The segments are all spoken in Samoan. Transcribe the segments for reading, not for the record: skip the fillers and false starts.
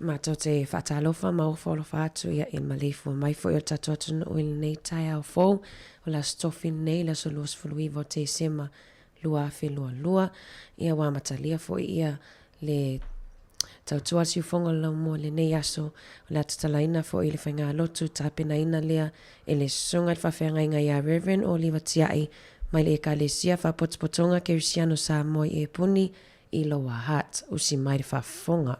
Matou te faatalofa ma ofoalofa atu ia i maleifua mai foi o le tatou atunuu i lenei taeao fou o le Aso Tofi lenei, le aso 29 o Tesema 2022. Ia ua amatalia foi ia le tautua a le siufofoga o le laumua i lenei aso, o le a tatalaina foi le faigalotu tapenaina lea e le Susuga i le Faafeagaiga ia Rev. Oliva Tiai mai le Ekalesia Faapotopotoga Kerisiano Samoa i Epuni i Lower Hutt. Usi mai le faafofoga.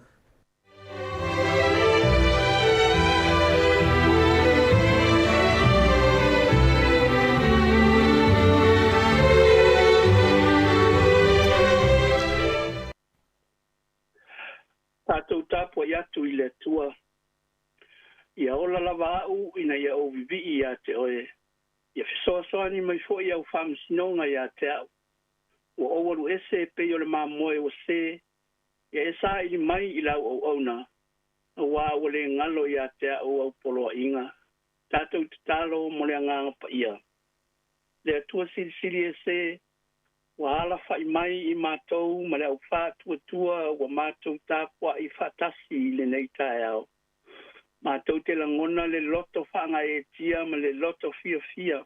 Tatou tapuai atu i le Atua. Ia ola lava au ina ia ou vivii ia te oe. Ia fesoasoani mai foi au faamasinoga ia te au. Ua ou alu ese e pei o le mamoe ua se. Ia e saili mai i lau auauna, auā ua le galo ia te au au poloaiga. Tatou tatalo mo le Agaga Paia. Le Atua Silisili Ese, ua alafa'i mai i matou ma le au faatuatua ua matou tapua'i faatasi i lenei taeao. Matou te lagona le loto faagaeetia ma le loto fiafia,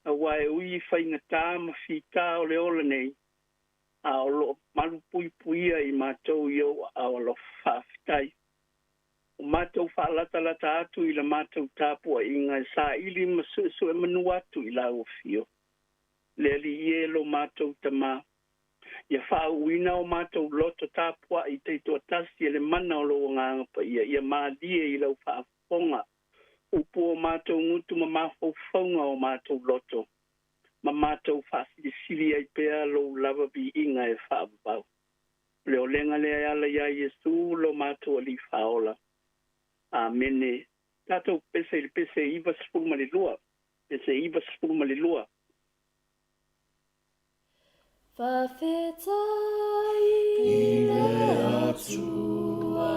auā e ui i faigata ma fitā o le ola nei, a o lo o malupuipuia i matou i ou aao alofa. Faafetai. Ua matou faalatalata atu i la matou tapuaiga e saili ma suesuemanu atu i lau Afio. Le Alii e, lo matou Tama, ia faauuina o matou loto tapuai taitoatasi e le mana o lou Agaga Paia, ia malie i lau faafofoga upu o matou gutu ma mafaufauga o matou loto, ma matou faasilisili ai pea lou lava viiga e faavavau. O le olega lea e ala iā Iesu lo matou Alii Faaola. Amene. Tatou pese i le pese 92. Pese 92. Faafetai i le Atua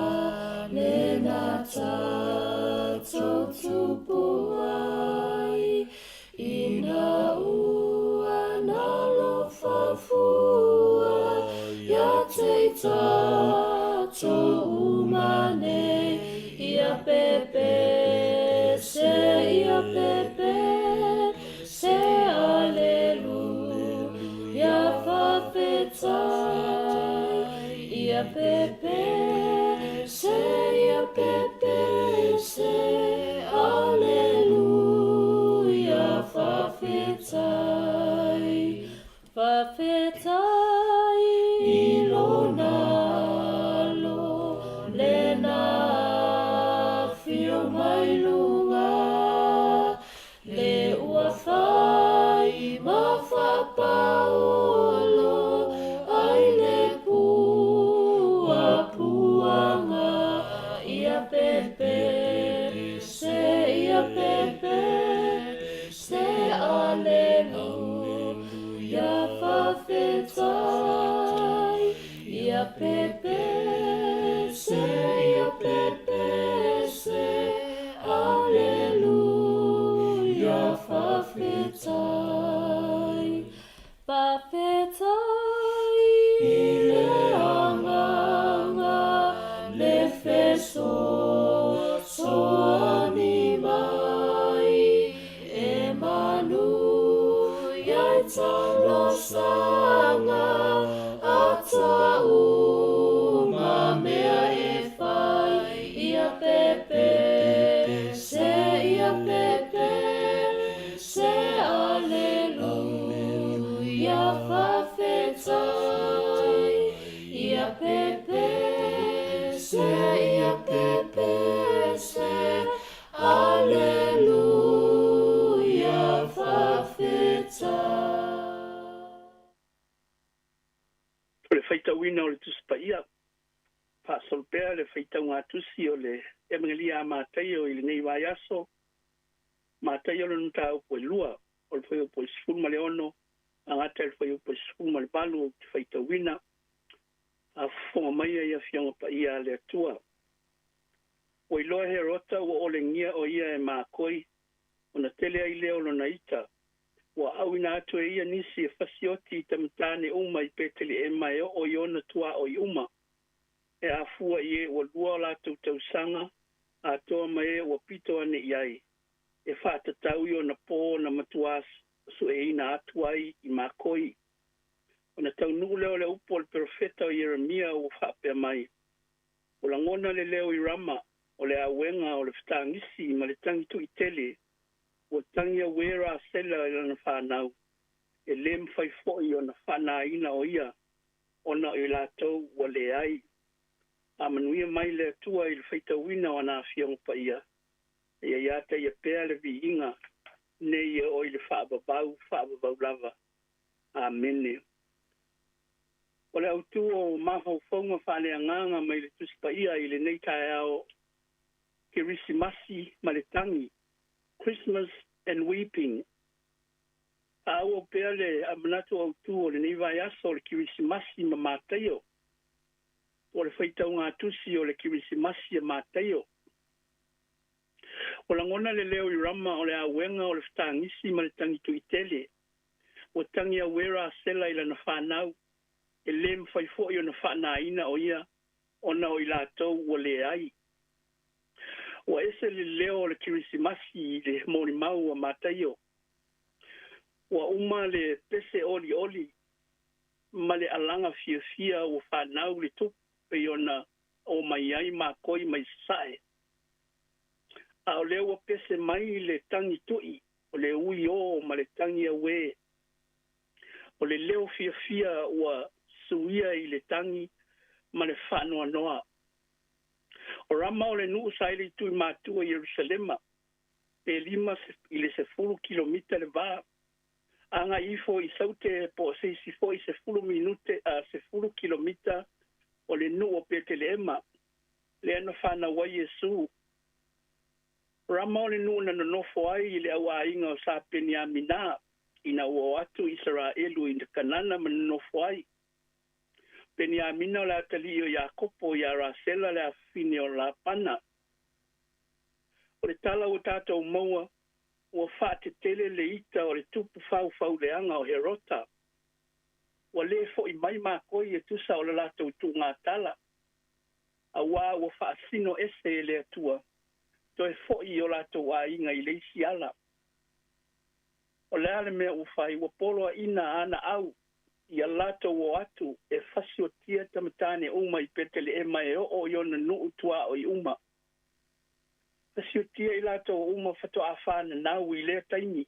lena tatou tupu ai, ina ua nalofa fua ia te tatou uma nei, ia pepe se, ia pepe se, aleluia, faafetai, ia pepe se, ia pepe se, aleluia, faafetai. Faafetai i lona alo lena afio mai luga, le ua fai ma faapaolo ai le puapuaga, ia pepe se, ia pepe se, aleluia, faafetai, ia pepe se, ia pepe se, aleluia, faafetai. Faafetai i le Agaga le fesoasoani mai, e manuia i talosaga atau ma mea e fai, ia pepe se, ia pepe se, aleluia, faafetai, ia pepe se, ia pepe se, aleluia, faafetai. O le faitauina o le Tusi Paia, faasolo pea le faitauga tusi o le Evagelia a Mataio i lenei vaiaso. Mataio lona mataupu e lua, o le fuaiupu e 16 agata i le fuaiupu e 18 ou te faitauina. Faafofoga maia i afioga paia a le Atua. Ua iloa Herota ua olegia o ia e makoi, ona tele ai lea o lona ita. Ua auina atu e ia nisi e fasioti i tamatane uma i Peteleema e oo i ona tuaoi uma, e afua i e ua 2 o latou tausaga, atoa ma e ua pito ane i ai, e faatatau i ona po na matuā sueina atu ai i makoi. Ona taunuu lea o le upu o le perofeta o Ieremia ua faapea mai, ua lagona le leo i Rama, o le auega o le fetagisi ma le tagi tuitele, ua tagi auē Rasela i lana fanau, e lē mafai fo'i ona faanāina o ia, ona o i latou ua leai. Faamanuia mai le Atua i le faitauina o ana afioga paia, ia ia te ia pea le viiga nei e oo i le faavavau faavavau lava. Amene. O le autū o mafaufauga faaleagaga mai le Tusi Paia i lenei taeao, Kerisimasi ma le Tagi, Christmas and Weeping. Faaauau pea le manatu autū o lenei vaiaso o le Kerisimasi ma Mataio, po o le faitauga tusi o le Kerisimasi a Mataio. Ua lagona le leo i Rama o le auega o le fetagisi ma le tagi tuitele. Ua tagi auē Rasela i lana fanau, e lē mafai foi ona faanāina o ia ona o i latou ua leai. Ua ese le leo o le Kerisimasi i le molimau a Mataio. Ua uma le pese olioli ma le alaga fiafia ua fanau le tupu pei ona omai ai makoi mai sasae. A o lea ua pese mai le tagi tui o le ui ō ma le tagi auē. O le leo fiafia ua suia i le tagi ma le faanoanoa. O Rama o le nuu sa i le itu i matua i Ierusalema, pe 5 i le 10 kilomita le va. Agai ifo i Saute po o se isi foi 10 minute, a 10 kilomita o le nuu o Peteleema, lea na fanau ai Iesu. Rama o le nuu na nonofo ai le auaiga o Sa Peniamina ina ua o atu Isaraelu i Kanana ma nonofo ai. Peniamina o le atalii o Iakopo ia Rasela le afafine o Lapana. O le tala ua tatou maua, ua faatetele le ita o le tupu faufauleaga o Herota. Ua lē fo'i mai makoi e tusa o le latou tuugatala, auā ua faasino ese e le Atua toe fo'i i o latou aiga i le isi ala. O le a le mea ua fai? Ua poloaʻina ana au ia latou o atu e fasiotia tamatane uma i Peteleema e oo i ona nuu tuaoi uma. Fasiotia i latou uma faatoa fananau i lea taimi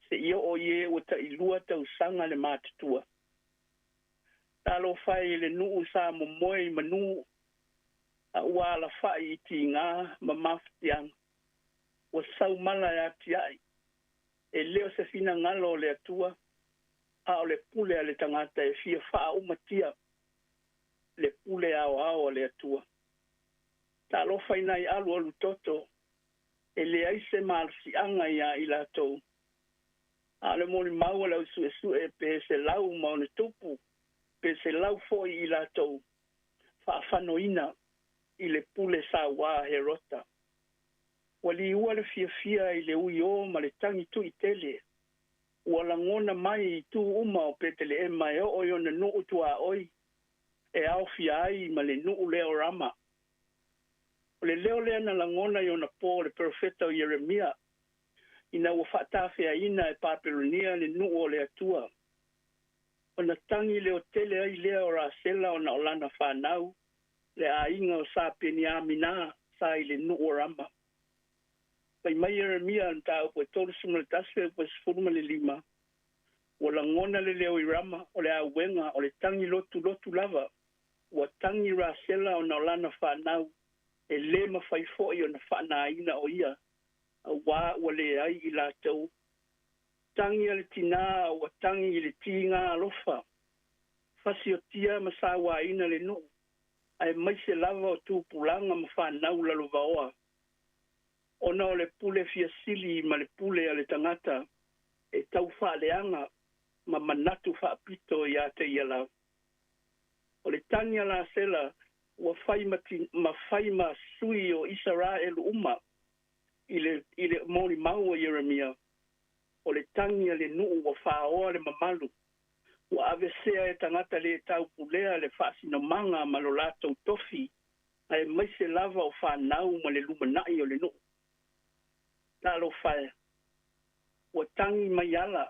seia oo i e ua tailua tausaga le matutua. Talofa e i le nuu sa momoe i manū a ua alafaʻi i tigā ma mafatiaga. Ua sau mala e atiaʻe, e le o se finagalo o le Atua, a o le pule a le tagata e fia faaaumatia le pule aoao a le Atua. Talofa i nai alualu toto, e leai se malosiaga iā i latou. A o le molimau a le au suesue pe 100+ pe 100 foi i latou faafanoina i le pule sauā Herota. Ua liua le fiafia i le ui ō ma le tagi tuitele. Ua lagona mai i itu uma o Peteleema e oo i ona nuu tuaoi e aofia ai ma le nuu lea o Rama. O le leo lea na lagona i ona pō le perofeta o Ieremia ina ua faatafeaina e Papelonia le nuu o le Atua. Ona tagi leotele ai lea o Rasela ona o lana fanau, le aiga o Sa Peniamina sa i le nuu o Rama. Fai mai Ieremia mataupu e 31 e 15, ua lagona le leo i Rama o le auega o le tagi lotulotu lava. Ua tagi Rasela ona o lana fanau, e lē mafai foi ona faanāina o ia, auā ua leai i latou. Tagi a le tinā ua tagi i le tigā alofa. Fasiotia ma sauāina le nuu, aemaise lava o tupulaga ma fanau lalovaoa, ona o le pule fiasili ma le pule a le tagata e tau faaleaga ma manatu faapito iā te ia lava. O le tagi a Lasela ua fai ma, ma fai ma sui o Isaraelu uma i le molimau a Ieremia. O le tagi a le nuu ua faoa le mamalu. Ua avesea e tagata lē taupulea le faasinomaga ma lo latou tofi, aemaise lava o fanau ma le lumanaʻi o le nuu. Talofa e, ua tagi mai ala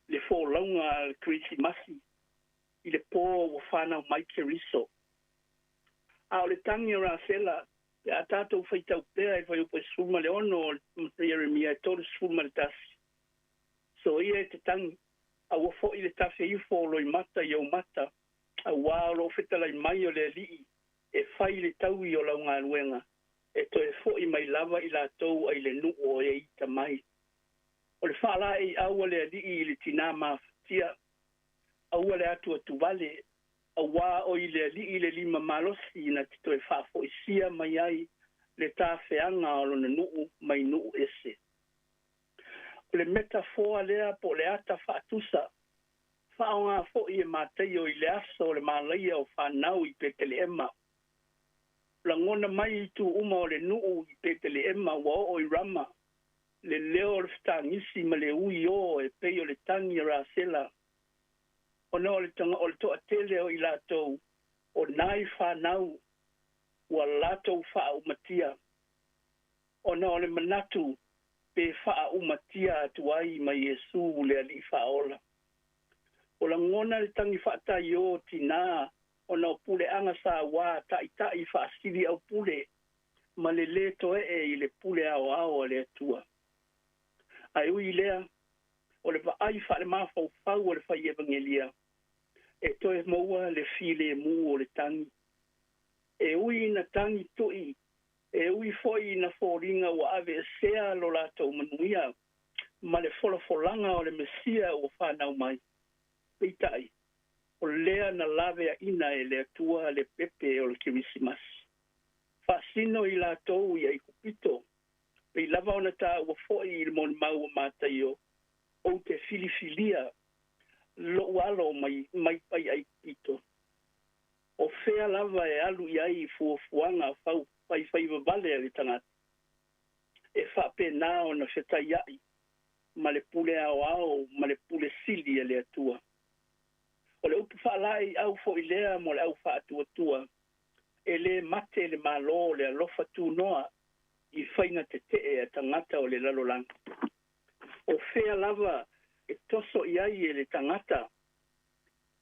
le folauga a le Kerisimasi i le pō ua fanau mai Keriso. A o le tagi o Rasela, pe a tatou faitau pea i fuaiupu e 16 o Ieremia e 31. Soia e te tagi, aua foi le tafe ifo o loimata i ou mata, auā o loo fetalai mai o le Alii e fai le taui o lau galuega, e toe fo'i mai lava i latou ai le nuu o e ita mai. O le faalaeiau a le Alii i le tinā mafatia. Aua Atua le atuatuvale, auā o i le Alii le lima malosi na te toe faafoisia mai ai le tafeaga o lona nuu mai nuu ese. O le metafoa lea po o le ata faatusa, faaaoga foi e Mataio i le aso o le malaia o fanau i Peteleema. Lagona mai itu uma o le nuu i Peteleema ua oo i Rama, le leo o le fetagisi ma le ui o e pei o le tagi a Rasela, ona o le toatele o i latou o nai fanau ua latou faaumatia, ona o le manatu pe faaumatia atu ai ma Iesu le Alii Faaola. O lagona le tagi faataiō tinā ona o puleaga sauā taʻitaʻi faasili aupule ma le lē toeʻe i le pule aoao a le Atua. Ae ui i lea, o le vaai faale-mafaufau o le fai evagelia, e toe maua le filemu o le tagi. E ui ina tagi tui, e ui foi ina foliga ua aveesea lo latou manuia ma le folafolaga o le Mesia ua fanau mai, peitai, o lea na laveaina e le Atua le pepe o le Kerisimasi. Faasino i latou i Aikupito, pei lava ona taua foi i le molimau a Mataio, ou te filifilia lo'u alo mai mai pai Aikupito. O fea lava e alu i ai fuafuaga fau faifaivavale a le tagata, e faapena ona fetaiaʻi ma le pule aoao ma le pule sili a le Atua. O le upu faalaeiau foi lea mo le au faatuatua, e lē mate le Mālō o le alofa tunoa i faiga tetee a tagata o le lalolagi. O fea lava e toso i ai e le tagata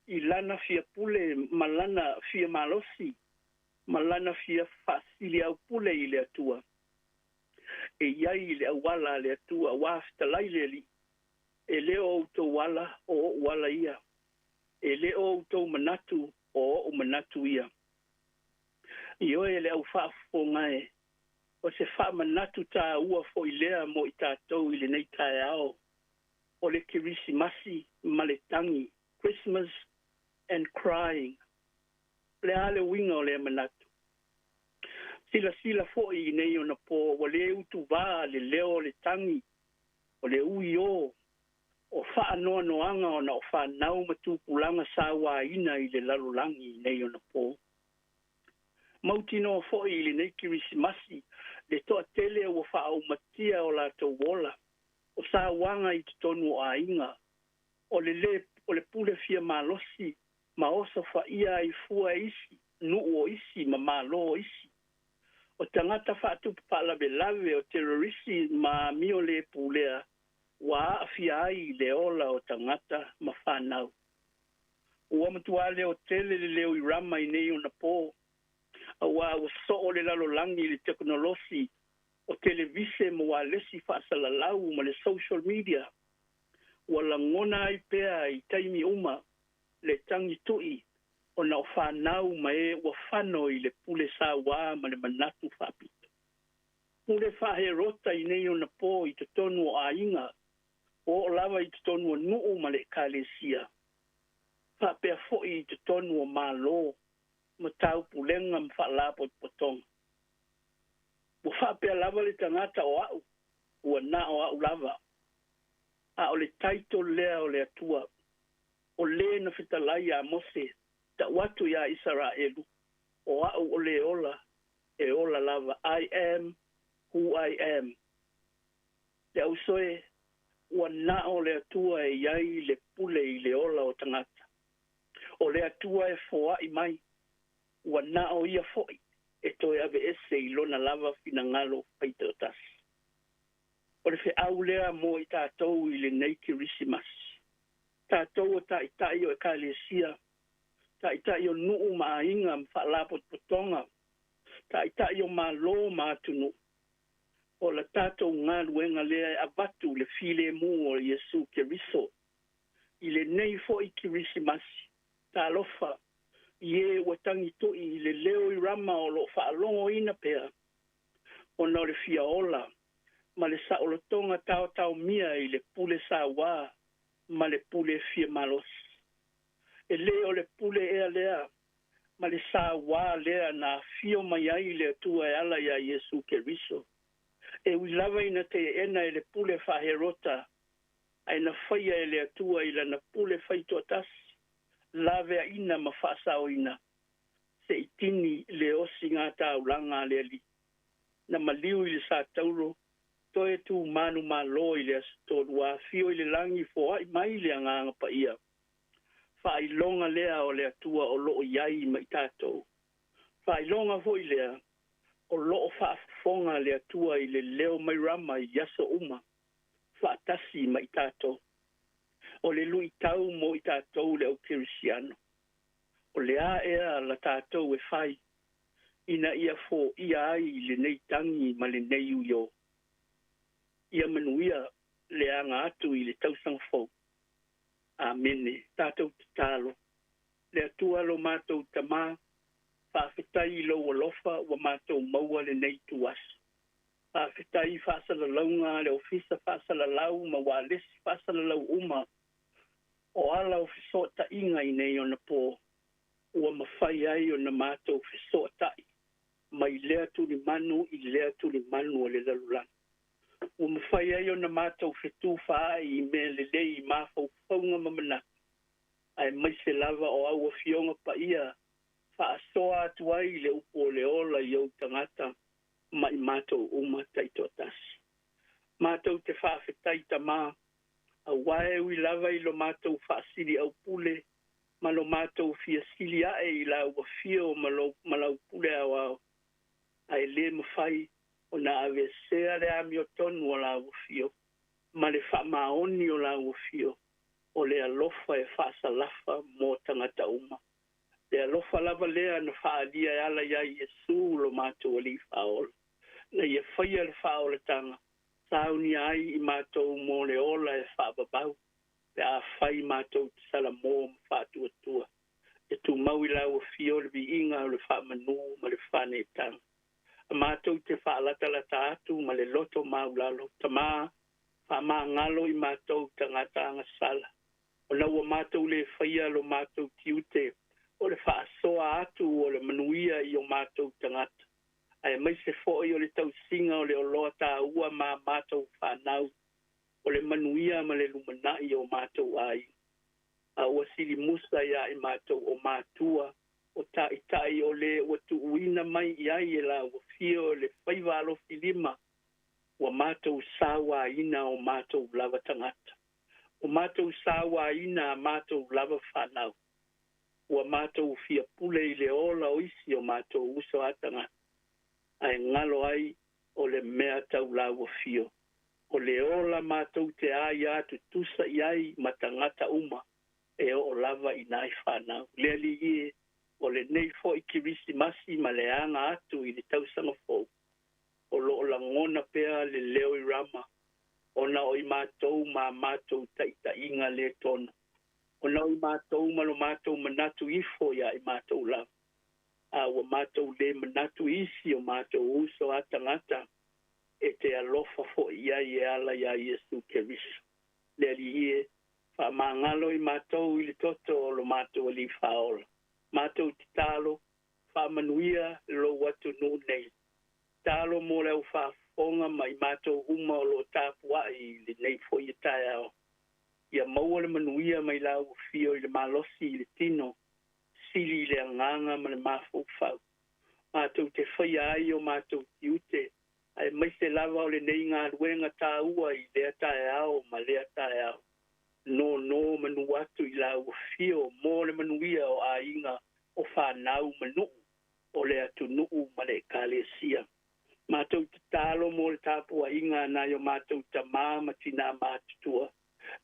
i lana fia pule ma lana fia malosi ma lana fia faasiliaupule i le Atua, e i ai le auala a le Atua, auā fetalai le Alii, e lē o outou ala o oʻu ala ia, e lē o outou manatu o oʻu manatu ia. Ioe le au faafofoga e, o se faamanatu tāua foi lea mo i tatou i lenei taeao o le Kerisimasi ma le tagi, Christmas and crying. O le a le uiga o lea manatu? Silasila foi i nei ona pō ua lē utuvā le leo o le tagi, o le ui o, o faanoanoaga ona o fanau ma tupulaga sauāina i le lalolagi i nei ona pō. Mautinoa foi i lenei Kerisimasi le toatele ua faaaumatia o latou ola, o sauaga i totonu o aiga, o le lē o le pule fia malosi ma osofaia ai fua e isi nuu o isi ma Mālō o isi, o tagata faatupu faalavelave, o terorisi ma amio lē pulea ua aafia ai le ola o tagata ma fanau. Ua matuā leotele le leo i Rama i nei ona pō, auā ua soo le lalolagi i le tekonolosi o televise ma ualesi faasalalau ma le social media. Ua lagona ai pea i taimi uma le tagi tui ona o fanau ma e ua fano i le pule sauā ma le manatu faapito. Pule faa-Herota i nei ona pō i totonu o aiga, ua oo lava i totonu o nuu ma le Ekalesia, faapea foi i totonu o Mālō ma taupulega ma faalapotopotoga. Ua faapea lava le tagata o a'u, ua na o a'u lava. A o le title lea o le Atua, o lē na fetalai iā Mose, ta'u atu iā Isaraelu, o a'u o le ola, e ola lava, I am who I am. Le auso e, ua na o le Atua e i ai le pule i le ola o tagata. O le Atua e foaʻi mai, ua na o ia foi e toe aveese i lona lava finagalo faitoatasi. O le feau lea mo i tatou i lenei Kerisimasi. Tatou o taʻitaʻi o Ekalesia, taʻitaʻi o nuu ma aiga ma faalapotopotoga, taʻitaʻi o Mālō ma atunuu, o la tatou galuega lea e avatu le filemu o Iesu Keriso i lenei foi Kerisimasi. Talofa i ē ua tagituʻi i le leo i Rama o loo faalogoina pea, ona o le fia ola ma le saolotoga taotaomia i le pule sauā ma le pule fia malosi. E lē o le pule ea lea ma le sauā lea na afio mai ai le Atua e ala iā Iesu Keriso. E ui lava ina teena e le pule faa-Herota, ae na faia e le Atua i lana pule faitoatasi, laveaina ma faasaoina, se'i tini le osigātaulaga a le Alii. Na maliu i le satauro, toe tumanumalo i le aso tolu, afio i le lagi, foa'i mai le Agaga Paia. Faailoga lea o le Atua o loo i ai ma i tatou. Faailoga foi lea o loo faafofoga le Atua i le leo mai Rama i aso uma, faatasi ma i tatou. O le luitau mo i tatou le au kerisiano. O le a ea la tatou e fai, ina ia foia ai lenei tagi ma lenei uiō. Ia manuia le aga atu i le tausaga fou. Amene. Tatou tatalo. Le Atua lo matou Tamā, faafetai i lou alofa ua matou maua lenei ituaso. Faafetai i faasalalauga a le Ofisa Faasalalau ma ualesi faasalalau uma o ala o fesootaiga i nei onapo ua mafai ai ona matou fesootai mai lea tulimanu i lea tulimanu o le lalolagi. Ua mafai ai ona matou fetufaai i mea lelei i mafaufauga ma manatu, aemaise lava o au Afioga Paia faasoa atu ai le upu o le ola i ou tagata ma i matou uma taitoatasi. Matou te faafetai Tamā, auā e ui lava i lo matou faasiliaupule ma lo matou fia sili ae i lau afio ma, lo, ma lau pule aoao, ae lē mafai ona aveesea le amiotonu o lau afio ma le faamaoni o lau afio o le alofa e faasalafa mo tagata uma. Le alofa lava lea na faaalia e ala iā Iesu lo matou Alii Faaola, na ia faia le faaolataga, saunia ai i matou mo le ola e faavavau, pe afai matou te salamō ma faatuatua. E tumau i lau afio le viiga o le faamanū ma le faaneetaga. A matou te faalatalata atu ma le loto maulalo, Tamā, faamagalo i matou tagata agasala. Ona ua matou lē faia lo matou tiute o le faasoa atu o le manuia i o matou tagata, aemaise foi o le tausiga o le oloa taua ma matou fanau, o le manuia ma le lumanai o matou aiga. A ua silimusa iā i matou o matua, o taitai o lē ua tuuina mai i ai e lau afio le faiva alofilima, ua matou sauāina o matou lava tagata, ua matou sauāina a matou lava fanau, ua matou fia pule i le ola o isi o matou uso a tagata, ae galo ai o le mea tau lau afio. O le ola matou te aiā tutusa i ai ma tagata uma e oo lava i nai fanau. Le Alii e, o lenei foi Kerisimasi ma le aga atu i le tausaga fou, o loo lagona pea le leo i Rama, ona o i matou ma matou taitaiga lē tonu, ona o i matou ma lo matou manatu ifo iā i matou lava, a ua matou lē manatu isi o matou uso a tagata e te alofa foi i ai e ala iā Iesu Keriso. Le Alii e, faamagalo i matou i le toto o lo matou Alii Faaola. Matou tatalo, faamanuia lou atunuu nei. Talo mo le au faafofoga ma i matou uma o loo tapuai i lenei foi e taeao. Ia maua le manuia mai lau afio i le malosi i le tino, sili i le agaga ma le mafaufau. Matou te faia ai o matou tiute, aemaise lava o lenei galuega taua i lea taeao ma lea taeao. Nōnō manu atu i lau afio mo le manuia o aiga o fanau ma nuu o le atunuu ma le Ekalesia. Matou tatalo mo le tapuaiga a nai o matou tamā ma tinā matutua.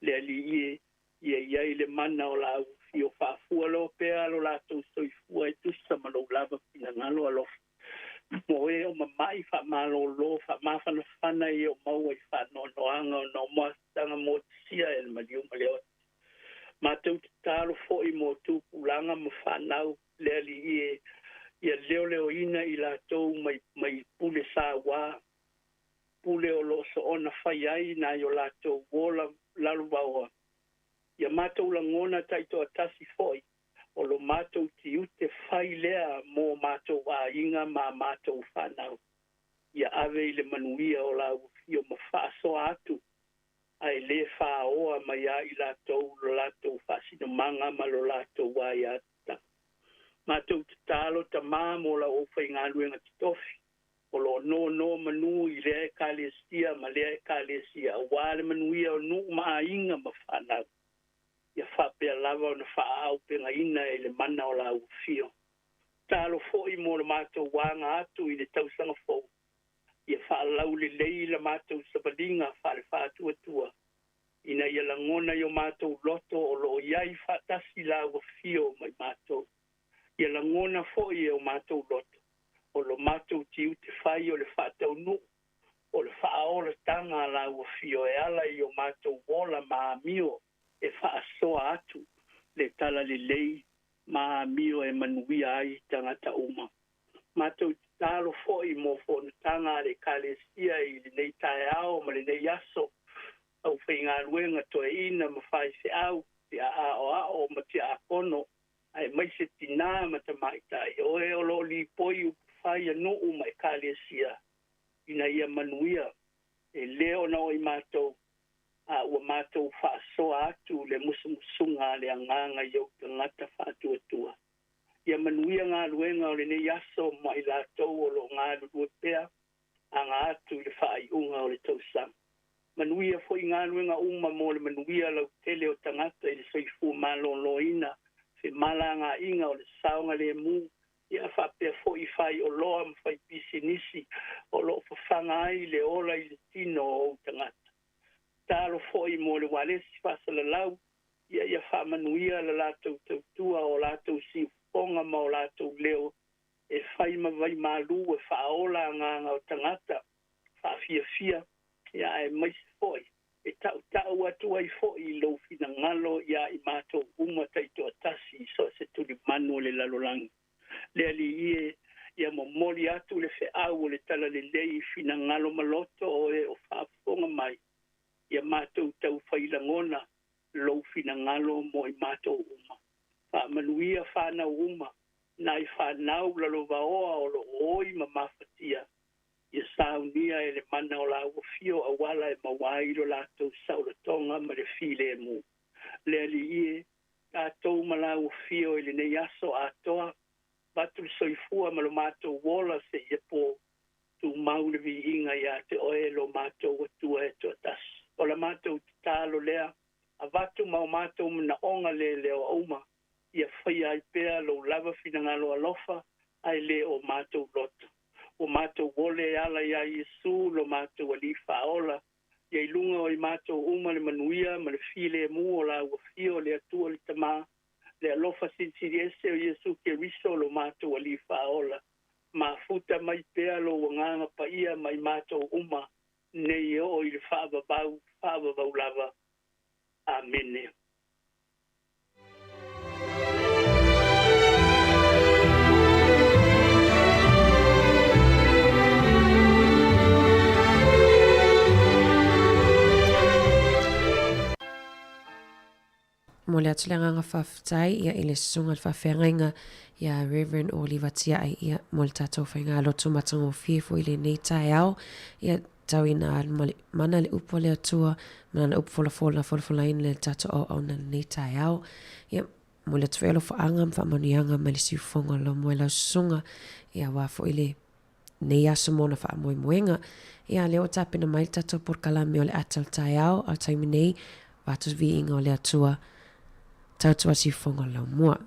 Le Alii e, ia i ai le mana o lau afio, faafua loa pea lo latou soifua e tusa ma lou lava finagalo alofa. Mo e o mama'i faamalōlō faamafanafana e o maua i faanoanoaga ona o moasaga motusia e le maliu ma le oti. Matou tatalo foi mo tupulaga ma fanau. Le Alii e, ia leoleoina i latou mai, mai pule sauā, pule o loo soona fai ai nai o latou ola lalovaoa. Ia matou lagona taitoatasi foi matou tiute fai lea mo matou aiga ma matou fanau. Ia ave i le manuia o lau afio ma faasoa atu, ae lē fāoa mai iā i latou lo latou faasinomaga ma lo latou aiatatau. Matou tatalo, Tamā, mo lau aufaigaluega totofi o lo o nonomanu i lea Ekalesia ma lea Ekalesia auā le manuia o nuu ma aiga ma fanau. Ia faapea lava ona faaauupegaina e le mana o lau afio. Tatalo foi mo le matou aga atu i le tausaga fou, ia faalaulelei la matou savaliga faale-faatuatua, ina ia lagona i o matou loto o lo o i ai faatasi lau afio ma i matou. Ia lagona foi e o matou loto o lo matou tiute fai o le faataunuu o le faaolataga a lau afio e ala i o matou ola ma amio e faasoa atu le talalelei ma amio e manuia ai tagata uma. Matou tatalo foi mo fonotaga a le Ekalesia i lenei taeao ma lenei aso, aufaigaluega toeaina ma faifeau, tiaaoao ma tiaakono, aemaise tinā ma tamaitai, o e o lo o lipoi upufai a nuu ma Ekalesia, ina ia manuia, e lē ona o i matou, a ua matou faasoa atu le musumusuga a le Agaga i ou tagata faatuatua. Ia manuia galuega o lenei aso ma i latou o lo o galulue pea aga atu i le faaiuga o le tausaga. Manuia foi galuega uma mo le manuia lautele o tagata i le soifua maloloina, femalagaaiga o le saogalemu, ia faapea foi faioloa ma faipisinisi o lo o fafaga ai le ola i le tino o ou tagata. Tatalo foi mo le ualesi faasalalau, ia ia faamanuia le latou tautua, o latou siufofoga ma o latou leo e fai ma vaimalu e faaola agaga o tagata faafiafia, ia aemaise foi e tautau atu ai foi i lou finagalo iā i matou uma taitoatasi i so o se tulimanu o le lalolagi. Le Alii e, ia momoli atu le feau o le talalelei i finagalo ma loto o e o faafofoga mai, ia matou taufai lagona lou finagalo mo i matou uma. Faamanuia fanau uma, nai fanau lalovaoa o lo o oi ma mafatia, ia saunia e le mana o lau afio auala e maua ai lo latou saolotoga ma le filemu. Le Alii e, tatou ma lau afio i lenei aso atoa, avatu le soifua ma lo matou ola seia po, tumau le viiga iā te oe lo matou Atua e toatasi. O la matou tatalo lea, avatu ma o matou manaoga leleoa uma, ia faia ai pea lou lava finagalo alofa, ae le o matou loto. Ua matou ole e ala iā Iesu lo matou Alii Faaola, ia i luga o i matou uma le manuia ma le filemu o lau afio le Atua le Tamā, le alofa silisili ese o Iesu Keriso lo matou Alii Faaola. Mafuta mai pea lou Agaga Paia ma i matou uma nei e oo i le faavavau, faavavau lava. Amene. Momoli atu le agaga faafetai ia i le susuga i le faafeagaiga ia Reverend Oliva Tia'i ia mo le tatou faigalotu matagofie foi i lenei taeao. Ia tau ina alu ma le mana le upu a le Atua ma lana upu folafola folafolaina le tatou auauna i lenei taeao. Ia momoli atu foi alofaaga ma faamanuiaga mai le siufofoga o lau moe lau susuga ia aua foi le nei aso ma ona faamoemoega. Ia, lea ua tapena mai le tatou polokalame o le ata o le taeao, a o le taimi nei, avatu le viiga o le Atua, tautua siufofoga o le laumua.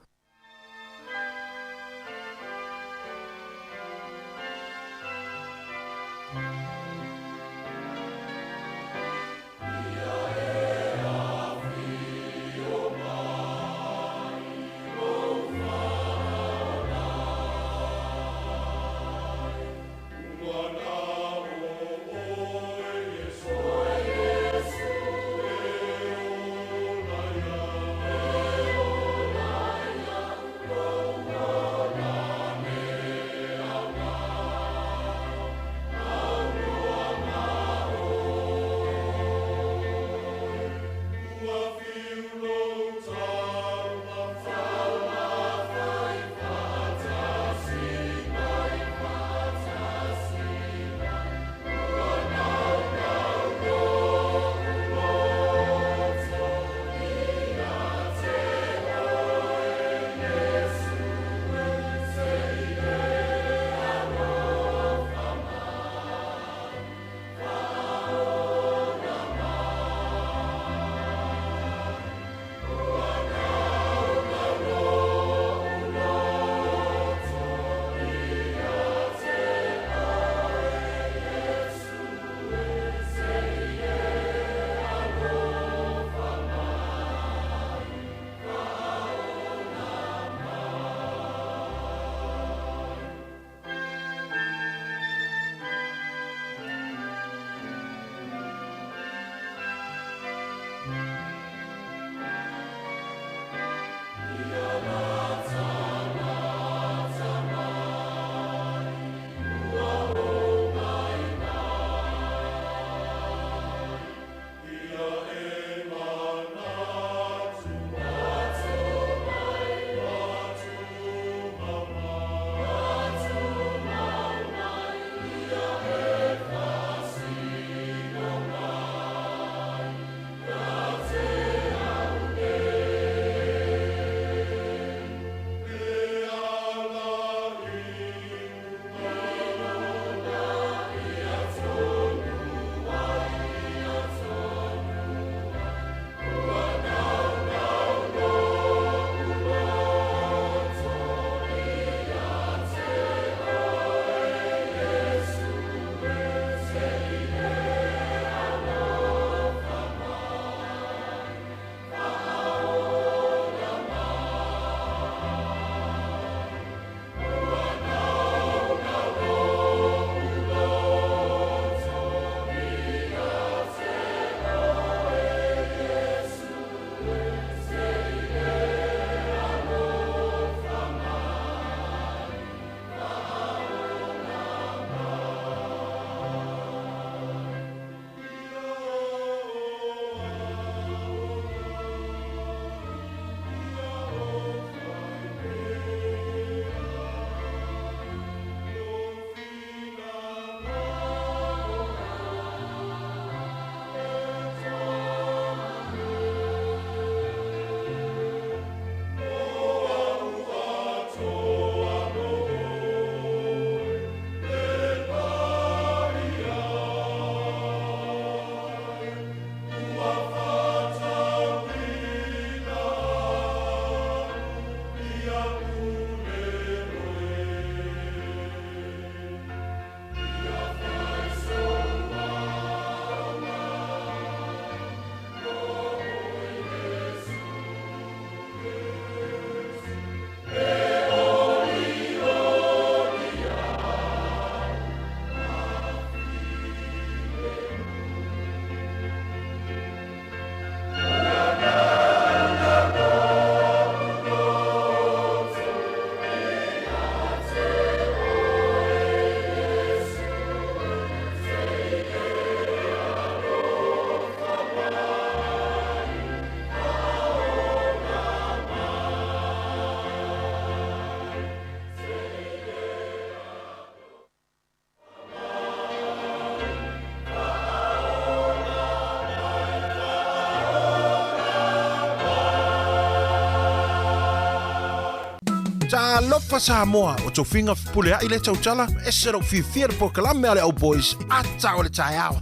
Talofa Samoa, o tofiga fepuleai lea tautala, ese lou fiafia le polokalame a le Old Boys, ata o le taeao.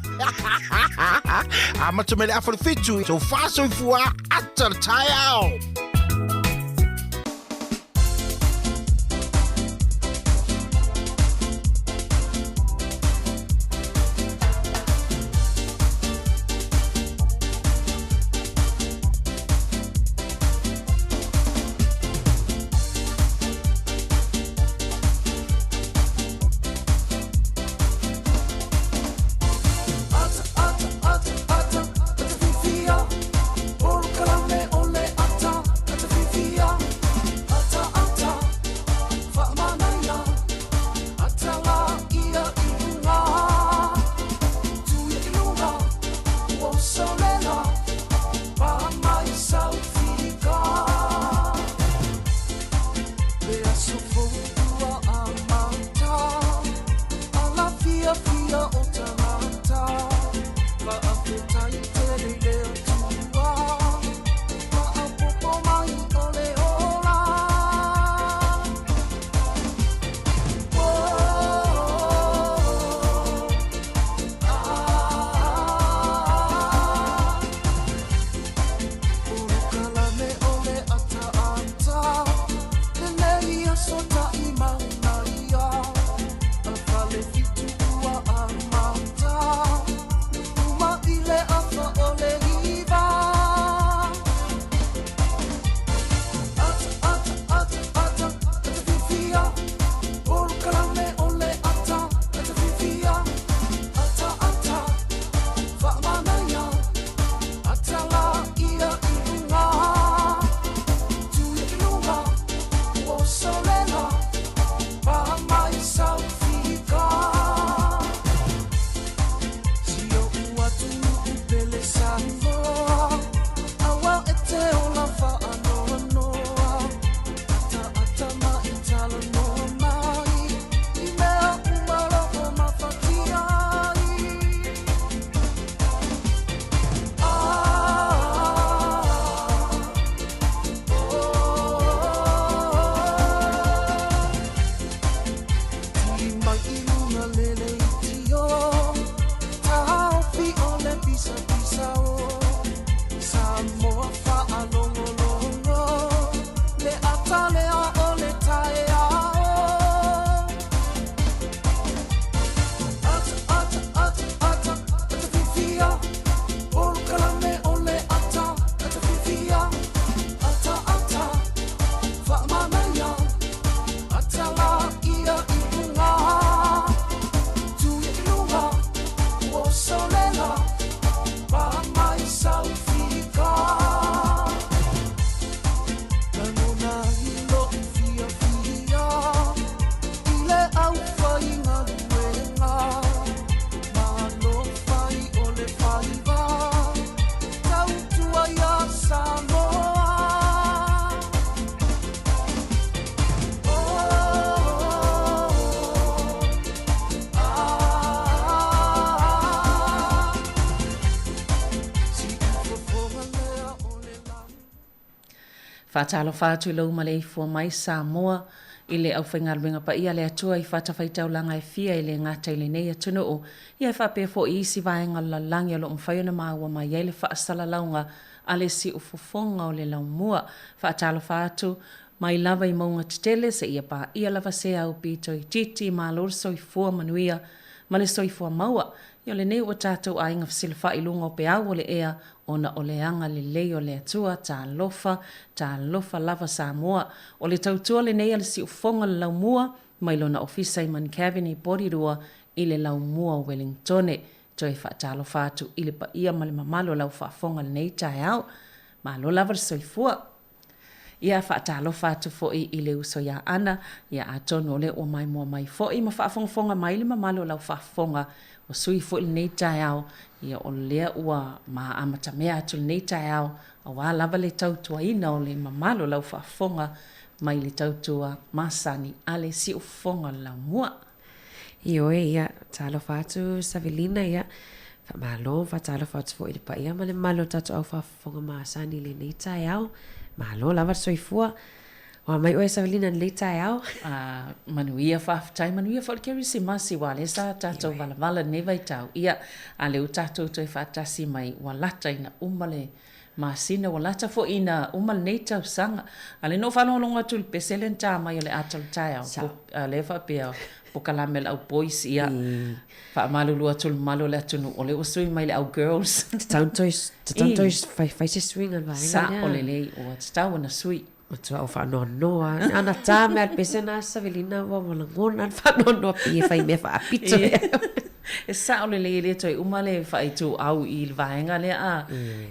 Amata mai le afa le fitu, tofa soifua, ata o le taeao. Faatalofa atu i lou maleifua mai Samoa i le aufaigaluega paia a le Atua i fatafaitaulaga e fia e le gata i lenei atunuu, ia e faapea foi i isi vaega o le lalolagi o lo o mafai ona maua mai ai le faasalalauga a le siufofoga o le laumua. Faatalofa atu mai lava i mauga tetele seia paia lava se au pito itiiti, malo le soifua manuia ma le soifua maua. Ia o lenei ua tatou aiga fesilafai i luga o peau o le ea ona o le agalelei o le Atua, talofa, talofa lava Samoa. O le tautua lenei a le siufofoga o le laumua mai lona ofisa i Mount i Porirua i le laumua o Welingtone. Toe faatalofa atu i le paia ma le mamalu o lau faafofoga i lenei taeao. Malo lava le soifua. Ia, faatalofa atu foi i le uso ia Ana, ia atonu o lea ua maimoa mai foi ma faafogafoga mai le mamalu o lau faafofoga, ua sui foi lenei taeao, ia o lea ua ma amatamea atu lenei taeao aua lava le tautuaina o le mamalu o lau faafofoga mai le tautua masani a le siufofoga o le laumua. Ioe, ia, talofa atu Savelina, ia, faamalo, faatalofa atu foi i le paia ma le mamalu o tatou au faafofoga masani i lenei taeao. Malo lava le soifua. Ua mai oe Savelina i lenei taeao. A, manuia faafetai, manuia foi le Kerisimasi aua o lea sa tatou valavala i lenei vaitau. Ia, a lea ua tatou toe faatasi mai, ua lata ina uma le masina, ua lata foi ina uma lenei tausaga. A lea na ou faalogologo atu i le pese lea na ta mai o le ata o le taeao, a lea e faapea, polokalame a le au boys, ia, faamalulu atu i le mamalu o le atunuu, o lea ua sui mai i le au girls. Tatau ona toe fai se suiga i le vaega lea. Sao lelei, ua tatau ona sui. Matua ou faanoanoa. Ana tā mea le pese na Savelina ua ua lagona le faanoanoa pei e fai mea faapito ea. E sao lelei e le toe uma le faaituau i le vaega lea a.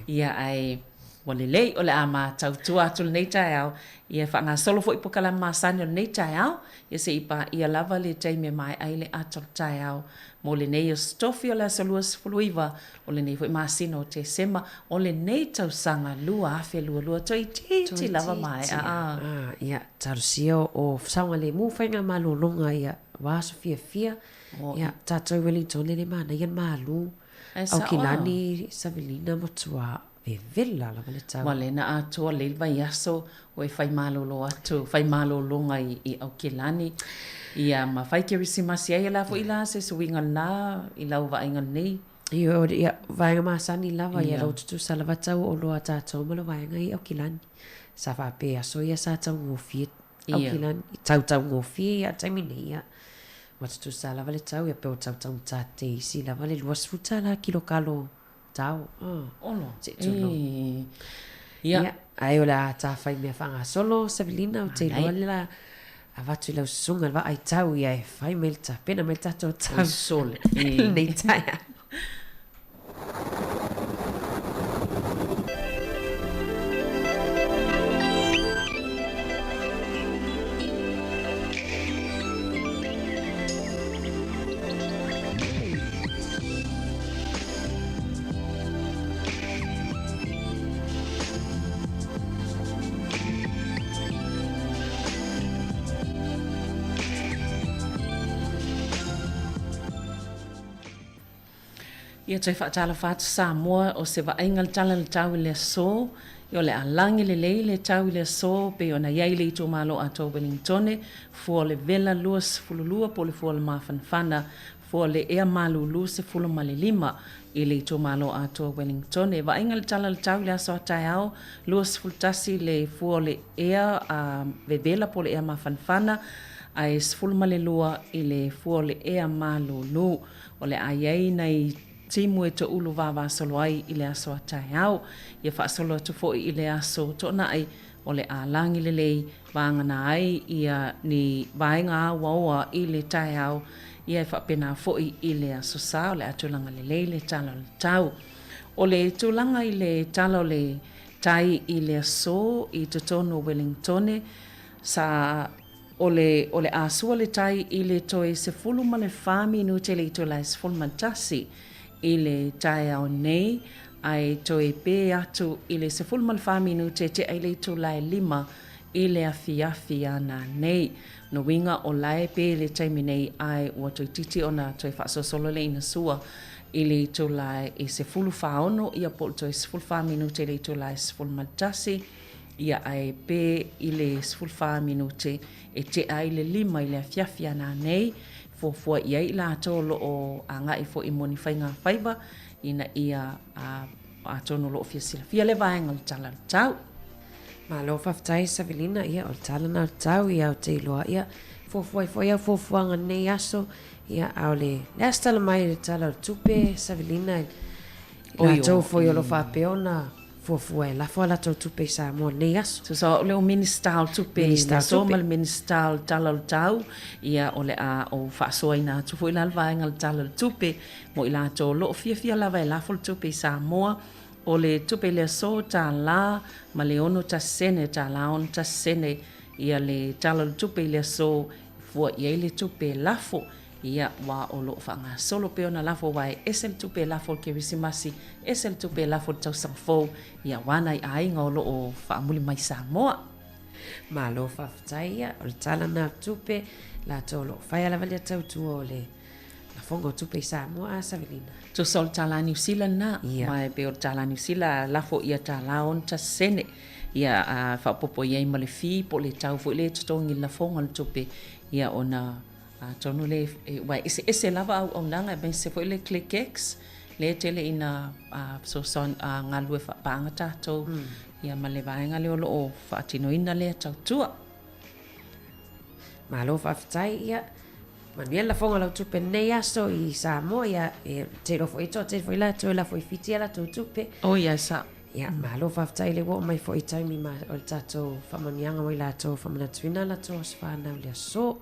Ia ae ua lelei o le a matautua atu lenei taeao ia e faagasolo foi polokalame masani o lenei taeao ia se i paia lava le taimi e maea ai le ata o le taeao mo lenei Aso Tofi o le aso 29 O lenei foi masina o Tesema, o lenei tausaga 2022, toeitiiti lava maea a. Ia, talosia o saogalemu faigamalologa ia ua aso fiafia. Ia, tatou i Wellington e le manaia le malu. Aukilani, Savelina, matua vevela lava le tau. Ua le na atoa lelei le vaiaso o e fai malolo atu, fai malologa i Aukilani, ia ma fai Kerisimasi ai. O le a foi la se suiga lena i lau vaaiga lenei? Ioe, ia, vaega masani lava, ia lou tutusa lava tau o oloa a tatou ma le vaega i Aukilani. Sa faapea aso ia sa taugofie Aukilani, tau taugofie ia taimi nei, ia. Ua tutusa lava le tau, ia pe o tau taugata teisi lava le 20 tala kilokalo tao. Olo, se i tulou. Ia. Ae o le a ta fai mea faagasolo, Savelina, ou te iloa le la avatu i lau susuga le vaai tau ia e fai mai le tapena mai le tatou tau. Oi sole. Lenei taeao. Ia toe faatalofa atu Samoa, o se vaaiga le tala i le tau i le aso, ia o le a lagi lelei le tau i le aso pei ona i ai le itumalo atoa Wellingtone, fua o le vela 22 po o le fua o le mafanafana, fua o le ea malulu 15 i le itumalo atoa Wellingtone. Vaaiga le tala o le tau i le aso a taeao, 21 le fua o le ea a vevela po o le ea mafanafana, ae 12 i le fua o le ea malulu. O le a i ai nai timu e toulu vavasolo ai i le aso a taeao. Ia faasolo atu foi i le aso toonai o le a lagi lelei vagana ai ia ni vaega auaoa i le taeao, ia e faapena foi i le Aso Sa, o le a tulaga lelei le tala o le tau. O le tulaga i le tala o le tai i le aso i totonu o Welingtone, sa o le o le a sua le tai i le toe 14 minute le itula e 11 i le taeao nei, ae toe pē atu i le 14 minute tea i le itula e 5 i le afiafi a nanei. No uiga o lae pē le taimi nei ae ua toeitiiti ona toe faasolosolo le ina sua i le itula e 16 ia po o le toe 14 minute i le itula e 11 ia ae pē i le 14 minute e tea ai le 5 i le afiafi a nanei. Fuafua i ai i latou o lo o agai foi mo ni faiga faiva ina ia atonu o lo o fia silafia le vaega o le tala o le tau. Malo faafetai Savelina, ia o le tala na o le tau ia ou te iloa ia fuafua ai foi au fuafuaga i lenei aso ia a o le le a se tala mai i le tala o le tupe Savelina i latou foi o lo o faapea ona fuafua e lafo a latou tupe i Samoa i lenei aso. Tusa o au lea o Minisita o Tupe i le aso ma le Minisita o le Tala o le Tau, ia o le a ou faasoaina atu foi la le vaega o le Tala o le Tupe mo i latou o lo o fiafia lava e lafo le tupe i Samoa. O le tupe i le aso, $1 ma le 61 sene, $1.61 sene ia le Tala o le Tupe i le aso e fua i ai le tupe lafo. Ia, aua o lo o faagasolo pea ona lafo aua e ese le tupe e lafo i le Kerisimasi, ese le tupe e lafo i le tausaga fou, ia aua nai aiga o lo o faamuli mai Samoa. Malo faafetai, ia, o le tala na o le tupe, latou o lo o faia lava lea tautua o le lafoga o tupe i Samoa, a Savelina? Tusa o le tala Niu Sila lena, ma e pei o le tala Niu Sila lafo ia $61 sene. Ia, a faaopoopo i ai ma le fee po o le tau foi lea e totogi i le lafoga o le tupe, ia ona atonu lea, aua e eseese lava auaunaga aemaise foi le ClickX, lea e tele ina fesoasoani, galulue faapaaga tatou ia ma le vaega lea o lo o faatinoina lea tautua. Malo faafetai, ia manuia le lafoga o lau tupe i lenei aso i Samoa, ia e te iloa foi e toatele foi latou e lafo i Fiti a latou tupe. Oh ia, e sao. Ia, malo faafetai lea ua oo mai foi i taimi ma o le tatou faamanuiaga mo i latou faamanatuina latou aso fanau i le aso.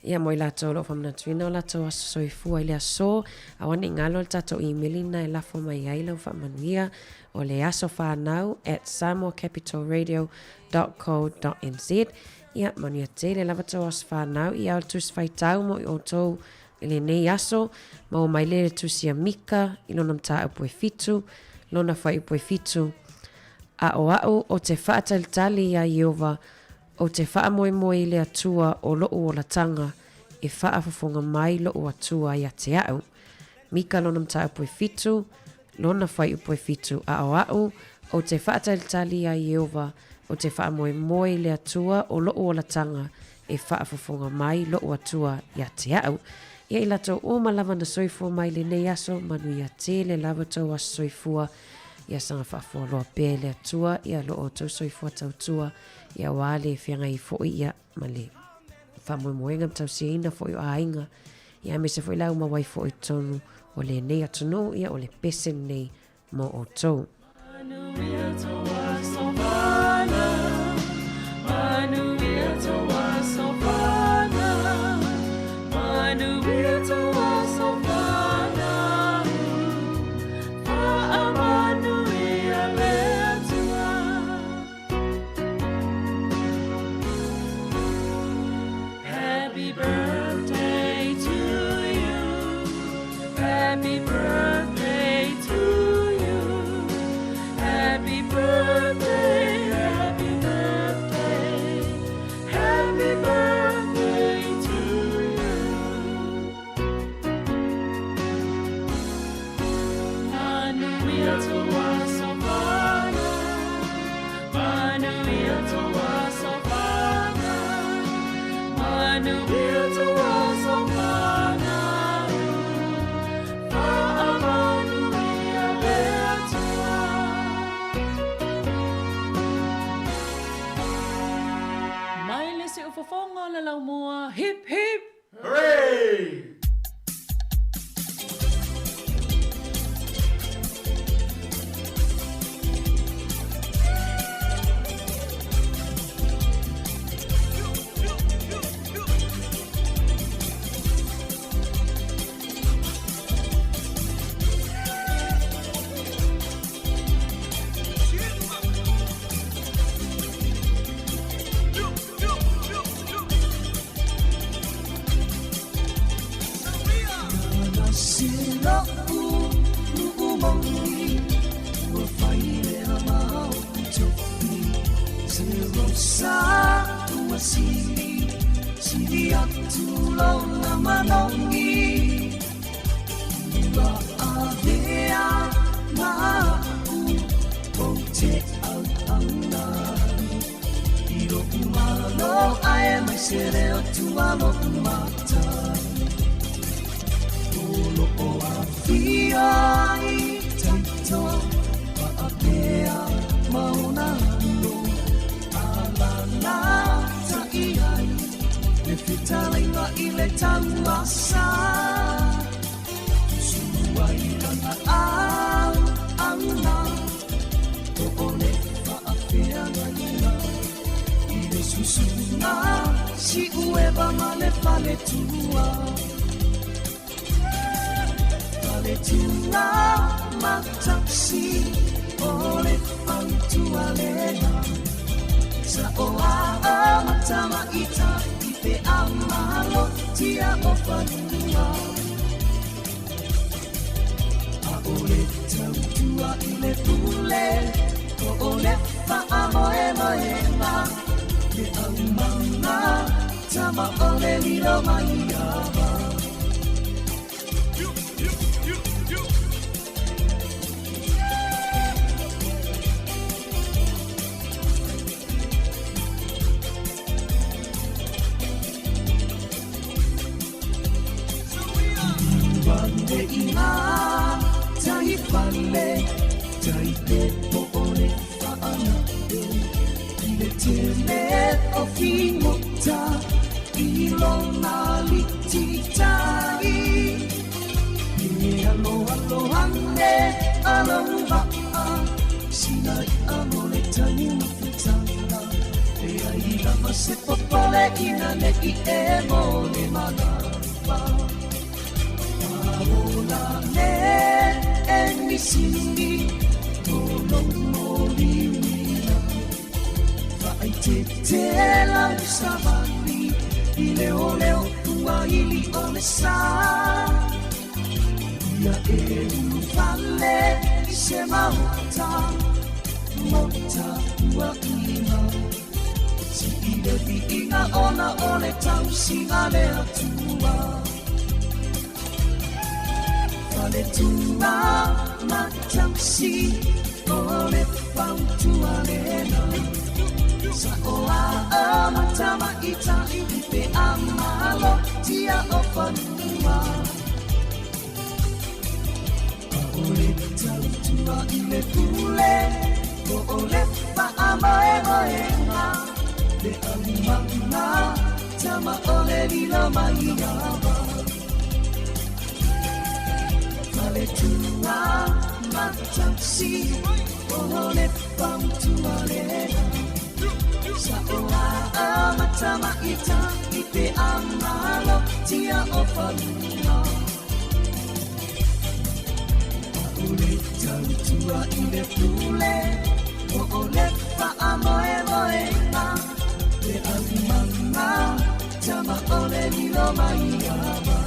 Ia mo i latou o lo o faamanatuina o latou aso soifua i le aso, aua ne i galo le tatou imeli lena e lafo mai ai lau faamanuia, o le asofanau@samoacapitalradio.co.nz. Ia, manuia tele lava tou aso fanau, ia o le tusi faitau mo i outou I lenei aso, maua mai lea i le tusi a Mika i lona mataupu e fitu, lona fuaiupu e fitu, A o au ou te faatalitali iā Ieova, ou te faamoemoe i le Atua o loʻu olataga, e faafofoga mai loʻu Atua ia te aʻu. Mika lona mataupu e fitu, lona fuaiupu e fitu, A o aʻu, ou te faatalitali iā Ieova, ou te faamoemoe i le Atua o loʻu olataga, e faafofoga mai loʻu Atua ia te aʻu. Ia i latou uma lava na soifua mai lenei aso, manuia tele lava tou aso soifua, ia saga faafualoa pea e le Atua ia lo outou soifua tautua, ia aua le feagai foi ia ma le faamoemoega ma tausiaina foi o aiga, ia aemaise foi le aumau ai foi i totonu o lenei atunuu, ia o le pese lenei mo outou. Mai le siufofoga o le laumua, hip hip! Hooray! Faletua ma tausi o le fautua lena Sa o a ma tamaita i pe a malo tia o fanua A o le tautua i le pule o o le faamoemoega Le aumaga tama o le lilo mai ava Se popole ina ne i e mo le manapa Paola ne e nisini Tolo mo liwina Vaai te te lau savali I leo leo ua ili o le sa Ia e ulufale i se maota Mota ua ima Si i le viiga ona o le tausiga le Atua Faletua ma tausi o le fautua lena Sa o a ma tamaita i pe a malo tia o fanua O le tautua i le pule o o le faamoemoega Le aumaga tama o le lilo mai ava Faletua ma tausi o le fautua lena Sa o a ma tamaita i pe a malo tia o fanua O le tautua i le pule o o le faamoemoega Le aumaga tama o le lilo mai ava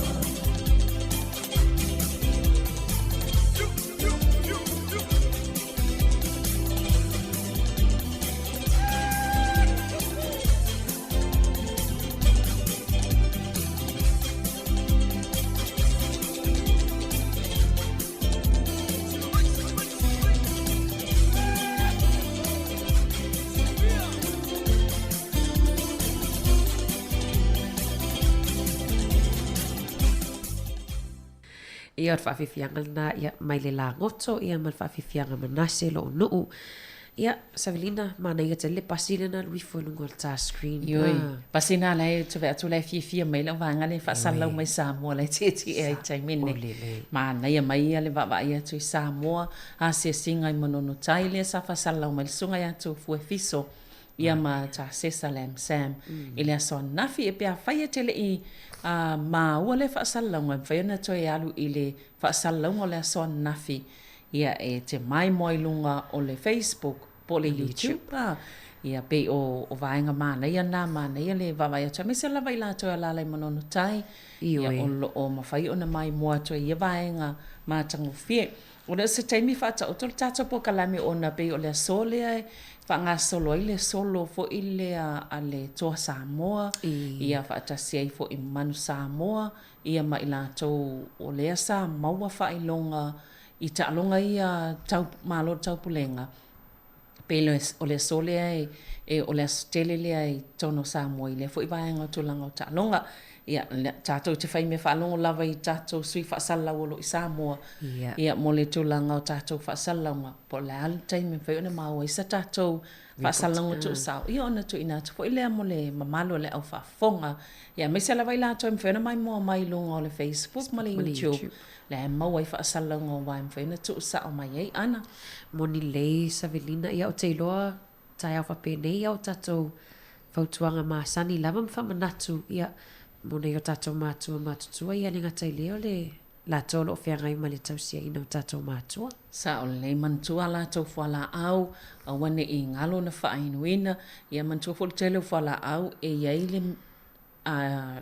Ia o le faafiafiaga lena ia mai le lagoto ia ma le faafiafiaga Manase loo nuu. Ia, Savelina, manaia tele le pasi lea na alu ifo i luga o le touch screen. Ioe, pasi na la e tove atu la e fiafia mai lau vaega lea e faasalalau mai Samoa la e tietie ai i taimi nei. Manaia mai ia le vaavaai atu i Samoa, asiasiga i Manono Tai lea sa faasalalau mai le susuga ia Tofua Fiso ia ma Tasesa Lam Sam i le aso ananafi. E pe afai e te le i maua lea faasalalauga, e mafai ona toe alu i le faasalalauga o le aso ananafi Ia e te maimoa i luga o le Facebook po o le YouTube a ia pei o o vaega manaia na manaia le vaavaai atu aemaise lava i latou e alaala i Manono Tai ia o lo o mafai ona maimoa atu ai i ia vaega matagofie. O le o se taimi faataoto le tatou polokalame ona pei o le aso lea e faagasolo ai le solo foi lea a le Toa Samoa ia faatasi ai foi ma Manu Samoa ia ma i latou o lea sa maua faailoga i taaloga ia tau Malo o le Taupulega, pei o le aso lea e, o le aso tele lea i totonu o Samoa i lea foi vaega o tulaga o taaloga. Ia, tatou te fai mea faalogo lava i tatou sui faasalalau o lo o i Samoa, ia, mo le tulaga o tatou faasalalauga, po o le a le taimi e mafai ona maua ai se tatou faasalalauga tuusao, ia ona tuuina atu foi lea mo le mamalu o le au faafofoga, ia, aemaise lava i latou e mafai ona maimoa mai i luga o le Facebook ma le YouTube. Lea e maua ai faasalalauga aua e mafai ona tuusao mai ai ana. Moni lelei Savelina, ia ou te iloa taeao faapenei ia o tatou fautuaga masani lava ma faamanatu ia mo nai o tatou matua matutua ia le gata i lea o le. latou o lo o feagai ma le tausiaina o tatou matua. Sao lelei, manatua a latou fualaau, aua ne i galo ona faainuina. Ia manatua foi le tele o fualaau e i ai le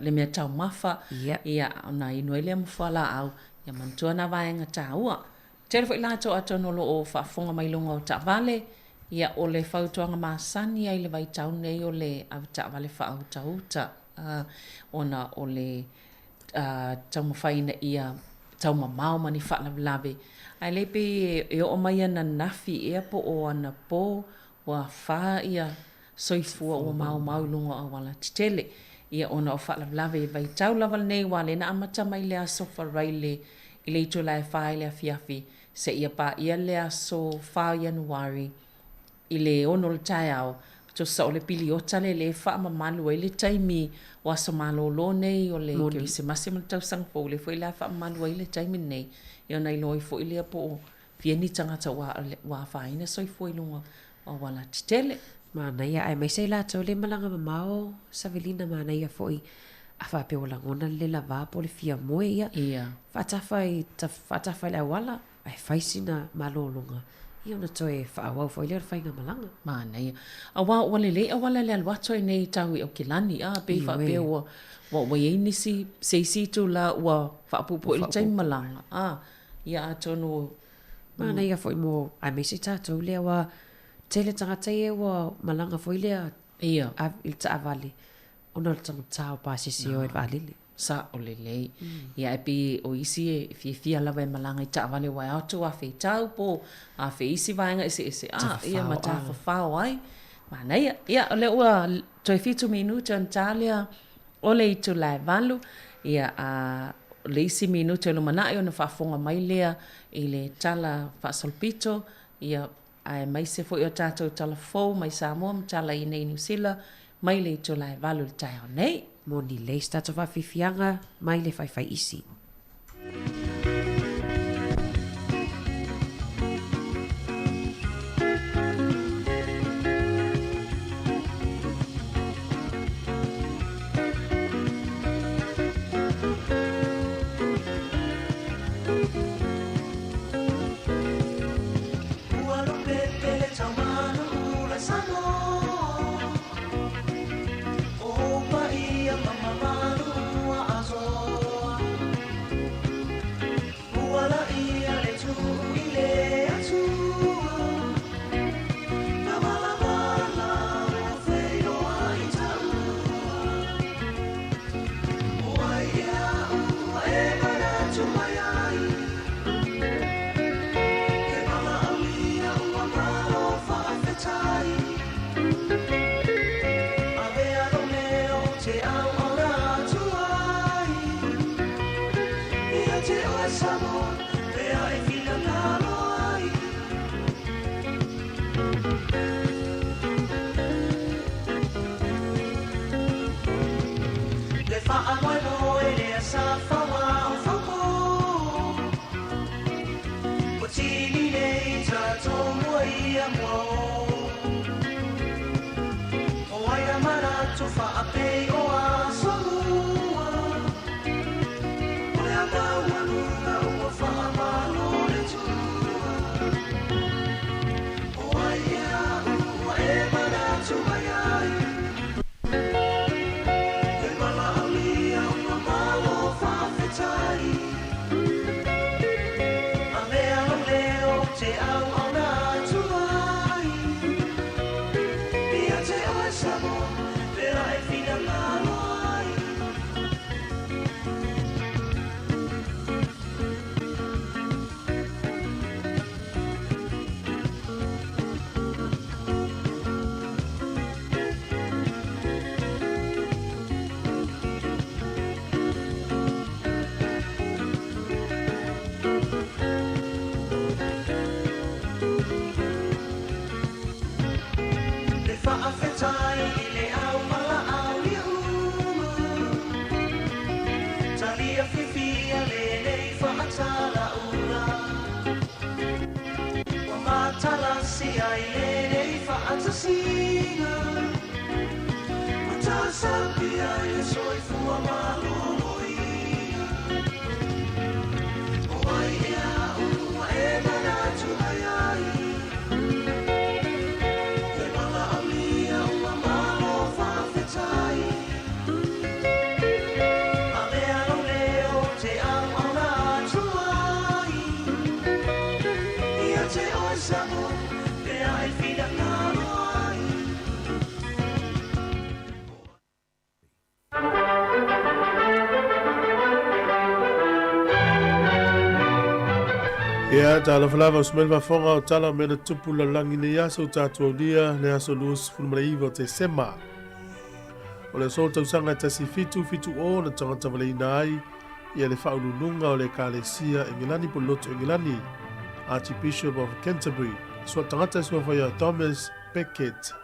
le mea taumafa, ia ona inu ai lea ma fualaau. Ia manatua na vaega taua. Tele foi latou atonu o lo o faafofoga mai i luga o taavale, ia o le fautuaga masani lava i le vaitau lenei o le avetaavale faautauta, ona o le taumafai ina ia taumamao ma ni faalavelave. Ae le pei e oo mai ananafi ea po o anapo ua fa ia soifua ua maumau i luga o auala tetele. Ia ona o faalavelave i le vaitau lava lenei aua o lea na amata mai le aso Faraile i le itula e fa i le afiafi seia paia le aso 4 o Ianuari i le 6 o le taeao, tusa o le piliota lea lea e faamamalu ai le taimi o aso malolo nei o le Kerisimasi ma le Tausaga Fou, lea foi la e faamamalu ai le taimi lenei, ia ona iloa ai foi lea po o fia ni tagata ua afaina soifua i luga o auala tetele. Manaia, aemaise i latou le malaga mamao Savelina, manaia foi a faapea ua lagona le lava po o le fia moe, ia faatafa i faatafa i le auala ae fai sina malologa, ia ona toe faaauau foi lea o le faigamalaga. Manaia. Aua ua lelei auala i le alu atu ai nei tau i Aukilani, a, pei faapea ua ua i ai nisi, se isi itula ua faapuupuu ai le taimi malaga, a, ia atonu. Manaia foi mo, aemaise tatou lea ua tele tagata ia ua malaga foi lea i le taavale ona o le taugata o pasese e o ai i le vaalele. Sao lelei. Ia ae pei o isi e fiafia lava e malaga i taavale aua e ao atu afe i tau po afe i isi vaega eseese a ia ma tafafao ai. Manaia. Ia o lea ua toe 7 minute ona ta lea o le itula e 8, ia a o le isi minute o lumanai ona faafofoga mai lea i le tala faasolopito, ia aemaise foi o tatou tala fou mai Samoa ma tala i inei i Niu Sila mai le itula e 8 i le taeao nei. Moni lelei se tatou faafiafiaga mai le faifai isi. Ia, talofa lava, usu mai le faafofoga o tala o mea na tupu i le lalolagi nei aso ua tatou aulia le aso 29 o Tesema. O le aso tausaga e 1770 na tagatavaleina ai ia le faauluuluga o le Ekalesia Engelani po o le Lotu Engelani, Archibishop of Canterbury, sua tagata e suafa ia Thomas Becket.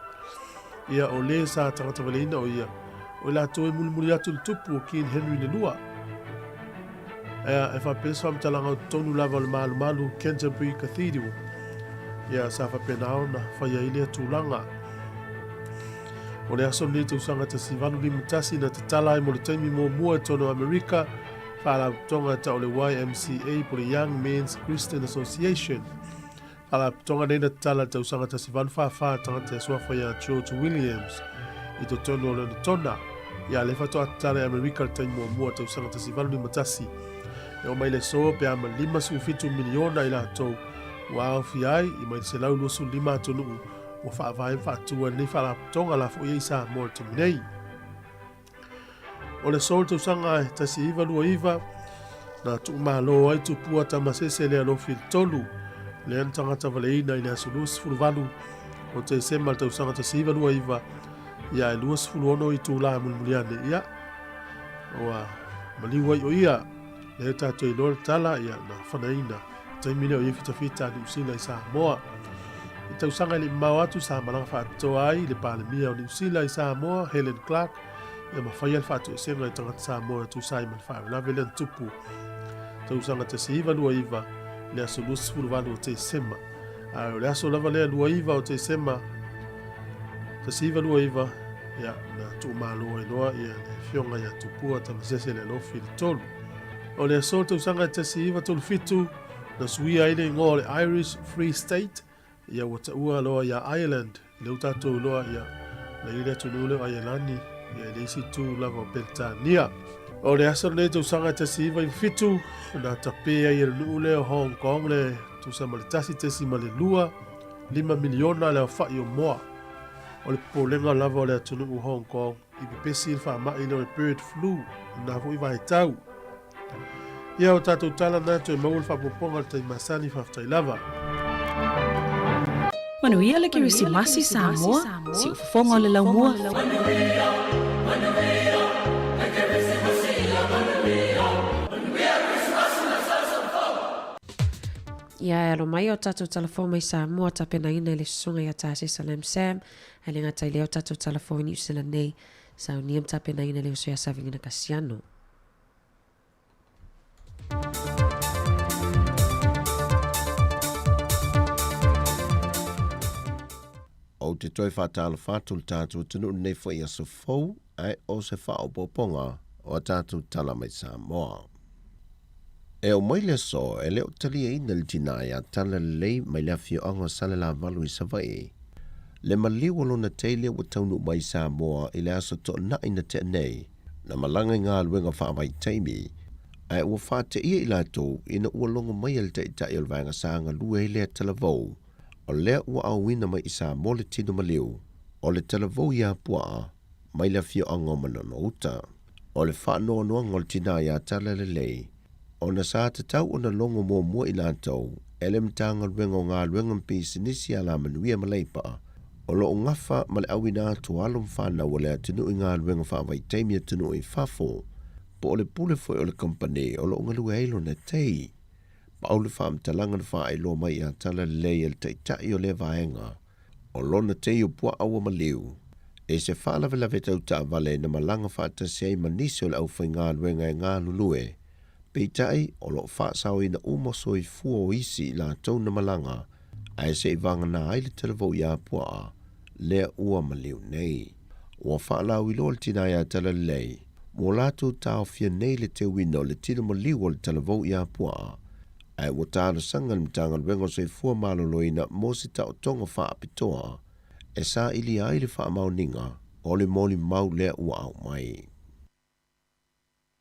Ia o le sa tagatavaleina o ia, o i latou e mulimuli atu i le tupu o King Henry le Lua. Ea, e faapea se faamatalaga o totonu lava o le malumalu Canterbury Cathedral. Ia, sa faapena ona fai ai lea tulaga. O le aso lenei tausaga 1851 na tatala ai mo le taimi muamua i totonu o Amerika faalapotopotoga e tau o le YMCA po o le Young Men's Christian Association. Faalapotopotoga nei na tatala i le tausaga 1844 tagata e suafa ia George Williams i totonu o Lonetona. Ia lea faatoa tatala i Amerika i le taimi muamua i le tausaga 1851. E oo mai le aso pe a ma 57 miliona i latou ua aofia ai i mai le 125 atunuu ua faavae ma faatu ai lenei faalapotopotoga la foi ai i Samoa i le taimi nei. O le aso o le tausaga 1929, na tuumalo ai Tupua Tamasese le Alofi le tolu, lea na tagata valeina i le aso 28 o Tesema le tausaga 1929, ia e 26 itulā mulimuli ane, ia, ua maliu ai o ia, lea tatou iloa le tala, ia, na fanaina. Taimi lea o ia fitafita a Niu Sila i Samoa. I tausaga e le i mamao atu sa malaga faapitoa ai le Palemia o Niu Sila i Samoa, Helen Clark, ia ma faia le faatoesega i tagata Samoa e tusa ai ma le faalavelave lea na tupu tausaga 1929 i le aso 28 o Tesema. A o le aso lava lea 29 o Tesema 1929, ia, na tuumalo ai loa ia le afioga ia Tupua Tamasese le Alofi le tolu. O le aso tausaga 1937, na suia ai le igoa o le Irish Free State, ia ua taua loa ia Ireland, lea ua tatou iloa ia, na i le atunuu lea o Aielani, ia i le isi itu lava o Peretania. O le aso lenei tausaga 1997, na tapē ai e le nuu lea o Hong Kong le tusa ma le 1.2 5 miliona le aofa'i o moa. O le popolega lava o le atunuu Hong Kong, i pepesi le faamai lea o le bird flu i lena foi vaitau. Ia o tatou tala na toe maua le faaopoopoga o le taimi masani, faafetai lava. Manuia le Kerisimasi Samoa, siufofoga o le laumua. Ia e alo mai o tatou talafou mai Samoa tapenaina i le susuga ia Tasesa Lam Sam, ae le gata i lea o tatou talafou i Niu Sila nei, saunia ma tapenaina le uso ia Savilina Kasiano. Ou te toe faatalofa atu i le tatou atunuu lenei foi aso fou, ae o se faaopoopoga o a tatou tala mai Samoa. E oo mai le aso e le o taliaina le tinā ia Talalelei mai le afioaga o Salelavalu i Savaii, le maliu o lona teile ua taunuu mai i Samoa i le aso Toonai na tea nei, na malaga i galuega faavaitaimi, ae ua faateia i latou ina ua logo mai e le taitai o le vaega sa galue ai lea talavou, o lea ua aoina mai i Samoa le tino maliu o le talavou ia Puaa mai le afioaga o Manono Uta. O le faanoanoaga o le tinā iā Talalelei, ona sa tatau ona logo muamua i latou e le Matagaluega o Galuega ma Pisinisi Alamanuia ma Leipa, o lo o gafa ma le auina atu o alo ma fanau a le atunuu i galuega faavaitaimi atunuu i fafo, po o le pule foi o le kamupani o lo o galue ai lona tei. Pau le faamatalaga na faailoa mai iā Talalelei e le taitai o lea vaega, O lona tei o puaa ua maliu, e se faalavelave tau taavale na malaga faatasi ai ma nisi o le aufaigaluega e galulue, peitai o lo o faasaoina uma soifua o isi i latou na malaga, ae se i vagana ai le talavou iā puaa lea ua maliu nei. Ua faalauiloa le tinā iā Talalelei, mo latou taofia nei le teuina o le tino maliu o le talavou iā puaa, Ae ua talosaga le Matagaluega o Soifua Maloloina mo se taotoga faapitoa e sailia ai le faamaoniga o le molimau lea ua aumai.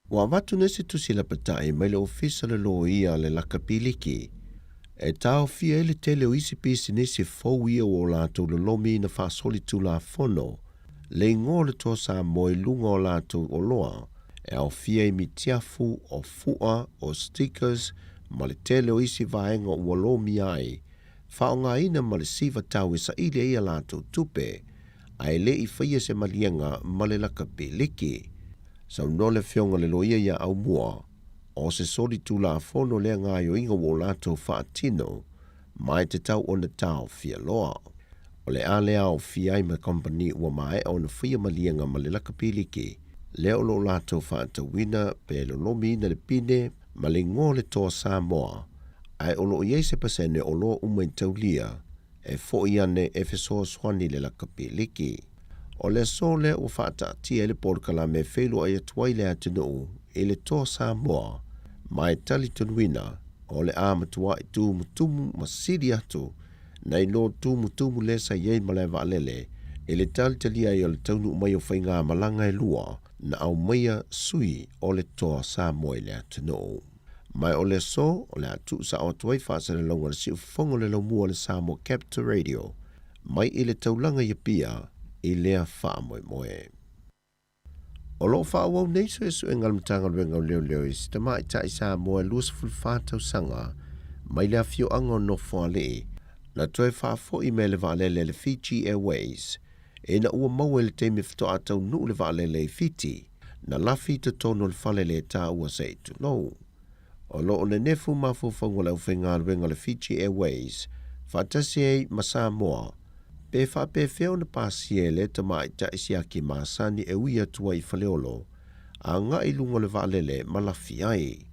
Ua avatu nei se tusi lapatai mai le Ofisa o le Loia a le Laka Piliki E taofia ai le tele o isi pisinisi fou ia ua o latou lolomiina faasolitulafono le igoa o le Toa Samoa i luga o latou oloa e aofia ai mitiafu, o fu'a, o stickers ma le tele o isi vaega ua lomia ai, faaaogaina ma le siva tau e saili ai a latou tupe, ae le i faia se maliega ma le lakapiliki. Saunoa le Afioga i le Loia ia Aumua, o se solitulafono lea gaoioiga ua o latou faatino, ma e tatau ona taofia loa. O le a le aofia ai ma kamupani ua maea ona faia maliega ma le lakapiliki, lea o lo o latou faatauina pe lolomiina le pine ma le igoa o le Toa Samoa, ae o lo o i ai se pasene o oloa uma i taulia e foi ane e fesoasoani i le lakapiliki. O le aso lea ua faataatia ai le polokalame e feiloai atu ai le atunuu i le Toa Samoa ma e talitonuina o le a matua'i tumutumu ma sili atu nai lo tumutumu lea sa i ai malaevaalele i le talitalia ai o le taunuu mai o faigamalaga e lua na aumaia sui o le Toa Samoa i le atunuu. Ma o le aso o le a tuusao atu ai faasalalauga a le siufofoga o le laumua o le Samoa Capital Radio mai i le taulaga i Apia i lea faamoemoe. O lo o faaauau nei suesuega a le Matagaluega o Leoleo i se tamaitai Samoa e 24 tausaga mai le afioaga o Nofoalii na toe faafoi mai le vaalele a le Fiji Airways ina ua maua i le taimi faatoa taunuu le vaalele i Fiti na lafi i totonu o le fale le taua se i tulou. O lo o nenefu mafaufauga o le aufaigaluega o le Fiji Airways faatasi ai ma Samoa pe faapefea ona pasia e lea tamaitai siaki masani e ui atu ai i Faleolo agai i luga o le vaalele ma lafi ai.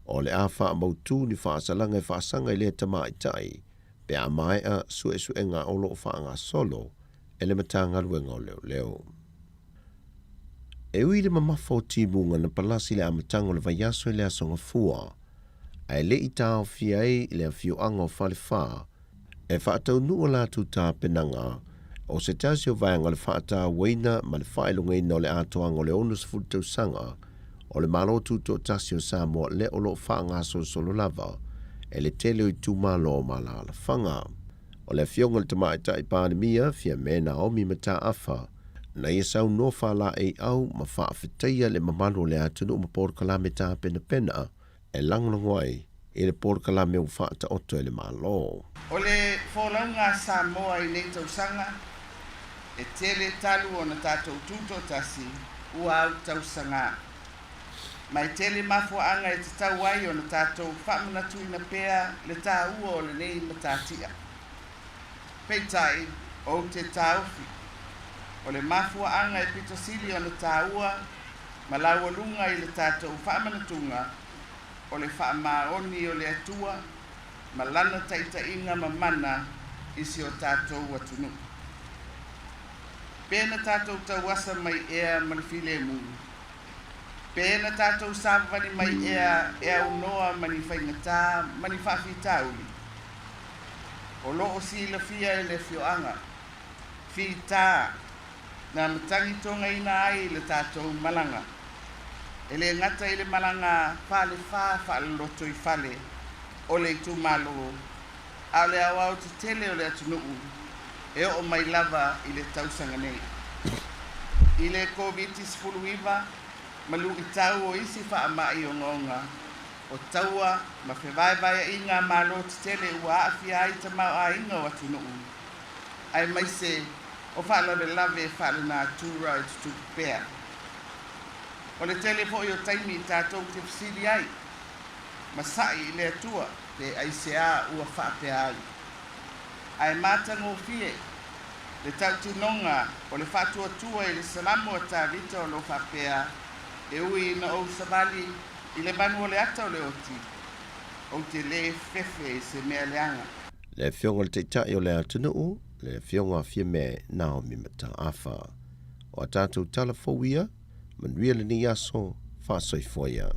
O le a faamautu ni faasalaga e faasaga i lea tamaitai pe a maea suesuega o lo o faagasolo e le Matagaluega o Leoleo. E ui i le mamafa o timuga na palasi i le amataga o le vaiaso i le Aso Gafua, ae le i taofia ai le afioaga o Falefa e faataunuu a latou tapenaga o se tasi o vaega o le faatauaina ma le faailogaina o le atoaga o le 60 tausaga o le Malo Tutoatasi o Samoa lea o lo o faagasolosolo lava e le tele o itumalo ma alaalafaga. O le Afioga i le Tamaitai Palemia, Fiame Naomi Mataafa, na ia saunoa faalaeiau ma faafetaia le mamalu o le atunuu ma polokalame tapenapena e lagolago ai i le polokalame ua faataoto e le Malo. O le folauga a Samoa i nei tausaga, e tele talu ona tatou tutoatasi ua au tausagā. Ma e tele mafuaaga e tatau ai ona tatou faamanatuina pea le tāua o lenei matatia. Peitai, ou te taofi, o le mafuaaga e pito sili ona tāua ma laualuga i le tatou faamanatuga o le faamaoni o le Atua ma Lana taitaiga ma mana i si o tatou atunuu. Pe na tatou tauasa mai ea ma le filemu, pe na tatou savavali mai ea e aunoa ma ni faigata ma ni faafitauli, o lo o silafia e le afioaga fita na matagitogaina ai le tatou malaga. E le gata i le malaga falefa faalolotoifale o le itumalo, a o le aoao tetele o le atunuu e oo mai lava i le tausaga nei. I le Koviti-19 ma luitau o isi faamai ogaoga, o taua ma fevaevaeaiga a Malo tetele ua aafia ai tamaoaiga o atunuu, aemaise o faalavelave faalenatura e tutupu pea. O le tele foi o taimi tatou te fesili ai ma sa'i i le Atua pe aisea ua faapea ai. Ae matagofie le tautinoga o le faatuatua i le Salamo a Tavita o lo o faapea, E ui ina ou savali i le manu o le ata o le oti, ou te lē fefe i se mea leaga. Le Afioga i le Taitai o le atunuu, le Afioga a Fiame Naomi Mataafa. O a tatou tala fou ia, manuia lenei aso, faasoifua ia.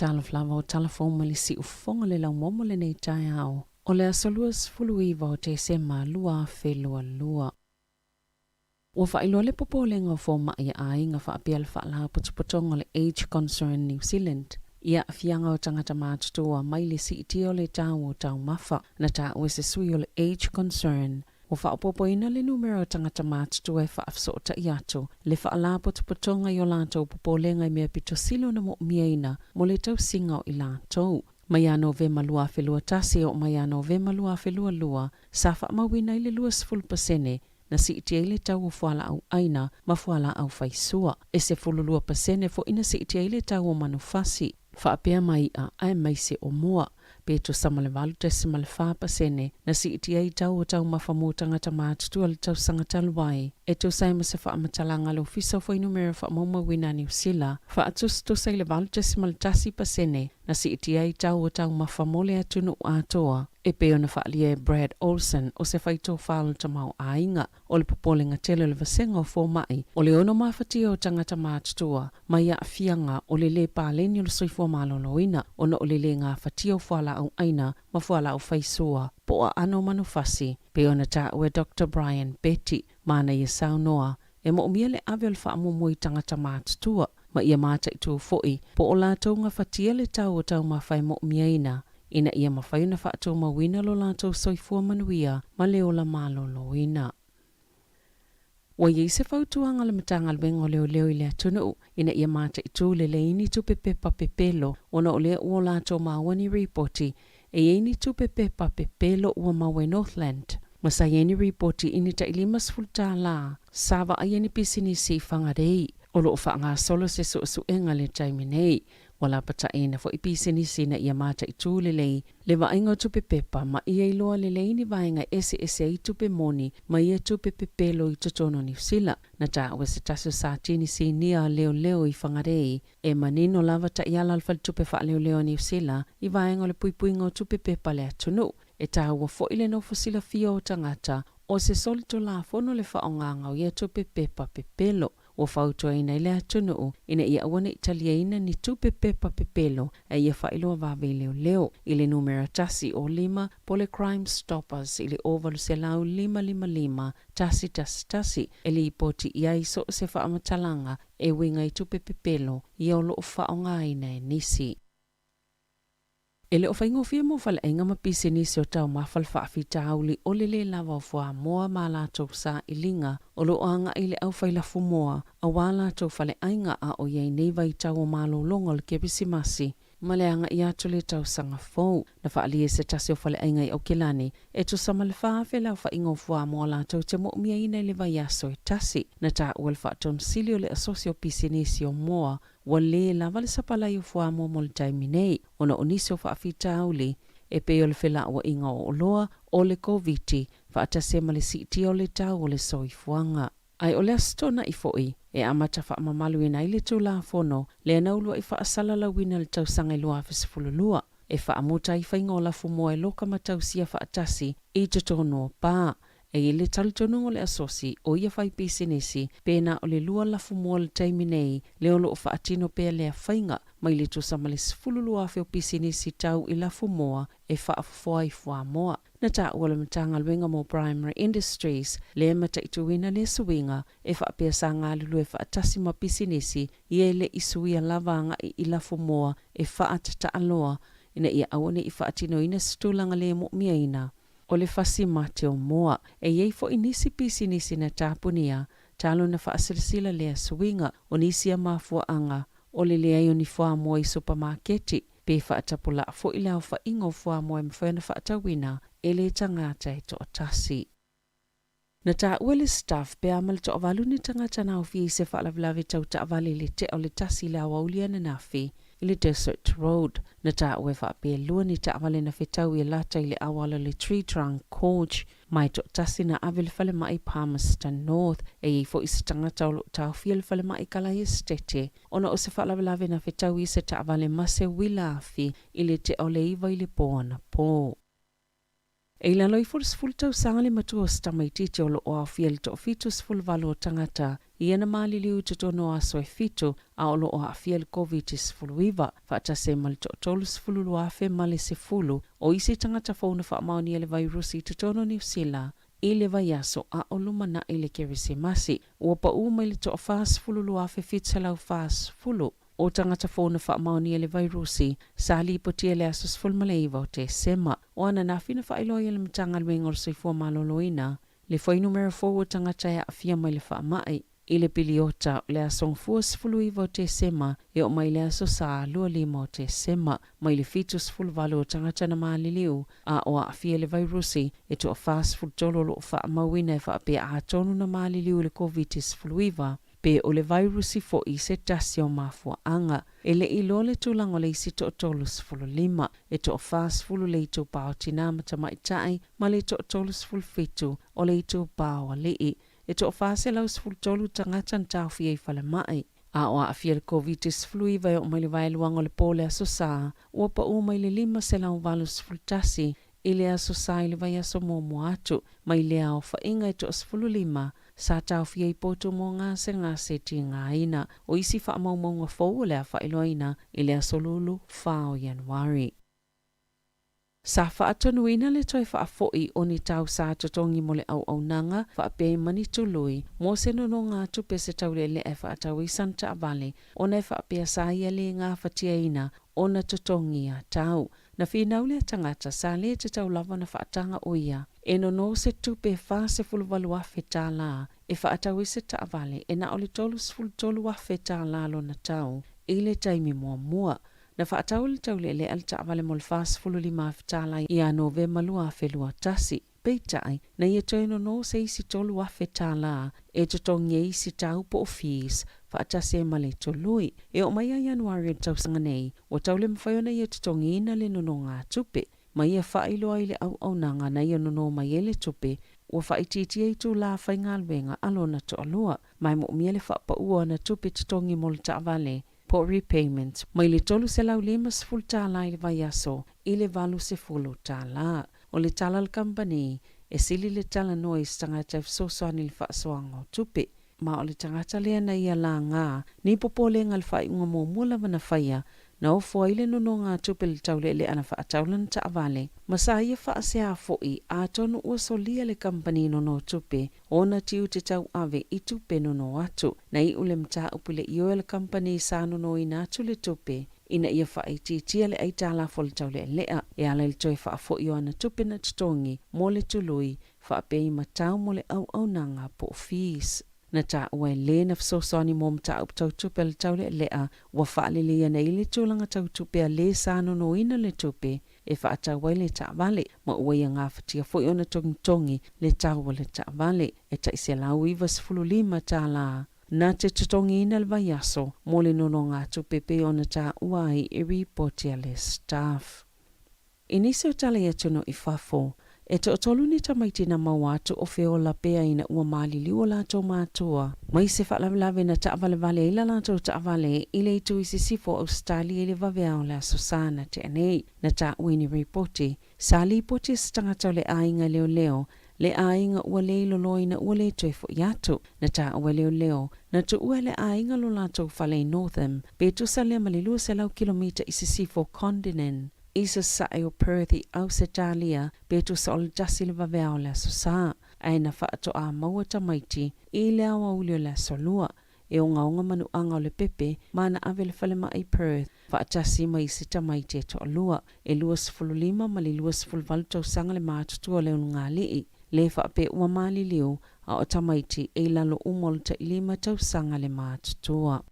Talofa lava o tala fou mai le siufofoga le laumomo lenei taeao o le aso 29 o Tesema 2022. Ua faailoa le popolega o fomai a aiga faapea le Faalapotopotoga o le Age Concern New Zealand i aafiaga o tagata matutua mai le siitia o le tau o taumafa. Na taua e se sui o le Age Concern, ua faaopoopoina le numera o tagata matutua e faafesootai atu le Faalapotopotoga i o latou popolega i mea pito sili ona mo'omiaina mo le tausiga o i latou. Mai ia Novema 2021 e oo mai ia Novema 2022, sa faamauina ai le 20% na siitia ai le tau o fualaau aina ma fualaau faisua. E 12% foi na siitia ai le tau o manufasi, faapea ma i'a aemaise o moa, pe tusa ma le 8.4% na siitia ai tau o taumafa mo tagata matutua i le tausaga talu ai, e tusa ai ma se faamatalaga a le Ofisa o Fuainumera Faamaumauina a Niu Sila, faatusatusa i le 8.1% na siitia ai tau o taumafa mo le atunuu atoa, e pei ona faaalia e Brad Olsen o se faitofa o le tamaoaiga o le popolega tele o le vasega o fomai o le ono mafatia o tagata matutua mai aafiaga o le lē paleni o le soifua maloloina ona o le lē gafatia o fualaau aina ma fualaau faisua po o aano o manufasi, pei ona taua e Doctor Brian Betty ma ana ia saunoa e moomia le ave o le faamuamua i tagata matutua ma ia mataitū foi po o latou gafatia le tau o taumafa e moomiaina ina ia mafai ona faatumauina lo latou soifua manuia ma le ola maloloina. Ua i ai se fautuaga a le Matagaluega o Leoleo i le atunuu ina ia mataitū lelei ni tupe pepa pepelo ona o lea ua o latou maua ni ripoti e i ai ni tupe pepa pepelo ua maua i Northland ma sa i ai ni ripoti i ni tai $50 sa vaaia ni pisinisi i Whangarei. O lo o faagasolo se suesuega i le taimi nei. Ua lapataiina foi pisinisi ina ia mataitū lelei le vaaiga o tupe pepa ma ia iloa lelei ni vaega e eseese ai tupe moni ma ia tupe pepelo i totonu o Niu Sila. Na taua e se tasi o Satini Sinia a Leoleo i Whangarei e manino lava taiala a le Faletupe Faaleoleo a Niu Sila i vaega o le puipuiga o tupe pepa a le atunuu. E taua foi le nofo silafia o tagata o se solitulafono le faaaogaga o ia tupe pepa pepelo. Ua fautuaina ai le atunuu ina ia aua ne i taliaina ni tupe pepa pepelo a ia faailoa vave i leoleo i le numera 105 po o le Crime Stoppers i le 0800 555 111 e lipoti i ai so o se faamatalaga e uiga i tupe pepelo ia o lo o faaaogaina e nisi. E le o faigofie mo faleaiga ma pisinisi o taumafa le faafitauli o le lē lava o fuamoa ma a latou sailiga o lo o agai i le aufai lafumoa aua latou faleaiga a o i ai nei vaitau o malologa o le Kerisimasi ma le agai atu i le tausaga fou. Na faaalia e se tasi o faleaiga i Aukilani e tusa ma le 4,000 le aofaiga o fuamoa latou te moomiaina i le vaiaso e tasi. Na taua e le Faatonusili o le Asosi o Pisinisi o Moa Ua lē lava le sapalai o fuamoa mo le taimi nei, ona o nisi o faafitauli, e pei o le felauaiga o oloa, o le Koviti, faatasi ai ma le siitia o le tau o le soifuaga. Ae o le Aso Toonai foi, e amata faamamaluina ai le Tulafono lea na uluai faasalalauina i le tausaga e 2012, e faamuta ai faiga o lafumoa e loka ma tausia faatasi i totonu o pā, E i ai le talitonuga o le Asosi o ia fai pisinisi pe na o le lua lafumoa i le taimi nei lea o lo o faatino pea lea faiga mai le tusa ma le 12,000 o pisinisi tau i lafumoa e faafofoa ai fuamoa. Na taua le Matagaluega mo Primary Industries lea e mataituina lea suiga e faapea sa galulue faatasi ma pisinisi ia e le i suia lava agai i lafumoa e faatataaloa ina ia aua ne i faatinoina se tulaga le mo'omiaina o le fasi mate o moa. E i ai foi nisi pisinisi na tapunia talu na faasilasila lea suiga o nisi a mafuaaga o le leai o ni fuamoa i supamaketi pe faatapulaa foi le aofaiga o fuamoa e mafai ona faatauina e le tagata e toatasi. Na taua le staff pe a ma le toavalu ni tagata na aofia i se faalavelave tau taavale i le tea o le tasi i le aoauli ananafi i le Desert Road. Na taua e faapea lua ni taavale na fetau i lata i le auala o le Tree Trunk Gorge ma e toatasi na ave i le falemai Palmerston North. E i ai foi se tagata o lo o taofia i le falemai Kalai Estate ona o se faalavelave na fetau i se taavale ma se uila afi i le tea o le 9 i le po anapo. E i lalo ifo o le 10 tausaga le matua o se tamaitiiti o lo o aofia i le toafitu 18 o tagata Ia na maliliu i totonu o aso e fitu, a o lo o aafia i le Koviti-19, faatasi ai ma le toa-32,000 ma le 10 o isi tagata fou na faamaonia le vairusi i totonu o Niu Sila i le vaiaso a o lumanai le Kerisimasi. Ua paū mai le toa-42,740 o tagata fou na faamaonia le vairusi sa lipotia i le aso 19 o Tesema. O ananafi na faailoa ai e le Matagaluega o le Soifua Maloloina le fuainumera fou o tagata e aafia mai le faamai i le piliota o le aso Gafua 19 o Tesema e oo mai le aso Sa 25 o Tesema. Mai le 78 o tagata na maliliu a o aafia i le vairusi, e toa-43 o lo o faamauina e faapea atonu na maliliu i le Koviti-19. Pe o le vairusi foi se tasi o mafuaaga. E le i iloa le tulaga o le isi toa-35. E toa-40 le itupa o tinā ma tamaitai ma le toa-37 o le itupa o alii. E toa-413 tagata na taofia i falemai. A o aafia i le Koviti-19 e oo mai le vaeluaga o le po o le Aso Sa, ua paū mai le 581 i le Aso Sa i le vaiaso muamua atu mai lea aofaiga e toa-15 sa taofia i potu mo gasegase tigaina. O isi faamaumauga fou o le a faailoaina i le aso lulu 4 o Ianuari. Sa faatonuina le toe faafoi o ni tau sa totogi mo le auaunaga faapea i ma ni tului mo se nonogatupe se taulealea e faatau ai sana taavale ona e faapea sa ia le gafatiaina ona totogi a tau. Na finau lea tagata sa le tatau lava ona faataga o ia e nono se tupe $48,000 tālā e faatau ai se taavale e na o le $33,000 tālā lona tau i le taimi muamua. Na faatau e le taulealea le taavale mo le $45,000 tālā ia Novema 2021. Peitai, na ia toe nono se isi $3,000 tālā e totogi ai isi tau po o fees faatasi ai ma le tului. E oo mai ia Ianuari o le tausaga nei, ua tau le mafai ona ia totogiina le nonogatupe. Ma ia faailoa i le auaunaga na ia nono mai ai le tupe, ua faaitiitia itulā faigaluega a lona toalua. Ma e moomia le faapaua o ana tupe totogi mo le taavale po o repayment mai le $350 i le vaiaso i le $80. O le tala a le kamupani, e sili le talanoa i se tagata e fesoasoani i le faasoaga o tupe. Ma o le tagata lea na ia laga ni popolega i le faaiuga muamua lava na faia, na ofo ai le nonogatupe i le taulealea na faatau lana taavale, ma sa ia faasea foi atonu ua solia le kamupani nonotupe ona tiute tauave i tupe nono atu. Na iu le mataupu i le ioe a le kamupani sa nonoina atu le tupe ina ia faaitiitia le aitalafu a le taulealea e ala i le toe faafoi o ana tupe na totogi mo le tului faapea i matau mo le auaunaga po o fees. Na taua e le na fesoasoani mo mataupu tau tupe a le taulealea ua faaleleia nei le tulaga tau tupe a le sa nonoina le tupe e faatau ai le taavale, ma ua ia gafatia foi ona togitogi le tau o le taavale e tai $195 na te totogiina le vaiaso mo le nonogatupe pei ona taua ai i ripoti a le Staff. I nisi o tala i atunuu i fafo, e toatolu ni tamaiti na maua atu o feola pea ina ua maliliu o latou matua mai se faalavelave na taavalevale ai la latou taavale i le itu i sisifo o Ausetalia i le vaveao o le Aso Sa na tea nei. Na taua i ni ripoti, sa lipoti e se tagata o le aiga leoleo le aiga ua le iloloina ua le toe fo'i atu. Na taua e leoleo, na tuua e le aiga lo latou fale i Northam, pe tusa lea ma le 200 kilomita i sisifo o Kondinin. I sasae o Perth i Ausetalia, pe tusa o le tasi le vaveao o le Aso Sa, ae na faatoa maua tamaiti i le aoauli o le Aso Lua. E ogaoga manuaga o le pepe ma na ave le falemai i Perth faatasi ma isi tamaiti e toalua. E 25 ma le 28 tausaga le matutua o le ulugalii, le faapea ua maliliu, a o tamaiti e i lalo uma o le tailima tausaga le matutua.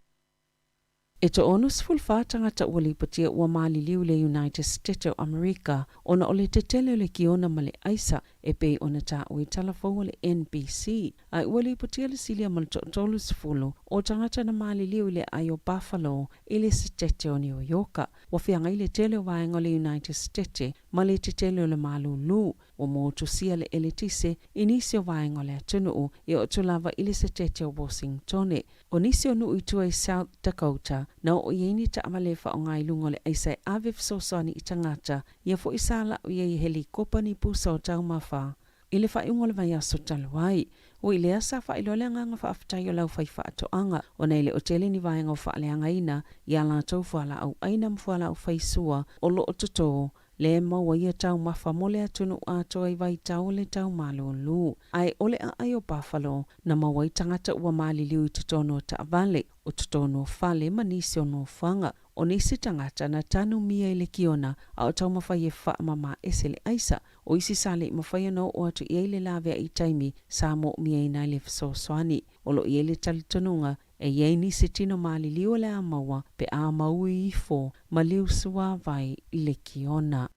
E toa-64 tagata ua lipotia ua maliliu i le United State o Amerika ona o le tetele o le kiona ma le aisa e pei ona taua i tala fou a le NBC, ae ua lipotia le silia ma le toa-30 o tagata na maliliu i le aai o Buffalo i le Setete o Niu Ioka. Ua feagai le tele o vaega o le United State ma le tetele o le malūlū. Ua motusia le eletise i nisi o vaega o le atunuu e oo atu lava i le Setete o Washingtone. O nisi o nuu i tua i South Dakota, na oo i ai ni taavale e faaaoga i luga o le aisa e ave fesoasoani i tagata, ia foi sa lau i ai e helikopa ni pusa o taumafa. I le faaiuga o le vaiaso talu ai, ui i lea sa faailoa le agaga faafetai o le aufaifaatoaga ona e le o tele ni vaega o faaleagaina i a latou fualaau aina ma fualaau faisua o lo o totō lea e maua ia taumafa mo le atunuu atoa i vaitau o le tau malūlū. Ae o le aai o Buffalo na maua ai tagata ua maliliu i totonu o taavale, o totonu o fale ma nisi o nofoaga. O nisi tagata na tanumia i le kiona a o taumafai e faamama ese le aisa. O isi sa le i mafai ona oo atu i ai le laveai i taimi sa moomia ai le fesoasoani. O lo o i ai le talitonuga e i ai nisi tino maliliu o le a maua pe a maui ifo ma liu suavai i le kiona.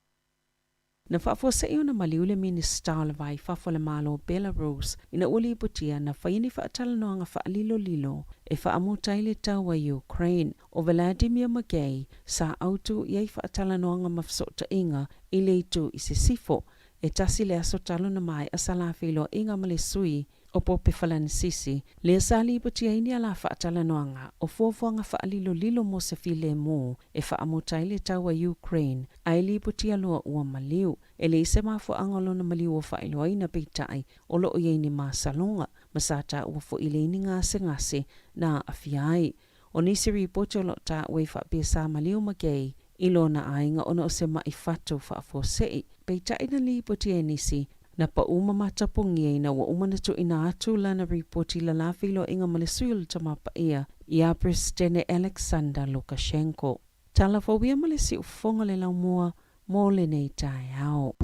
Na faafuasei ona maliu le Minisita o le Va i Fafo o le Malo o Belarus ina ua lipotia na faia ni faatalanoaga faalilolilo e faamuta ai le taua i Ukraine. ʻO Vladimir Makei sa autu i ai faatalanoaga ma fesootaiga i le itu i sisifo. E tasi le aso talu na maea sa la feiloaiga ma le sui o Pope Falanisisi, lea sa lipotia ai ni ala faatalanoaga o fuafuaga faalilolilo mo se filemu e faamuta ai le taua i Ukraine, ae lipotia loa ua maliu. E leai se mafuaaga o lona maliu ua faailoaina, peitai, o lo o i ai ni masaloga, ma sa taua foi e leai ni gasegase na aafia ai. O nisi ripoti o lo o taua i faapea sa maliu Makei i lona aiga ona o se maʻi fatu faafuasei. Peitai na lipoti e nisi, na paʻu ma matapogia ina ua uma ona tuuina atu lana ripoti i le la feiloaiga ma le sui o le Tama Paia ia Peresetene Alexander Lukashenko. Tala fou ia ma le siufofoga le laumua mo lenei taeao.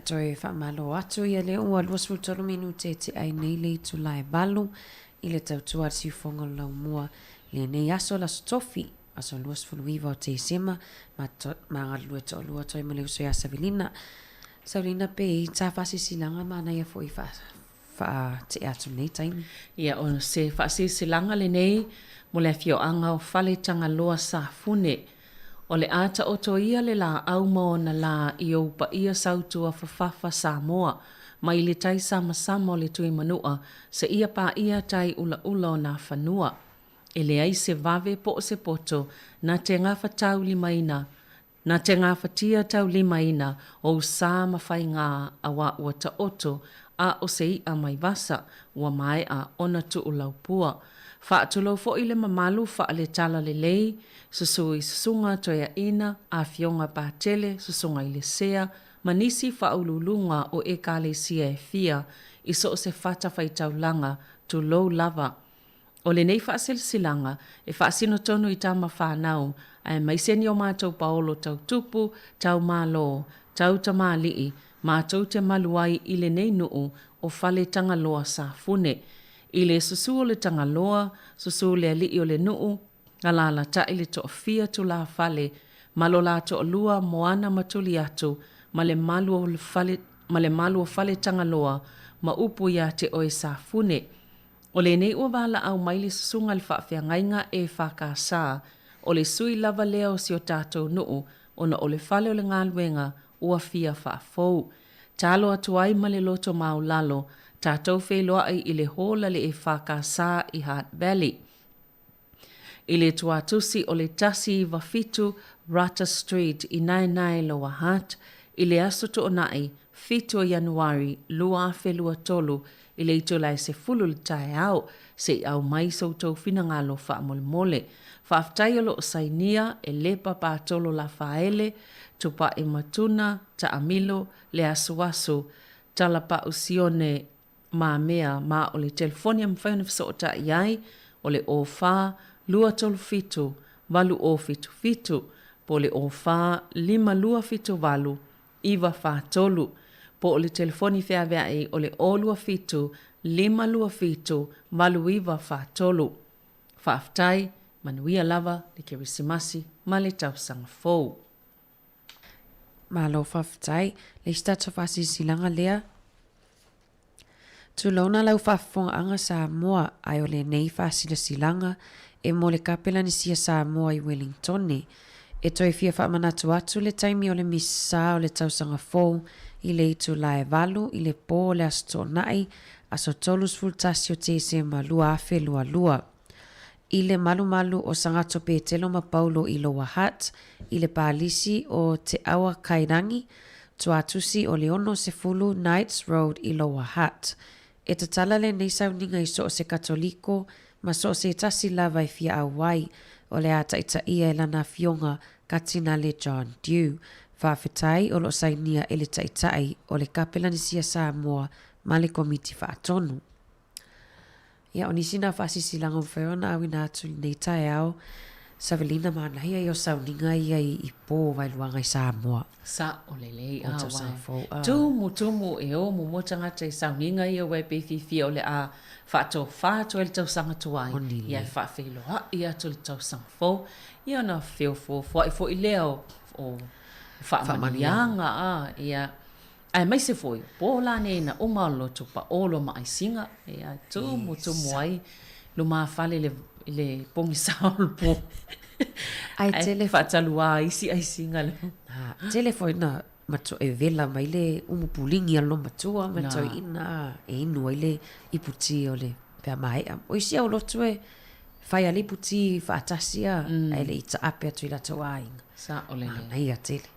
toe faamalo atu ia lea ua 23 minute e tea ai nei le itula e 8 i le tautua a le siufofoga o le laumua i lenei aso le Aso Tofi, aso 29 o Tesema, ma, to, ma galulue toalua atu ai ma le uso ia Savelina. Savelina pe i tā faasilasilaga manaia foi faa, faatea atu lenei taimi. Ia, o se faasilasilaga lenei mo le afioaga o Faletagaloa Safune. O le a taoto ia le laau ma ona lā i ou paia sautua fafafa Samoa, mai le tai samasama o le Tuimanua seia paia tai ulaula o nā fanua. E leai se vave po o se poto na te gafataulimaina Na te gafatia taulimaina ou sa ma faigā auā ua taoto a o se iʻa mai vasa ua maea ona tuu laupua. Faatulou foi le mamalu faale-tala lelei, susu i Susuga Toeaina, Afioga Patele, Susuga i le Sea, ma nisi faauluuluga o Ekalesia e fia i so o se fatafaitaulaga, tulou lava. O lenei faasilasilaga, e faasino tonu i tama fanau, aemaise ni o matou paolo tau tupu, tau malo, tau tamalii, matou te malu ai i lenei nuu o Fale Tagaloa Safune. I le susu o le Tagaloa, susu le alii o le nuu, alalatai le toafia tulafale ma lo la toalua Moana ma Tuliatu ma le malu o Fale, ma le malu o Fale Tagaloa ma upu ia te oe Safune. O lenei ua valaau mai le susuga i le faafeagaiga EFKS, o le sui lava lea o si o tatou nuu ona o le fale o le galuega ua fia faafou. Talo atu ai ma le loto maulalo, tatou feiloai i le hall a le EFKS i Hutt Valley. I le tuatusi o le 197 Rata Street i Naenae Lower Hutt i le aso Toonai 7 o Ianuari 2023 i le itula e 10 i le taeao se i aumai so outou finagalo faamolemole. Faafetai o lo o sainia e Lepa Patolo Lafaele, Tupai Matuna, Taamilo, Leasuasu, Talapau Sione Mamea ma o le telefoni e mafai ona fesootai ai o le 04 237 8077 po o le 04 5278 943 po o le telefoni feaveai o le 027 527 8943. Faafetai, manuia lava le Kerisimasi ma le tausaga fou. Malo faafetai. Le isi tatou faasilasilaga lea. Tulouna lau faafofogaaga Samoa, ae o lenei faasilasilaga e mo le Kapelanisia Samoa i Welingtone. E toe fia faamanatu atu le taimi o le Misa o le tausaga fou i le itula e 8 i le po o le Aso Toonai, aso 31 o Tesema 2022. I le malumalu o Sagato Petelo ma Paulo i Lower Hutt, i le palisi o Te Awa Kairangi, tuatusi o le 60 Knights Road i Lower Hutt. E tatala lenei sauniga i so o se Katoliko ma so o se tasi lava e fia auai, o le a taitaia e lana afioga Katinale John Dew. Faafetai o lo o sainia e le Taitai o le Kapelanisia Samoa ma le Komiti Faatonu. Ia, o nisi na faasisilaga ua mafai ona auina atu i lenei taeao, Savelina manaia ia o sauniga ia i, i pō vaeluaga i Samoa. Sa'o lelei, a wai. Tumu, tumu e o muamua tagata i sauniga ia ua e pei fiafia o le a faatofā atu ai le tausaga tuai, ia e faafeiloai atu le tausaga fou, ia ona feofoofoai foi lea o, o faamanuiaga, a, ia. Aemaise foi, po la nei na uma o loto paolo ma aisiga, ia tumu tumu ai lumafale le le pogisa o le po. Ai tele faatalua isi aisiga le. Ha, tele foi na matua e vela mai le umu puligi a lo matua ma toeaiina e inu ai le ipu ti o le pe a maea. O isi au lotu e fai a le ipu ti faatasi a, ae le i taape atu i latou aiga. Saolele. Manaia tele.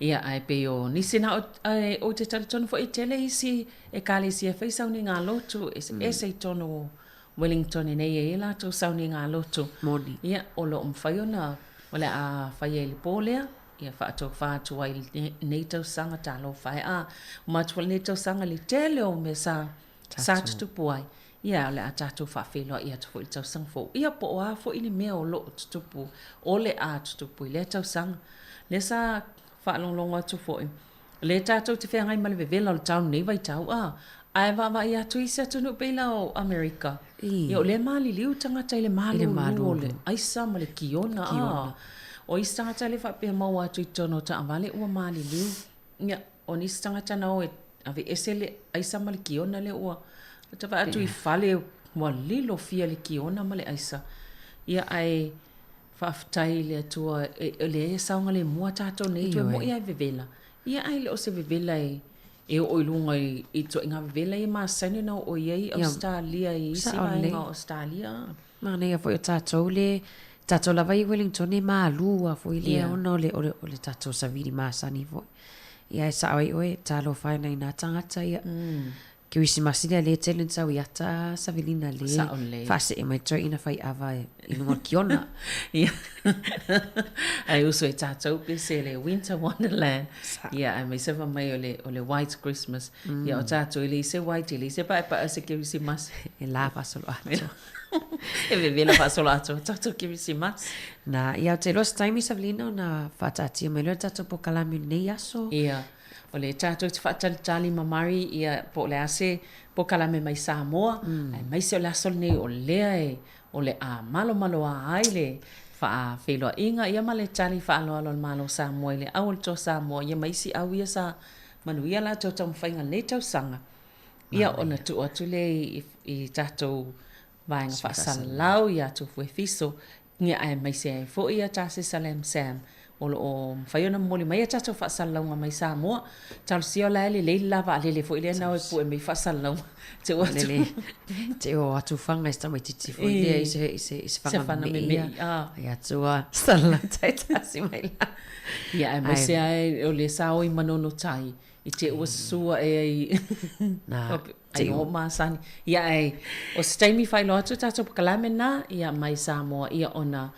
Ia, ae pei o nisi na o, ae ou te talitonu foi e tele isi ekalesia e fai sauniga lotu eseese i tonu o Wellington nei e i ai latou sauniga lotu. Moni. Ia, o lo o mafai ona, o le a fai ai i le po lea, ia faatofa atu ai i lenei tausaga talofa e. A, uma atu foi lenei tausaga i le tele o mea sa, sa tutupu ai. Ia, o le a tatou faafeiloai atu foi i le tausaga fou. Ia, po o a foi ni mea o lo o tutupu, o le a tutupu i lea tausaga. Lea sa faalogologo atu foi, Lea tatou te feagai ma le vevela o le tau lenei vaitau, a, ae vaavaai atu i isi atunuu pei la o Amerika, ia o lea e maliliu tagata i le malulu o le aisa ma le kiona, a. O isi tagata lea faapea maua atu i totonu o taavale ua maliliu. Ia, o nisi tagata na o e aveese le aisa ma le kiona lea ua ta vaai atu i fale ua lilofia le kiona ma le aisa. Ia, ae Faafetai i le Atua o lea e saogalemu a tatou nei toe mo'i a e vevela. Ia ae le o se vevela e e oo i luga i ituaiga vevela ia masani ona oo i ai Ausetalia i isi vaega o Ausetalia. Manaia foi o tatou le tatou lava i Wellington e malu a foi lea ona o le o le tatou savili masani foi. Ia e sao ai oe, talofa e nai nā tagata ia. Kerisimasi lea lea tele na sau i ata savilina le Sao lelei. faasee mai toeaina fai ava i luga o le kiona. Ia. Ae uso e tatou pese le Winter Wonderland. Sao. Ia aemaise fai mai o le o le White Christmas. Ia o tatou e leai se white, e leai se paepae o se Kerisimasi. E la faasoloatoa. E vevela faasoloatoa tatou Kerisimasi. Na, ia ou te iloa se taimi Savilina ona faataatia mai loa le tatou pokalame i lenei aso. Ia. O lea tatou te faatalitali ma Mari ia po o le a se pokalame mai Samoa, aemaise o le aso lenei o lea e o le a malomaloa ai le faafeiloaiga ia ma le tali faaaloalo a le Malo o Samoa i le au o le Toa Samoa ia ma isi au ia sa manuia latou taumafaiga i lenei tausaga. Ia ona tuu atu lea i tatou vaega faasalalau ia Tufuefiso Ia aemaise ai foi ia Tasesa Lam Sam o lo o mafai ona momoli mai a tatou faasalalauga mai Samoa. Talosia o la e lelei le la vaalele foi lea na o e pue mai faasalalauga. Te o atu. Te o atu fanga i se tamaitiiti foi lea i se, i se, i se fana memei. Ia. Ai atu a salalau taitasi mai la. Ia aemaise ai o le sa o i Manono Tai. I te ua sua e ai. Na. Ai o masani. Ia ai, o se taimi faailoa atu tatou pokalame na, ia mai Samoa ia ona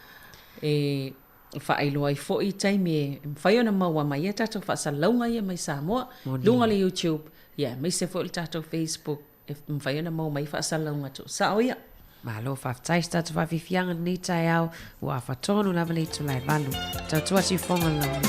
e faailoa ai foi i taimi e mafai ona maua mai ai tatou faasalalauga ia mai Samoa, luga o le YouTube, ia aemaise foi o le tatou Facebook e mafai ona maua mai faasalalauga tuusao ia. Malo faafetai se tatou faafiafiaga lenei taeao ua afa tonu lava le itula e 8. Tautua siufofoga le lauga.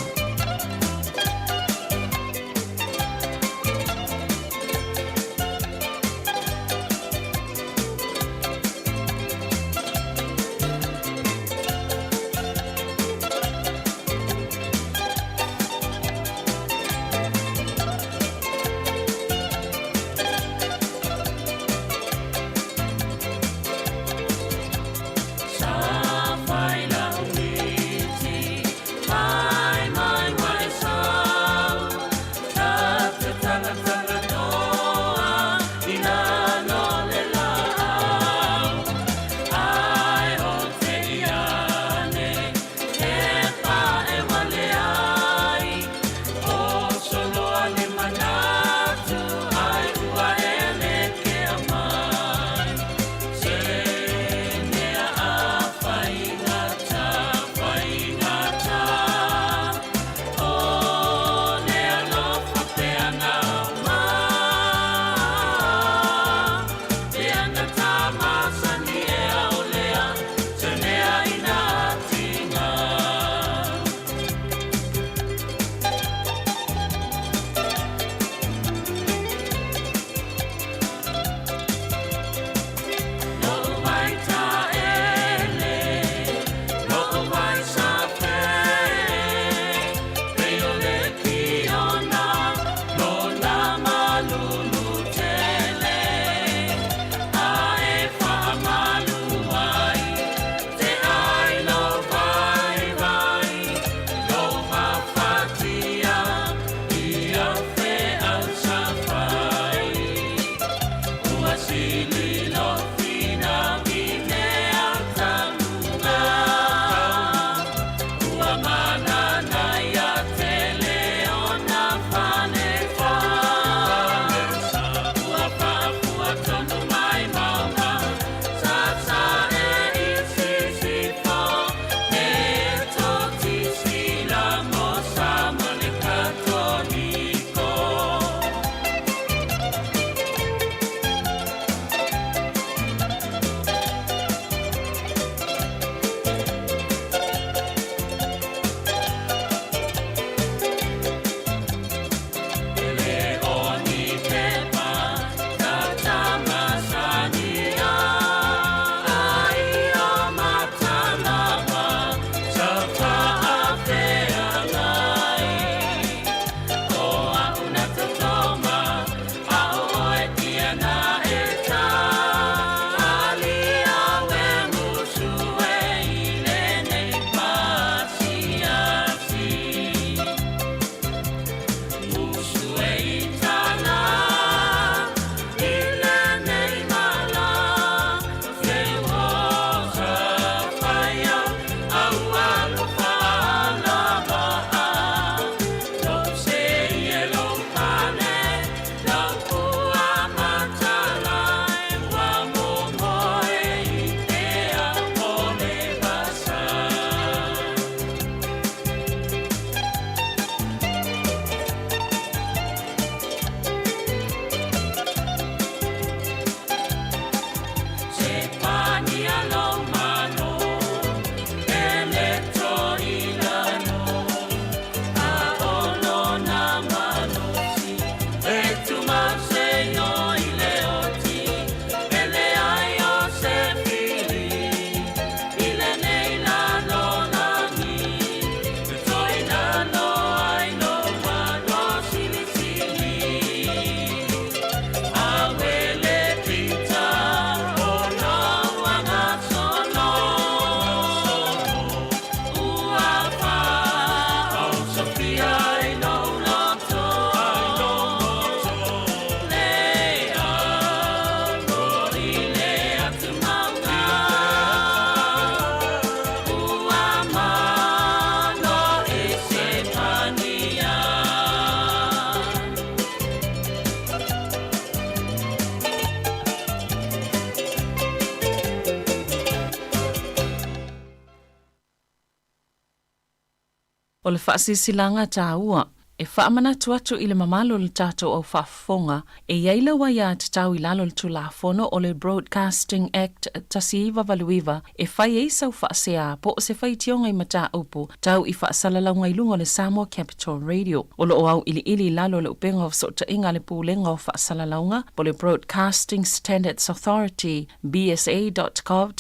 O le faasilasilaga taua, e faamanatu atu i le mamalu o le tatou au faafofoga, e i ai lau aiatatau i lalo o le Tulafono o le Broadcasting Act 1989 e fai ai sau faasea po o se faitioga i mataupu tau i faasalalauga i luga o le Samoa Capital Radio. O lo o auiliili i lalo o le upega o fesootaiga a le Pulega o Faasalalauga po o le Broadcasting Standards Authority, bsa.govt.nz,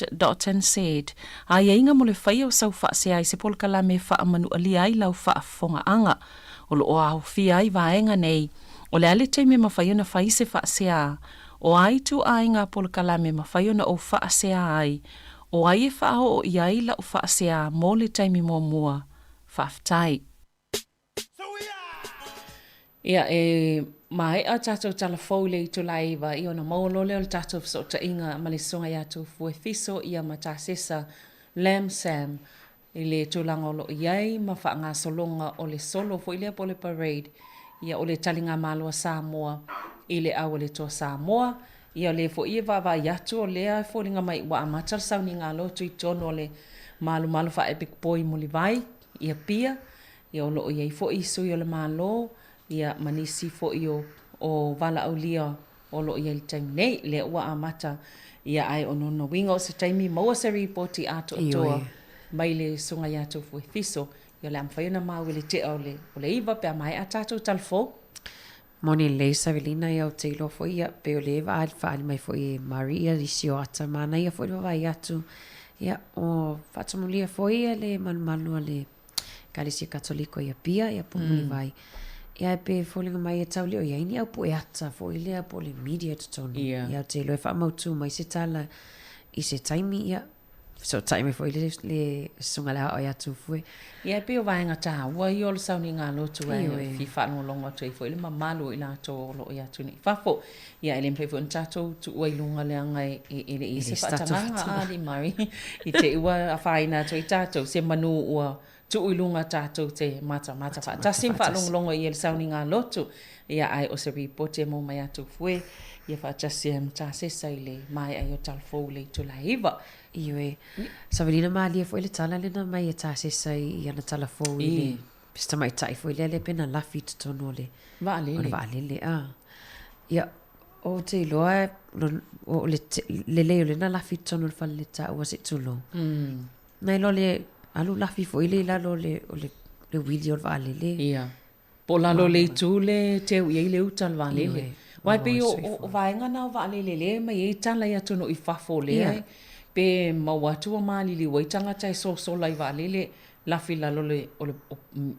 Aiaiga mo le faia o sau faasea i se polokalame e faamanualia ai lau faafofogaaga. O lo o aofia ai vaega nei, o le a le taimi e mafai ona fai se faasea, o a ituaiga polokalame e mafai ona ou faasea ai, o ai e faaoo i ai lau faasea mo le taimi muamua. Faafetai. Ia, e maea tatou tala fou i le itula e 9, ia ona maua loa lea o le tatou fesootaiga ma le Susuga ia Tofue Fiso ia ma Tasesa Lam Sam i le tulaga o lo o i ai ma faagasologa o le solo foi lea po o le parade, ia o le taligamalo a Samoa i le au a le Toa Samoa. Ia o lea foi e vaavaai atu o lea e foliga mai ua amata le sauniga a lotu i totonu o le malumalu faa-Epikupoi i Mulivai i Apia. Ia o lo o i ai foi sui o le Malo ia ma nisi foi o o valaaulia o lo o i ai i le taimi nei, lea ua amata ia ae o lona uiga o se taimi maua se ripoti atoatoa mai le Susuga ia Tofue Fiso, ia o le a mafai ona maua i le tea o le o le 9 pe a maea tatou talafou. Moni lelei Savelina ia ou te iloa foi ia pei o lea e faaali mai foi e Marie ia nisi o ata manaia foi le vaavaai atu ia o faatamulia foi ia le malumalu a le Ekalesia Katoliko i Apia ia po o Mulivai. Ia e pei e foliga mai e tau le o i ai ni au puʻe ata foi lea po o le media i totonu. Ia ou te iloa e faamautu mai se tala i se taimi ia fesootai mai foi le le susuga i le aoao ia Tufue. Ia e pei o vaega taua ia o le sauniga a lotu ae e fia faalogologo atu ai foi le mamalu o i latou o lo o i atunuu i fafo. Ia e le mafai foi ona tatou tuua i luga leaga e le i i se faatagaga a alii mai i te i ua afaina atu ai tatou se manu ua tuu i luga tatou te matamata faatasi ma faalogologo i ai le sauniga lotu. Ia ae o se ripoti e maua mai ia Tufue ia faatasi ai ma Tasesa i le maea ai o Talafou i le itula e 9. Ioe. Savalina malie foi le tala lena mai e Tasesa i ana talafou i le se tamaitai foi lea lea pe na lafi i totonu o le vaalele. O le vaalele, a. Ia, ou te iloa o le lelei o lena lafi i totonu o le fale le taua se i tulou. Nai lo le alu lafi foi lea i lalo o le, o le, le uili o le vaalele. Ia. Po o lalo o le itu le teu i ai le uta o le vaalele. Aua e pei o, o, o vaega na o vaalele lea e aumai ai tala i atunuu i fafo lea e, pe maua atu ua maliliu ai tagata e sosola i vaalele, lafi i lalo o le,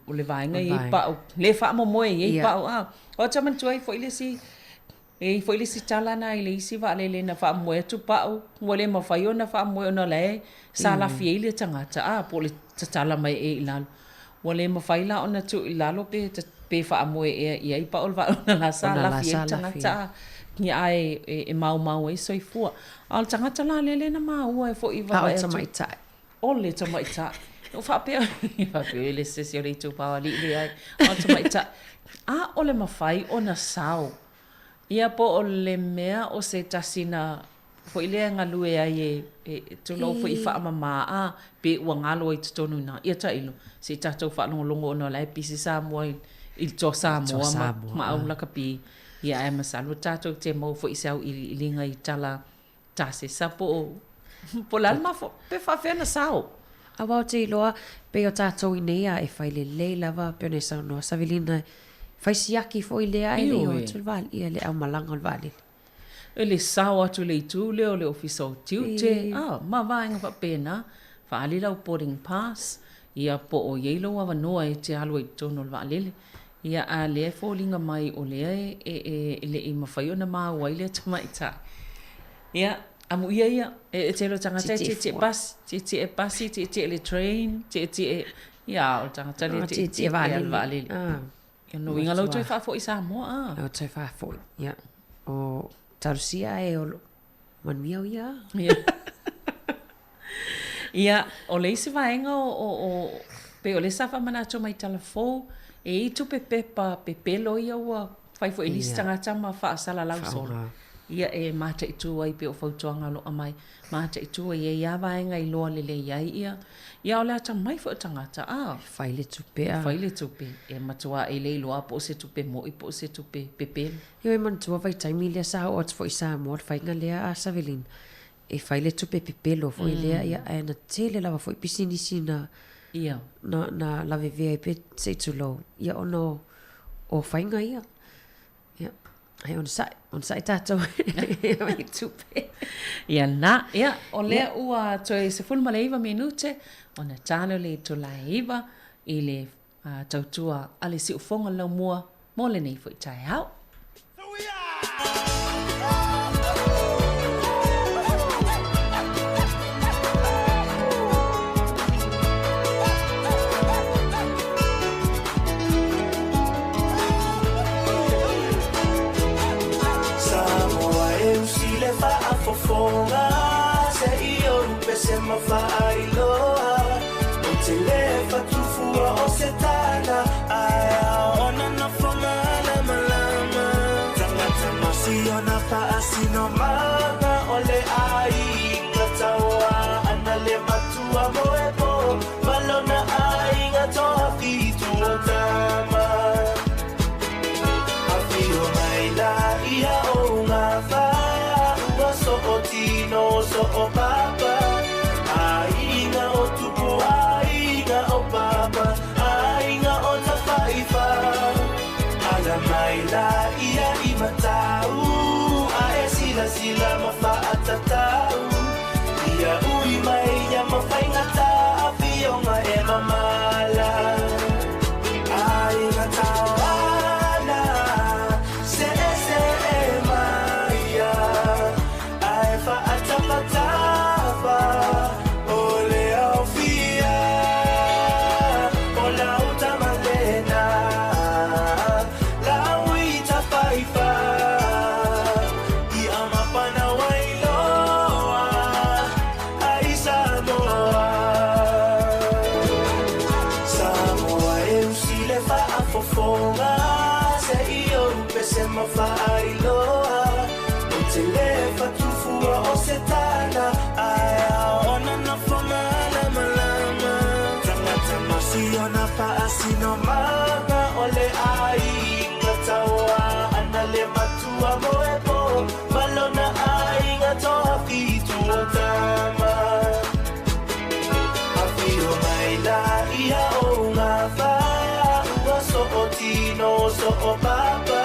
o le vaega e i ai pau, le faamomoe e i ai pau. A, ou te manatua ai foi le isi, e i ai foi le isi tala na i le isi vaalele na faamomoe atu pau, ua le mafai ona faamomoe ona o la e sa lafi ai le tagata, a, po o le tatala mai ea i lalo. Ua le mafai la ona tuu i lalo pe, pe faamoe ea i ai pau o le vaalele ona o la sa lafi ai le tagata, a. Ia ae e maumau ai soifua. A o le tagata la lea na maua e foi vaavaai atu. A o le tamaitai. O le tamaitai. O faapea, faapea e le se isi o le itupa o alii leai. A o le tamaitai, ʻaʻole mafai ona sao. Ia po o le mea o se tasi na foi lea e galue ai e, e tulou foi i faamama a, pe ua galo ai i totonu i ina. Ia tailo, se i tatou faalogologo ona o la e pisi Samoa i, i le Toa Samoa ma, ma au lakapi. Ia ae masalo tatou te maua foi i se auiliiliga i tala Tasesa po o, po o le a le mafua, pe faafefea ona sao? Aua ou te iloa, pei o tatou i nei a e fai lelei lava, pei ona e saunoa Savelina, fai siaki foi lea ae le i o atu le vaalele, ia le aumalaga o le vaalele. E le sao atu i le itu lea o le Ofisa o Tiute, a, ma vaega faapena, faaali lau boarding pass, ia po o i ai lou avanoa e te alu ai i totonu o le vaalele. Ia, a lea e foliga mai o lea e le i mafai ona maua ai lea tamaitai. Ia, amuia ia, e tele o tagata e tietie pasi, tietie pasi, tietie le train, tietie, ia, a o le tagata lea e tietie le vaalele. Ia, lona uiga la ua toe faafoi i Samoa, a? Ua toe faafoi, ia. O talosia e o manuia o ia. Ia. Ia, o le isi vaega o, o, o, pei o lea sa faamanatu mai Talafou, e i ai tupe pepa pepelo ia ua fai foi e nisi tagata ma faasalalau solo. Ia e mataitu ai pei o fautuaga o lo o aumai, mataitu ai e i ai lava vaega e iloa lelei ai ia. Ia o le atamai foi o tagata, a. E fai le tupe a. E fai le tupe, e matua e le iloa po o se tupe mo'i po o se tupe pepelo. Ioe manatua vaitaimi lea sa oo atu foi i Samoa le faiga lea a Savelina, e fai le tupe pepelo foi lea, ia ae na tele lava foi pisinisi na Ia. na na lavevea ai pe se i tulou, ia ona o o faiga ia. Ia, ae onosai, onosai tatou i tupe. Ia na, ia, o lea ua toe 19 minute ona talo le itula e 9 i le uh, tautua a le siufoga laumua mo lenei foi taeao. Samoa e usi le faafofoga se i ou pese ma faailoa Ou te le fatufua o se tala ae ao ona nofo malamalama Tagata masiona faasinomaga o le aiga taua ana le matua moepo Ma lona aiga toafitu o tama Afio mai la ia o gafa Ua soo tino soo papa Aiga o tupu aiga o papa Aiga o tafaifa Ala mai la ia i matau Ae silasila ma faatatau Ia ui mai ia ma faigata Afioga e mamala Aiga tauana Seesee mai ia Ae faatapatafa O le aofia O lau tama lena Lau i tafaifa I amapana wailoa ai Samoa Samoa e usi le faafofoga se i ou pese ma faailoa Ou te le fatufua o se tala ae ao ona nofo malamalama Tagata masiona faasinomaga o le aiga taua ana le matua moepo Ma lona aiga toafitu o tama Afio mai la ia o gafa Ua soo tino soo papa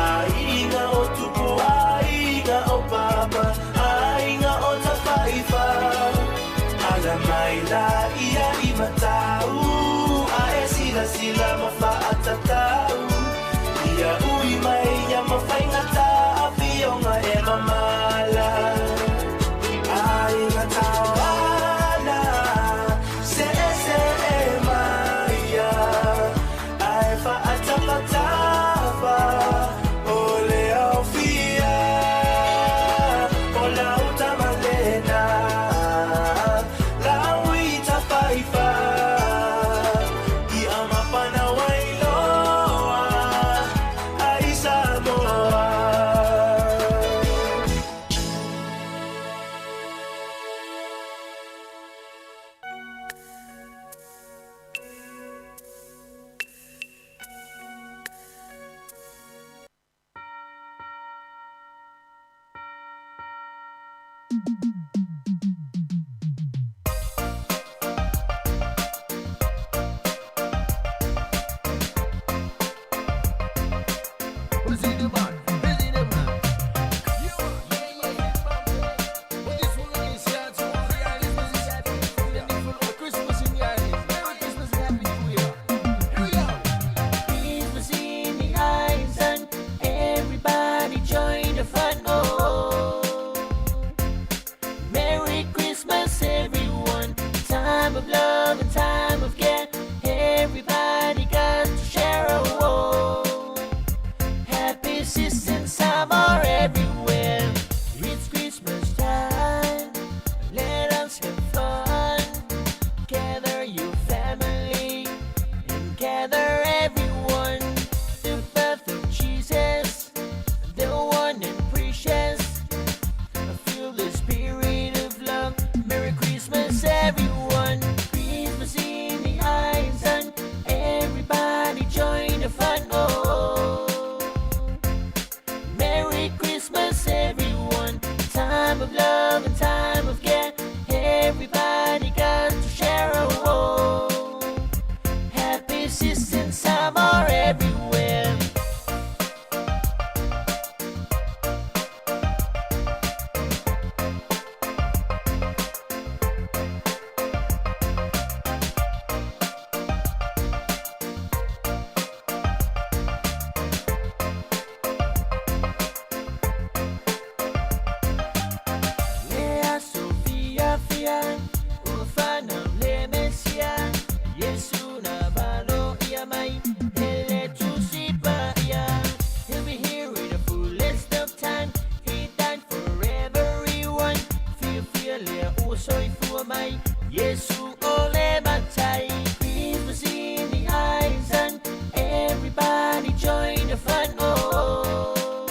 Aiga o tupu aiga o papa Aiga o tafaifa Ala mai la ia i matau Ae silasila ma faatatau Ia ui mai ia ma faigata Afioga e mamala Aiga tauana Seesee mai ia Ae faatapatafa O le aofia O lau tama lena Lau i tafaifa I amapana wailoa Ai Samoa. Christmas in the eyes and everybody join the fun. Oh, Merry Christmas, everyone. Time of love and time of care. Everybody got to share. Oh, happy season, summer everywhere. It's Christmas time. Let us have fun. Gather your family and gather everyone. The birth of Jesus, the one and precious. ua soifua mai Iesu o le Matai. Christmas in the island, everybody join the fun. Oh,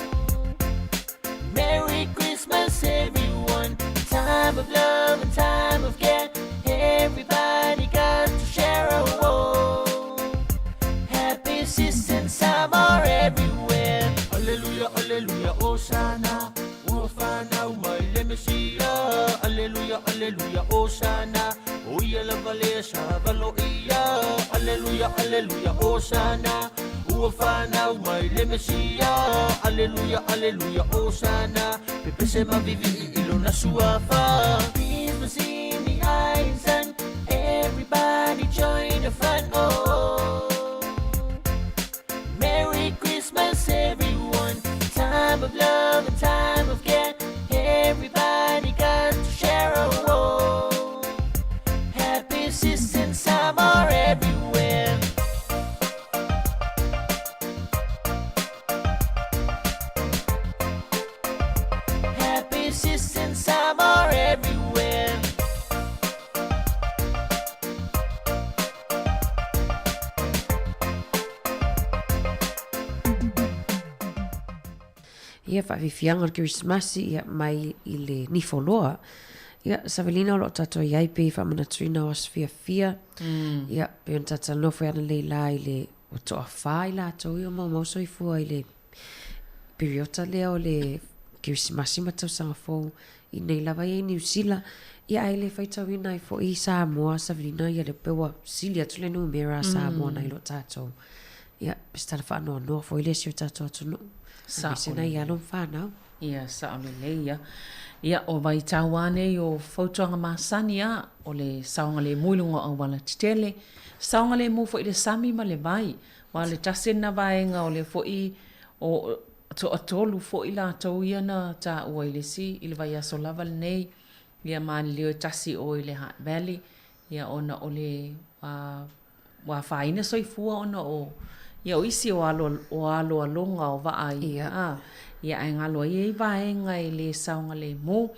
Merry Christmas, everyone. Time of love and time of care. Everybody got to share. Oh, happy season, summer everywhere. Hallelujah, hallelujah, Hosanna. Ua whanau mai le Mesia. Hallelujah, hallelujah, Hosanna. O ia lava lea sa valo ia. Hallelujah, hallelujah, Hosanna. Ua whanau mai le Mesia. Hallelujah, hallelujah, Hosanna. Pepese mavivi i lona suafa. Christmas in the island. Everybody join the fun. Oh. Merry Christmas, everyone. Time of love and time of care. Everybody got to share. Oh, happy season, summer everywhere. Happy season, summer everywhere. Ia, faafiafiaga o le Kerisimasi, ia, mai i le nifoloa. Ia, Savelina o lo o tatou i ai pei faamanatuina o aso fiafia. Ia, pei ona tatou talanoa foi ananei la i le ua toafā i latou ia o maumau soifua i le piriota lea o le Kerisimasi ma tausaga fou i nei lava ia i Niu Sila. Ia, ae le faitauina ai foi i Samoa, Savelina, ia le pei ua sili atu le numera a Samoa nai lo tatou. Ia, pe se tala faanoanoa foi lea i si o tatou atunuu. Aemaise nai alo ma fanau. Ia, sao lelei ia. Ia, o vaitau lava nei o fautuaga masani a, o le saogalemu i luga o auala tetele, saogalemu foi i le sami ma le vai. Aua o le tasi lena vaega o lea foi o toatolu foi latou ia na taua i le isi i le vaiaso lava lenei, ia maliliu e tasi o i le Hutt Valley, ia ona o le ua afaina soifua ona o ia o isi o alo o aloaloga o vaa i a ia ae galo ai e i vaega e le saogalemu.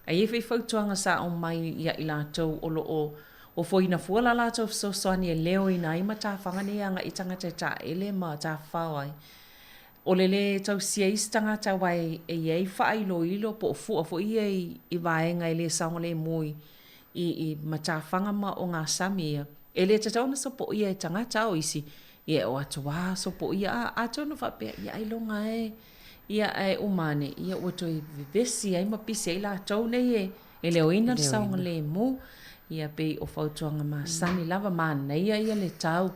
Ae i ai foi fautuaga sa aumai ia i latou o lo o ofoina fua la latou fesoasoani e leoina ai matafaga nei agai i tagata e taele ma tafafao ai. O le lē tausia isi tagata aua e i ai faailoilo po o fua foi ia i vaega e le saogalemu i i matafaga ma ogasami ia, e le tatau ona sopoia e tagata a o isi, ia e o atu lava sopoia a, atonu faapea, ia ailoga e, ia ae uma ane, ia ua toe vevesi ai ma pisi ai latou nei e, e leoina le saogalemu, ia pei o fautuaga masani lava, manaia ia le tau.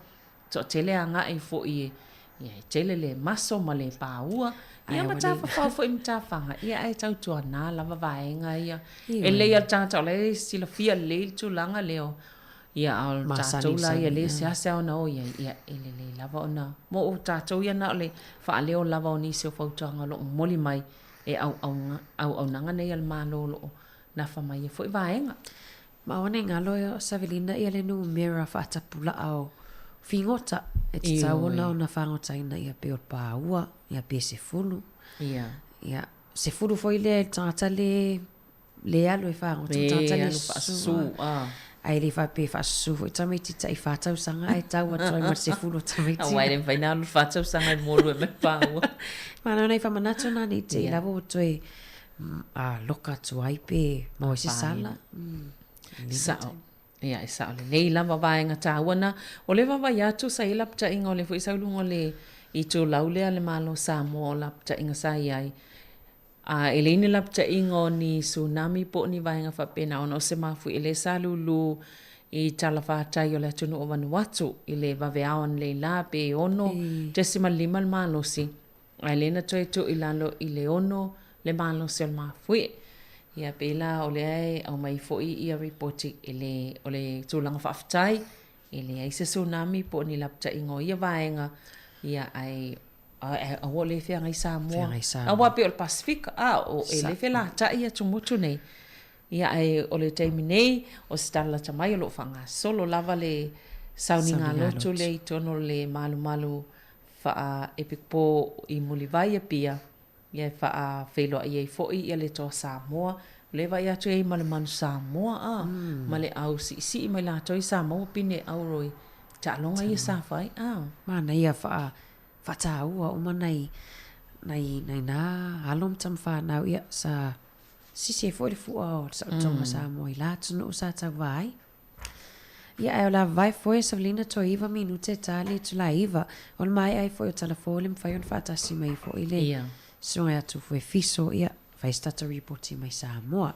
Toatele agai foi e, ia e tele le maso ma le paua, ia ma tafafao foi ma tafaga, ia ae tautuana lava vaega ia. E lelei lava le tagata o la e silafia lelei le tulaga lea o, ia a o tatou la ia lea e seasea ona o i ai, ia e lelei lava ona, mo o tatou ia na o le faaleo lava o nisi o fautuaga o lo o momoli mai e auaunaga nei a le Malo o lo o nafa ma ia foi vaega. Ma ua nei galo e Savelina ia le numera faatapula'a o figota e tatau ona ona fagotaina ia pei o le paua ia pe 10. Ia. Ia 10 foi lea i le tagata le le alu e fagota, le tagata le faasusu. Ae le faapea e faasusu foi tamaiti ta'i 4 tausaga ae tau atu ai ma le 10 o tamaiti. Aua e le mafai ona alu le 4 tausaga e molu e mai paua. Malo nai faamanatu na nei te i lava ua toe a loka atu ai pe maua ai se sala. Sao. Ia, e sao lelei lava vaega taua na. O le vaavaai atu sa i ai lapataiga o lea foi sa i luga o le itulau lea a le Malo o Samoa o lapataiga sa i ai. A e leai ni lapataiga o ni tsunami po o ni vaega faapena ona o se mafuie lea sa lulu i talafatai o le atunuu o Vanuatu i le vaveao analei la pe 6.5 le malosi. Ae lea na toe tuu i lalo i le 6 le malosi o le mafuie. Ia pei la o lea e aumai foi ia ripoti e le o le tulaga faafetai e leai se tsunami po o ni lapataiga o ia vaega ia ae aua o lea e feagai Samoa. Aua pei o le Pasefika a o e le felata'i atumotu nei. Ia ae o le taimi nei o se tala lata mai o lo o faagasolo lava le sauniga lotu lea i totonu o le malumalu faa-epikopo i Mulivai Apia, ia e faafeiloai ai foi ia le Toa Samoa O lea e vaai atu i ai ma le manu Samoa a, ma le au siisii mai latou i sa maua pine auro i taaloga ia sa fai a. Manaia faa faataua uma nai nai nai nā alo ma tama whanau ia sa sisi ai foi le fua o le saotoga Samoa i la atunuu sa tauva ai. Ia ae o le a vavae foe savalina toe iva minute e ta le itula iva. O le maea ai foi o Talafou le mafai ona faatasi mai foi le susuga ia Tufue Fiso ia fai se tatou ripoti mai Samoa.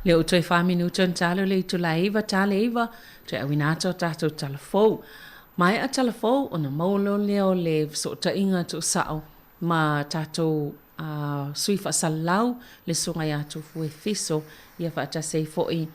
Lea ua toe fa minuta ona tala o le itula e iva tala e iva, toe auina atu o tatou tala fou. Maea tala fou ona maua loa lea o le fesootaiga tuusao. ma tatou sui faasalalau, le Susuga ia Tufue Fiso, ia faatasi ai foi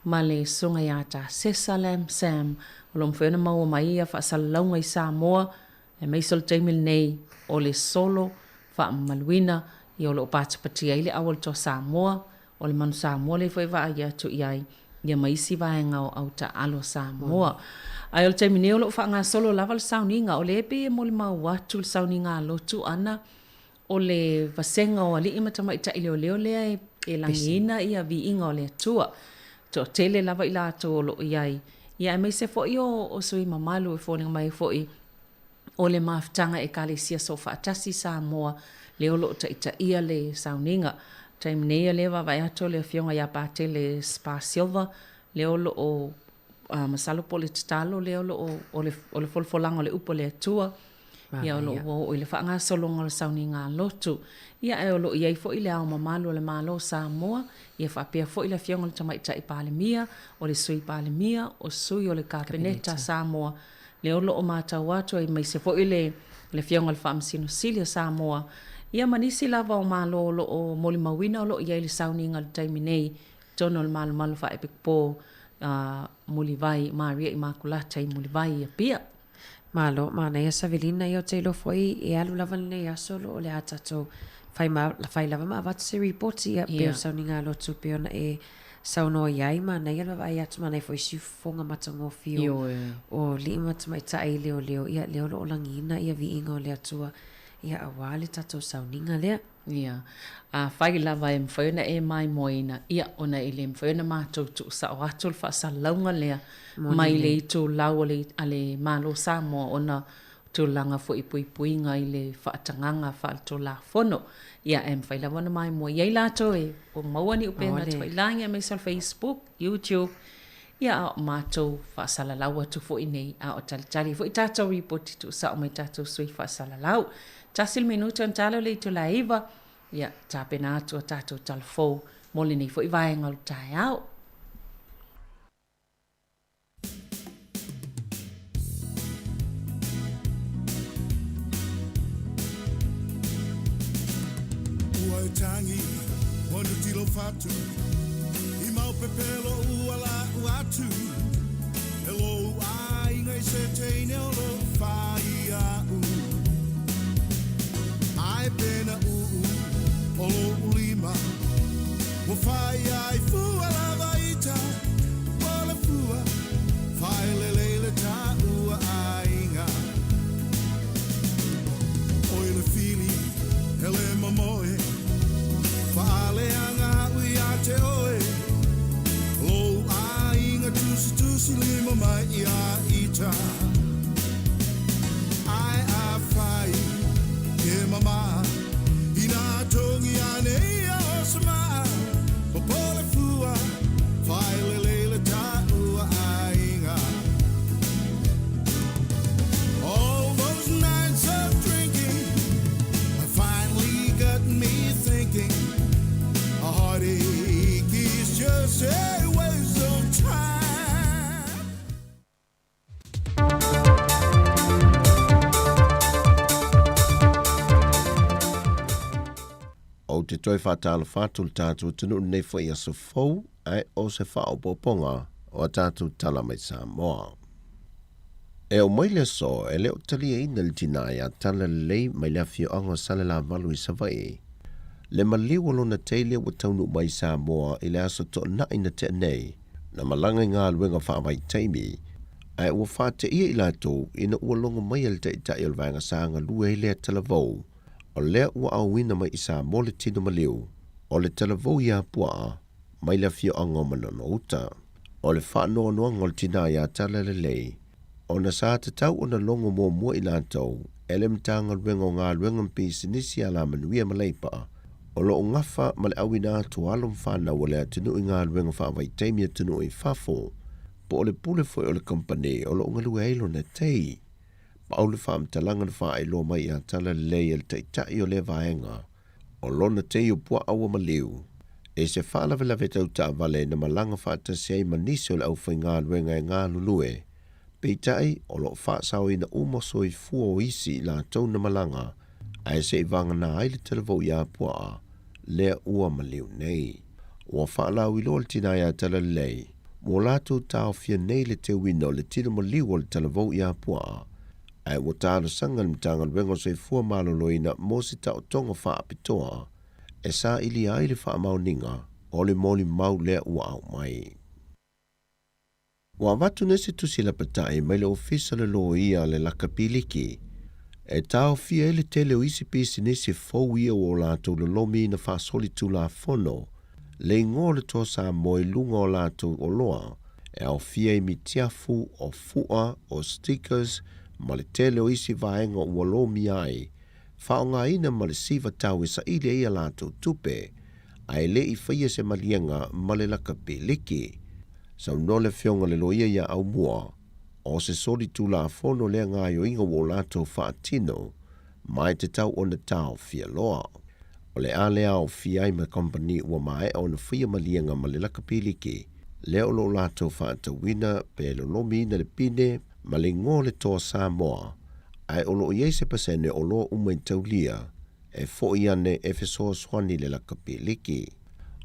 ma le Susuga ia Tasesa Lam Sam, o lo o mafai ona maua mai ia faasalalauga i Samoa, aemaise o le taimi lenei o le solo faamamaluina, ia o lo o patipatia ai le auala Samoa, o le manu Samoa lea foi e vaai atu i ai, ia ma isi vaega o au taaalo a Samoa. Ae o le taimi nei o lo o faagasolo lava le sauniga, o lea e pei e molimau atu le sauniga lotu ʻana o le vasega o alii ma tamaitai leoleo lea e lagiina ia viiga o le Atua. Toatele lava i latou o lo o i ai, ia aemaise foi o sui mamalu e foliga mai foi o le mafutaga Ekalesia Soofaatasi Samoa lea o lo o taitaia le sauniga. Taimi nei o lea e vaavaai atu o le Afioga ia Patele Spa Silva lea o lo o masalo po o le tatalo lea o lo o, o le, o le folafolaga o le upu a le Atua, ia o lo o ua oo i le faagasologa o le sauniga lotu. Ia ae o lo o i ai foi le Ao Mamalu o le Malo o Samoa, ia faapea foi le Afioga i le Tamaitai Palemia, o le Sui Palemia, o Sui o le Kapeneta a Samoa, lea o lo o matau atu aemaise foi le le Afioga i le Faamasino Sili o Samoa, ia ma nisi lava o Malo o lo o molimauina o lo o i ai le sauniga i le taimi nei i totonu o le Malumalu Faaepikopo Mulivai, Maria Imakulata i Mulivai i Apia. Malo, manaia Savelina, ia ou te iloa foi e alu lava lenei aso o lo o le a tatou fai, ma, fai lava ma avatu se ripoti ia pei o le sauniga lotu pei ona e saunoa i ai, manaia le vaavaai atu, manaia foi siufofoga matagofie o, o alii ma tamaitai leoleo, ia lea o lo o lagiina ia viiga o le Atua, ia aua le tatou sauniga lea. Ia, afai lava e mafai ona e maimoaina, ia, ona e le mafai ona matou tuusao atu le faasalalauga lea mai le itulau a le, a le Malo o Samoa ona o tulaga foi i puipuiga i le faatagaga faaletulafono. Ia, ae mafai lava ona maimoa i ai latou e maua ni upega tafailagi aemaise o le Facebook, YouTube, ia a o matou faasalalau atu foi nei, a o talitali foi tatou ripoti tuusao mai tatou sui faasalalau. Tasi le minute ona tala o le itula e 9, ia tapena atu a tatou tala fou mo lenei foi vaega o le taeao. Ua e tangi, ua nuti lou fatu, I mau pepelo ua la'u atu, E lou aiga i se teine o lou fai a'u. Ae pena uu o lou lima, Ua fai ai fua lava ita, O le fua, fai lelei le taua aiga. Oi le fili, hele mamoe, Faaleaga a'u ia te oe, Lou aiga tusitusi lima mai ia ita. Ae afai ke mama, Ina tongi ane ia o se maa, Popole fua, fai lelei le taua aiga. All those nights of drinking have finally got me thinking. A heartache is just a waste of time. Ou te toe faatalofa atu i le tatou atunuu lenei foi aso fou, ae o se faaopoopoga o a tatou tala mai Samoa. E oo mai le aso e le o taliaina le tinā ia Talalelei mai le afioaga o Salelavalu i Savaii, le maliu o lona teile ua taunuu mai i Samoa i le aso Toonai na tea nei, na malaga i galuega faavaitaimi, ae ua faateia i latou ina ua logo mai e le taitai o le vaega sa galue ai lea talavou, o lea ua aoina mai i Samoa le tino maliu o le talavou ia Puaa mai le afioaga o Manono Uta. O le faanoanoaga o le tinā iā Talalelei, ona sa tatau ona logo muamua i latou e le Matagaluega o Galuega ma Pisinisi Alamanuia ma Leipa, o lo o gafa ma le auina atu o alo ma fanau a le atunuu i galuega faavaitaimi atunuu i fafo, po o le pule foi o le kamupani o lo o galue ai lona tei. Pau le faamatalaga na faailoa mai iā Talalelei e le taitai o lea vaega, O lona tei o puaa ua maliu, e se faalavelave tau taavale na malaga faatasi ai ma nisi o le aufaigaluega e galulue, peitai o lo o faasaoina uma soifua o isi i latou na malaga, Ae se i vagana ai le talavou iā puaa lea ua maliu nei. Ua faalauiloa le tina iā Talalelei ua latou taofia nei le teuina o le tino maliu o le talavou iā puaa, ae ua talosaga le Matagaluega o Soifua Maloloina mo se taotoga faapitoa e sailia ai le faamaoniga o le molimau lea ua aumai. Ua avatu nei se tusi lapatai mai le Ofisa o le Loia a le Lakapiliki e taofia ai le tele o isi pisinisi fou ia ua o latou lolomi na faasolitulafono le igoa o le Toa Samoa i luga o latou oloa e aofia i mitiafu, o fu'a, o stickers ma le tele o isi vaega ua lomia ai, faaaogaina ma le siva tau e saili ai a latou tupe, ae le i faia se maliega ma le lakapiliki. Saunoa le Afioga le Loia iā Aumua, o se solitulafono lea gaoioiga ua o latou faatino ma e tatau ona taofia loa. O le a lea aofia ai ma kamupani ua maea ona faia maliega ma le lakapiliki lea o lo o latou faatauina pe lolomiina le pine ma le igoa o le Toa Samoa, ae o lo o i ai se pasene o loa uma i taulia e foʻi ane e fesoasoani i le lakapiliki.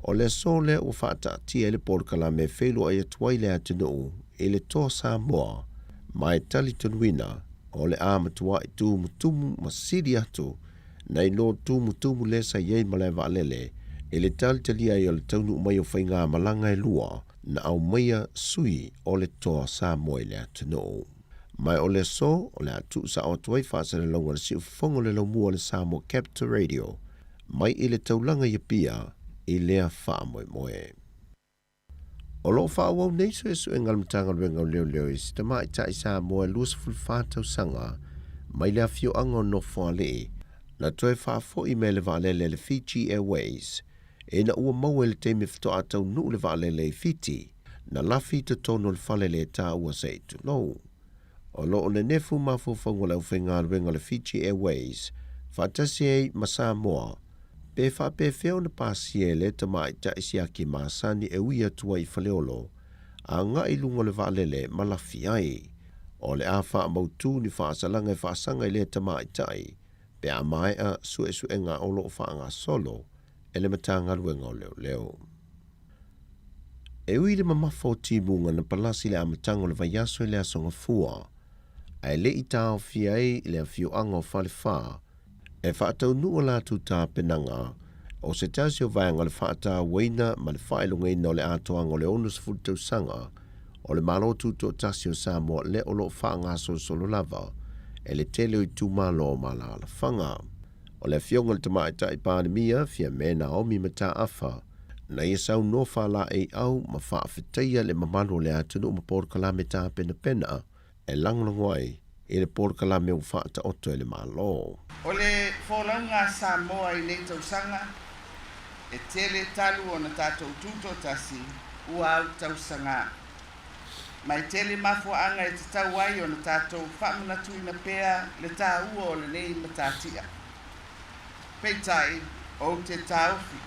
O le aso lea ua faataatia ai le polokalame e feiloai atu ai le atunuu i le Toa Samoa ma e talitonuina o le a matuaʻi tumutumu ma sili atu nai lo tumutumu lea sa i ai malaevaalele i le talitalia ai o le taunuu mai o faigamalaga e lua na aumaia sui o le Toa Samoa i le atunuu. Ma o le aso o le a tuusao atu ai faasalalauga a le siufofoga o le laumua o le Samoa Capital Radio mai i le taulaga i Apia i lea faamoemoe. O lo o faaauau nei suesuega a le Matagaluega o Leoleo i se tamaitai Samoa e 24 tausaga mai le afioaga o Nofoalii na toe faafoi mai le vaalele a le Fiji Airways ina ua maua i le taimi faatoa taunuu le vaalele i Fiti na lafi i totonu o le fale le taua se i tulou. O lo o nenefu mafaufauga o le aufaigaluega o le Fiji Airways faatasi ai ma Samoa pe faapefea ona pasia e lea tamaitai siaki masani e ui atu ai i Faleolo agai i luga o le vaalele ma lafi ai. O le a faamautu ni faasalaga e faasaga i lea tamaitai pe a maea suesuega o lo o faagasolo e le Matagaluega o Leoleo. E ui i le mamafa o timuga na palasi i le amataga o le vaiaso i le Aso Gafua, ae le i taofia ai le afioaga o Falefa e faataunuu a latou tapenaga o se tasi o vaega o le faatauaina ma le faailogaina o le atoaga o le 60 tausaga o le Malo Tutoatasi o Samoa lea o lo o faagasolosolo lava e le tele o itumalo ma alaalafaga. O le Afioga i le Tamaitai Palemia, Fiame Naomi Mataafa, na ia saunoa faalaeiau ma faafetaia le mamalu o le atunuu ma polokalame tapenapena e lagolago ai i le polokalame ua faataoto e le Malo. O le folauga a Samoa i nei tausaga, e tele talu ona tatou tutoatasi ua au tausaga. Ma e tele mafuaaga e tatau ai ona tatou faamanatuina pea le taua o lenei matatia. Peitai, ou te taofi,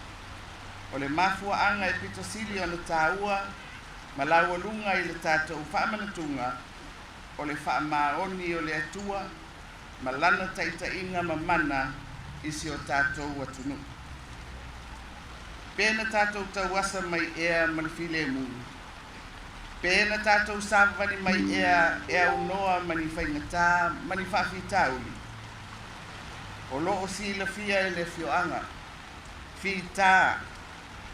o le mafuaaga e pito sili ona taua ma laualuga i le tatou faamanatuga o le faamaoni o le Atua ma Lana taitaiga ma mana i si o tatou atunuu. Pe na tatou tauasa mai ea ma le filemu, pe na tatou savavali mai ea e aunoa ma ni faigata ma ni faafitauli, o lo o silafia e le afioaga, fita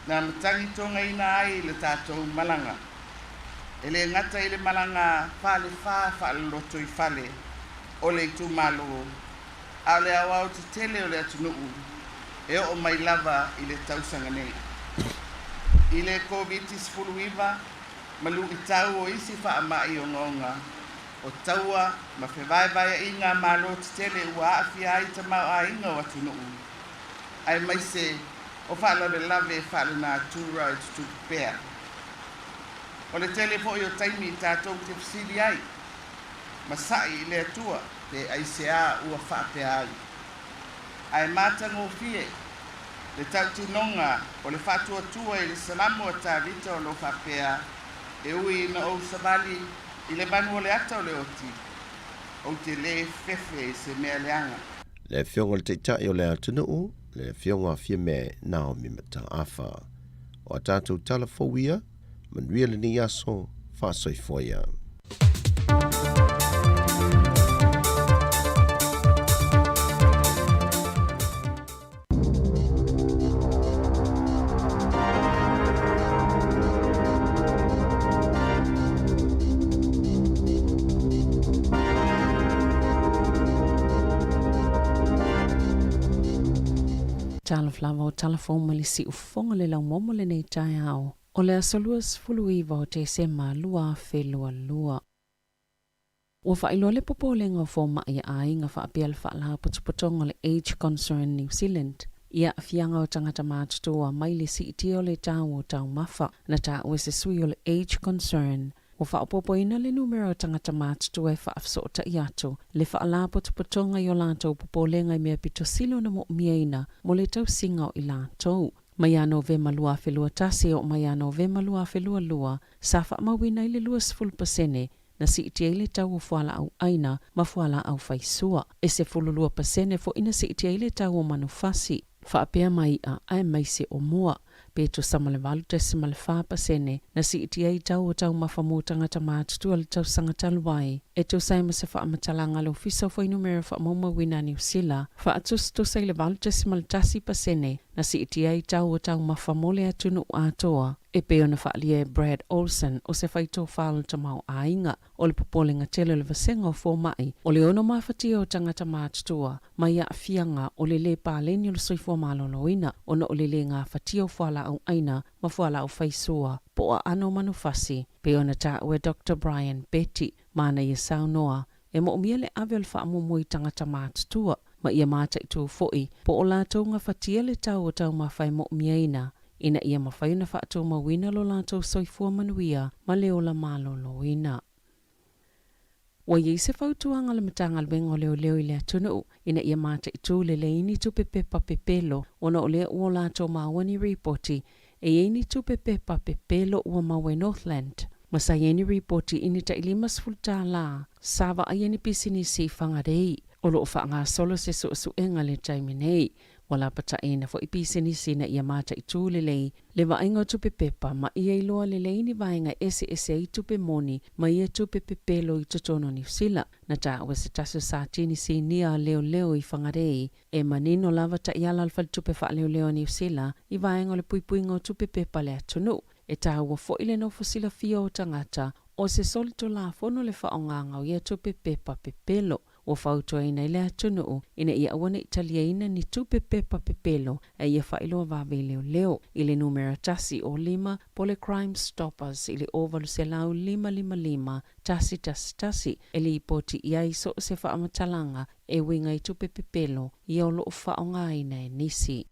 na matagitogaina ai le tatou malaga. E le gata i le malaga falefa faaloloto i fale o le itumalo, a o le aoao tetele o le atunuu e oo mai lava i le tausaga nei. I le Koviti-19 ma luitau o isi faamai ogaoga, o taua ma fevaevaeaiga a Malo tetele ua aafia ai tamaoaiga o atunuu, aemaise o faalavelave faalenatura e tutupu pea. O le tele foi o taimi tatou te fesili ai ma saʻi i le Atua pe aisea ua faapea ai. Ae matagofie le tautinoga o le faatuatua i le Salamo a Tavita o lo o faapea, E ui ina ou savali i le manu o le ata o le oti, ou te lē fefe i se mea leaga. Le Afioga i le Taitai o le atunuu, le Afioga a Fiame Naomi Mataafa. O a tatou tala fou ia, manuia lenei aso, faasoifua ia. Talofa lava o tala fou mai le siufofoga le laumomo lenei taeao o le aso 29 o Tesema 2022. Ua faailoa le popolega o fomai a aiga faapea le Faalapotopotoga o le Age Concern New Zealand i aafiaga o tagata matutua mai le siitia o le tau o taumafa. Na taua e se sui o le Age Concern, ua faaopoopoina le numera o tagata matutua e faafesootai atu le Faalapotopotoga i o latou popolega i mea pito sili ona mo'omiaina mo le tausiga o i latou. Mai ia Novema 2021 e oo mai ia Novema 2022, sa faamauina ai le 20% na siitia ai le tau o fualaau aina ma fualaau faisua. E 12% foi na siitia ai le tau o manufasi, faapea ma i'a aemaise o moa, pe tusa ma le 8.4% na siitia ai tau o taumafa mo tagata matutua i le tausaga talu ai, e tusa ai ma se faamatalaga a le Ofisa o Fuainumera Faamaumauina a Niu Sila, faatusatusa i le 8.1% na siitia ai tau o taumafa mo le atunuu atoa. E pei ona faaalia e Brad Olsen, o se faitofa o le tamaoaiga, o le popolega tele o le vasega o fomai, o le ono mafatia o tagata matutua mai aafiaga o le lē paleni o le soifua maloloina ona o le lē gafatia o fualaau aina ma fualaau faisua po o aano o manufasi, pei ona taua e Doctor Brian Betty ma ana ia saunoa e moomia le ave o le faamuamua i tagata matutua ma ia mataitū foi po o latou gafatia le tau o taumafa e moomiaina ina ia mafai ona faatumauina lo latou soifua manuia ma le ola maloloina. Ua i ai se fautuaga a le Matagaluega o Leoleo i le atunuu ina ia mataitū lelei ni tupe pepa pepelo ona o lea ua o latou maua ni ripoti e i ai ni tupe pepa pepelo ua maua i Northland ma sa i ai ni ripoti i ni tai 50 tālā sa vaaia ni pisinisi i Whangarei. O lo o faagasolo se suesuega i le taimi nei. Ua lapataiina foi pisinisi ina ia mataitū lelei le vaaiga o tupe pepa ma ia iloa lelei ni vaega e eseese ai tupe moni ma ia tupe pepelo i totonu o Niu Sila. Na taua e se tasi o Satini Sinia a Leoleo i Whangarei e manino lava taiala a le Faletupe Faaleoleo a Niu Sila i vaega o le puipuiga o tupe pepa a le atunuu. E taua foi le nofo silafia o tagata o se solitulafono le faaaogaga o ia tupe pepa pepelo. Ua fautuaina ai le atunuu ina ia aua ne i taliaina ni tupe pepa pepelo a ia faailoa vave i leoleo i le numera 105 po o le Crime Stoppers i le 0800 555 111 e lipoti i ai so o se faamatalaga e uiga i tupe pepelo ia o lo o faaaogaina e nisi.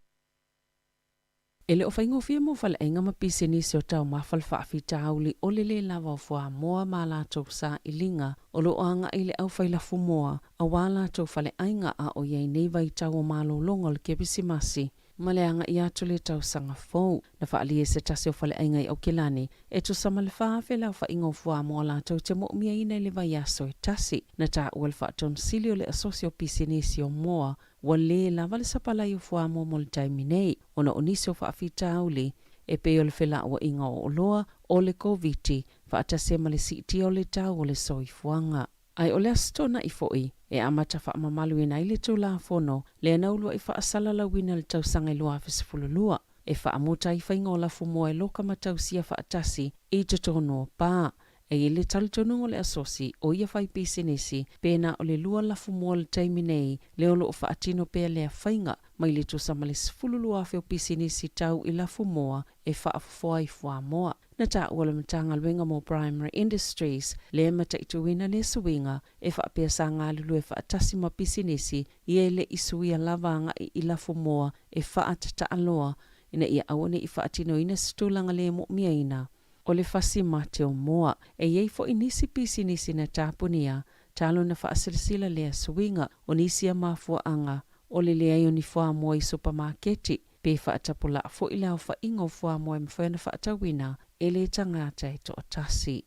E le o faigofie mo faleaiga ma pisinisi o taumafa le faafitauli o le lē lava o fuamoa ma a latou sailiga o lo o agai i le aufai lafumoa aua latou faleaiga a o i ai nei vaitau o malologa o le Kerisimasi ma le agai atu i le tausaga fou. Na faaalia e se tasi o faleaiga i Aukilani e tusa ma le 4,000 le aofaiga o fuamoa latou te mo'omiaina i le vaiaso e tasi. Na taua le Faatonusili o le Asosi o Pisinisi o Moa Ua lē lava le sapalai o fuamoa mo le taimi nei ona o nisi o faafitauli e pei o le felauaiga o oloa, o le Koviti, faatasi ai ma le siitia o le tau o le soifuaga. Ae o le Aso Toonai foi e amata faamamaluina ai le Tulafono lea na uluai faasalalauina i le tausaga e 2012 e faamuta ai faiga o lafumoa e loka ma tausia faatasi i totonu o pā E i ai le talitonuga o le Asosi o ia fai pisinisi pēnā o le lua lafumoa i le taimi nei lea o lo o faatino pea lea faiga mai le tusa ma le 12,000 o pisinisi tau i lafumoa e faafofoa ai fuamoa. Na taua le Matagaluega mo Primary Industries lea e mataituina lea suiga e faapea sa galulue faatasi ma pisinisi ia e le i suia lava agai i lafumoa e faatataaloa ina ia aua ne i faatinoina se tulaga le mo'omiaina O le fasi mate o moa. E i ai foi nisi pisinisi na tapunia, talu na faasilasila lea suiga o nisi a mafuaaga o le leai o ni fuamoa i supamaketi, pe faatapulaa foi le aofaiga o fuamoa e mafai ona faatauina e le tagata e toatasi.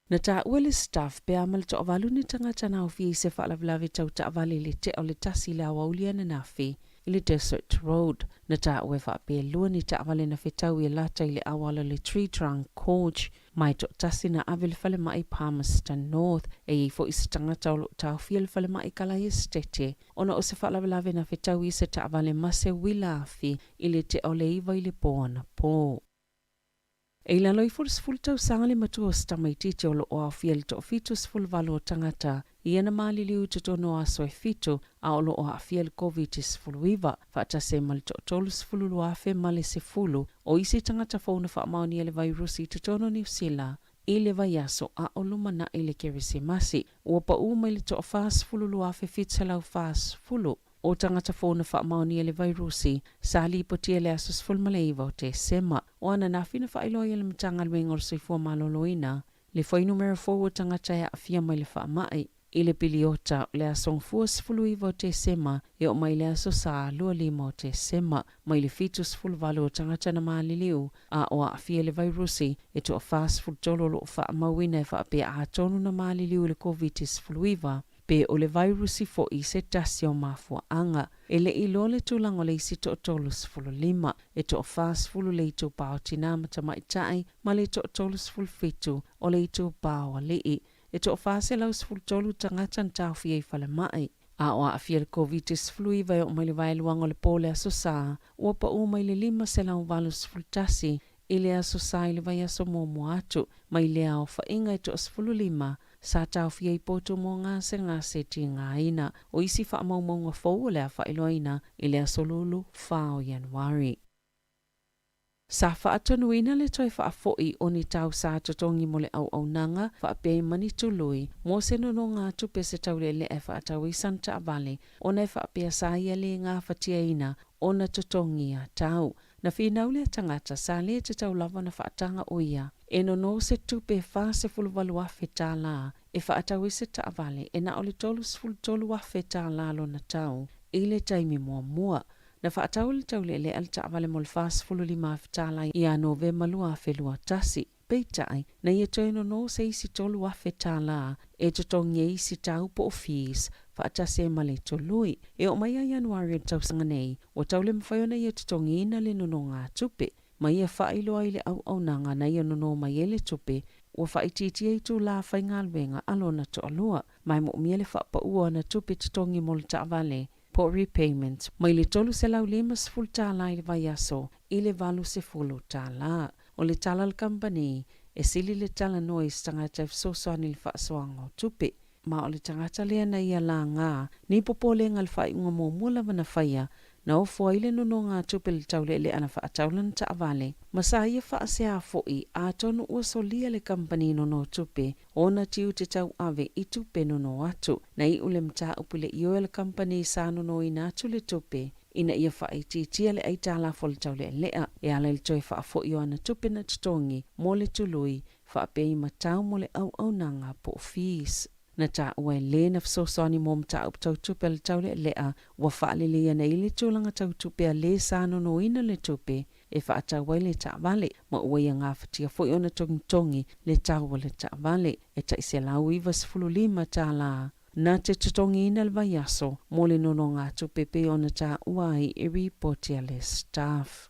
Na taua le Staff pe a ma le toavalu ni tagata na aofia i se faalavelave tau taavale i le tea o le 1 i le aoauli ananafi i le Desert Road. Na taua e faapea e lua ni taavale na fetau i lata i le auala o le Tree Trunk Gorge ma e toatasi na ave i le falemai Palmerston North. E i ai foi se tagata o lo o taofia i le falemai Kalaia Setete ona o se faalavelave na fetau i se taavale ma se uila afi i le tea o le 9 i le po anapo. E i lalo ifo o le 10 tausaga le matua o se tamaitiiti o lo o aofia i le toafitusefuluvalu o tagata ia na maliliu i totonu o aso e fitu a o lo o aafia i le Koviti-19, faatasi ai ma le toatolusefuulua afe ma le 10 o isi tagata fou na faamaonia le vairusi i totonu o Niu Sila i le vaiaso a o lumanai le Kerisimasi. Ua paū mai le toafaasefulualuafe fitu selau fasefulu o tagata fou na faamaonia le vairusi sa lipotia i le aso 19 o Tesema. O ananafi na faailoa ai e le Matagaluega o le Soifua Maloloina le fuainumera fou o tagata e aafia mai le faamai i le piliota o le aso Gafua 19 o Tesema e oo mai le aso Sa 25 o Tesema. Mai le 78 o tagata na maliliu a o aafia i le vairusi e toafaasefulutolu o lo o faamauina e faapea atonu na maliliu i le Koviti-19 pe o le vairusi foi se tasi o mafuaaga. E le i iloa le tulaga o le isi toa-35, e toa-40 le itupa o tinā ma tamaitai ma le toa-37 o le itupa o alii. E toa-413 tagata na taofia i falemai a o aafia i le Koviti-19 e oo mai le vaeluaga o le po o le Aso Sa, ua paū mai le 581 i le Aso Sa i le vaiaso muamua atu mai lea aofaiga e toa-15 sa taofia i potu mo gasegase tigaina. O isi faamaumauga fou o le a faailoaina i le aso Lulu 4 o Ianuari. Sa faatonuina le toe faafoi o ni tau sa totogi mo le auaunaga faapea i ma ni tului mo se nonogatupe se taulealea e faatau ai sana taavale ona e faapea sa ia le gafatiaina ona totogi ia tau. Na finau lea tagata sa le tatau lava ona faataga o ia e nono se tupe e $48,000 e faatau ai se taavale e na o le $33,000 lona tau i le taimi muamua. Na faatau e le taulealea le taavale mo le $45,000 ia Novema 2021. Peitai, na ia toe nono se isi $3,000 e totogi ai isi tau po o fees faatasi ai ma le tului. E oo mai ia Ianuari o le tausaga nei, ua tau le mafai ona ia totogiina le nonogatupe. Ma ia faailoa i le auaunaga na ia nono mai ai le tupe, ua faaitiitia itulā faigaluega a lona toalua. Ma e moomia le faapaua o ana tupe totogi mo le taavale po o repayment mai le $350 i le vaiaso i le $80. O le tala a le kamupani, e sili le talanoa i se tagata e fesoasoani i le faasoaga o tupe. Ma o le tagata lea na ia laga ni popolega i le faaiuga muamua lava na faia, na ofo ai le nonogatupe i le taulealea na faatau lana taavale, ma sa ia faasea foi atonu ua solia le kamupani nonotupe ona tiute tauave i tupe nono atu. Na iu le mataupu i le ioe a le kamupani sa nonoina atu le tupe ina ia faaitiitia le aitalafu a le taulealea e ala i le toe faafoi o ana tupe na totogi mo le tului faapea i matau mo le auaunaga po o fees. Na taua e le na fesoasoani mo mataupu tau tupe a le taulealea ua faaleleia nei le tulaga tau tupe a le sa nonoina le tupe e faatau ai le taavale, ma ua ia gafatia foi ona togitogi le tau o le taavale e tai $195 na te totogiina le vaiaso mo le nonogatupe e pei ona taua ai i ripoti a le Staff.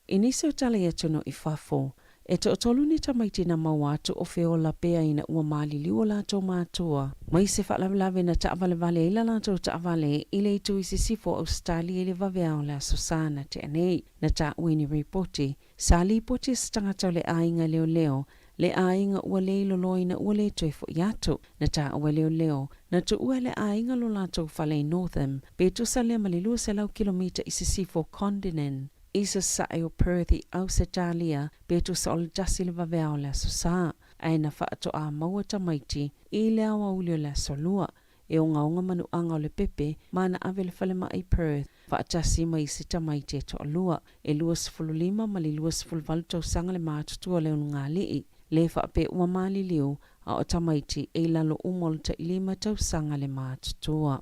I nisi o tala i atunuu i fafo, e toatolu ni tamaiti na maua atu o feola pea ina ua maliliu o latou matua mai se faalavelave na taavalevale ai la latou taavale i le itu i sisifo o Ausetalia i le vaveao o le Aso Sa na tea nei. Na taua i ni ripoti, sa lipoti e se tagata o le aiga leoleo le aiga ua le iloloina ua le toe fo'i atu. Na taua e leoleo, na tuua e le aiga lo latou fale i Northam, pe tusa lea ma le 200 kilomita i sisifo o Kondinin, i sasae o Perth i Ausetalia, pe tusa o le 1 le vaveao o le Aso Sa, ae na faatoa maua tamaiti i le aoauli o le Aso Lua. E ogaoga manuaga o le pepe ma na ave i le falemai i Perth faatasi ma isi tamaiti e toalua, e 25 ma le 28 tausaga le matutua o le ulugalii, le faapea ua maliliu, a o tamaiti e i lalo uma o le tailima tausaga le matutua.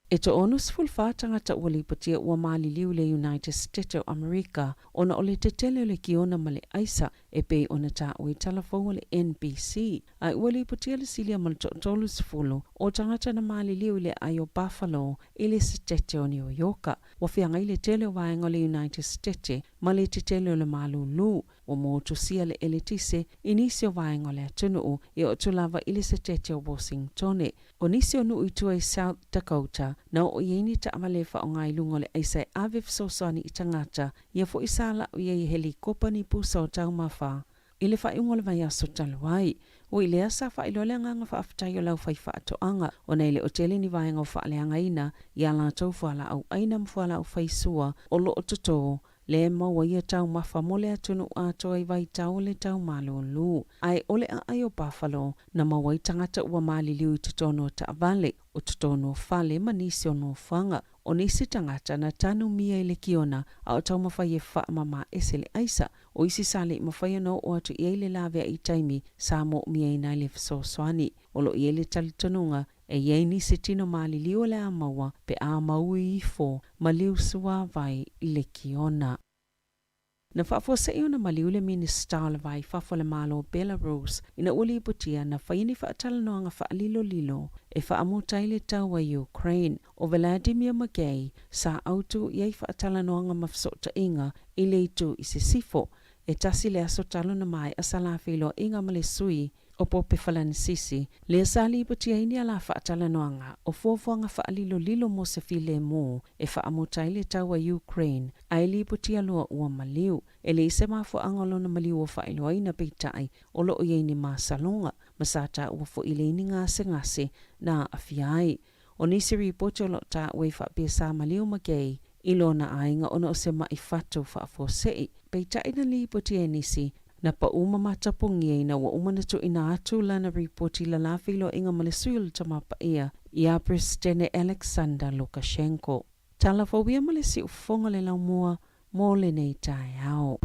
E 64 tagata ua lipotia ua maliliu i le United State o Amerika ona o le tetele o le kiona ma le aisa e pei ona taua i tala fou a le NBC, ae ua lipotia le silia ma le toatolu o tagata na maliliu i le aai o Buffalo i le Setete o Niu Ioka. Ua feagai le tele o vaega o le United State ma le tetele o le malūlū. Ua motusia le eletise i nisi o vaega o le atunuu e oo atu lava i le Setete o Washingtone. O nisi o nuu i tua i South Dakota, na oo i ai ni taavale e faaaoga i luga o le aisa e ave fesoasoani i tagata, ia foi sa lau i ai e helikopa ni pusa o taumafa i le faaiuga o le vaiaso talu ai. Ui i lea, sa faailoa le agaga faafetai o le aufaifaatoaga ona e le o tele ni vaega o faaleagaina i a latou fualaau ʻaina ma fualaau faisua o lo o totō lea e maua ia taumafa mo le atunuu atoa i vaitau o le tau malūlū. Ae o le aai o Buffalo na maua ai tagata ua maliliu i totonu o taavale, o totonu o fale ma nisi o nofoaga. O nisi tagata na tanumia i le kiona a o taumafai e faamama ese le aisa. O isi sa le i mafai ona oo atu i ai le laveai i taimi sa moomia ai le fesoasoani. O lo o i ai le talitonuga E i ai nisi tino maliliu o le a maua pe a maui ifo ma liu suāwai i le kiona. Na faafuasei ona maliu le Minisita o le Va i Fafo o le Malo o Belarus ina ua lipotia na faia ni faatalanoaga faalilolilo e faamuta ai le taua i Ukraine. O Vladimir Makei sa autu i ai faatalanoaga ma fesootaiga i le itu i sisifo. E tasi le aso talu na maea sa la feiloaiga ma le sui o Pope Falanisisi, lea sa lipotia ai ni ala faatalanoaga o fuafuaga faalilolilo mo se filemu e faamuta ai le taua i Ukraine, ae lipotia loa ua maliu. E leai se mafuaaga o lona maliu ua faailoaina, peitai, o lo o i ai ni masaloga, ma sa taua foi e leai ni gasegase na aafia ai. O nisi ripoti o lo o taua i faapea sa maliu Makei i lona aiga ona o se maʻi fatu faafuasei. Peitai na lipoti e nisi, na paʻu ma matapogia ina ua uma ona tuuina atu lana ripoti i le la feiloaiga ma le sui o le Tama Paia ia Peresetene Alexander Lukashenko. Tala fou ia ma le siufofoga o le laumua mo lenei taeao.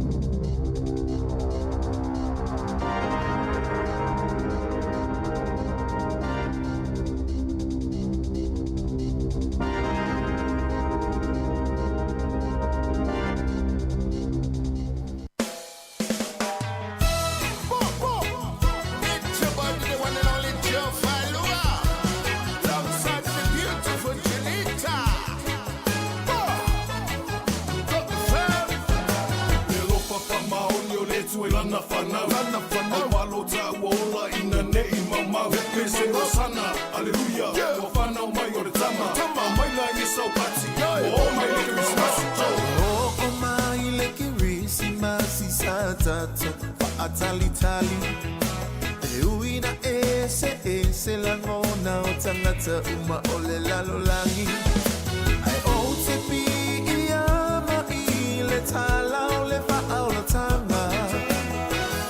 Faatalitali E ui na eseese lagona o tagata uma o le lalolagi Ae ou te piiama i le tala o le faaolataga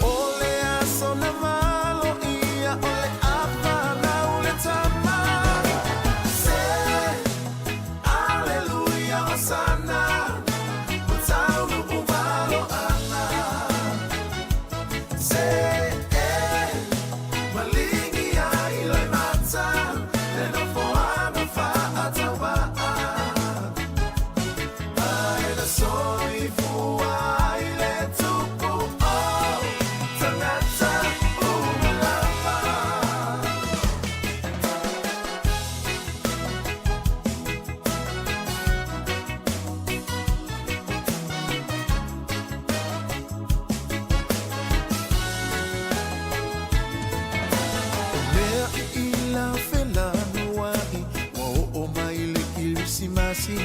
O le aso na valoia o le a fanau le tama Se Aleluia Hosana Ua taunuu maloaga Se e maligi ai loimata Le nofoaga faatauvaa Ae na soifua ai le tupu o tagata uma lava. O mea i ila felanuai Ua oo mai le Kerisimasi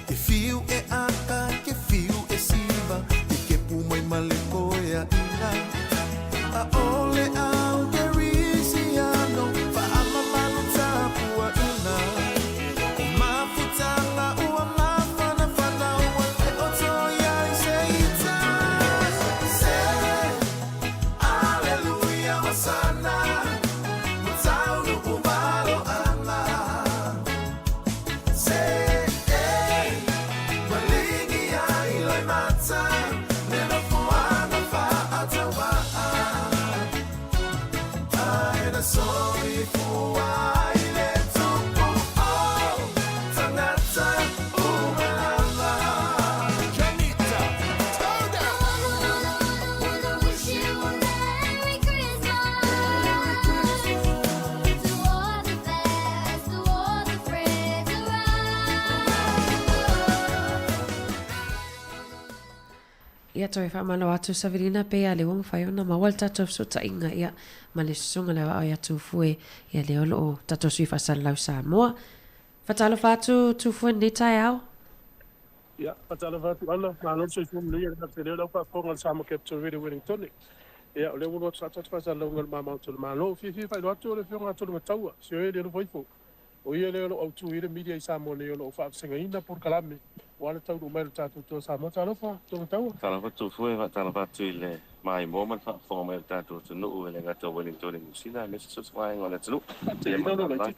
Ke fiu e aka, ke fiu e siva Ke kepu mai ma le koeaʻina ʻAʻole au Kerisiano Faamamalu tapuaʻina O mafutaga ua mafanafana Ua le o toe ai se ita Se Aleluia Hosana Ua taunuu maloaga Se e Ia toe faamalo atu Savelina pe a le ua mafai ona maua le tatou fesootaiga ia ma le susuga le aoao ia Tufue ia lea o loo tatou sui faasalalau Samoa. Faatalofa atu Tufue i lenei taeao. Ia, faatalofa atu Ana, malo le soifua manuia le ata lea o lau faafofoga i le Samoa Capital Radio Wellingtone. Ia, o lea ua alu atu faatasi faasalalauga i le ma Maota o le Malo. Fiafia e faailoa atu o le Afioga a Tolugataua, Sioe Lialofaifo, o ia lea o lo o autu i ai le media i Samoa nei o lo o faavasegaina polokalame ua ala taunuu mai o le tatou Toa Samoa. Talofa, Tolugataua. Talofa Tufue, faatalofa atu i le maimoa ma le faafofoga mai o le tatou atunuu e le gata o Wellingtone i Niu Sila aemaise so o se vaega o le atunuu. Ia ma le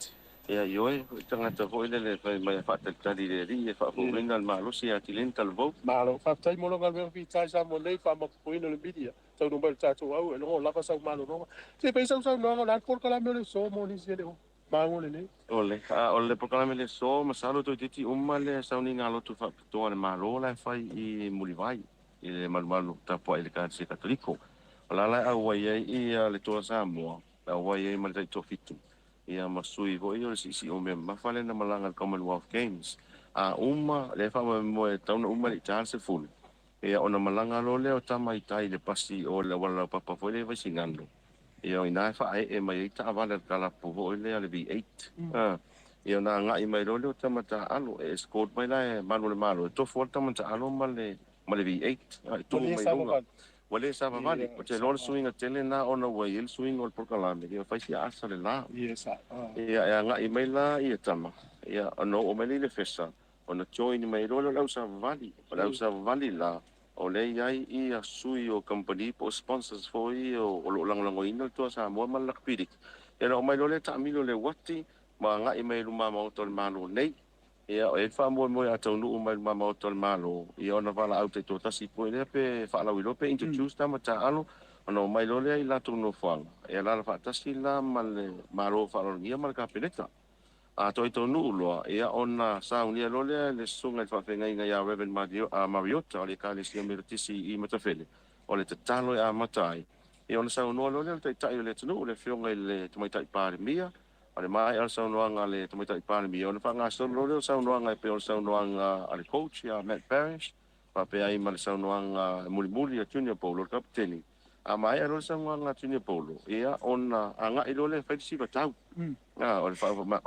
Ia, ioe, o le tagata foi lele e fai mai e faatalitali i le Alii e faafouina le malosi ia atili ai le talavou. Malo, faafetai mo lau galuega fita i Samoa nei, faamaopoopoina le media, taunuu mai i le tatou au, e logo lava sau malologa. Se i fai sau saunoaga, o le a le polokalame o le aso mo nisi e le o maua lelei? O le, a o le polokalame o le aso, masalo toeitiiti uma le sauniga lotu faapitoa a le Malo la e fai i Mulivai, i le malumalu tapuai i le Ekalesia Katoliko. O la la e auai ai ia le Toa Samoa, e auai ai ma le Taitoafitu, ia ma sui foi o le siisii o mea mamafa lea na malaga i le Commonwealth Games. A uma, lea e faamoemoe e tatau ona uma i le ita le 10, ia ona malaga loa lea o tama i tai i le pasi o le auala laupapa foi lea i Vaisigano, ia o ina e faaee mai ai taavale a le kalapu foi lea le V8. A, ia ona agai mai loa lea o tama taaalo e escort mai la e malu o le Malo e tofu lava le tama taaalo ma le ma le V8 e tu mai luga. Ua le savavali. Ou te iloa o le suiga tele lena ona ua i ai le suiga o le polokalame, ia fai si aasa le la. Ia e agai mai la ia tama, ia ona oo mai lea i le fesa, ona join mai loa lea o le au savavali. O le au savavali la, o lea e i ai ia sui o kamupani po o sponsors foi o lo o lagolagoina le Toa Samoa ma le Rugby League. Ia ona oo mai loa lea taamilo i le uati ma agai mai i luma maota o le Malo nei. Ia, e i ai le faamoemoe a taunuu mai i luma Maota o le Malo, ia ona valaau taitoatasi foi lea pe faalauiloa pe introduce tama taaalo, ona omai loa lea i latou nofoaga, e alaala faatasi la ma le Malo faaaloalogia ma le Kapeneta. A toe taunuu loa, ia ona saunia loa lea e le Susuga i le Faafeagaiga ia Rev. Mariota o le Ekalesia Metotisi i Matafele, o le tatalo e amata ai, ia ona saunoa loa lea o le Taitai o le atunuu, le Afioga i le Tamaitai Palemia, O le maea o le saunoaga a le Tamaitai Palemia, ona faagasolo loa lea o saunoaga e pei o le saunoaga a le coach ia Matt Parrish, faapea ai ma le saunoaga mulimuli a Junior Paulo, le kapeteni. A maea loa le saunoaga a Junior Paulo, ia ona agai loa lea e fai le sivatau. O le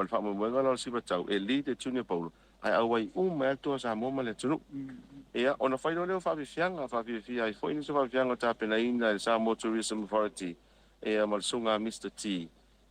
faamoemoega la o le sivatau, e lead e Junior Paulo, ae auai uma ai lava le Toa Samoa ma le atunuu. Ia, ona fai loa lea o faafiafiaga, faafiafia ai foi nisi o faafiafiaga o tapenaina e le Samoa Tourism Authority, ia ma le susuga a Mister T.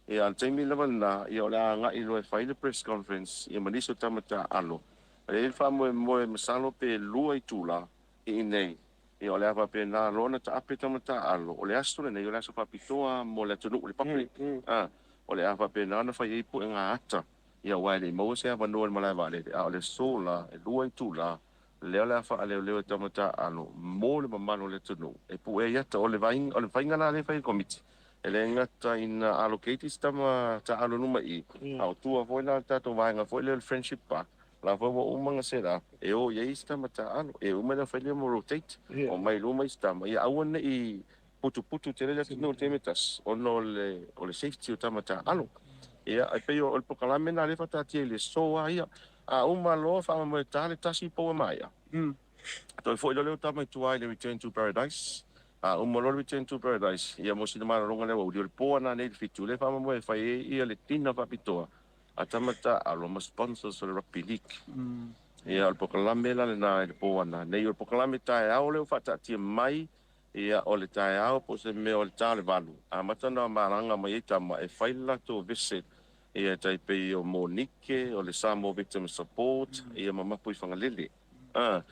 Ia, a o le taimi lava lena, ia o le a agai loa e fai le press conference ia ma nisi o tama taaalo. E i ai le faamoemoe masalo pe lua itula i inei, ia o le a faapena loa ona taape tama taaalo. O le aso lenei o le aso faapitoa mo le atunuu, le public, a, o le a faapena ona fai ai puega ata, ia aua e le i maua se avanoa i le malae vaalele, a o le aso la, e lua itula, lea o le a faaleoleo e tama taaalo mo le mamalu o le atunuu e pue ai ata. O le faiga la lea e fai e le Komiti, e le gata ina allocate isi tama taaalo i luma i i, a o tua foi la le tatou vaega foi lea o le Friendship Park, la foi ua uma ona set up e o i ai isi tama taaalo. E uma ona fai lea mo rotate, omai i luma isi tama, ia aua ne i putuputu tele le atunuu i le taimi e tasi ona o le safety o tama taaalo. Ia, e pei o le polokalame lena lea e faataatia i le aso lava ia. A uma loa faamoemoe ta le tasi pou e maea. Toe foi loa lea o tama i tua i le Return to Paradise. A uma loa le Return to Paradise, ia mo sina malologa lea ua uli o le po ana nei i le 7, lea e faamoemoe e fai ai ia le dinner faapitoa a tama taaalo ma sponsors o le Rugby League. Ia o le polokalame la lena i le po ana nei. O le polokalame taeao lea ua faataatia mai, ia o le taeao po o se mea o le ta o le 8, amata ona malaga mai ai tama e fai le latou visit Ia e tai pei o Monique, o le Samoa Victim Support, ia ma Mapuifagalele. A,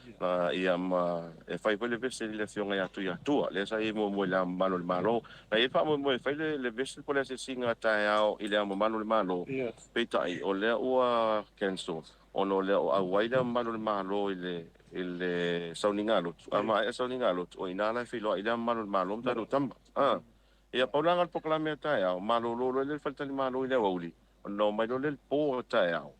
ia ma e fai foi le visit i le Afioga ia Tuiatua, lea sa i ai muamua i Le Ao Mamalu o le Malo. Na i ai le faamoemoe e fai le le visit po o le asiasiga taeao i Le Ao Mamalu o le Malo, peitai o lea ua cancel ona o lea o auai Le Ao Mamalu o le Malo i le i le sauniga lotu. A maea sauniga lotu, o i ina la e feiloai Le Ao Mamalu o le Malo ma tatou tama. A. Ia, pau la le polokalame a taeao, malolo loa lea le faletalimalo i le aoauli, ona omai loa lea i le po a taeao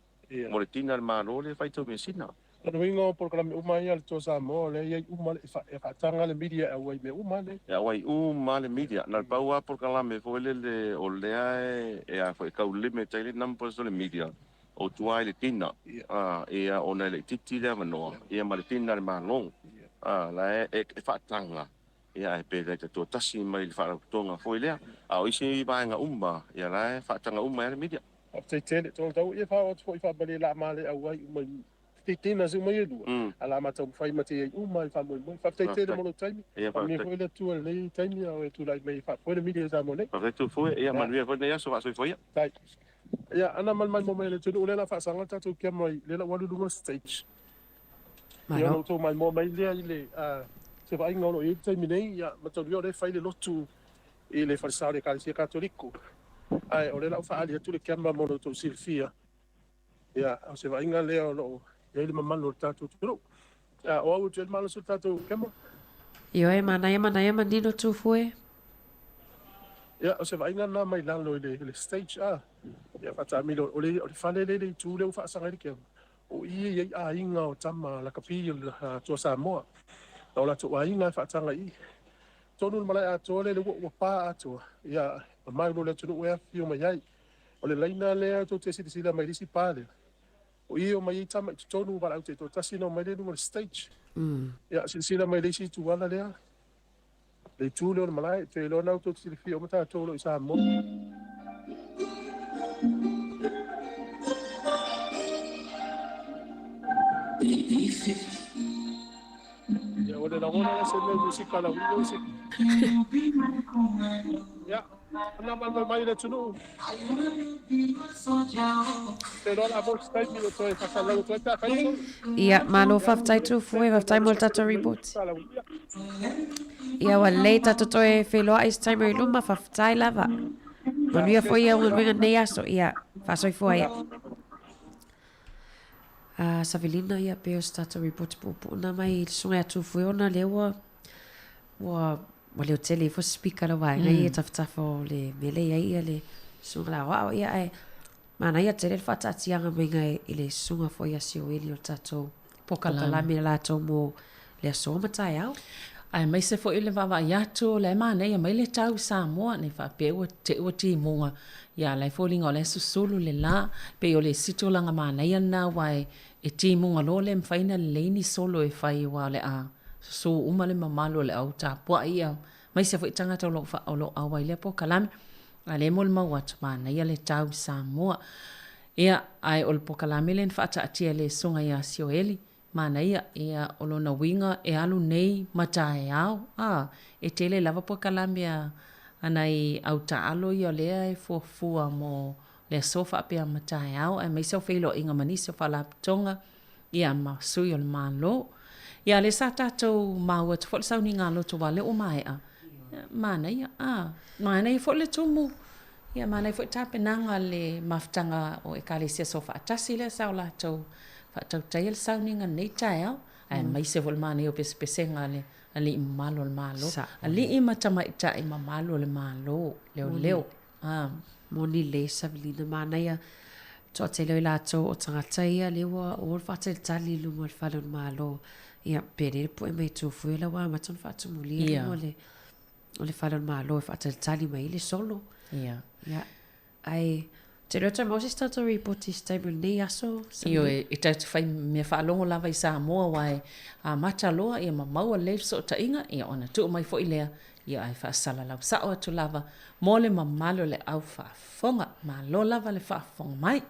mo le tina a le Malo lea e fai tau measina. O le uiga o polokalame uma ia a le Toa Samoa, o lea e i ai uma, e faataga le media e auai i mea uma nei. E auai uma le media. Na o le pau lava polokalame foi lele o lea e a foi e tau limit ai le numbers o le media, o tua i le tina, ia, ona e laitiiti le avanoa, ia ma le tina a le Malo. A, la e e faataga, ia, ae pe le taitoatasi mai le faalapotopotoga foi lea. A o isi vaega uma, ia, la e faataga uma ai le media. Faafetai tele. Tolu tau ia faaoo atu foi faamalie la ma le auai uma i teiteinas uma ia e lua, a la ma taumafai ma te iai uma i faamoemoe. Faafetai tele mo lou taimi. Faamanuia foi le Atua i lenei taimi a o e tulai mai e faafoe le media i Samoa nei. Faafetai Tuifue, ia manuia foi lenei aso faasoifua ia. Faafetai. Ia, ana malimali mai le atunuu lea la faasaga le tatou camera i lea la ua alu i luga o le stage. Ia ona outou maimoa mai lea i le se vaaiga o lo o i ai le taimi nei, ia mataulia o lea e fai le lotu i le falesa o le Ekalesia Katoliko. Ae o lea la ua faaali atu le camera mo lo outou silafia. Ia, o se vaaiga lea o lo o i ai le mamalu o le tatou atunuu. Ia, o au e tuu i ai le malosi o le tatou camera. Ioe, manaia, manaia manino Tufue. Ia, o se vaaiga lena mai lalo i le stage, a. Ia, faataamilo, o le fale lea i le itu lea ua faasaga ai le camera, O i e i ai aiga o tama lakapi o le Atua Samoa, na o latou aiga e faataga i i. Tonu le malae atoa lea, lea ua pa atoa, ia mamalu o le atunuu e afifio mai ai. O le laina lea tou te silasila mai i le isi pa lea, o i e omai ai tama i totonu, valaau taitoatasi ona omai lea i luga o le stage. Ia silasila mai i le isi ituala lea, le itu lea o le malae, ou te iloa na tou te silafia uma tatou o lo o i Samoa. Ia, o le lagona lea se mea musika lau ilo se. Ia, ana mai mai le atunuu. Te iloa la mo se taimi o toe faasalalau atu ai pe a fai solo. Ia, malo faafetai Tufue, faafetai mo le tatou report. Ia, ua lelei tatou toe feiloai se taimi o i luma, faafetai lava. Manuia foi au galuega i lenei aso, ia, faasoifua ia. Uh, Savelina, ia, pe o se tatou report puupuu na mai i le susuga ia Tufue ona lea ua, ua Ua leo tele ifo se speaker la vaega ia tafatafa o le mea lea i ai ia le susuga la aoao ia ae manaia tele le faataatiaga maiga i le susuga foi a Sioeli o le tatou pokalame a latou mo le aso ma taeao. Aemaise foi le vaavaai atu o la e manaia mai le tau i Samoa nei faapea ua te ua timuga ia la e foliga o la e susulu le la pei o le isi tulaga manaia lena aua e timuga loa le mafai ona lelei ni solo e fai aua o le a Susu uma le mamalu o le au tapuai ia aemaise foi tagata o lo o o lo o auai i lea polokalame. A lea e molimau atu, manaia le tau i Samoa. Ia, ae o le polokalame lea na faataatia e le Susuga ia Sioeli, manaia, ia, o lona uiga e alu nei ma taeao, a, e tele lava polokalame a a nai au taaalo ia o lea e fuafua mo le aso faapea ma taeao, aemaise o feiloaiga ma nisi o faalapotopotoga, ia ma sui o le Malo. Ia lea sa tatou maua atu foi le sauniga a loto aua lea ua maea. Manaia, a, manaia foi le tumu, ia manaia foi tapenaga a le mafutaga o Ekalesia Soofaatasi lea sa o latou faatautaia le sauniga i lenei taeao, aemaise foi le manaia o pesepesega a le alii mamalu o le Malo, alii ma tamaitai mamalu o le Malo, leoleo. A moni le Savelina manaia toatele o i latou o tagata ia lea ua o le faatalitali i luma o le fale o le Malo ia pe le pue mai Tufue la ua amata ona faatumulia i luma o le o le fale o le Malo e faatalitali mai ai le solo. Ia. Ia. Ae te iloa toe maua se isi tatou report i se taimi o lenei aso. Ioe, e tatou te fai mea faalogo lava i Samoa aua e amata loa ia ma maua lelei fesootaiga ia ona tuu mai foi lea Ia ae faasalalau sao atu lava mo le mamalu o le au faafofoga. Malo lava le faafofoga mai.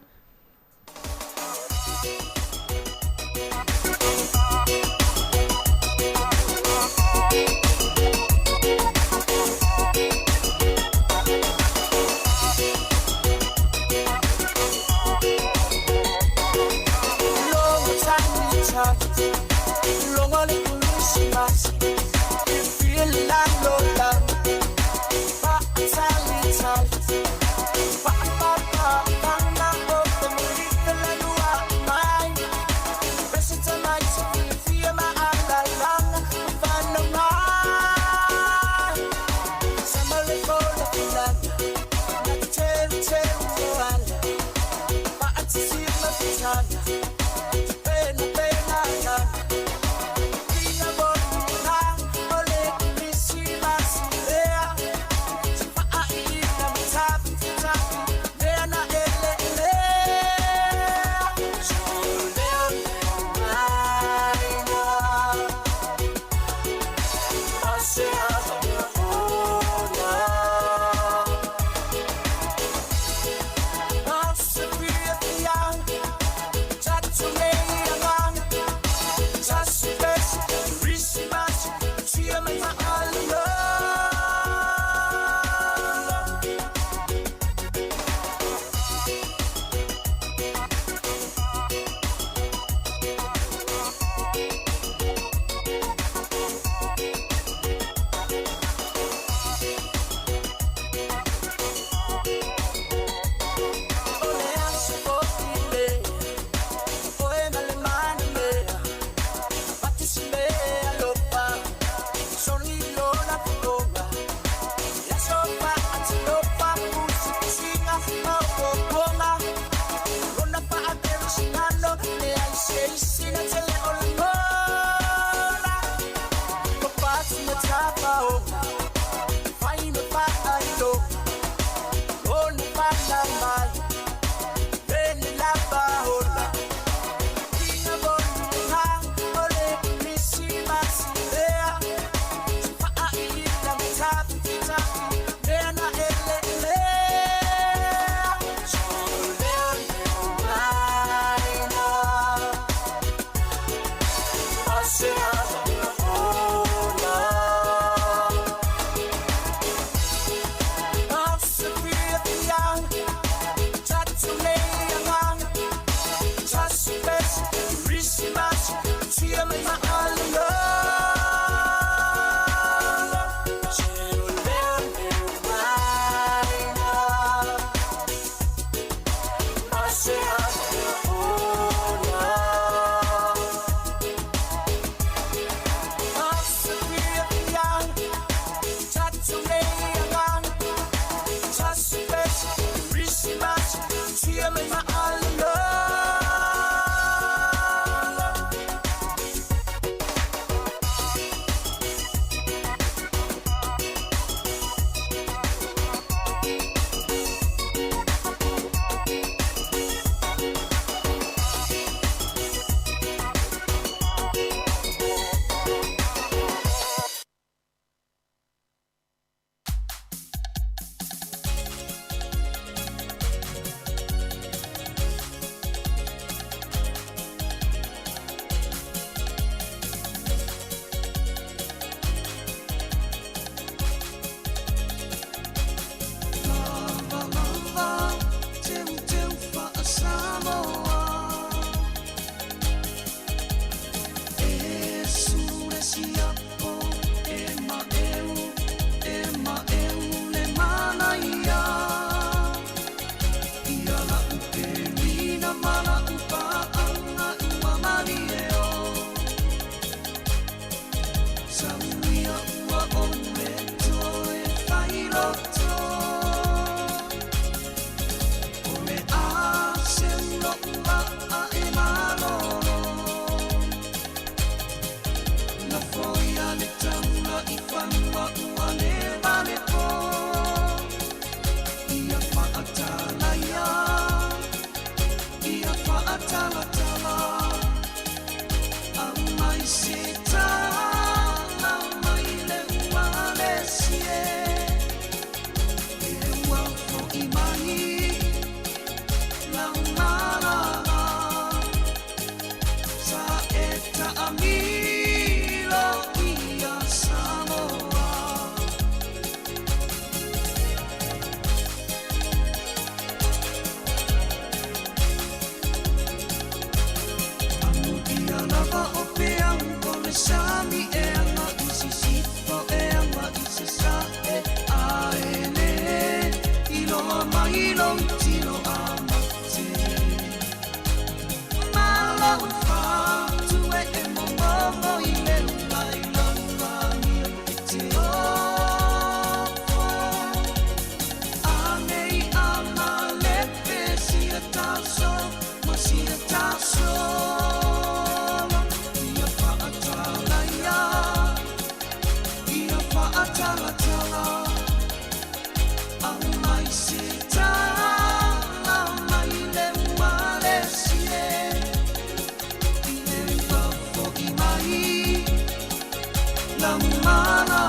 Tamalala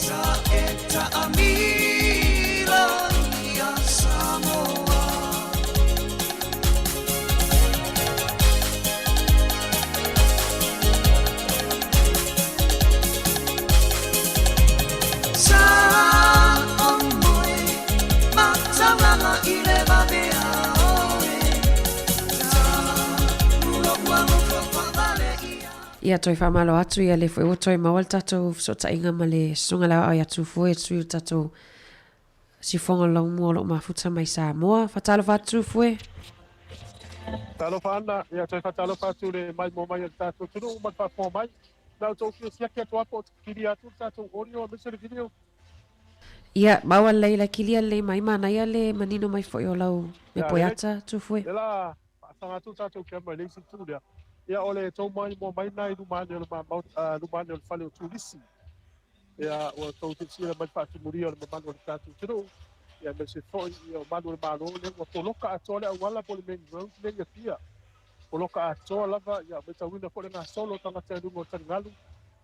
Sa e taamilo ia Samoa. Sa o moe mataulanga i le vavea oe Ta ulo ua lofo faavale ia. Ia toe faamalo atu ia le foi ua toe maua le tatou fesootaiga ma le susuga le aoao ia Tufue e sui o le tatou siufoga o le laumua o lo o mafuta mai Samoa. Faatalofa atu Tufue. Talofa Ana, ia toe faatalofa atu le maimoa mai a le tatou atunuu ma le faafofoga mai. Na outou fia siaki atu lava po o kilia atu le tatou audio aemaise le video. Ia, maua lelei la kilia lelei mai, manaia le manino mai foi o lau mea poeata, Tufue. Lea la faasaga atu le tatou camera i le isi itu lea. Ia o le tou maimoa mai lena i luma ane o le luma ane o le fale o Turisi. Ia ua tou silasila mai i le faatumulia o le mamalu o le tatou atunuu, ia aemaise foi ia o malu o le Malo lea ua poloka atoa le auala po o le main road lea i Apia. Poloka atoa lava, ia matauina foi le gasolo o tagata i luga o taligalu,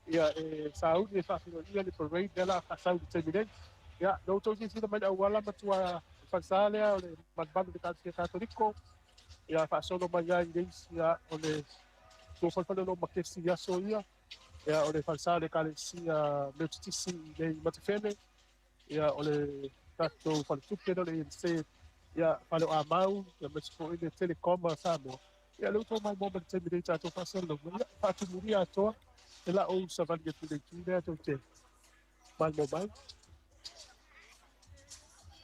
ia e sauni e faafeiloai le parade lea la a faasau i le taimi nei. Ia na outou silasila mai i le auala matua falesa lea o le malumalu i le Ekalesia Katoliko, ia faasolo mai ai i le isi ia o le tuafalefale o lo o makesi i aso ia, ia o le falesa o le Ekalesia Metotisi i nei Matafele, ia o le tatou faletupe lea o le ANZ, ia fale o Amau, ia aemaise foi le Telecom a Samoa. Ia lea ua tou maimoa mai le taimi nei i tatou faasalalauga, ia faatumulia atoa e la ou savali atu i le itu lea tou te maimoa mai.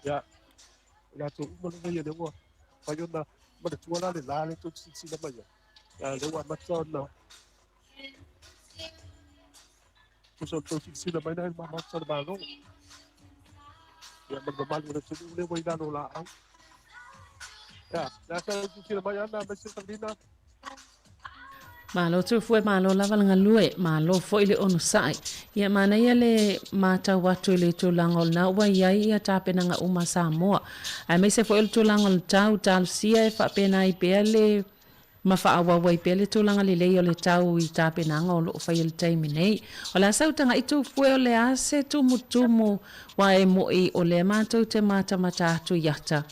Ia, o latou uma lava ia lea ua mafai ona manatua la le la lea tou te silasila mai ai. Ia, lea ua amata ona Tusa o le tou silasila mai lena i le Maota o le Malo, ia ma le mamalu o le atunuu lea ua i lalo o laau. Ia, le a sa silasila mai Ana aemaise Sabrina? Malo Tufue, malo lava le galue, malo foi le onosai. Ia manaia le matau atu i le tulaga o lena ua i ai ia tapenaga uma a Samoa. Aemaise foi o le tulaga o le tau, talosia e faapena ai pea le ma faaauau ai pea le tulaga lelei o le tau i tapenaga o lo o faia i le taimi nei. O le a sau taga'i Tufue o le a se tumutumu ua e mo'i o lea matou te matamata atu i ata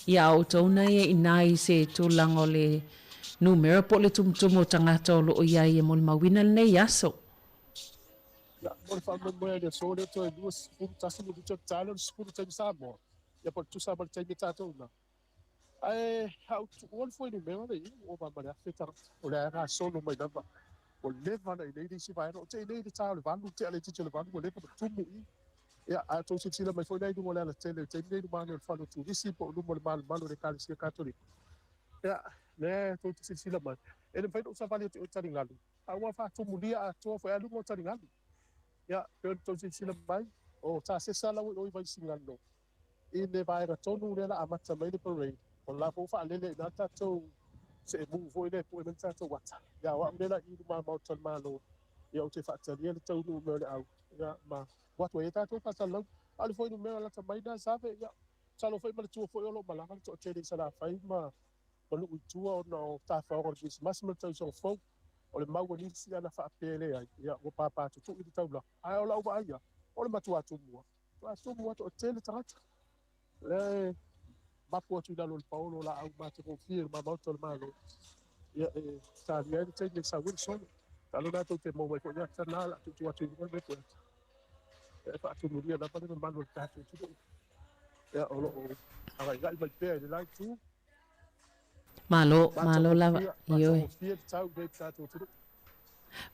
ia a outou na ia inā i se tulaga o le numera po o le tumutumu o tagata o lo o i ai e molimauina lenei aso. Ia, mo le faamoemoe ai le aso lea toe 21 minute o le tala o le 10 taimi Samoa, ia po o le tusa ma le taimi e tatou ina. Ae a ou tuua le fuainumera lea i i, ua ova ma le 1000 tagata, o lea e gasolo mai lava. Ua leva ona i inei le isi vaega, ou te i inei i le ta o le 8, tea le itiiti o le 8, ua leva ona tumu i i. Ia, a outou silasila mai foi la i luga o le alatele i le taimi lenei i luma ane o le fale o turisi po o luma o le malumalu o le Ekalesia Katoliko, ia, lea tou te silasila mai, e le mafai ona ou savali atu i o i taligalu, a ua faatumulia atoa foi lava luga o taligalu. Ia, pei ona outou silasila mai, o Tasesa la ua i o i Vaisigano, i le vaega tonu lea la amata mai le parade, o la foi ua faalele i ina le tatou seemu foi lea e pue mai le tatou ata. Ia, o au lea la i i luma Maota o le Malo, ia ou te faatalia le taunuu mai o le au, ia, ma ua atu ai e tatou faasalalauga. A o le fuainumera lata mai lena Save, ia, masalo foi manatua foi o lo o malaga le toatele i Salafai ma ma nuu i tua ona o tafaoga o le Kerisimasi ma le tausaga fou. O le mau a nisi ana faapea e leai, ia, ua pāpā tutui le taulaga. Ae o lau vaai ia, o le matua tumua, matua tumua toatele tagata. O lea e mapu atu i lalo o le paolo o laau matagofie i le Maota o le Malo, ia, e talia ai le taimi e sau ai le solo. Masalo la tou te maua mai foi i ata na o le a tuutuu atu i luga le mea poeata. Ia, e faatumulia lava le mamalu o le tatou atunuu. Ia, o lo o agaigai mai pea i le la itu. Malo, malo lava. Ioe. Matagofie le tau nei i le tatou atunuu.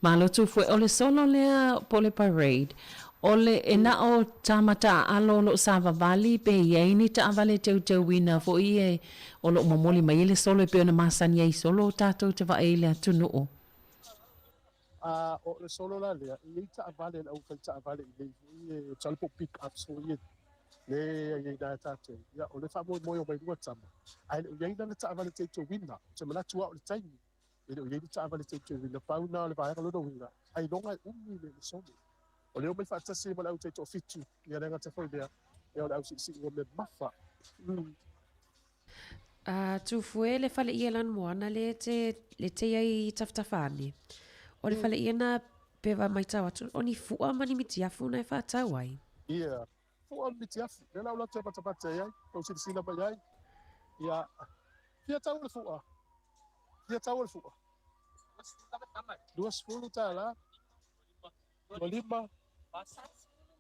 Malo Tufue, o le solo lea po o le parade, o le e na o tama taaalo o lo o savavali pe i ai ni taavale teuteuina foi e o lo o momoli mai ai le solo e pei ona masani ai solo o tatou te vaai i le atunuu. A o le solo la lea, e i ai taavale a le aufai taavale i nei foi e masalo po o pick ups foi e lea e i ai na tatou. Ia, o le faamoemoe o mai lua tama, ae le o i ai lana taavale teuteuina. Ou te manatu lava o le taimi E le o i ai ni taavale teuteuina, pau na o le vaega lona uiga, ailoga e umi le solo. O le omai faatasi ai ma le au taitoafitu, ia le gata foi lea, ia o le au siisii ua memafa. Mm. A Tufue le fale ia lan moana le te le te ai tafatafa ane. O le fale ia na Pe wa maitau atu, o ni fu'a ma ni mitiafu na e fa'atau ai. Ia, fu'a ma mitiafu, lea la ou latou e matamata i ai, tou silasila mai ai. Ia, fia tau le fu'a? Fia tau le fu'a? 20 tālā, 25,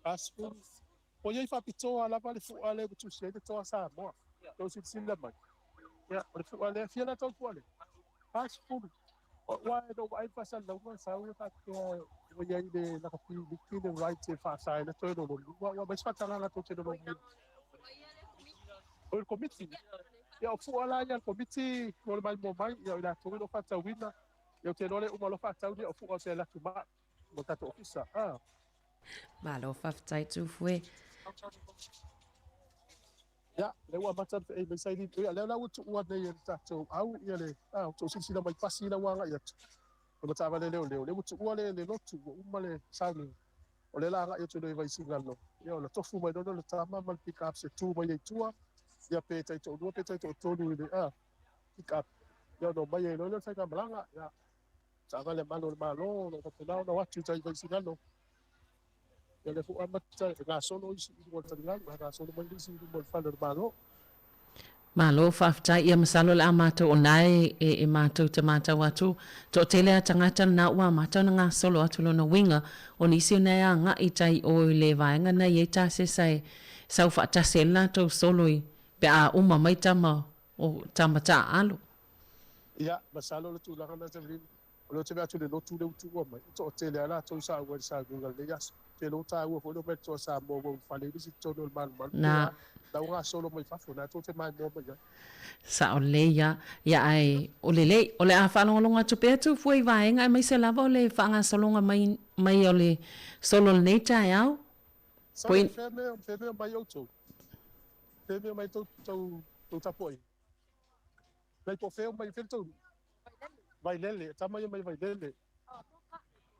40. O iai faapitoa lava le fu'a lea ua tusi ai le Toa Samoa. Tou silasila mai. Ia, o le fu'a lea, fia la tau le fu'a lea? 40. Aua na ou vaai i le faasalalauga sau e faapea ua i ai le lakapi liki le right e faasaina toe lona lua. Ua aumai se faatagaga tou te lologiina. O le Komiti. Ia, o fu'a la ia a le Komiti mo le maimoa mai, ia o i latou e le o faatauina. Ia ou te iloa le uma loa faatau nia o fu'a ou te alu atu ma au mo le tatou ofisa. A. Malo faafetai Tufue. Ia, lea ua amata ona feei mai saili. Ia, lea la ua tuua nei e le tatou au ia le, a, tou silasila mai pasi la ua agai atu. O le taavale leoleo, lea ua tuua le, le lotu, ua uma le sauniga. O lea la agai atu nei i Vaisigano. Ia, ona tofu mai loa lea o le tama ma le pick up se tu mai ai i tua, ia pe taitoalua pe taitoatolu i le, a, pick up. Ia ona omai ai loa lea o le faigamalaga. Ia, taavale a malu o le Malo, o lo o faapena ona o atu i tai i Vaisigano. Ia lea foi ua amata e gasolo isi i luma o le taligalu, ae gasolo mai nisi i luma o le fale o le Malo. Malo faafetai. Ia masalo o le a matou o na e e matou te matau atu, toatele a tagata lena ua amata ona gasolo atu lona uiga o nisi o na e agai tai o i le vaega na i ai tasesa e sau faatasi ai le latou solo i pe a uma mai tama o tama taaalo. Ia, masalo o le tulaga lena Evelyn, O lea ou te vaai atu i le lotu lea ua tuua mai, e toatele lava latou sa auai i le saunoaga i lenei aso. Ou te iloa ua taua foi le omai a le Toa Samoa ua ulufale ai nisi i totonu o le malumalu pe Na. a, la ua gasolo mai fafo, na tou te maimoa mai ai. Sao lelei ia. Ia ae o lelei. O le a faalogologo atu pea Tufua i vaega aemaise lava o le faagasologa mai mai o le solo o lenei taeao. Sole, o fea mea, o fea mea o mai outou? Fea mea o mai tou, tou, tou tapuaiga? Lei po o fea o mai, fea le tou Vailele, tama ia mai Vailele.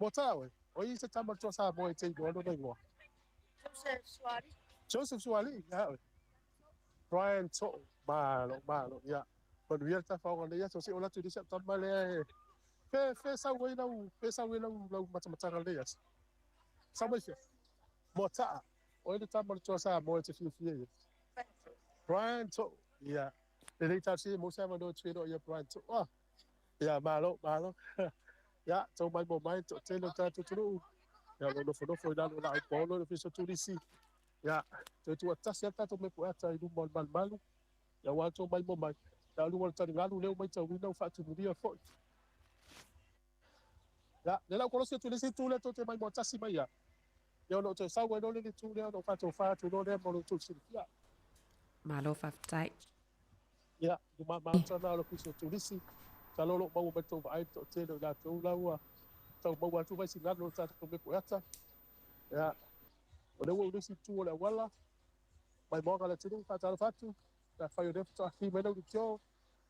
Moata oe, o ai se tama o le Toa Samoa e te iloa lona igoa? Joseph Sualii. Joseph Sualii, ia oe. Brian To'o, malo, malo, ia. Manuia le tafaoga nei aso, se i ola atu i le isi au tama lea e... Fe, fe sau ai lau, fe sau ai lau, lau matamataga i lenei aso? Sau mai fea? Moataa, o ai le tama o le Toa Samoa e te fiafia i ai? Brian To'o, ia. Lelei talosia mo se avanoa e tui loa ia Brian To'o. Ah, ia, malo, malo. Ia, tau mai mo mai, toatele o le tatou atunuu. Ia, o lo o nofonofo i lalo o laau paolo i le Ofisa o Turisi. Ia, toe tuuatasi lava le tatou mea pueata i luma o le malumalu. Ia, aua le tou maimoa mai. Ia, o luga o le taligalu lea ua maitauina ua faatumulia foi. Ia, lea la ua kolosi atu i le isi itu lea tou te maimoa tasi mai ai. Ia, ona ou toe sau ai loa lea i le itu lea ona ou faatofa atu loa lea mo lo outou silafia. Malo faafetai. Ia, luma maota na o le Ofisa o Turisi, masalo o lo o maua mai le tou vaai i le toatele o i latou la ua tau maua atu Vaisigano i le tatou mea pueata. Ia, o lea ua ou i le isi itu o le auala, maimoaga a le atunuu, faatalofa atu, pe afai o lea faatoa ki mai lau leitio,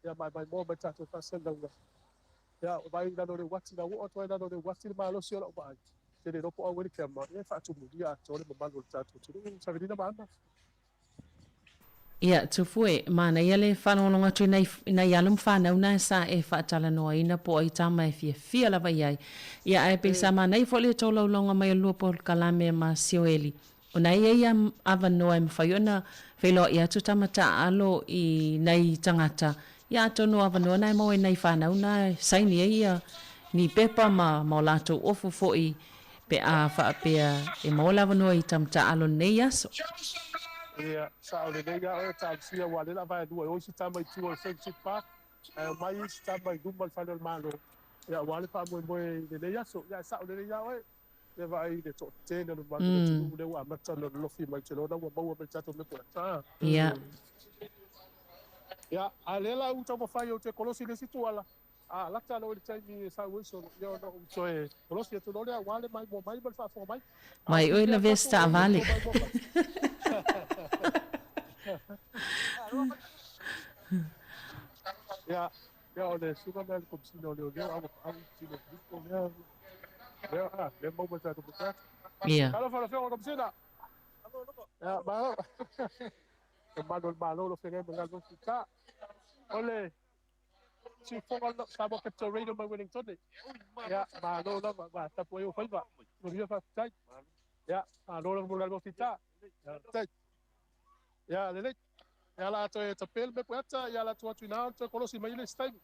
ia ma e maimoa mai le tatou faasalalauga. Ia, ua vaai i lalo o le uati, na ua oo atu ai i lalo o le uati le malosi o lau vaai, ou te le iloa po o auai le kema, ia e faatumulia atoa le mamalu o le tatou atunuu. Savelina ma Ana. Ia, Tufue, manaia le faalogologo atu i nai, nai alo ma fanau na sa e faatalanoaina po o ai tama e fiafia lava i ai. Ia, ae pei sa manaia foi le tolaulauga mai o le lua polokalame ma Sioeli. O na e i ai avanoa e mafai ona feiloai atu tama taaalo i nai tagata, ia atonu o avanoa na e maua i nai fanau na e saini ai ia ni pepa ma ma o latou ofu foi pe a faapea e maua le avanoa i tama taaalo lenei aso. Ia, sao lelei lava oe talosia aua lea la vaelua e o isi tama i tua o le Friendship Park ae omai isi tama i luma o le fale o le Malo ia aua le faamoemoe i lenei aso. Ia ae sao lelei lava oe. Ia vaai i le toatele o le mamalu o le atunuu lea ua amata ona lolofi mai, ou te iloa la ua maua mai le tatou mea puata. Ia. Ia, a lea la ua taumafai ou te kolosi i le isi tuala, a lata loa i le taimi e sau ai solo, ia ona ou toe kolosi atu loa lea aua le maimoa mai ma le faafofoga mai. A Mai o oe le lavea se taavale. maimoa mai. Ia, Ia o le suka mea le komisina o leoleo a ua au tino liko lea lea a lea maua mai tatou puta. Ia. Talofa lau Afioga i le Komisina. Ia malo. Le mamalu o le Malo o lo o feagai ma galuega fita. O le Siufoga Samoa Capital Radio mai Wellington. Ia, malo lava, ma tapu ai o faiva. Manuia faafetai. Ia, malo lava mo le galima. Ia, ia, lelei. Ia la toe tapele me puata, ia la tu atu ina toe kolosi mai le isi taimi.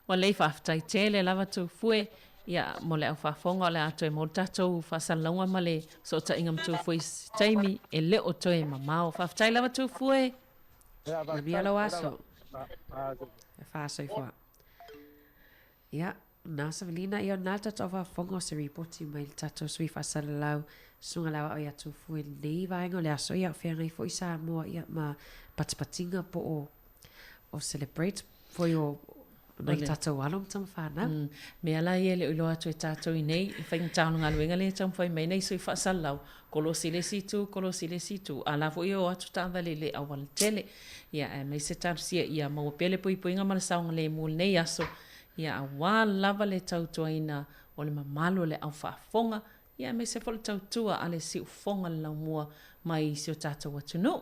Ua lelei faafetai tele lava Tufue ia mo le aufaafofoga o le a toe mo le tatou faasalalauga ma le sootaiga ma Tufue i se taimi e le o toe mamao. Faafetai lava Tufue. Manuia lou aso. E faasoifua. Ia, na savalina ia na le tatou aufaafofoga o se ripoti mai le tatou sui faasalalau susuga le aoao ia Tufue i lenei vaega o le aso. Ia, o feagai foi Samoa ia ma patipatiga po o o celebrate foi o nai tatou alo ma tama fanau. Mea la ia e le o iloa atu e tatou i nei, i faigata o le galuega lea e taumafai mai nei sui faasalalau, kolosi i le isi itu, kolosi i le isi itu, a la foi e o atu taavale i le aualatele. Ia, aemaise talosia ia maua pea le puipuiga ma le saogalemu i lenei aso, ia aua lava le tautuaina o le mamalu o le aufaafofoga, ia aemaise foi le tautua a le siufofoga le laumua mai i si o tatou atunuu.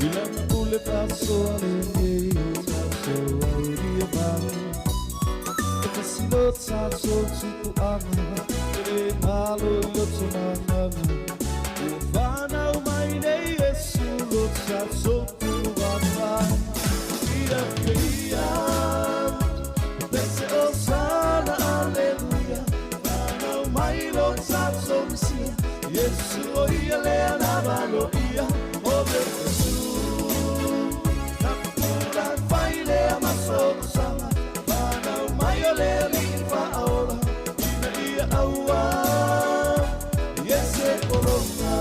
I lana pule faasoa lenei ua tatou aulia mai. E tasi lo tatou tupuaga, e le galo i loto magaga. Ua fanau mai nei Iesu lo tatou tulaga. Ia feia, pese osana, aleluia. Fanau mai lo tatou Mesia, Iesu o ia lea na valoia. O le Iesu, na pula fai lea masomasaga. Fanau mai o le Alii faaola, ina ia aua ia se pologa.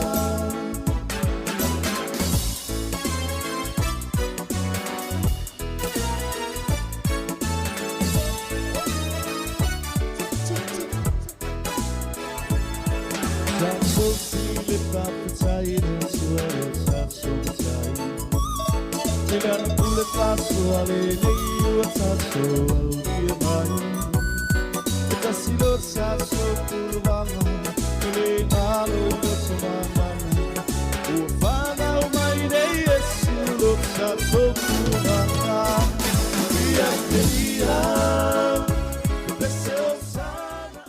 Tatou sile faafetai i le Atua lo tatou Matai. I lana pule faasoa lenei ua tatou aulia mai. E tasi lo tatou puluvaga, e le galo i loto magaga. Ua fanau mai nei Iesu lo tatou tulaga. Ia feia, pese osana.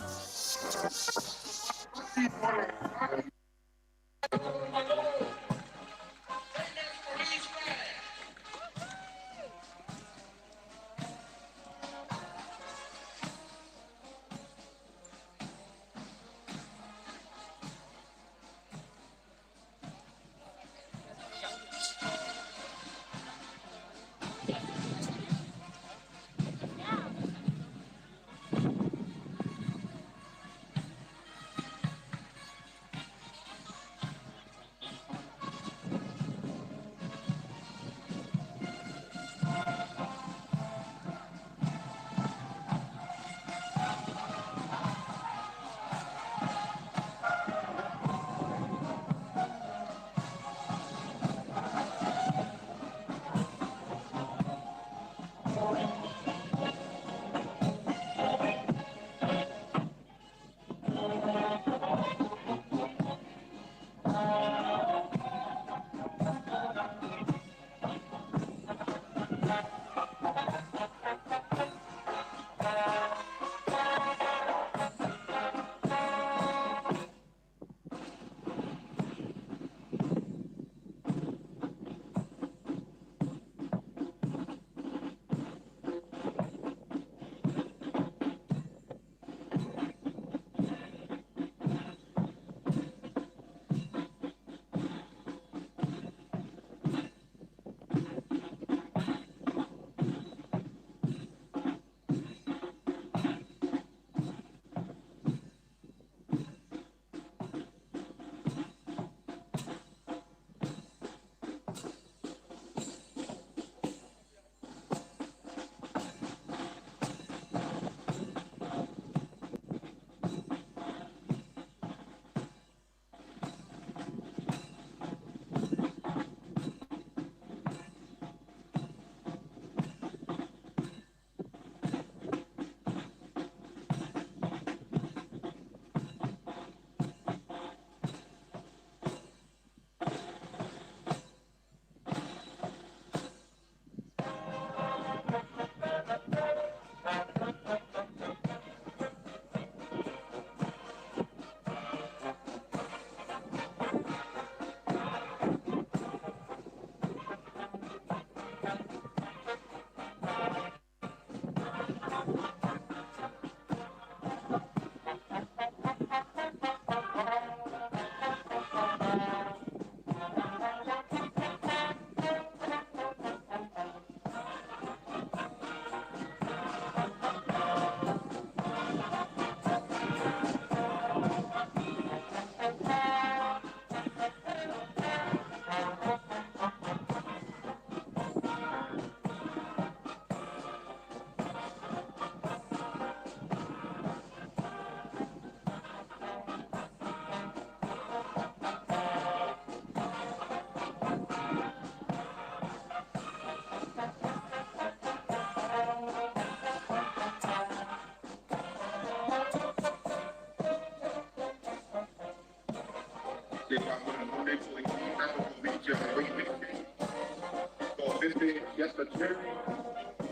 Pastor Jeremy,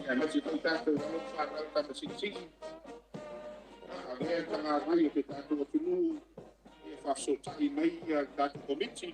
aemaise foi tatou alo ma fanau tama silisili, avea le tagavai o te tatou atunuu e faafesootai mai le tatou Komiti.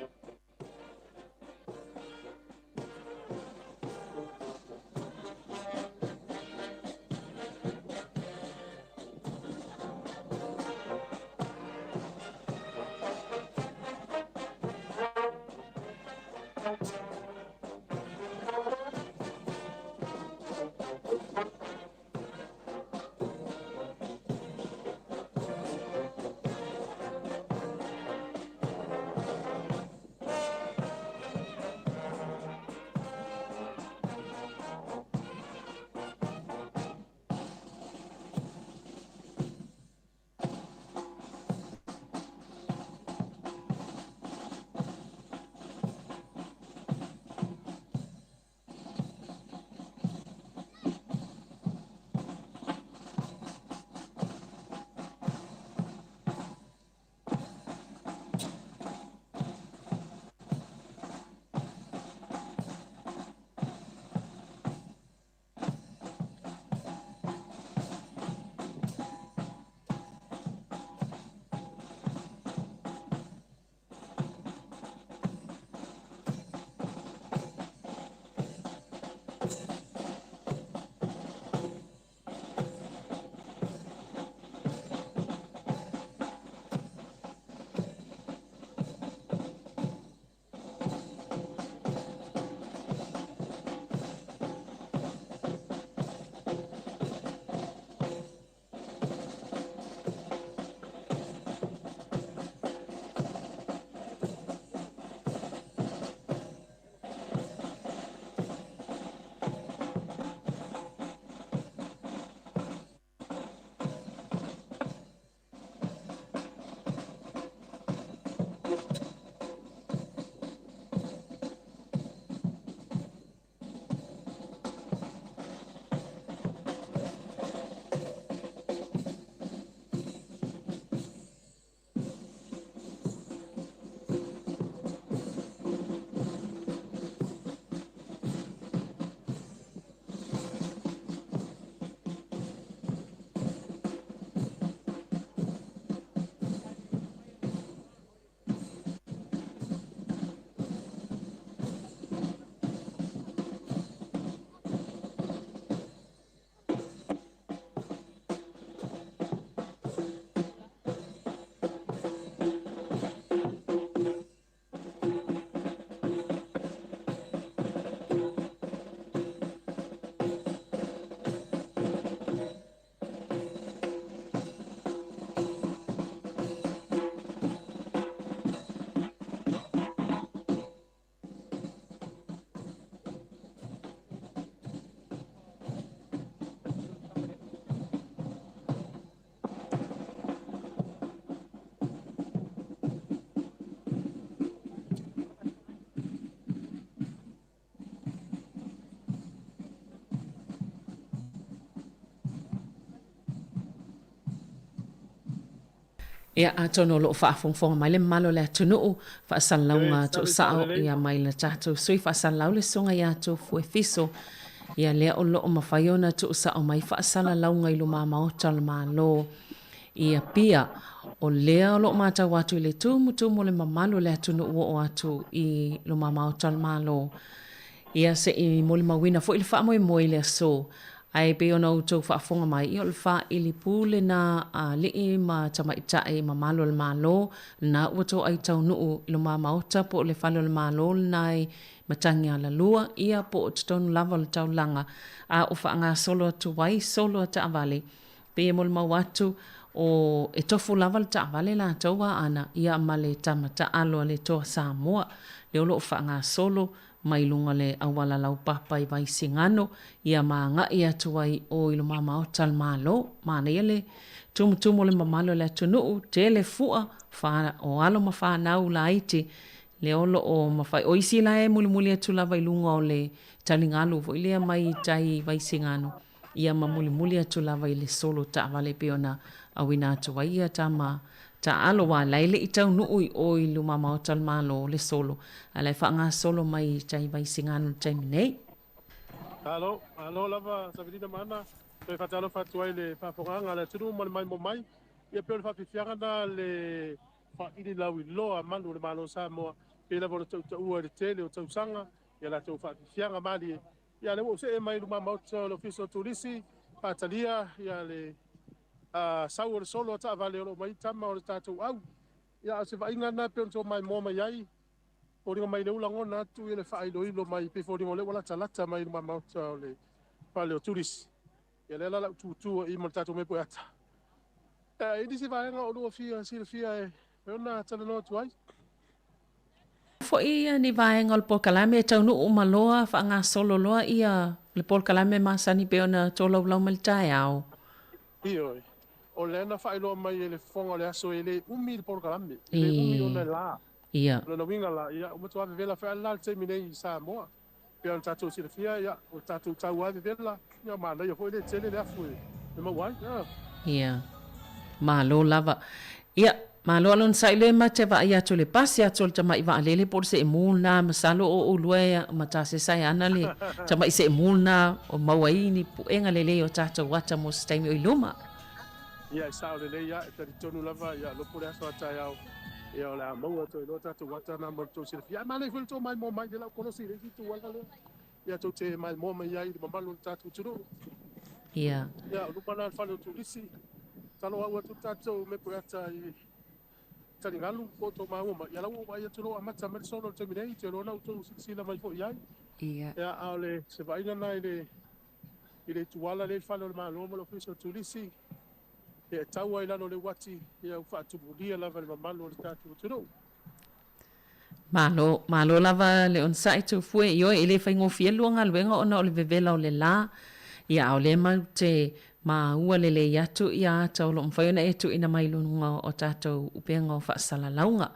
Ia, atonu o lo o faafogafoga mai le mamalu o le atunuu, faasalalauga tuusao ia mai le tatou sui faasalalau le susuga ia Tofu Efiso, ia lea o lo o mafai ona tuusao mai faasalalauga i luma maota o le Malo i Apia. O lea o lo o matau atu i le tumutumu o le mamalu o le atunuu oo atu i luma maota o le Malo. Ia se i molimauina foi le faamoemoe i le aso. Ae pei ona outou faafofoga mai, ia o le faaili pū lenā a alii ma tamaitai mamalu o le Malo, lenā ua toai taunuu i lomā maota po o le fale o le Malo lenā i Matagialalua, ia po o totonu lava o le taulaga, a o faagasolo atu ai solo a taavale. Pei e molimau atu, o e tofu lava le taavale latou a ana, ia ma le tama taalo a le Toa Samoa, lea o lo o faagasolo mai luga o le auala laupapa i Vaisigano, ia ma agai atu ai o i luma maota le Malo. Manaia le tumutumu o le mamalu o le atunuu, tele fua, fa, o alo ma fanau laiti, lea o lo o mafai, o isi la e mulimuli atu lava i luga o le taligalu foi lea mai tai i Vaisigano, ia ma mulimuli atu lava i le solo taavale e pei ona auina atu ai ia tama taaalo aua la e le i taunuu i o i luma maota o le Malo le solo, a la e faagasolo mai i tai Vaisigano i le taimi nei. Malo, malo lava Savelina ma Ana. Toe faatalofa atu ai i le faafofogaaga a le atunuu ma le maimoa mai. Ia pei o le faafiafiaga lena le faili lauiloa a malu o le Malo o Samoa, pei lava ona tautaua i le tele o tausaga ia latou faafiafiaga malie. Ia lea ua ou see mai i luma maota o le Ofisa o Turisi, faatalia ia le sau o le solo a taavale o lo o mai tama o le tatou au. Ia a o se vaaiga lena pei ona tou maimoa mai ai, foliga mai lea ua lagona atu ia le faailoilo mai pei foliga o lea ua latalata mai i luma maota o le fale o turisi. Ia lea la la ou tutu ai ma le tatou mepo e ata. E i ai nisi vaega o lua fia silafia e ona talanoa atu ai? Foi ni vaega o le polokalame e taunuu uma loa, faagasolo loa ia le polokalame masani pei ona tolaulau mai le taeao. Ioe. O lea na faailoa mai e le fofoga o le aso e le umi le polokalame, e le umi ona e la. Ia. O lona uiga la, ia, ua matua vevela foi la le taimi nei i Samoa. Pei ona tatou silafia, ia, o le tatou tau lava e vevela, ia, manaia foi le tele le afu e maua ai. Ia. Ia. Malo lava. Ia, malo lava onosai lea ma te vaai atu i le pasi atu o le tamai vaalele po o le seemu lena, masalo o oulua e matasesa e ana le tamai seemu lena o maua ai ni puega lelei o tatou ata mo se taimi o i luma. Ia, e sao lelei lava, e talitonu lava, ia, lopo le aso a taeao, ia, o le a maua atu ai loa tatou ata na mo le tou silafia. Ae manaia foi le tou maimoa mai, lea la ua kolosi i le isi tulaga lea, ia, tou te maimoa mai ai i le mamalu o le tatou atunuu. Ia. Ia, o luma la o le fale o turisi, talo au atu le tatou mepo e ata i taligalu po o tou maua mai, ia la ua ou vaai atu o lo o amata mai le solo i le taimi nei, ou te iloa na outou silasila mai foi i ai. Ia. Ia, a o le se vaaiga lena i le i le ituala lea i le fale o le Malo ma le Ofisa o Turisi, ia e tau ai i lalo o le uati, ia ua faatumulia lava i le mamalu o le tatou atunuu. Malo, malo lava le onosai Tufue, ioe e le faigofie lua galuega ona o le vevela o le la, ia a o lea matou te maua lelei atu ia ata o lo o mafai ona e tuuina mai i luga o tatou upega o faasalalauga.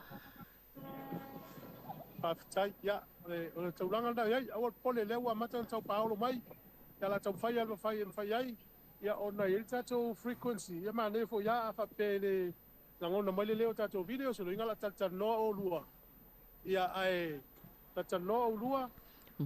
Faafetai. Ia, o le taulaga lena e i ai, aua le popole, lea ua amata ona tau paolo mai, ia o le a taumafai lava le mafai e mafai ai, ia ona e i ai le tatou frequency, ia manaia foi lava a faapea e le lagona mai le leo o tatou videos, o lona uiga o le a talatalanoa oulua, ia ae talatalanoa oulua,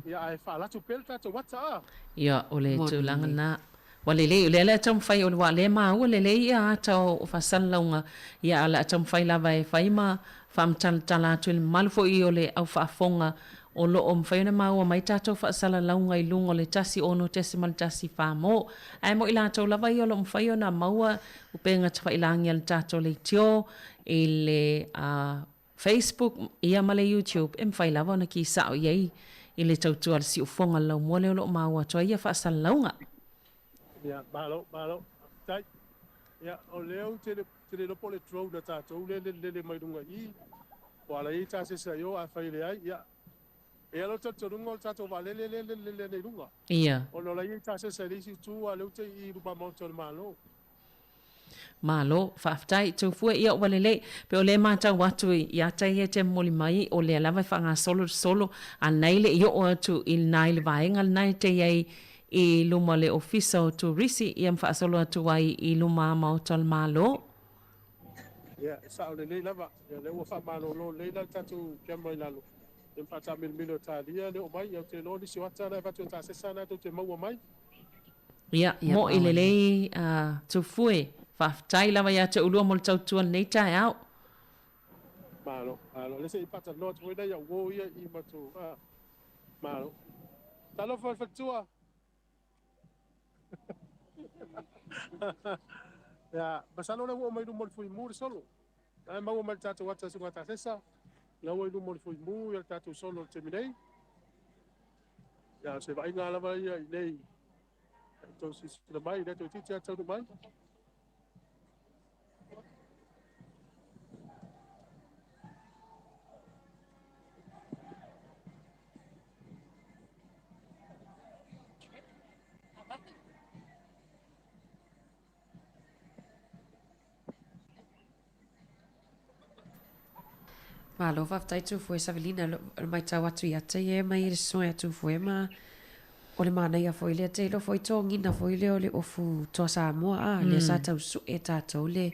ia ae faalatu pea le tatou ata a. Ia, o le tulaga lena. Ua lelei, o lea o le a taumafai, o le lea maua lelei ia ata o faasalalauga, ia a o le a taumafai lava e fai ma faamatalatala atu i le mamalu foi o le au faafofoga o lo o mafai ona maua mai tatou faasalalauga i luga o le 106.14 mo. Ae mo i latou lava ia o lo o mafai ona maua upega tafailagi a le tatou leitio i le Facebook ia ma le YouTube e mafai lava ona kisao i ai i le tautua a le siufofoga o le laumua lea o lo o maua atu ai ia faasalalauga. Ia, malo, malo, faafetai. Ia, o lea ou te le, te le iloa po o le drone a tatou lea e lelelele mai luga i i, po o ala i ai tasese ai o, afai e leai, ia, e i ai lava le talitonuga o le tatou vaalele lea e lelelele ane i luga. Ia. Ona o la e i ai tasese i le isi itu, a o lea ou te i i luma maota o le Malo. Malo, faafetai, Tufue, ia ua lelei. Pe o lea e matau atu i ata ia e te momoli mai, o lea lava e faagasolo le solo, a nei le i oo atu i lena i le vaega lena e te i ai i luma o le Ofisa o Turisi, ia ma faasolo atu ai i luma Maota o le Malo. Ia, e sao lelei lava. Ia, lea ua faamalolo lelei la le tatou camera i lalo, ia ma faataamilomilo e talia le oo mai. Ia, ou te iloa nisi o ata na e avatu e tasesa na tou te maua mai. Ia, mo'i lelei a Tufue. Faafetai lava ia te oulua mo le tautua i lenei taeao. Malo, malo. Lea se i faatalanoa atu foi nai au uo ia i matou, a. Malo. Talofa i le faletua. Ia, masalo o lea ua oo mai i luma o le fuimu le solo. Na e maua mai le tatou ata suga tasesa, la ua i luma o le fuimu ia le tatou solo i le taimi nei. Ia, o se vaaiga lava ia i nei tou silasila mai, lea toeitiiti lava taunuu mai. Malo faafetai Tufue Savelina o le matau atu ia te ia mai le soe a Tufue ma o le manaia foi lea te iloa foi togina foi lea o le ofu toa Samoa a lea sa tau sue tatou le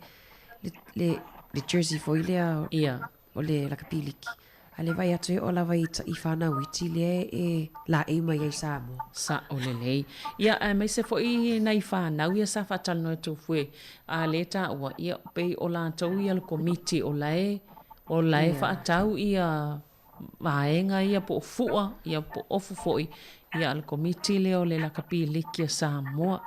le le jersey foi lea Ia. o le lakapi liki. A le vaai atu e oo lava i, i whanau iti lea e laei mai ai Samoa. Sa'o lelei. Ia, aemaise foi nai fanau ia sa faatalanoa atu fue, a lē taua, ia, pei o latou ia le komiti o la e, o la e faatau ia vaega ia po o fua, ia po o ofu foi, ia a le komiti lea o le lakapi liki a Samoa.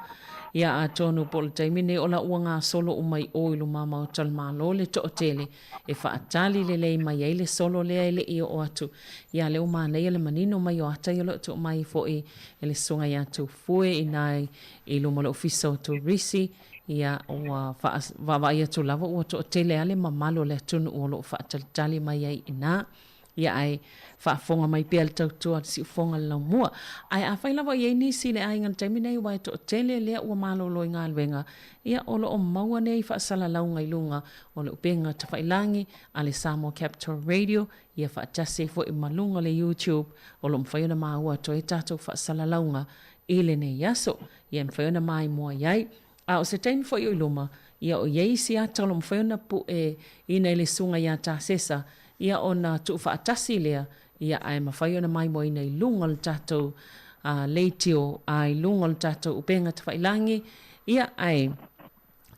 Ia atonu po o le taimi nei o la ua gasolo uma i o i luma maota o le Malo le toatele e faatali lelei mai ai le solo lea e le i oo atu. Ia lea ua manaia le manino mai o ata ia o lo o tuu mai foi e le Susuga ia Tufue inā i luma o le Ofisa o Turisi, ia ua vaavaai atu lava ua toatele lava le mamalu o le atunuu o lo o faatalitali mai ai i ina. Ia ae faafofoga mai pea le tautua a le siufofoga o le laumua. Ae afai lava o i ai nisi i le aiga i le taimi nei aua e toatele lea ua malolo i galuega, ia o lo o maua nei faasalalauga i luga o le upega tafailagi a le Samoa Capital Radio, ia faatasi ai foi ma luga o le YouTube o lo o mafai ona maua atu ai tatou faasalalauga i lenei aso. Ia e mafai ona maimoa i ai. A o se taimi foi o i luma, ia o i ai isi ata o lo o mafai ona puʻe ina i le susuga ia Tasesa, ia ona tuufaatasi lea, ia ae mafai ona maimoaina i luga o le tatou leitio a i luga o le tatou upega tafailagi, ia ae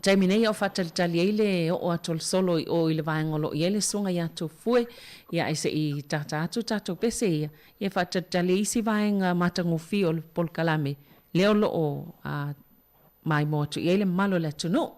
taimi nei a o faatalitali ai le oo atu o le solo i o i le vaega o lo o i ai le susuga ia Tufue, ia ae se i tata atu tatou pese ia, ia faatalitali ai isi vaega matagofie o le polokalame lea o lo o maimoa atu i ai le mamalu o le atunuu.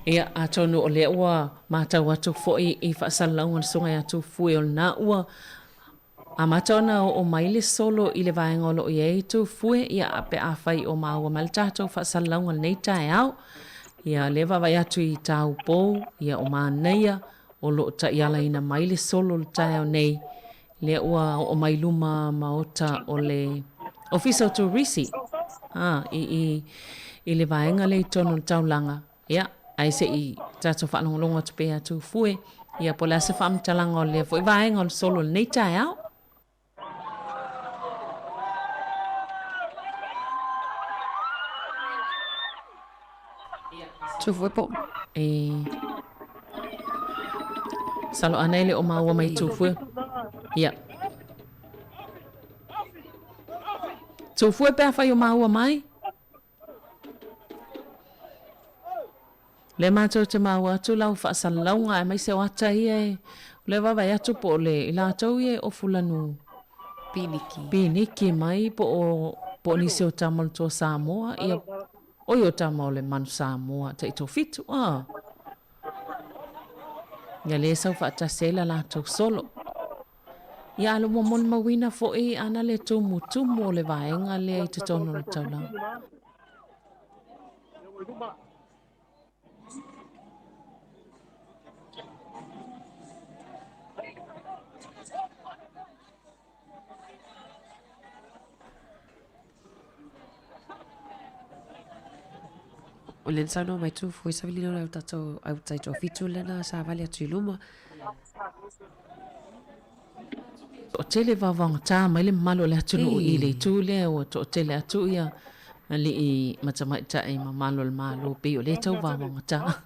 Ia, atonu o lea ua matau atu foi i faasalalauga a le Susuga ia Tufue o lena ua amata ona oo mai le solo i le vaega o lo o i ai Tufue, ia, pe afai o maua mai le tatou faasalalauga i lenei taeao. Ia, o lea e vaavaai atu i taupou, ia, o manaia o lo o taialaina mai le solo i le taeao nei, lea ua oo mai luma maota o le Ofisa o Turisi, a, i, i, i le vaega lea i totonu o le taulaga. Ia, ae se i tatou faalogologo atu pea ia Tufue, ia po o le a se faamatalaga o lea foi vaega o le solo i lenei taeao. Tufue po. E Masalo ana e le o maua mai Tufue. Ia. Tufue pe afai o maua mai. Lea matou te maua atu lau faasalalauga aemaise o ata ia e, o lea vaavaai atu po o le, i latou ia e ofu lanu Piniki. Piniki mai po o, po o nisi o tama o le Toa Samoa, ia, oi o tama o le Manu Samoa taitofitu, a. Ia lea e sau faatasi ai la latou solo. Ia a ua molimauina foi ana le tumutumu o le vaega lea i totonu o le taulaga. O lea na saunoa mai Tufo i savili o tatou au taitoafitu lena savali atu i luma. Toatele vaovaogata mai le mamalu o le atunuu i le itu lea ua toatele atu ia alii ma tamaitai mamalu o le Malo pei o lea tau vaovaogata.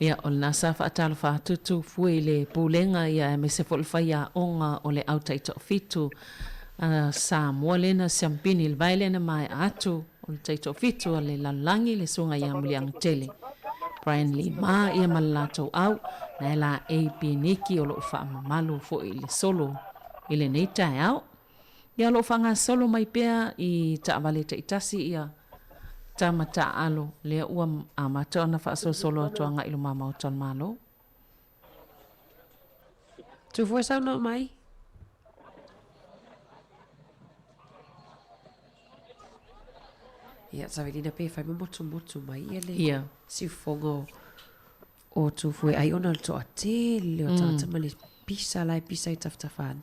Ia, o lena sa faatalofa atu Tufue i le Pulega ia aemaise foi le faiaoga o le Au Taitoafitu a Samoa lea na siampini i le vae lea na maea atu o le Taitoafitu a le Lalolagi le Susuga ia Muliagatele Brian Lee Ma ia ma le latou au na e la AP Niki o lo o faamamalu foi i le solo i lenei taeao. Ia o lo o faagasolo mai pea i taavale taitasi ia tama taaalo lea ua amata ona faasolosolo atu agai i luma Maota o le Malo. Tufue saunoa mai. Ia, Savelina pe fai ma motumotu mai ia le Ia. siufofoga o Tufue ai ona o le toatele o tagata ma le pisa la e pisa i tafatafa ane.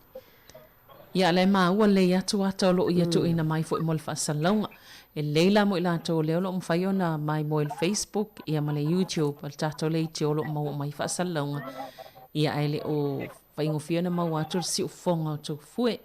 Ia, la e maua lelei atu ata o lo o ia tuuina mai foi mo le faasalalauga. E lelei la mo i latou o lea o lo o mafai ona maimoa i le Facebook ia ma le YouTube a le tatou leitio o lo o maua mai faasalalauga. Ia, ae le o faigofie ona maua atu le siufofoga o Tufue.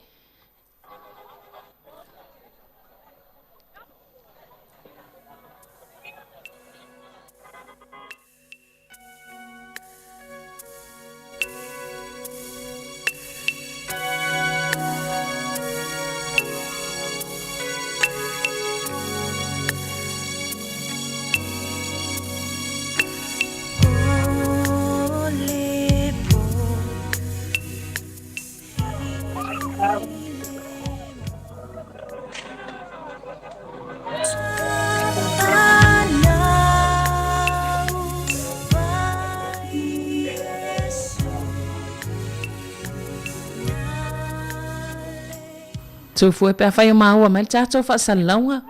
Tufue pe afai o maua mai le tatou faasalalauga.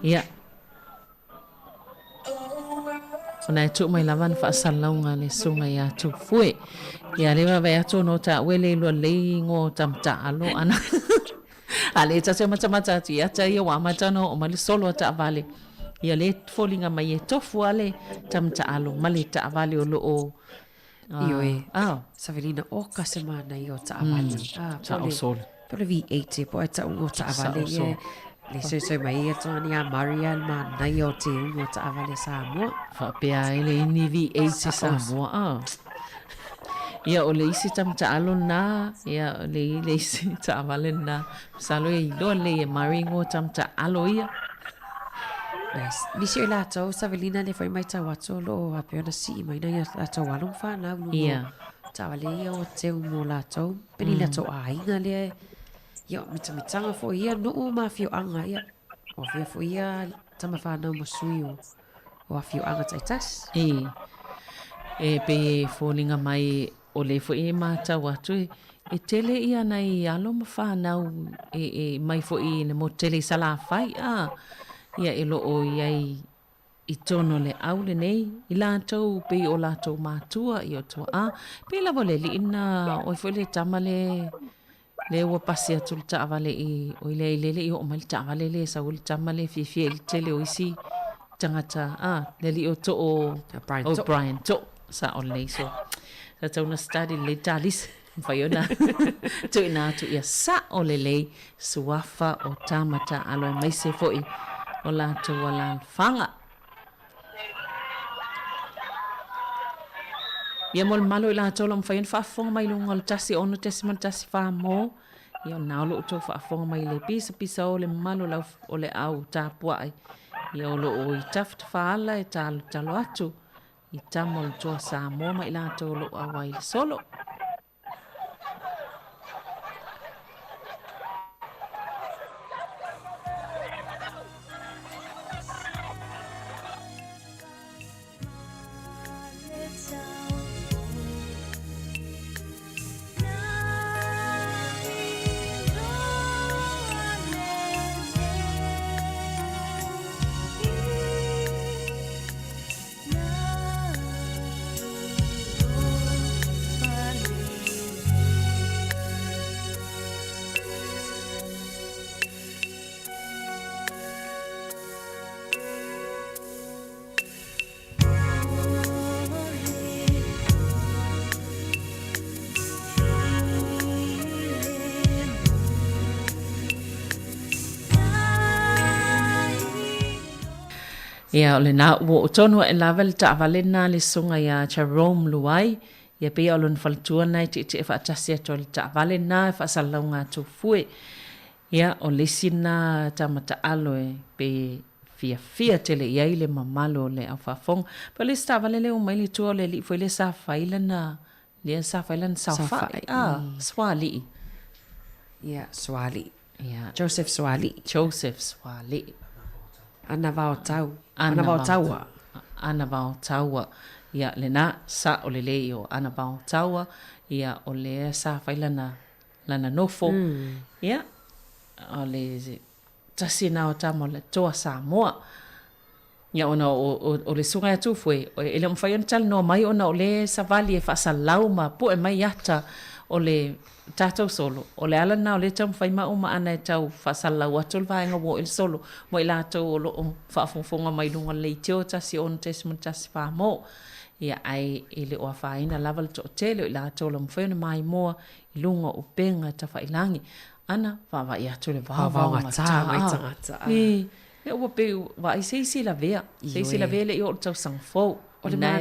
Ia. Ona e tuu mai lava na faasalalauga a le susuga ia Tufue. Ia lea vaavaai atu ona o taua e le iloa lelei igoa o tama taalo ana. A le ta te matamata atu ia te ia ua amata ona oo mai le solo a taavale. Ia lea e foliga mai e tofu lava le tama taalo ma le taavale o lo o Ioe. Savelina oka se manaia o taavale. Sao solo. Po le V8 po ai tauga o taavale ia. Le soisoi mai ia tōna ia Maria le manaia o te uga o taavale Samoa. Faapea ai le ini V8 Samoa. Ah. Ia o le isi tama taalo na, ia o le, le isi taavale na. Masalo e iloa lelei e Murray ingoa tama taalo ia. Nice. Nisi o i latou, Savelina, lea foi e matau atu o lo o faapea ona sii mai nai a latou alo ma fanau i luga o Taavale ia ua teu mo latou, pe ni latou aiga lea e, ia, o mitamitaga foi ia nuu ma afioaga, ia, o afea foi ia tama fanau ma sui o, o afioaga taitasi. E, e pei e foliga mai o lea foi e matau atu e, e tele ia nai alo ma fanau e, e mai foi i le motu tele i Salafai, a, ia e lo o i ai i totonu o le au lenei, i latou pei o latou matua, i o tuaa, pei lava o le alii lena, oi foi le tama le, le ua pasi atu le taavale i, oi le i lele i oo mai le taavale le sau ai le tama le fiafia i le tele o isi tagata, a, le alii o Too, Brian o Too. Brian Too, sao lelei, so, sa tatau ona study lelei Talisa, mafai ona tuuina atu ia sao lelei suafa o tama taaalo aemaise foi o latou alaalafaga. Ia mo le mamalu o i latou o lo o mafai ona faafofoga mai i luga o le 1 6.14 mo, ia o lena o lo o outou faafofoga mai i le pisapisa o le mamalu o le au, o le au tapuai, ia o lo o i tafatafaala e talotalo atu i tama o le Toa Samoa ma i latou o lo o auai i le solo. Ia, o lena ua oo tonu aʻe lava le taavale lena a le susuga iā Jerome Luai, ia pei o lona faletua lena e tietie faatasi atu ai i le taavale lena e faasalalauga atu fue. Ia, o le isi lena tama taalo e pei e fiafia tele i ai le mamalu o le au faafofoga. Pei o le isi taavale lea ua mai le tua o le alii foi lea sa fai lana, lea sa fai lana saofai, a, Sualii. Ia, Sualii. Ia. Joseph Sualii. Joseph Sualii. Ana Vaotau. Ana Vaotaua. Ana Vaotaua. Ia, lena, sao lelei o Ana Vaotaua. Ia, o lea sa fai lana, lana nofo. Ia, o le tasi lena o tama o le Toa Samoa. Ia ona o, o, o le susuga ia Tufue, e le o mafai ona talanoa mai ona o lea e savali e faasalau ma pue mai ata o le tatou solo. O le ala lena o lea e taumafai maua ma ana e tau faasalalau atu le vaega ua oo i le solo mo i latou o lo o faafogafoga mai i luga o le leitio 16.14 mo. Ia, ae e le o afaina lava le toatele o i latou o lo o mafai ona maimoa i luga o upega tafailagi. Ana, vaavaai atu i le vaovaogata mai tagata. Ia ua pei vaai se isi lavea, se isi lavea e le i oo i le tausaga fou. O le ma,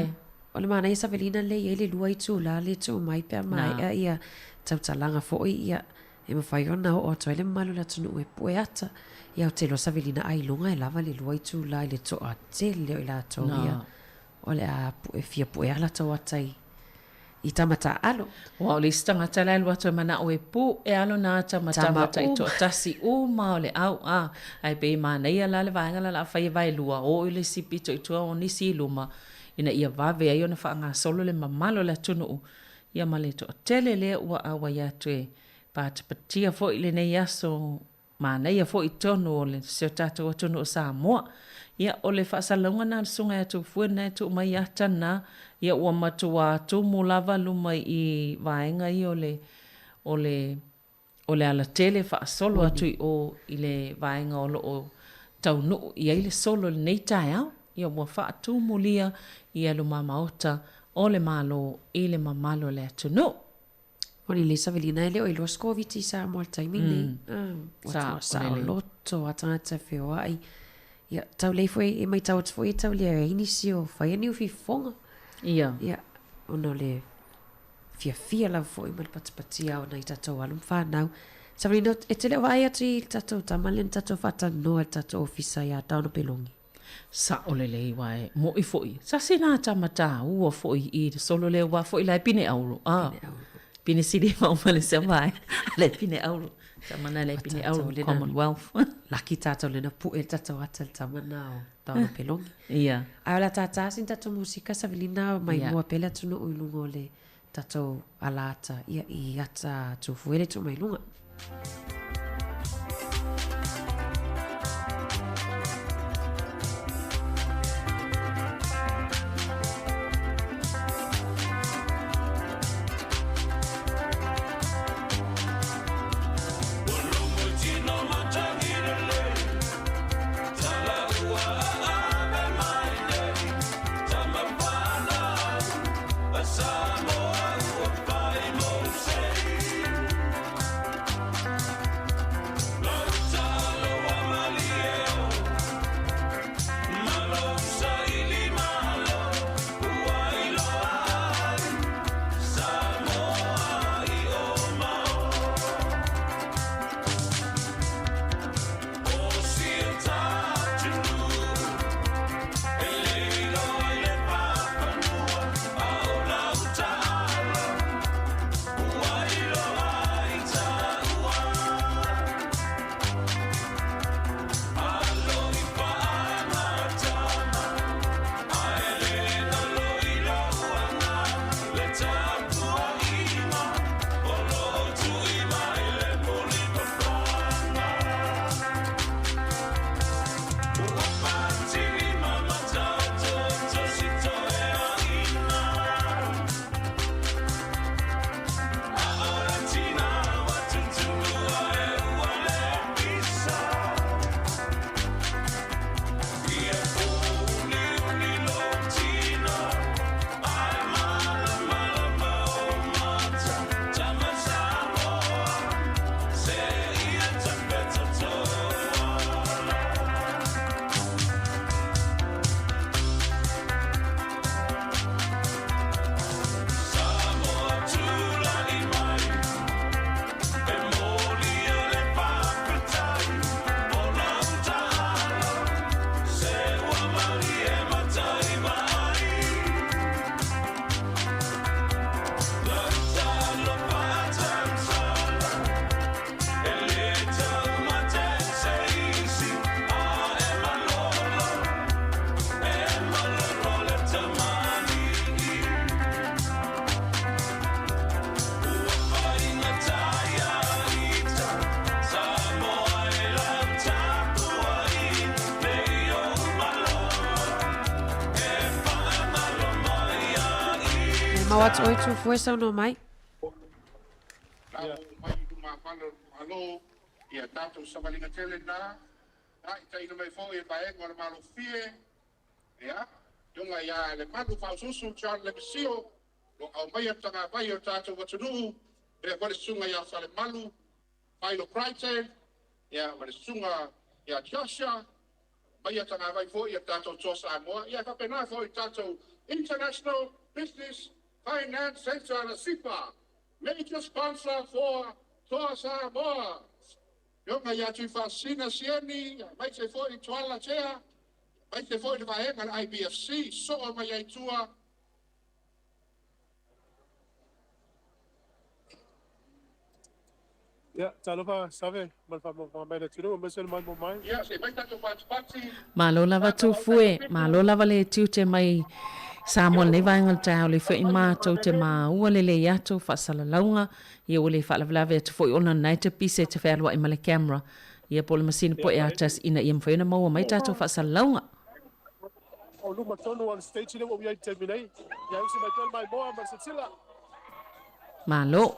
o le manaia Savelina lea e i ai le lua itula lea e tuu mai pe a maea ia tautalaga foi ia e mafai ona oo atu ai le mamalu o le atunuu e pue ata. Ia ou te iloa Savelina ailoga e lava le lua itula i le toatele o i latou ia o le a pue fia pue a latou ata i i tama taaalo. Aua o le isi tagata la e alu atu e manao e pu e alo na ata ma tama taitoatasi uma o le au a ae pei e manaia la le vaega la o le a fai e vaelua o i le isi pito i tua o nisi i luma ina ia vave ai ona faagasolo le mamalu o le atunuu ia ma le toatele lea ua auai atu e patipatia foi lenei aso Manaia foi i totonu o le si o tatou atunuu o Samoa. Ia, o le faasalalauga lena a le Susuga ia Tufue lena e tuu mai ata lena, ia ua matuā tumu lava luma i vaega ia o le, o le, o le alatele faasolo atu i o i le vaega o lo o taunuu i ai le solo i lenei taeao. Ia ua faatumulia ia luma maota o le Malo i le mamalu o le atunuu. O le Savelina e le o iloa se Koviti i Samoa i le taimi lenei. Ua tua saoloto a tagata feoai. Ia, tau lei foi, e matau atu foi e tau leai ai nisi o fai ni ufifofoga. Ia. Ia, ona o le fiafia lava foi ma le patipatia o nai tatou alo ma fanau. Savelina, e te le o vaai atu i le tatou tama lea na tatou faatalanoa i le tatou ofisa ia Donna Pelongi? Sa'o lelei aua e mo'i fo'i sasi na tama tāua fo'i i le solo lea aua fo'i la e pine auro a pine siliva uma le silva ai le pine auro tama na le pine auro Commonwealth. Laki tātou lena pu'e le tātou ata le tama na o Taona Pelongi. Ia. Ae o le a tātā sina tātou musika Savelina mai mua pea le atunuu i luga o le Tatou ala ata ia i ata tufuele tu mai lunga. Mau atu oi Tufue saunoa mai. La o mai i luma fale o le Malo, ia tatou savaliga tele na, taitaina mai foi e vaega o le Malofie, ia, Afioga ia Lemalu Faaosusu John Lemesio, lo aumaia le tagavai o le tatou atunuu, lea foi le susuga ia Falemalu Philo Crichton, ia, ma le susuga ia Joshua, aumaia tagavai foi ia le tatou Toa Samoa, ia, e faapena foi i le tatou International Business Finance Centre, le SIFA, major sponsor for Toa Samoa. Afioga ia Tuifaasisina Sieni, aemaise foi Tuala Tea, aemaise foi le vaega le IBFC, soo mai ai tua. Ia, talofa Save, ma le faafogafoga mai a le atunuu, aemaise le maimoa mai. Ia, se i fai tatou patipati. Malo lava Tufue, malo lava le tiute mai Samoa lenei vaega o le taeao le foi matou te maua lelei atu faasalalauga ia ua le faalavelave atu foi ona na e te pise te fealuai ma le camera ia po o le masini poe atasi ina ia mafai ona maua mai tatou faasalalauga. O luma tonu o le stage lea ua ou i ai i le taimi nei. Ia usi mai pea le maimoa ma le silasila. Malo.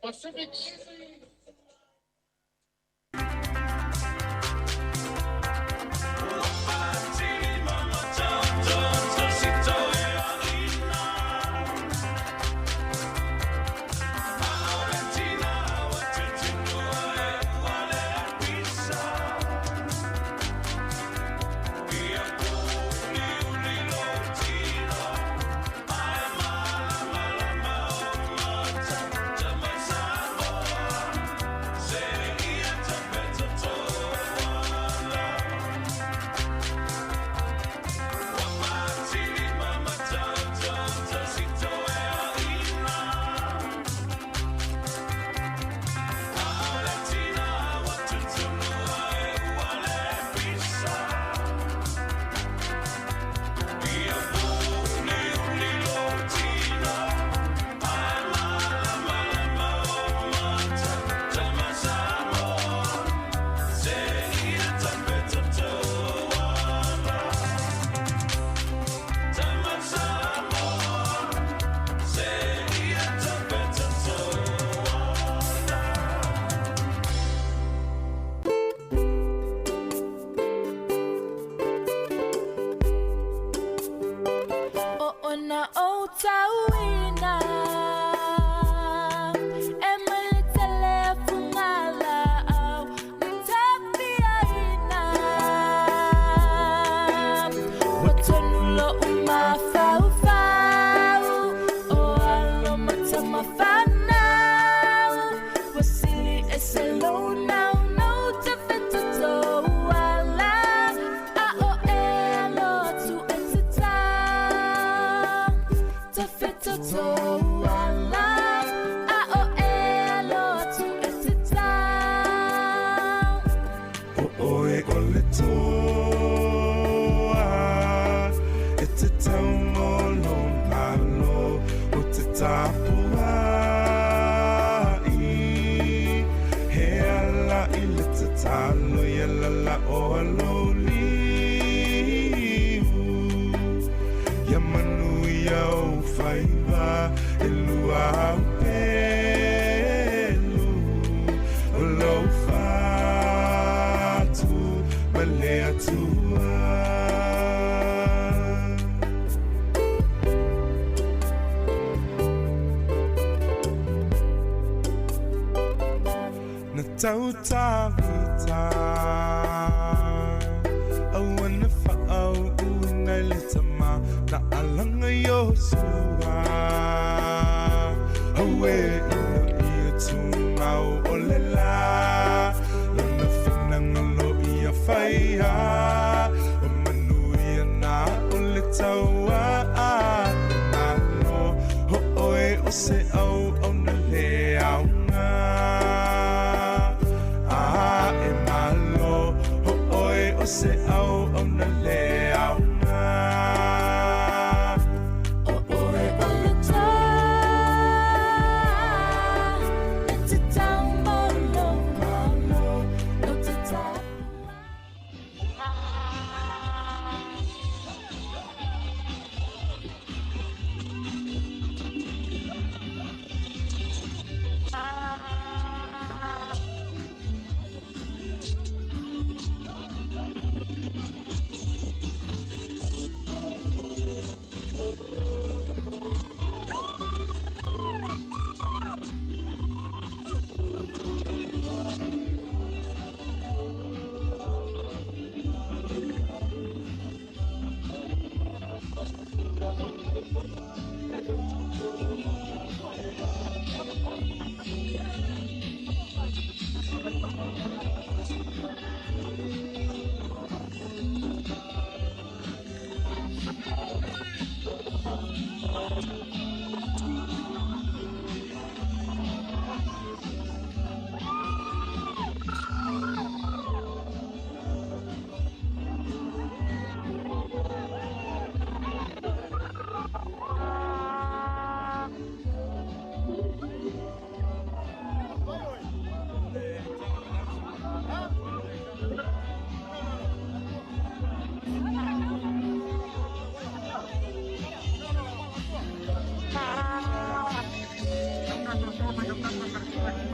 Pacific Easy.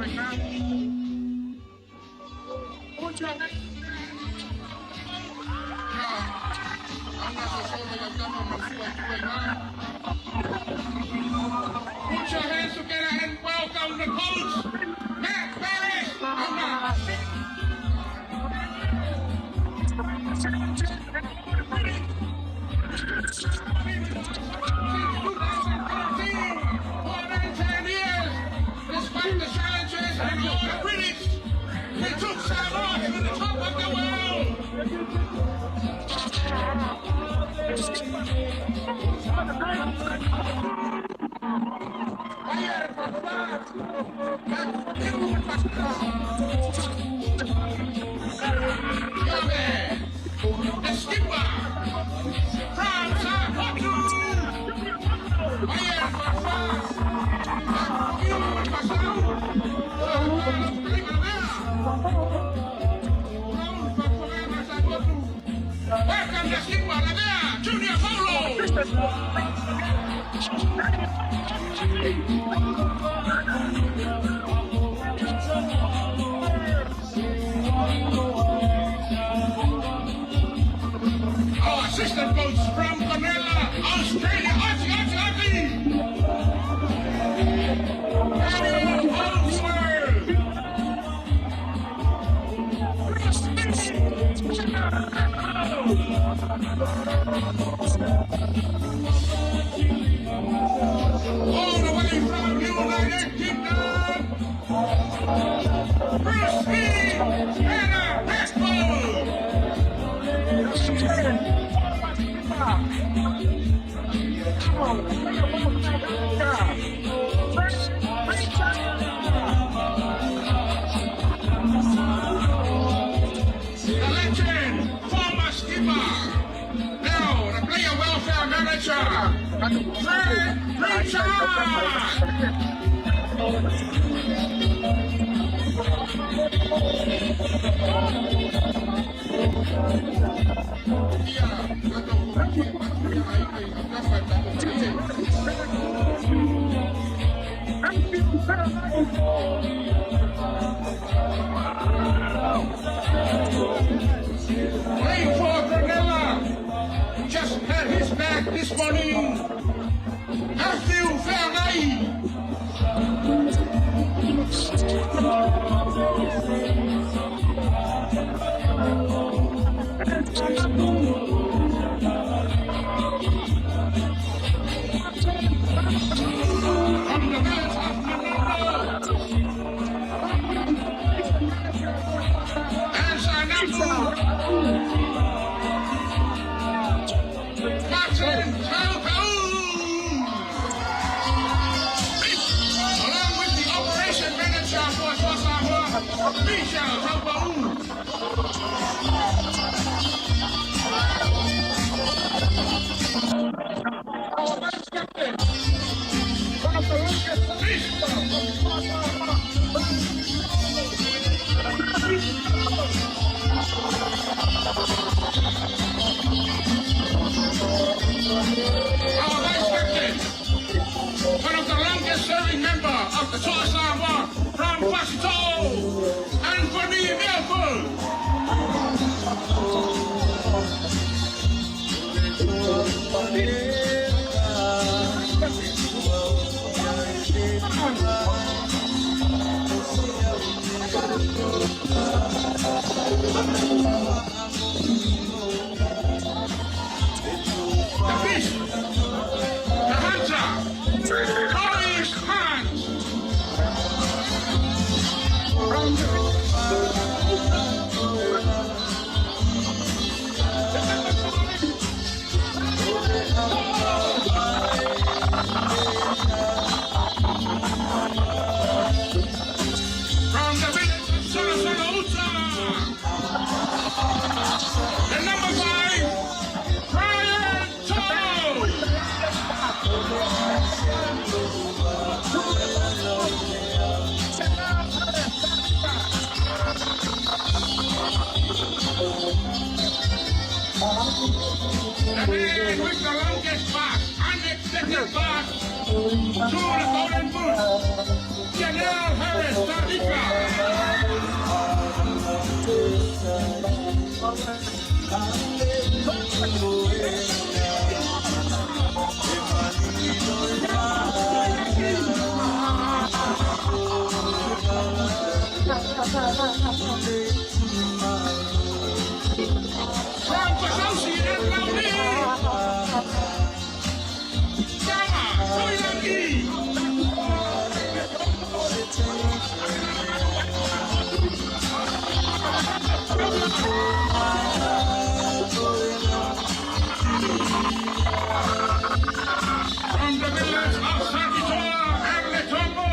Put your hands together and welcome the coach, Matt Barris. For 19 years, despite the challenges and all the critics, he took Samoa to the top of the world. The skipper from Safotu, Welcome the skipper, Lavea, Junior Paulo. Our assistant coach from Canela, Australia, Aussie, Aussie, Aussie. Daniel Holdsworth. All the way from United Kingdom, Christine Anna Haskell. The legend, former skipper, now the player welfare manager, Fred Pritchard. Playing for Cronulla, just had his back this morning. Matthew Feagai. From the village of Manono. And Sanaku. Martin Taupau. Along with the operation manager for Toa Samoa, Michel Taupau. Our vice captain, one of the longest Our vice captain, one of the longest serving member of the Toa Samoa from Fasito'o, Anthony Milford. The fish, the hunter, Horace Hunt. From the village of Solasolauta, the number 5, Brian Toe. The man with the longest pass, unexpected pass to the Golden Boot. Janelle Harris Tadika. From Patausi and Lauli. Tama Tuilagi. From the village of Satitoa and Letombo,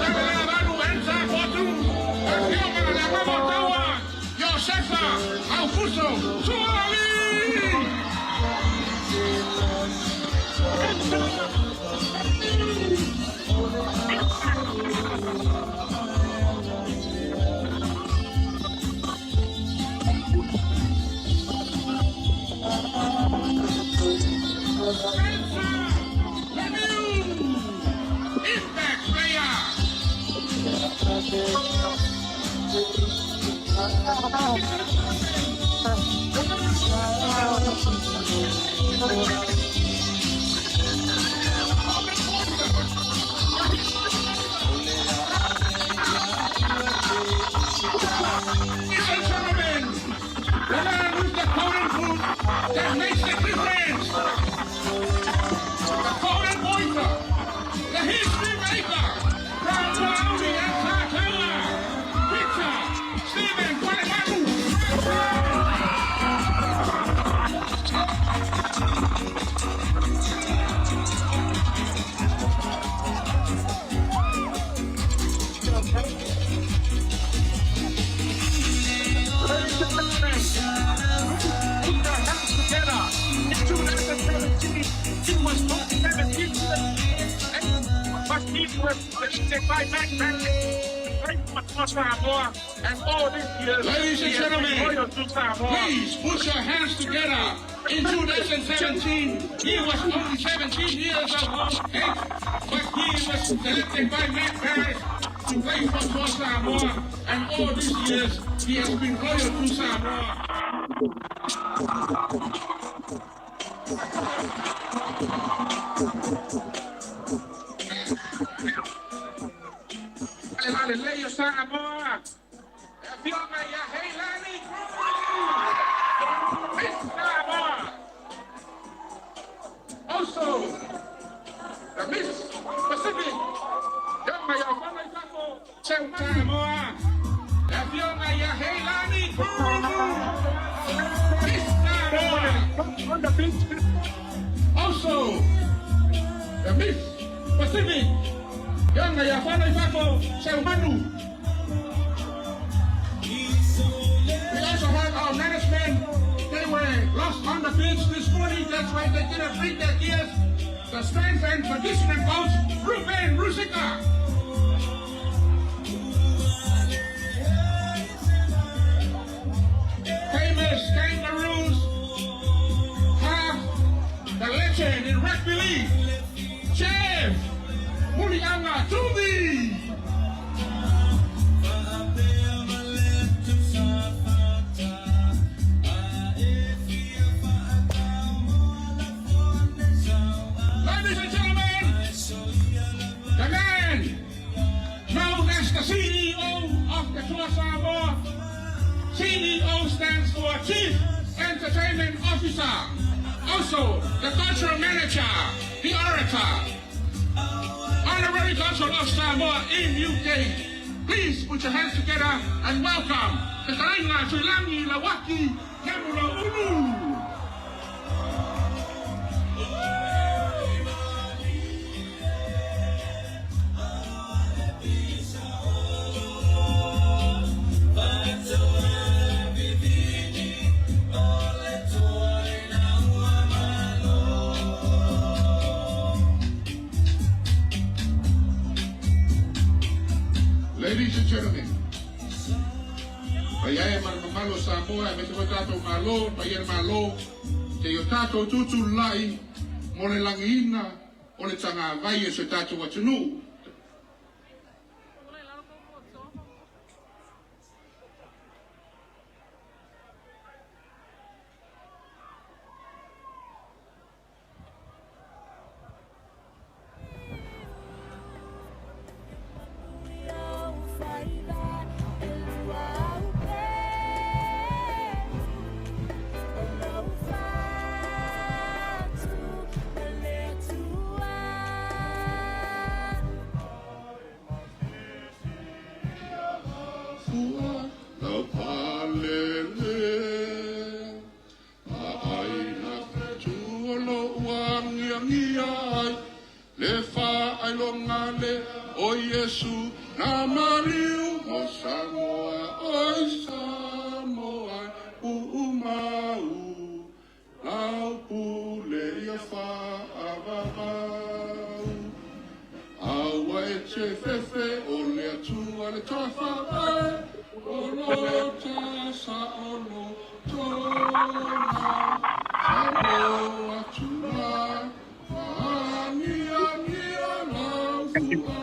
Tagalabanu Enza Fotu, Afioga Lamamotawa, Josefa Augusto Suali. Impact player. Ladies and gentlemen, the man with the golden foot that makes the difference. The golden pointer, the history maker, from Maui and Satawa, Victor Stephen Palemanu. Put their hands together. In 2017, he was only 17 years but he was selected by Matt for Samoa, and all these years, Ladies and gentlemen, loyal to Samoa. Please put your hands together. In 2017, he was only 17 years of age, but he was selected by Matt Harris to play for Samoa, and all these years, he has been loyal to Samoa. Hallelujah, Samoa. Afioga ia Heilani Miss Samoa. Also, the Miss Pacific. Yoga ia Whanaitako, Samoa. Afioga ia Heilani Miss Samoa. On the beach. Also, the Miss Pacific. Yoga ia Whanaitako, Seumanu. We also have our management. They were lost on the beach this morning. That's why they didn't bring their gears. The strength and conditioning coach, Ruben Rusika. Famous Kangaroos have the legend in rugby league, Chef Mulianga Tumi. Ladies and gentlemen, the man known as the CEO of the Toa Samoa. CEO stands for Chief Entertainment Officer. Also, the cultural manager, the orator, honorary consul of Samoa in UK. Please put your hands together and welcome the Tainga Tuilagi Lawaki Kamula Unu. Ladies and gentlemen, paia e ma le mamalu o Samoa, aemaise foi tatou Malo, paia le Malo, seia o tatou tutulai mo le lagiina o le tagavai e si o tatou atunuu. Le faailoga lea o Iesu na maliu mo Samoa, oi Samoa puumau, lau pule ia faavavau. Aua e te fefe o le Atua le tafaavae, o lo ta saolo tona, Samoa tua, faaniania lau fua,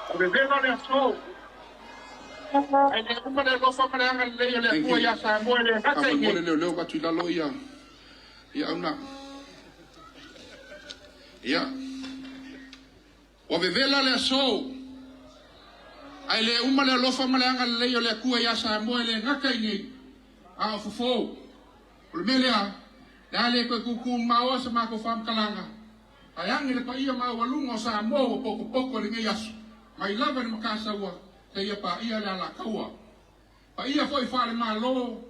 o Vevela le aso. Ai le uma le alofa ma le agalelei o le Atua ia Samoa e le gata i Faamolemole leoleo atu i lalo ia ia auna. Ia. Ua vevela le aso. Ae le uma le alofa ma le agalelei o le Atua ia Samoa e le gata i nei, a o fofo. O le mea lea, le a le toe tūtū maoa sa matou faamatalaga, ae age le paia maualuga o Samoa ua potopoto i lenei aso, mai lava i le Matasaua seia paia le Alataua. Paia foi faale-Malo,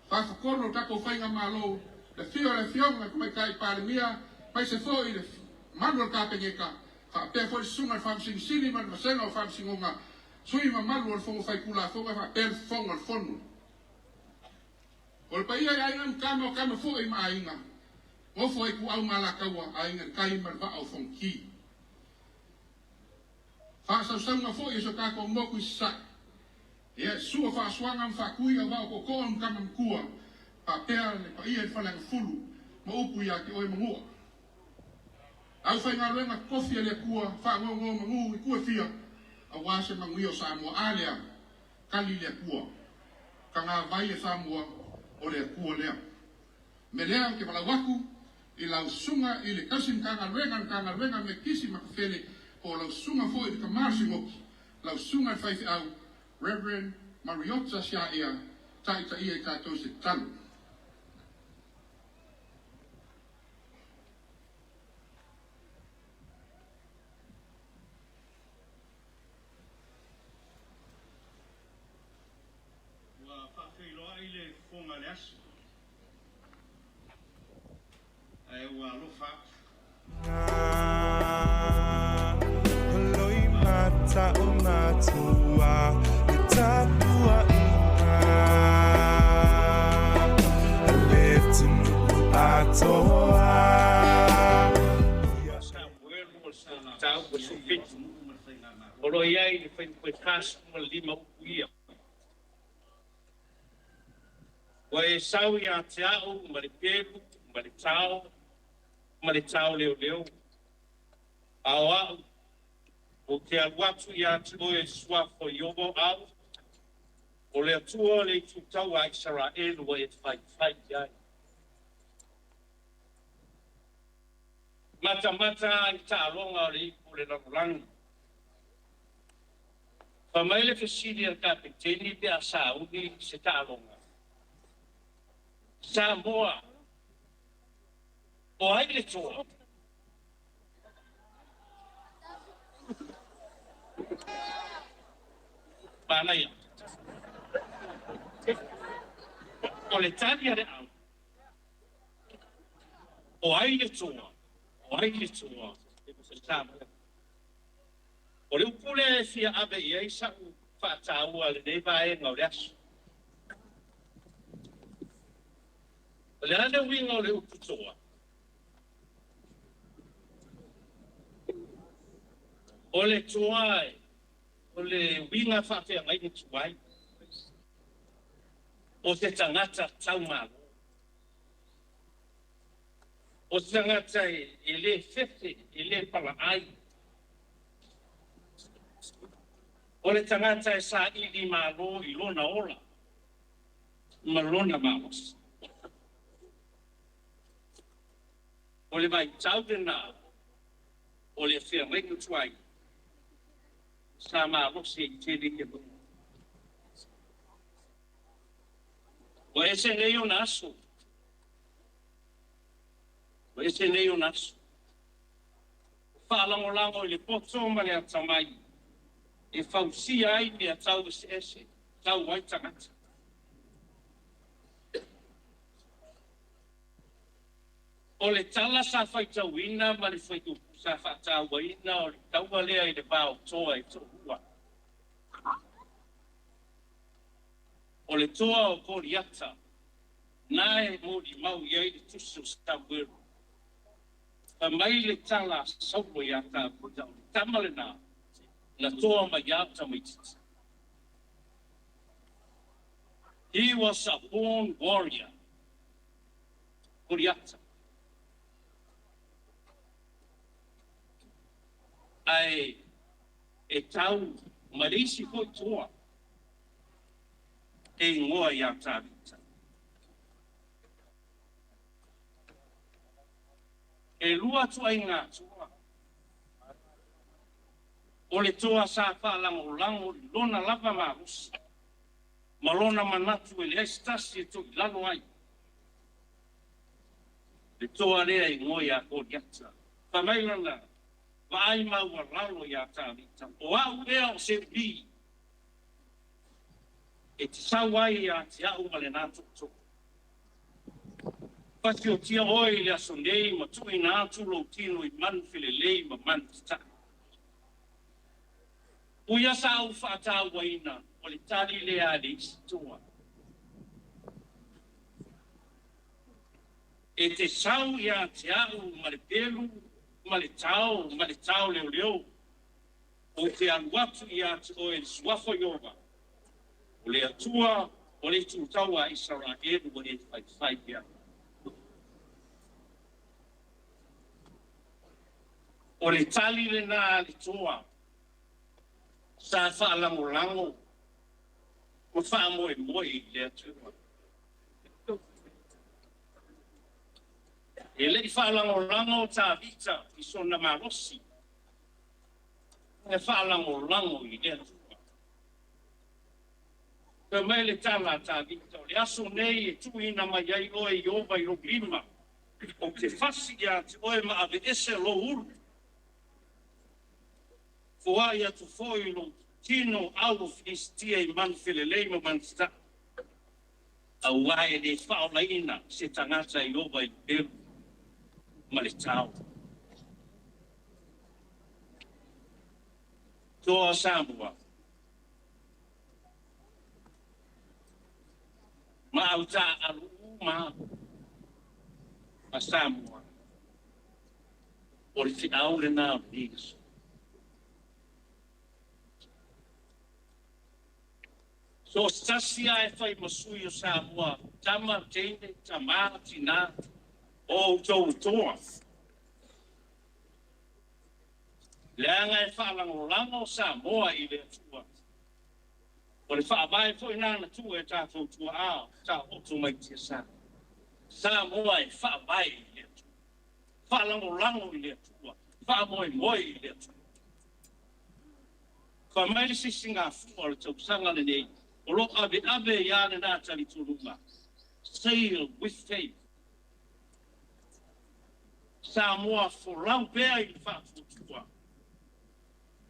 faafatolu o le tatou Faigamalo, le afio o le Afioga i le Tamaitai Palemia, aemaise foi le mamalu o le Kapeneta, faapea foi le Susuga i le Faamasino Sili ma le Vasega o Faamasinoga, sui mamalu o le Fono Faitulafono faapea le Fofoga o le Fono. O le paia i aiga ma tama o tama foi ma aiga, nofo a ituau ma Alataua, aiga i le tai ma le vaa o Fonoti. Faasausauga foi e so tatou motu i Sasae, ia sua faasuaga ma faatui au vaa o tootoo ma tama matua, faapea le paia i le Faleagafulu ma upu ia te oe Manua. Aufaigaluega totofi a le Atua, faanono manu i tua e fia, aua se manuia o Samoa. A lea, tali le Atua. Tagavai e Samoa, o le Atua lea. Me lea ou te valaau atu i lau susuga i le tausi Matagaluega, Matagaluega Metotisi ma Kafele, po o lau susuga foi i le Tama o le Sinoti, lau susuga i le Faifeau, Rev. Mariota Siaea, taitaia i tatou i se tatalo. Ua faafeiloai le fofoga o le aso, ae ua alofa atu. Mataupu 17, o lo o i ai le fuaiupu e 45 upu ia. Ua e sau ia te au ma le pelu ma le tao ma le taoleoleo, a o au, ou te alu atu ia te oe i le suafa o Ieova o au, o le Atua o le itutaua a Isaraelu ua e faifai i ai. Matamata i taaloga o le ipu o le lalolagi. Fai mai le fesili a le Kapeteni pe a sauni se taaloga. Samoa, o ai le toa? Manaia. O le tali a le au, o ai le toa? O ai le toa? Samoa. O le upu lea e fia ave i ai sa'u faataua i lenei vaega o le aso. O le a le uiga o le upu toa? O le toa o le uiga faafeagaiga tuai, o se tagata taumalo. O se tagata e le fefe, e le palaai. O le tagata e saili malo i lona ola ma lona malosi. O le vaitau lena o le feagaiga tuai sa malosi ai tele ia nuu. Ua ese nei ona aso. Ua ese nei ona aso. Faalagolago i le poto ma le atamai e fausia ai mea tau eseese tau ai tagata. O le tala sa faitauina ma le fuaiupu sa faatauaina o le taua lea i le va o toa e toalua. O le toa o Koliata, na e molimau i ai le tusi o Samuelu. Fai mai le tala a Saulo ia Tavita, o le tama lena na toa mai a o tamaitiiti. He was a born warrior, Koliata. Ae e tau ma le isi foi toa e igoa ia Tavita. E lua ituaiga toa. O le toa sa faalagolago i lona lava malosi ma lona manatu e leai se tasi e toilalo ai. Le toa lea e igoa ia Koliata. Fai mai lana vaai maualalo ia Tavita, O au ea o se uī e te sau ai ia te au ma lena tootoo. Fasiotia oe i le aso nei ma tuuina atu lou tino i manu felelei ma manu tatai. Uia sa ou faatauaina o le tali lea a le isi toa. E te sau ia te au ma le pelu ma le tao ma le tao leoleo. Ou te alu atu ia te oe i le suafa o Ieova, o le Atua o le itutaua a Isaraelu ua e faifai i ai. O le tali lena a le toa sa faalagolago ma faamoemoe i le Atua. E le i faalagolago o Tavita i sona malosi, e faalagolago i le Atua. Fai mai le tala a Tavita, o le aso nei e tuuina mai ai oe Ieova i lou lima, ou te fasi ia te oe ma aveese lou ulu. Foai atu foi lou tino au o Filisitia i manu felelei ma manu tatai, aua e le faaolaina se tagata i ova i le pelu ma le tao. Toa Samoa, ma au taaalo uma a Samoa, o le feau lena o lenei aso. So o se tasi lava e fai ma sui o Samoa, tama, teine, tamā, tinā, o outou toa. Leaga e faalagolago Samoa i le Atua. O le faavae foi lena na tuu e tatou tuaa taooto mai tiasa. Samoa e faavae i le Atua. Faalagolago i le Atua. Faamoemoe i le Atua. Fai mai le sisigafua o le tausaga lenei o lo o aveave ia lena talitonuga, Sail with faith. Samoa folau pea i le faatuatua,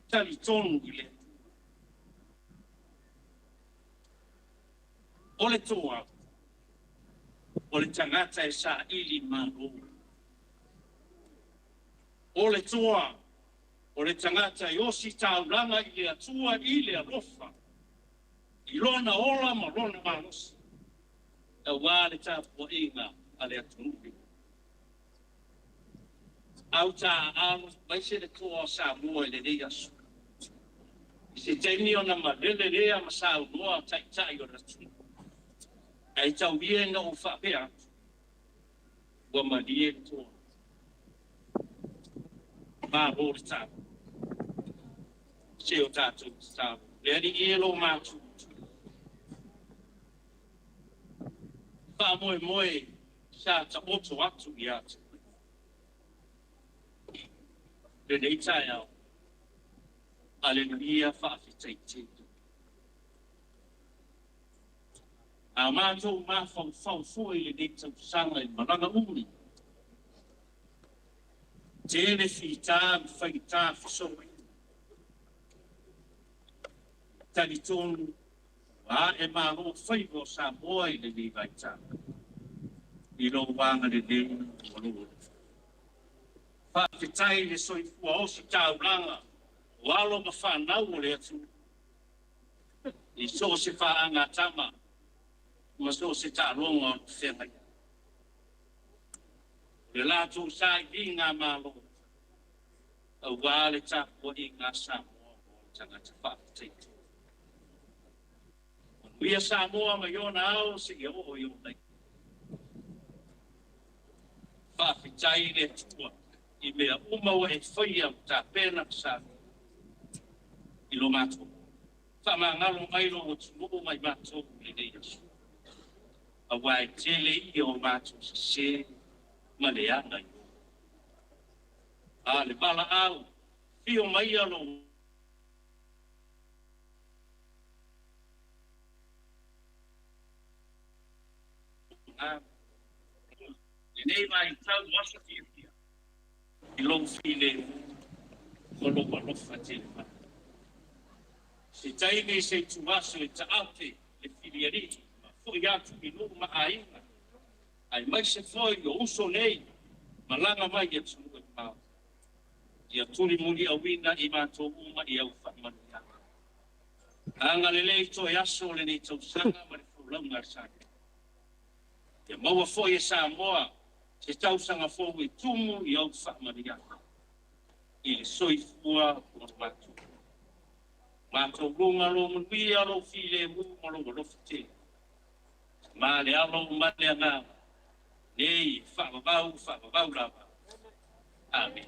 talitonu i le Atua. O le toa, o le tagata e saili malo. O le toa, o le tagata e ositaulaga i le Atua i le alofa, i lona ola ma lona malosi, aua le tapuaiga a le atunuu lenei. Au taaalo aemaise le toa o Samoa i lenei aso, i se taimi ona malele lea ma saunoa taitai o le atunuu, ae tau ia ina ou faapea atu, ua malie le toa. Malo le tau. Se o tatou tatalo. Le Alii e lo matutu. Faamoemoe sa taoto atu ia te oe. Lenei taeao. Aleluia faafetai tele. A matou mafaufau foi i lenei tausaga i malaga umi. Tele fita ma faigata fesooaiga. Talitonu ua ae malo faiva o Samoa i lenei vaitau i lou agalelei ma lou alofa. Faafetai i le soifua ositaulaga o alo ma fanau o le atunuu i so o se faagatama ma so o se taaloga o lo o feagai ai. O le latou sailigamalo aua le tapuaiga a Samoa ma ona tagata faafetai tele. Manuia Samoa mai ona ao seia oo i ona iu. Faafetai i le Atua i mea uma ua e faia ma tapena ma sauni i lo matou ola. Faamagalo mai lou atunuu ma i matou i lenei aso, aua e tele ia o matou sese ma leaga i ou. A le valaau, afio maia lou agaga. Lenei vaitau o aso fiafia i lou filemu ma lou alofa tele mai. Se taimi se ituaso e taape le filialii ma foi atu i nuu ma aiga, aemaise foi o uso nei malaga mai i atunuu e mamao. Ia tulimuliauina i matou uma i au faamanuiaga. Agalelei toe aso o lenei tausaga ma le folauga a Samoa. Ia maua foi e Samoa se tausaga fou e tumu i au faamanuiaga i le soifua ma lo matou ola. Matou luga lou manuia, lou filemu ma lou alofa tele. Ma le alo ma le agaga, nei faavavau, faavavau lava. Amene.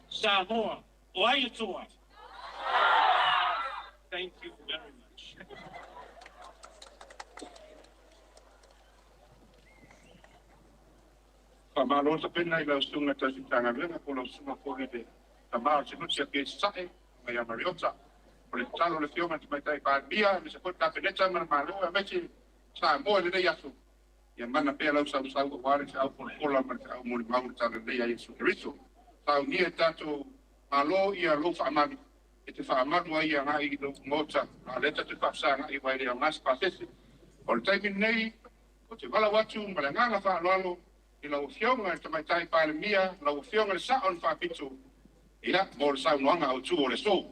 Samoa, o ai le toa? Thank you very much. Faamalo tapena i lau Susuga Tausi Matagaluega po o lau Susuga foi i le Tama o le Sinoti a Sasae mai ia Mariota. O le tatalo a le Afioga i le Tamaitai Palemia aemaise foi le Kapeneta ma le Malo aemaise Samoa i lenei aso, ia mana pea lau sausau aua le feau folafola ma le feau molimau i le talalelei a Iesu Keriso. Saunia e tatou Malo ia lou faamalu e te faamalu ai agai i lou Maota, a o lea tatou te faafesagai aua e le aoga se pasese. O le taimi lenei, ou te valaau atu ma le agaga faaaloalo i lau Afioga i le Tamaitai Palemia, lau Afioga i le Sao na Faapito, ia, mo le saunoaga autu o le aso.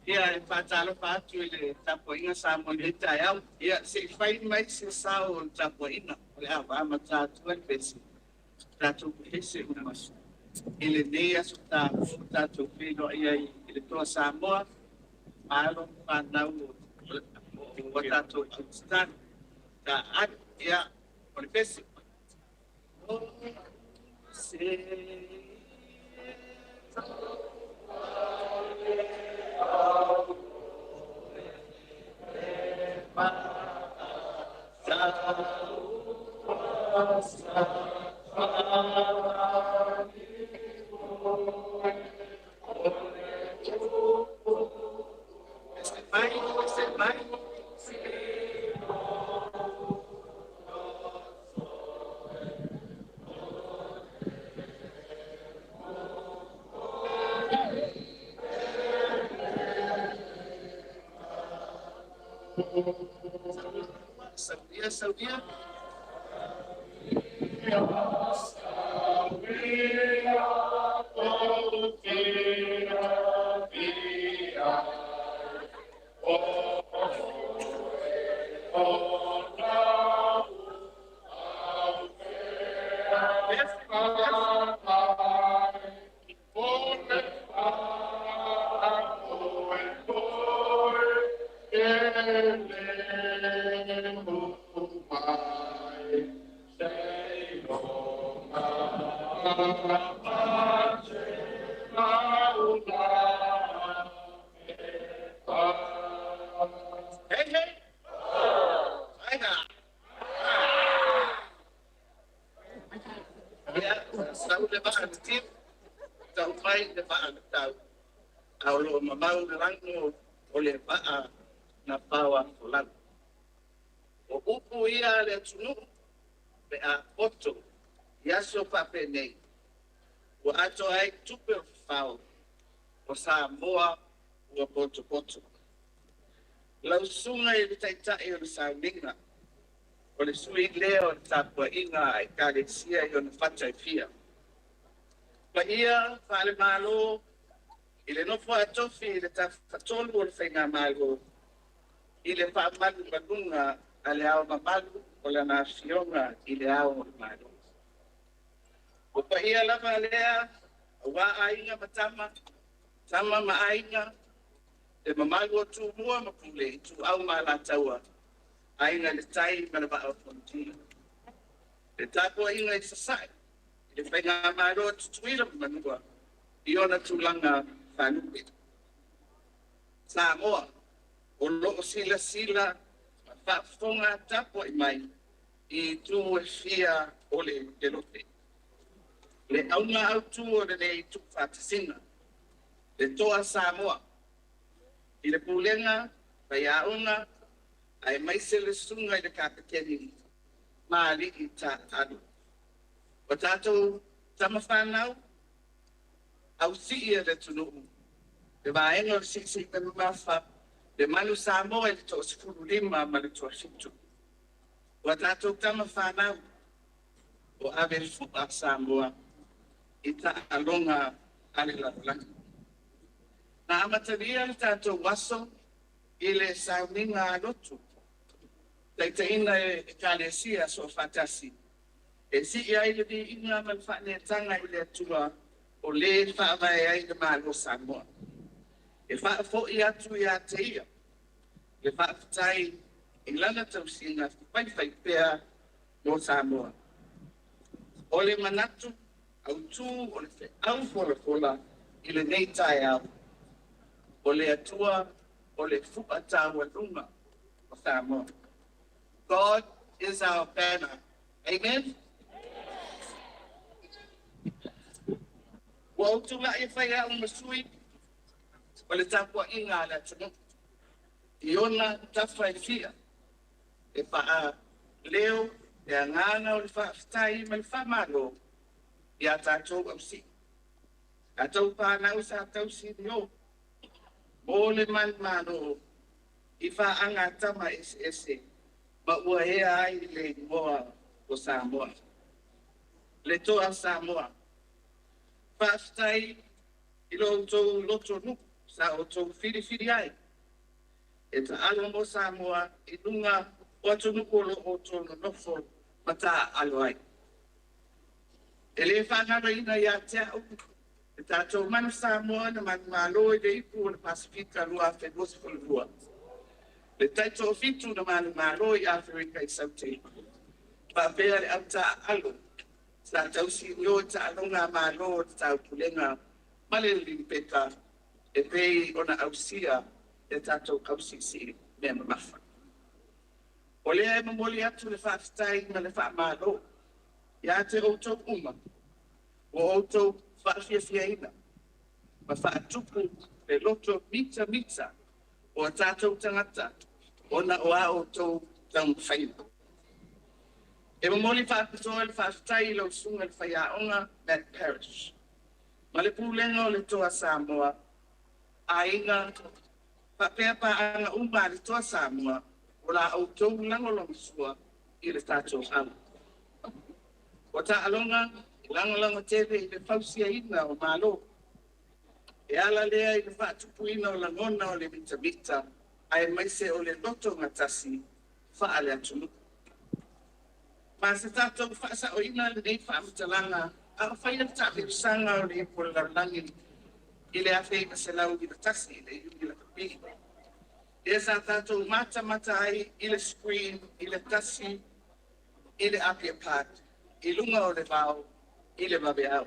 Ia, e faatalofa atu i le tapuaiga Samoa i lenei taeao. Ia, se i fai mai se sao o le tapuaiga o le a amata atu ai le pese, tatou pese uma i lenei aso taua ua tatou feiloai ai i le Toa Samoa, alo ma fanau o tatou au tatalo. Taaalo, ia, o le pese. O se Mai, mai. Saunia, saunia. Hey, hey. Ai ha. Ia, sau le vaa na tiu, tau mai le vaa na tau. A o lo o mamau le lago o le vaa na pao afolau. O upu ia a le atunuu pe a poto i aso faapenei ua atoa ai tupe o fafao o Samoa ua potopoto. Lau susuga i le Taitai o le Sauniga, o le sui lea o le tapuaiga a Ekalesia i ona fata e fia. Paia faale-Malo i le nofo a tofi i le Tafatolu o le Faigamalo i le faamalumaluga a Le Ao Mamalu o Lana Afioga i Le Ao o le Malo. O paia lava lea aua aiga ma tama, tama ma aiga, le mamalu o Tumua ma Pule, Ituau ma Alataua, Aiga i le Tai ma le Vaa o Fonoti. Le tapuaiga i Sasae i le Faigamalo a Tutuila ma Manua i ona tulaga faalupe. Samoa, o lo o silasila ma faafofoga tapuai mai i itu e fia o le pelope. Le auga autu o lenei tuufaatasiga, le Toa Samoa, i le Pulega, Faiaoga, aemaise le Susuga i le Kapeteni ma alii taaalo. O tatou tama fanau, ausii a le atunuu, le vaega o le Siisiiga Mamafa, le Manu Samoa i le Toasefululima ma le Toafitu. Ua tatou tama fanau, o ave fua Samoa i taaloga a le lalolagi. Na amatalia le tatou aso i le sauniga a lotu, taitaiina e Ekalesia Soofaatasi, e sii ai le viiga ma le faaneetaga i le Atua o lē faavae ai le Malo o Samoa. E faafoi atu ia te Ia le faafetai i Lana tausiga faifaipea mo Samoa. O le manatu autu o le feau folafola i lenei taeao, o le Atua o le fua taualuga o Samoa. God is our banner. Amen? Ua ou tulai e fai au ma sui o le tapuaiga a le atunuu i ona tafa e fia e faaleo le agaga o le faafetai ma le faamalo iā tatou ausii, a tou fanau sa tausi i o mo le manumalo i faagatama eseese ma ua ea ai le igoa o Samoa. Le Toa Samoa. Faafetai i lo outou lotonuu sa outou filifili ai e taalo mo Samoa i luga o atunuu o lo o outou nonofo ma taaalo ai. E le faagaloina ia te au le tatou Manu Samoa na manumalo i le ipu o le Pasefika 2022, le taitoafitu na manumalo i Aferika i Saute, faapea le au taaalo sa tausi i o i taaloga a Malo o le Taupulega ma le Lipeka e pei ona ausia e tatou ausiisii mea mamafa. O lea e momoli atu le faafetai ma le faamalo ia te outou uma ua outou faafiafiaina ma faatupu le loto mitamita o a tatou tagata ona o a outou taumafaiga. E momoli faapitoa le faafetai i lau susuga i le faiaoga Matt Parrish ma le Pulega o le Toa Samoa, aiga faapea paaga uma a le Toa Samoa o la outou lagolagosua i le tatou au. O taaloga e lagolago tele i le fausiaina o Malo. E ala lea i le faatupuina o lagona o le mitamita aemaise o le lotogatasi faale-atunuu. Ma se tatou faasaoina lenei faamatalaga a o faia le taavelusaga o le ipu o le lalolagi i le 1991 i le Iuni lakapi. Lea sa tatou matamata ai i le screen i le tasi i le Apia Park i luga o le vao i le vaveao.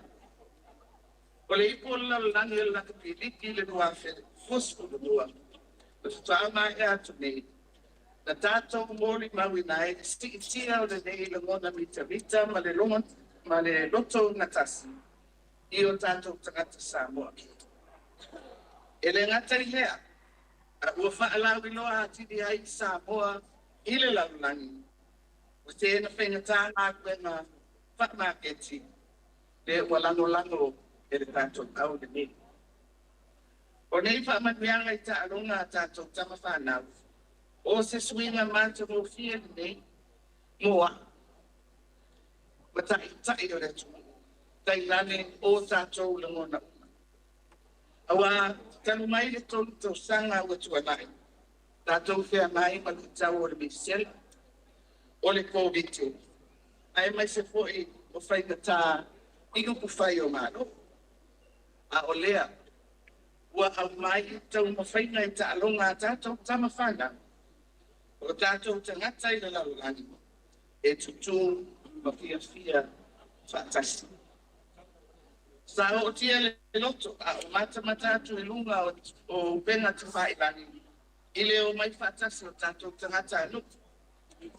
O le ipu o le lalolagi o le lakapi liki i le 2022 na faatoa maea atu nei, na tatou molimauina ai le siitia o lenei lagona mitamita ma le ma le lotogatasi i o tatou tagata Samoa. E le gata i lea, a ua faalauiloa atili ai Samoa i le lalolagi, ua tena faigata galuega faamaketi lea ua lagolago e le tatou au lenei. O nei faamanuiaga i taaloga a tatou tama fanau, O se suiga matagofie lenei mo a'u ma ta'ita'i o le atunuu, tainane o tatou lagona uma. Auā talu mai le 3 tausaga ua tuana'i, tatou feagai ma luitau o le misela, o le Koviti, aemaise foi o faigatā i upufai o Malo. A o lea ua aumai taumafaiga i taaloga a tatou tama fanau, o tatou tagata i le lalolagi e tutū ma fiafia faatasi. Sa ootia le loto a o matamata atu i luga o upega tafailagi i le omai faatasi o tatou tagatanuu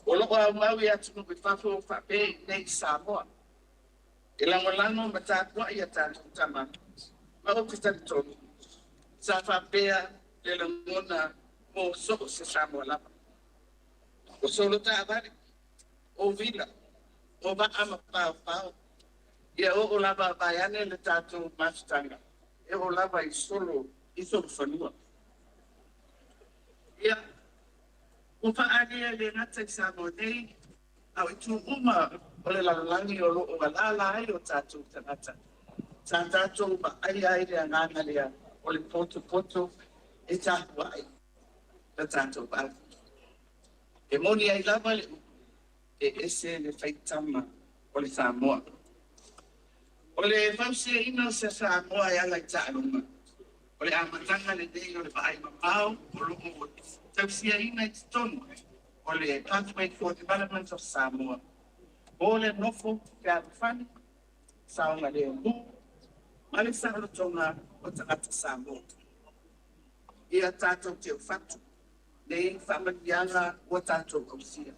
o loo aumau i atunuu i fafo faapea iinei i Samoa e lagolago ma tapuai a tatou tama, ma ou te talitonu sa faapea le lagona mo soo se Samoa lava. O solo taavale, o uila, o vaa ma paopao, ia oo lava vaeane le tatou mafutaga, e oo lava i solo i solofanua. Ia, ua faaalia e le gata i Samoa nei, a o itu uma o le lalolagi o loo alaala ai o tatou tagata. Sa tatou vaaia ai le agaga lea o le potopoto e tapuai le tatou au. E moni ai lava le upu, e ese le faitama o le Samoa. O le fausiaina o se Samoa e ala i taaloga, o le amataga lenei o le vaai mamao o loo tausiaina i totonu o le Pathway for Development of Samoa, mo le nofo fealofani, saogalemu, ma le saolotoga o tagata Samoa. Ia tatou teufatu nei faamanuiaga ua tatou ausia.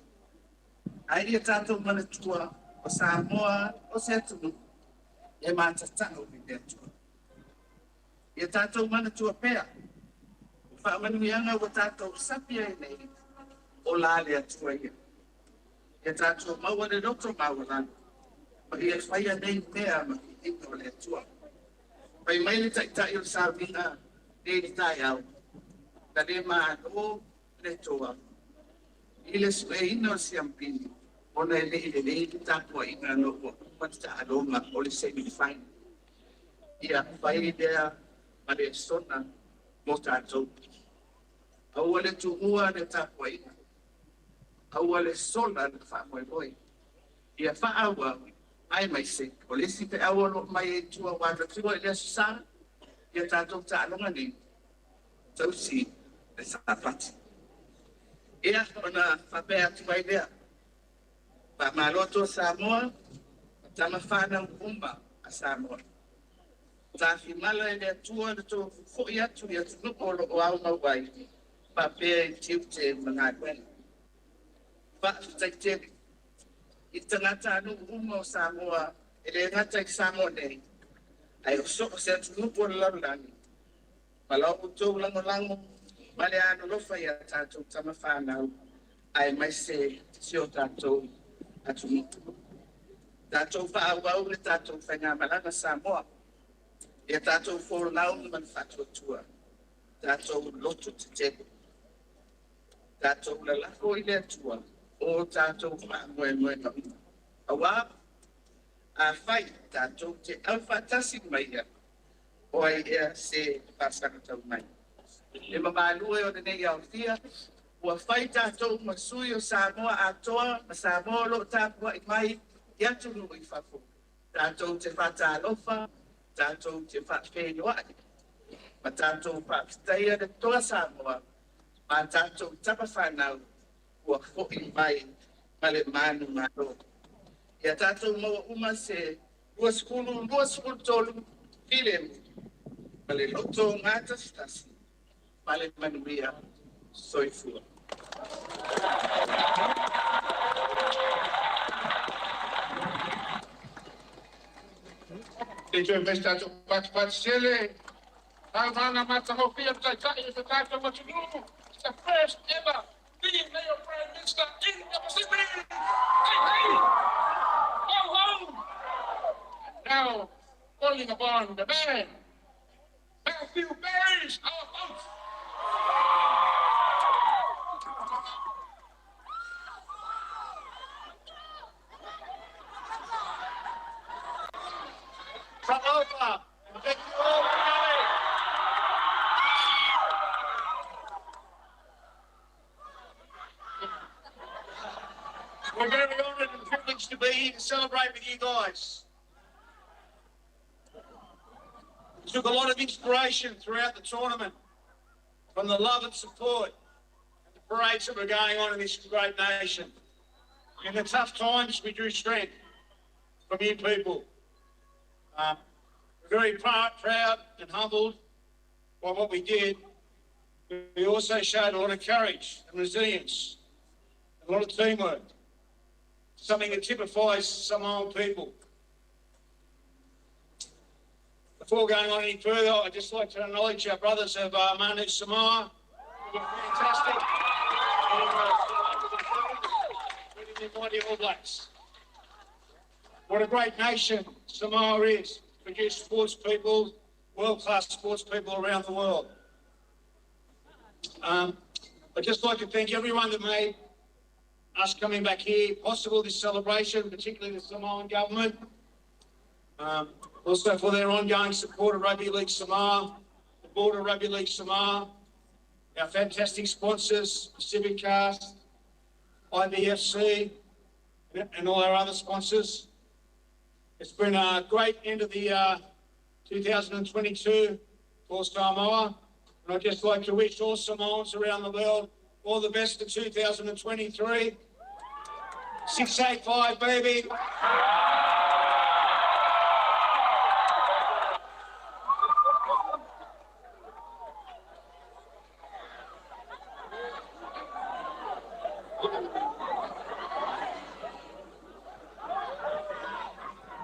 Ae ia tatou manatua o Samoa o se atunuu e matatau i le Atua. Ia tatou manatua pea, o faamanuiaga ua tatou sapi ai nei, o la le Atua ia. Ia tatou maua le loto maualalo, ma ia faia nei mea ma viiga o le Atua. Fai mai le Taitai o le sauniga nei le taeao, na le malo le toa i le sueina o le siampini, ona e lei lelei le tapuaiga ina ua uma le taaloga o le semi final. Ia fai lea ma le sona mo tatou. Aua le tuua le tapuaiga, aua le sola le faamoemoe. Ia faaauau, aemaise o le isi feau o loo mai ai tua ua alu atu i le Aso Sa ia tatou taaloga nei, tausi le Sapati. Ia ona faapea atu ai lea, faamalo atu Samoa, tama fanau uma a Samoa. Tafimala e le Atua le tou fo'i atu i atunuu o loo aumau ai faapea i tiute ma galuega. Faafetai tele i tagatanuu uma o Samoa e le gata i Samoa nei, ae o soo se atunuu o le lalolagi, ma la outou lagolago ma le alolofa ia tatou tama fanau, aemaise si o tatou atunuu. Tatou faaauau le tatou faigamalaga Samoa, ia tatou folau ma le faatuatua, tatou loto tetele, tatou lalafo i le Atua o tatou faamoemoega uma. Auā afai tatou te aufaatasi ma ia, o ai ea se faasagatau mai. Le mamalu e o lenei aofia, ua fai tatou ma sui o Samoa atoa ma Samoa o loo tapuai mai i atunuu i fafo. Tatou te faatalofa, tatou te faafeiloai, ma tatou faafetaia le toa Samoa ma tatou tama fanau ua fo'i mai ma le manumalo. Ia tatou maua uma se 20 23 filemu ma le loto gatasitasi ma le manuia. Soifua. Te toe tatou patipati sele, saunoaga matagofie le Taitai o se tatou atunuu. It's the first ever female Prime Minister in the Pacific. Hey, hey! Ho, ho! And now, calling upon the man, Matthew Parrish, our host. here to celebrate with you guys. We took a lot of inspiration throughout the tournament from the love and support and the parades that were going on in this great nation. In the tough times, we drew strength from you people. We're very proud and humbled by what we did. We also showed a lot of courage and resilience, and a lot of teamwork, something that typifies Samoan people. Before going on any further, I'd just like to acknowledge our brothers of Manu Samoa. Fantastic. Winning the mighty All Blacks. What a great nation Samoa is. Produce sports people, world-class sports people around the world. I'd just like to thank everyone that made us coming back here possible, this celebration, particularly the Samoan government. Also for their ongoing support of Rugby League Samoa, the board of Rugby League Samoa, our fantastic sponsors, Pacific Cast, IBFC, and all our other sponsors. It's been a great end of the 2022 for Samoa, and I'd just like to wish all Samoans around the world all the best for 2023. 685, baby.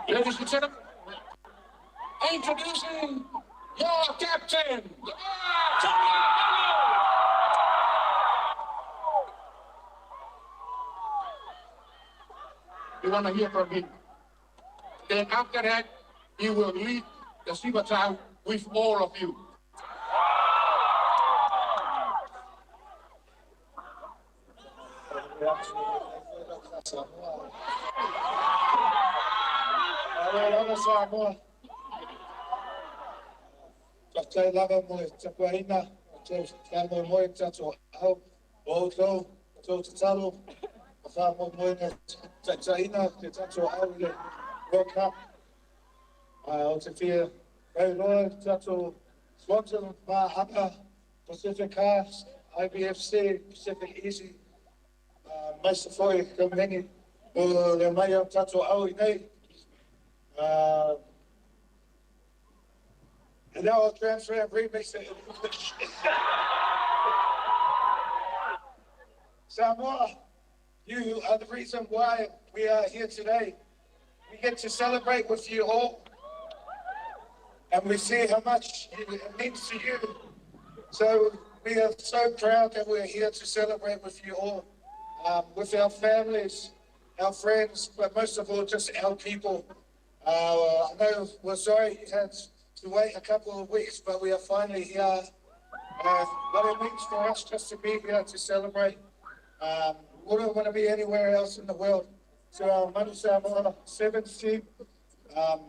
Ladies and gentlemen, introducing your captain, Tony Bellew. We want to hear from him. Then after that, he will lead the Siva Tau with all of you. Samoa. Faafetai lava mo le tapuaiga o tou faamoemoe tatou au o outou tou tatalo ma faamoemoega taitaiina le tatou au i le World Cup. O te fia rauroa tatou sponsor maahanga Pacific Cast, IBFC, Pacific Easy, maise foi kameni mo le mai au tatou au i nei. And now I'll transfer and remix it in English. Samoa, you are the reason why we are here today. We get to celebrate with you all, and we see how much it means to you. So we are so proud that we're here to celebrate with you all, with our families, our friends, but most of all, just our people. I know we're sorry you had to wait a couple of weeks, but we are finally here. What it means for us just to be here to celebrate. We wouldn't want to be anywhere else in the world. So our Manu Samoa Sevens team,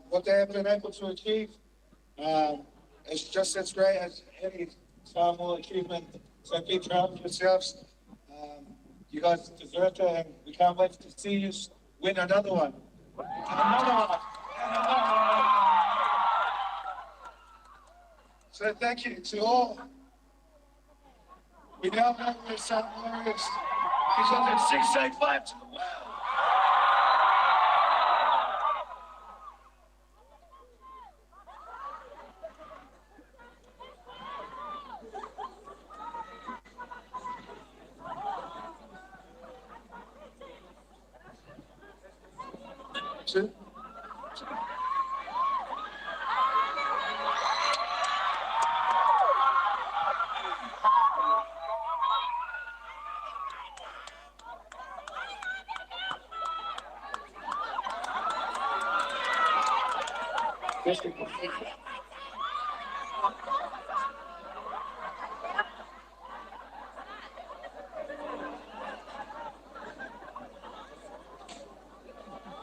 what they have been able to achieve, is just as great as any Samoa achievement. So be proud of yourselves. You guys deserve it, and we can't wait to see you win another one. Another one. Another one. So thank you to all. We now know where Samoa is. Because it's 685 to the world. Two.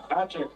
Patrick.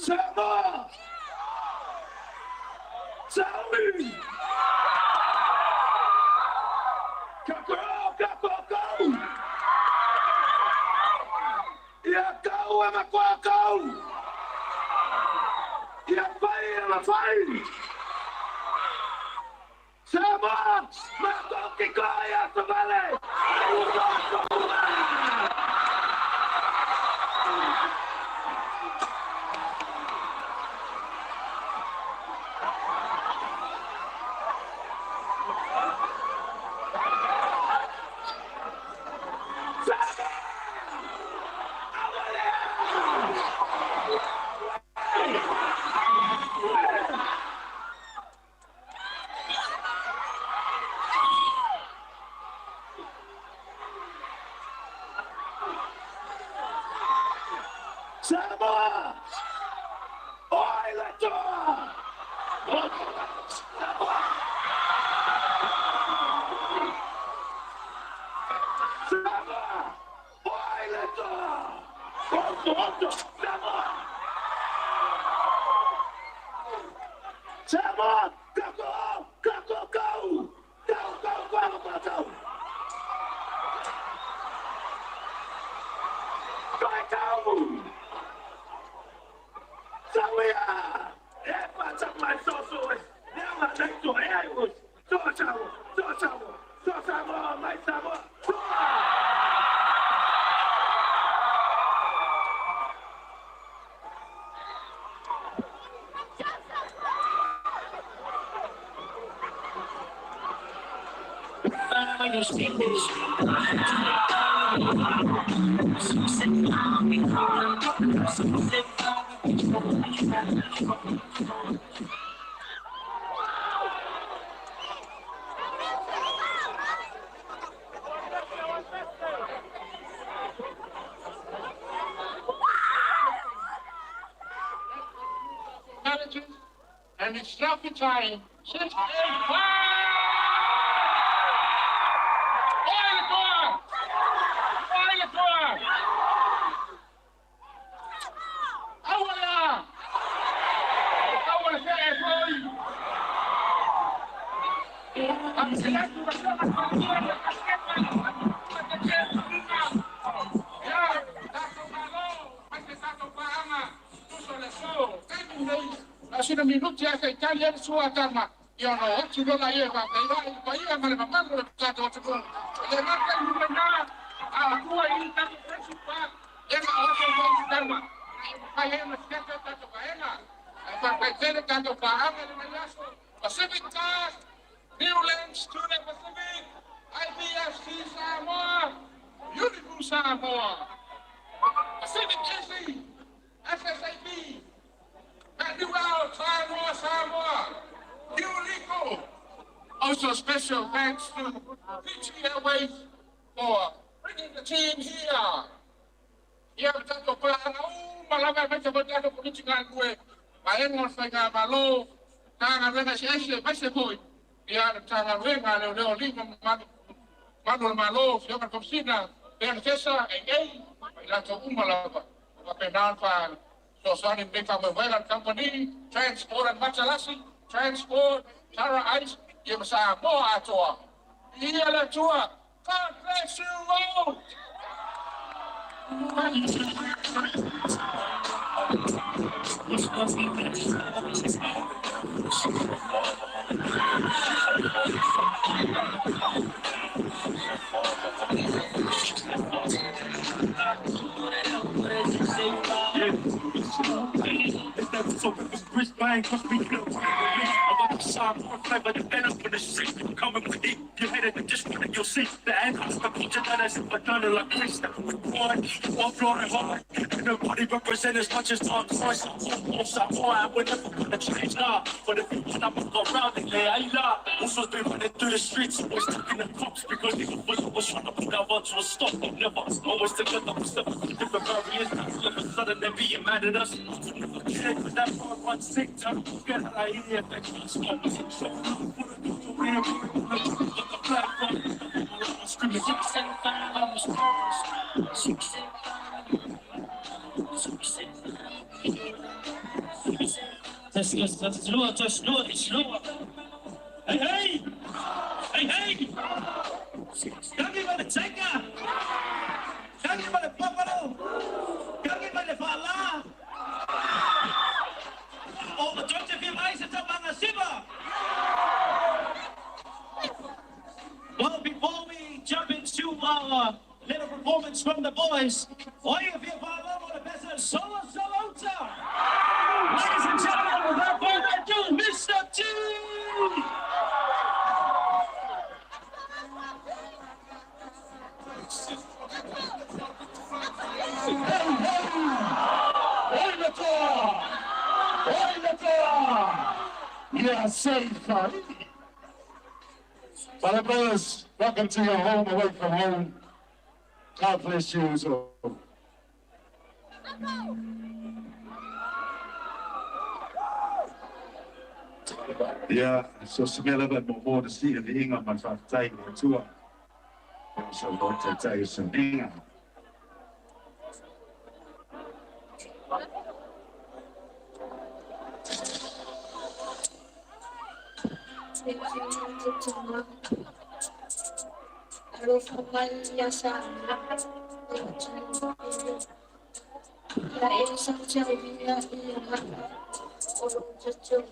Samoa! Saui! Kakao, kakao, kau! Ia kau e makoa kau! Ia fai e mawhai! Samoa! Matou ki koe a Savale! Samoa! Oi le toa! Samoa! Samoa! Oi le toa! Samoa! Samoa! Go, go, go, go, go! Go, go, go, go, go! Go, go! And it's trophy time. 6, 8, 5! Sina minuti a kai tali e sua tama. Ia no atu lola ia wa kai vai pa ia ma le mamalo le tato atu ko. Le marka i na a tua i tato fresh pa. E ma o ko tama. Kai e ma sketa tato ka ena. Pa kai tele tato pa anga le mai aso. Pacific Cars, Newlands to the Pacific, IBFC Samoa, Beautiful Samoa, Pacific SC, SSAB, Manuel, Samoa, Samoa, New Legal. Also special thanks to Fiji Airways for bringing the team here. Ia tato pa au malama mai te tato komiti ngalue. Vaenga o whainga malo, tānga renga se ese, mai se foi. Ia tānga renga leo leo lima manu le malo, fioga komsina, pena tesa, e ei, mai lato uma lava. Wapenaan pa Sosani Meka Mewela Company, Transport and Matalasi, Transport, Tara Ice, Ia Samoa atoa. Ia le tua, God bless you all! Well, before we jump into our little performance from the boys, Ladies and gentlemen, without further ado, Mr. T! My brothers, welcome to your home away from home. God bless you all. Ia, so se mea lava e muamua ona sii le viiga ma le faafetai i le Atua, o saunoa taitai o sauniga. Alofa mai ia Samoa, ia e sautauina i aga o lou tatou.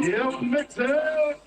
You mix it!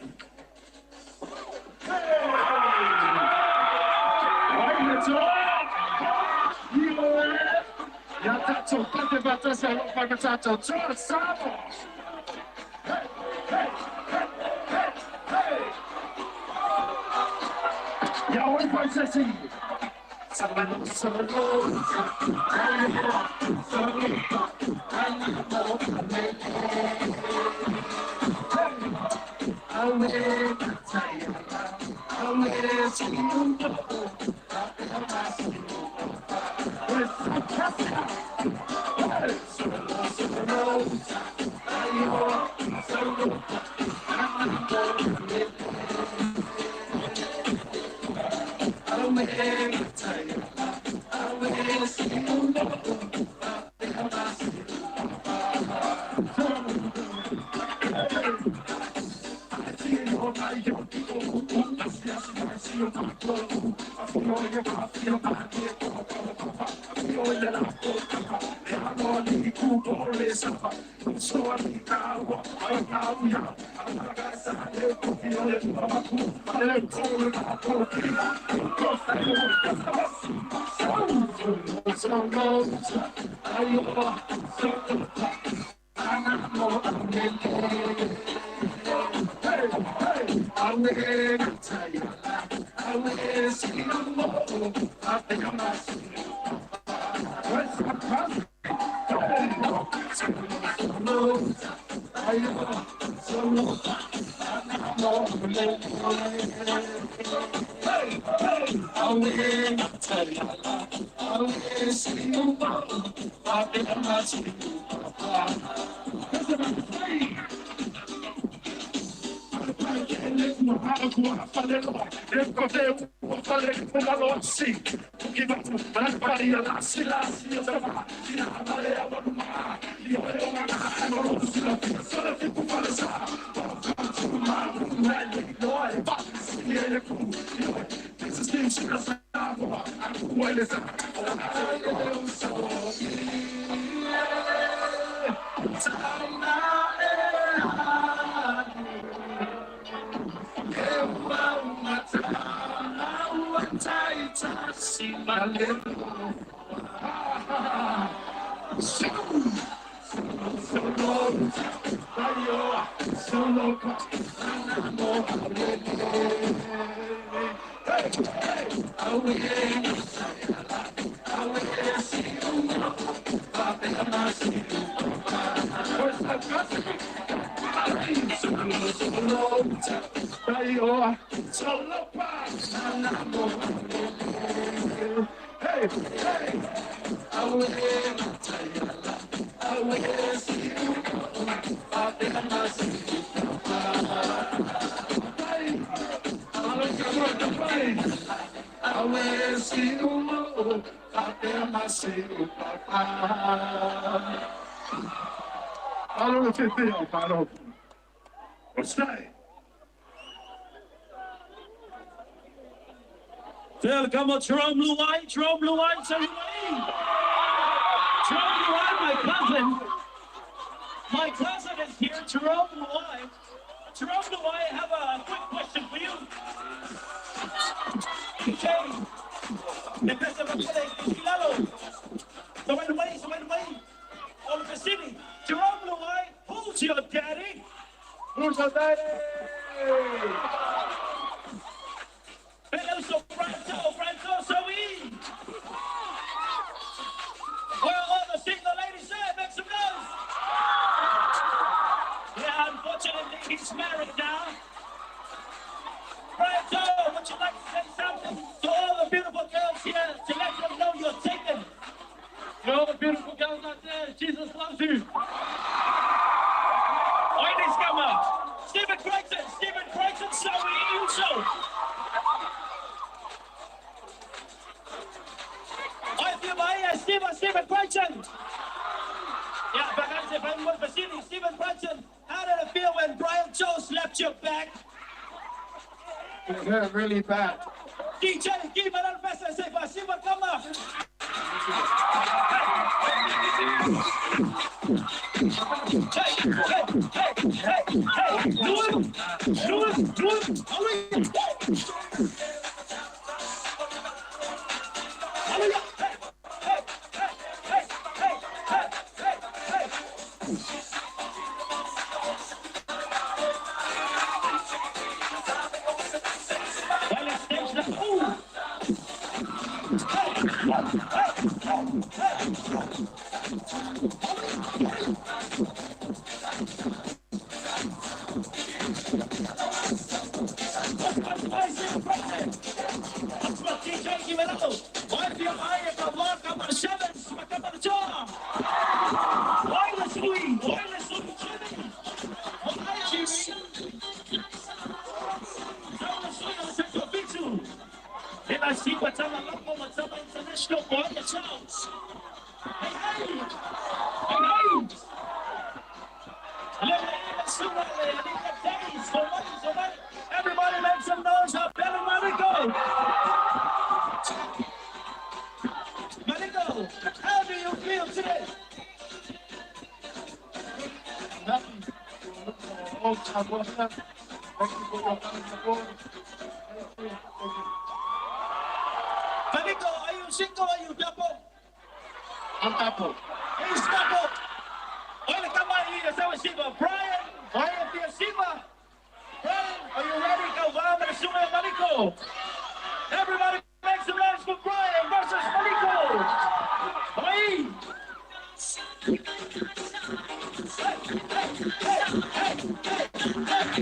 Phil, come on, Jerome Luai, Jerome Luai, Jerome Luai, my cousin. My cousin is here, Jerome Luai. Jerome Luai, I have a quick question for you. Okay. Jerome Luai, who's your daddy? Who's your daddy? Where are all the single ladies at? Make some noise. Yeah, unfortunately, he's married now. Brian Joe, would you like to say something to all the beautiful girls here to let them know you're taken? To all the beautiful girls out there, Jesus loves you. Stephen Crichton, Stephen Crichton, Sawi Uso. Stephen Crichton. Yeah, Stephen Crichton, how did it feel when Brian Joe slapped your back? It hurt really bad. DJ, give it up, Stephen, come on. Hey, hey, hey, hey, hey, do it, do it, do it, hallelujah. Hey, hey, hey, hey, hey, hey, hey, hey. Everybody make some noise for Bella Mariko. Mariko, how do you feel today? Happy. Thank you for your support. Thank you. Mariko, are you single or are you double? I'm double. He's double. Brian, Brian Fiasima. Brian, are you ready? Go, Everybody make some noise for Brian versus Mariko. Hey! Hey, hey, hey, hey, hey, hey.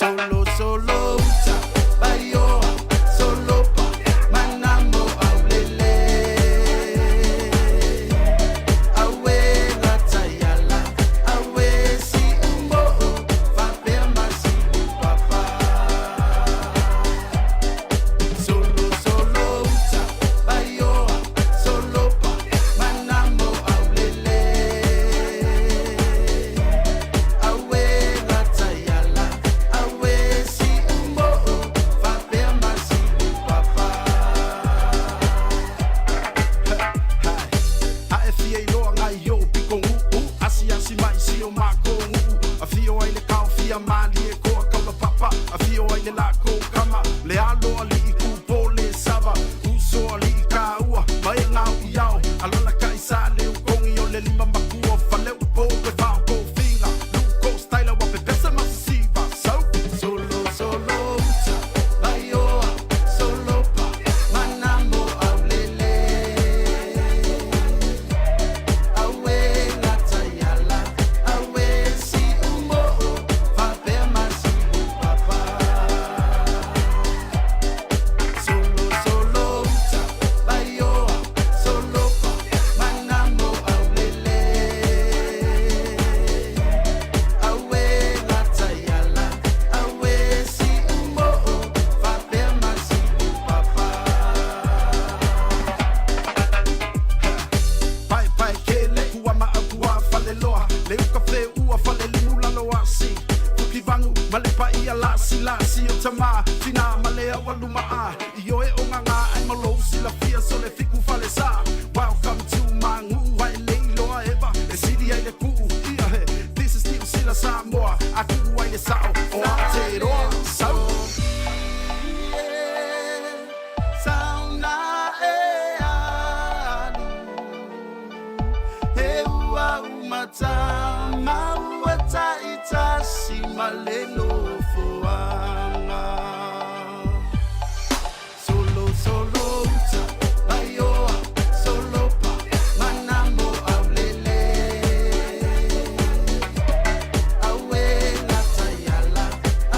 Solo solo uta baioa solo pa manamo aulele awe lataiala awe si umo'o faapea ma si upapa Solo solo uta baioa solo pa manamo aulele awe lataiala awe si umo'o faapea ma si upapa Ae fia iloa ngai o piko uu Asiasi mai si o mako nguu Afio ai le kao fia malie koa kaula papa Afio ai le lako kama Le alo ali ku pole sava Uso ali ka ua Mai ngau i ao Alala kai sa le ukongi o le lima makua Fale upo pe whao ko finga Luko styla wa pepesa masisiva So Solo solo uta Baioa solo pa Manamo aulele Awe lataiala Awe si umo'o Faapea ma si upapa Solo solo uta Baioa solo pa Manamo aulele Awe lataiala Awe si umo'o Faapea ma si upapa Pae pae kele kua ma au kua fale loa Le uka fe ua fale limu lalo asi Fuki vangu ma le paia lasi lasi o tama Tina ma le au aluma a I oe o ngā ngā ai malo sila fia so le fiku fale sa Welcome to my ngu ai le iloa eva E siri ai le kuu ia he This is Niu Sila Samoa A kuu ai le sao o Aotearoa Sau Sauna e alu He ua umata maua taitasi ma le nofoaga Solo solo uta baioa solo pa manamo aulele Awe lataiala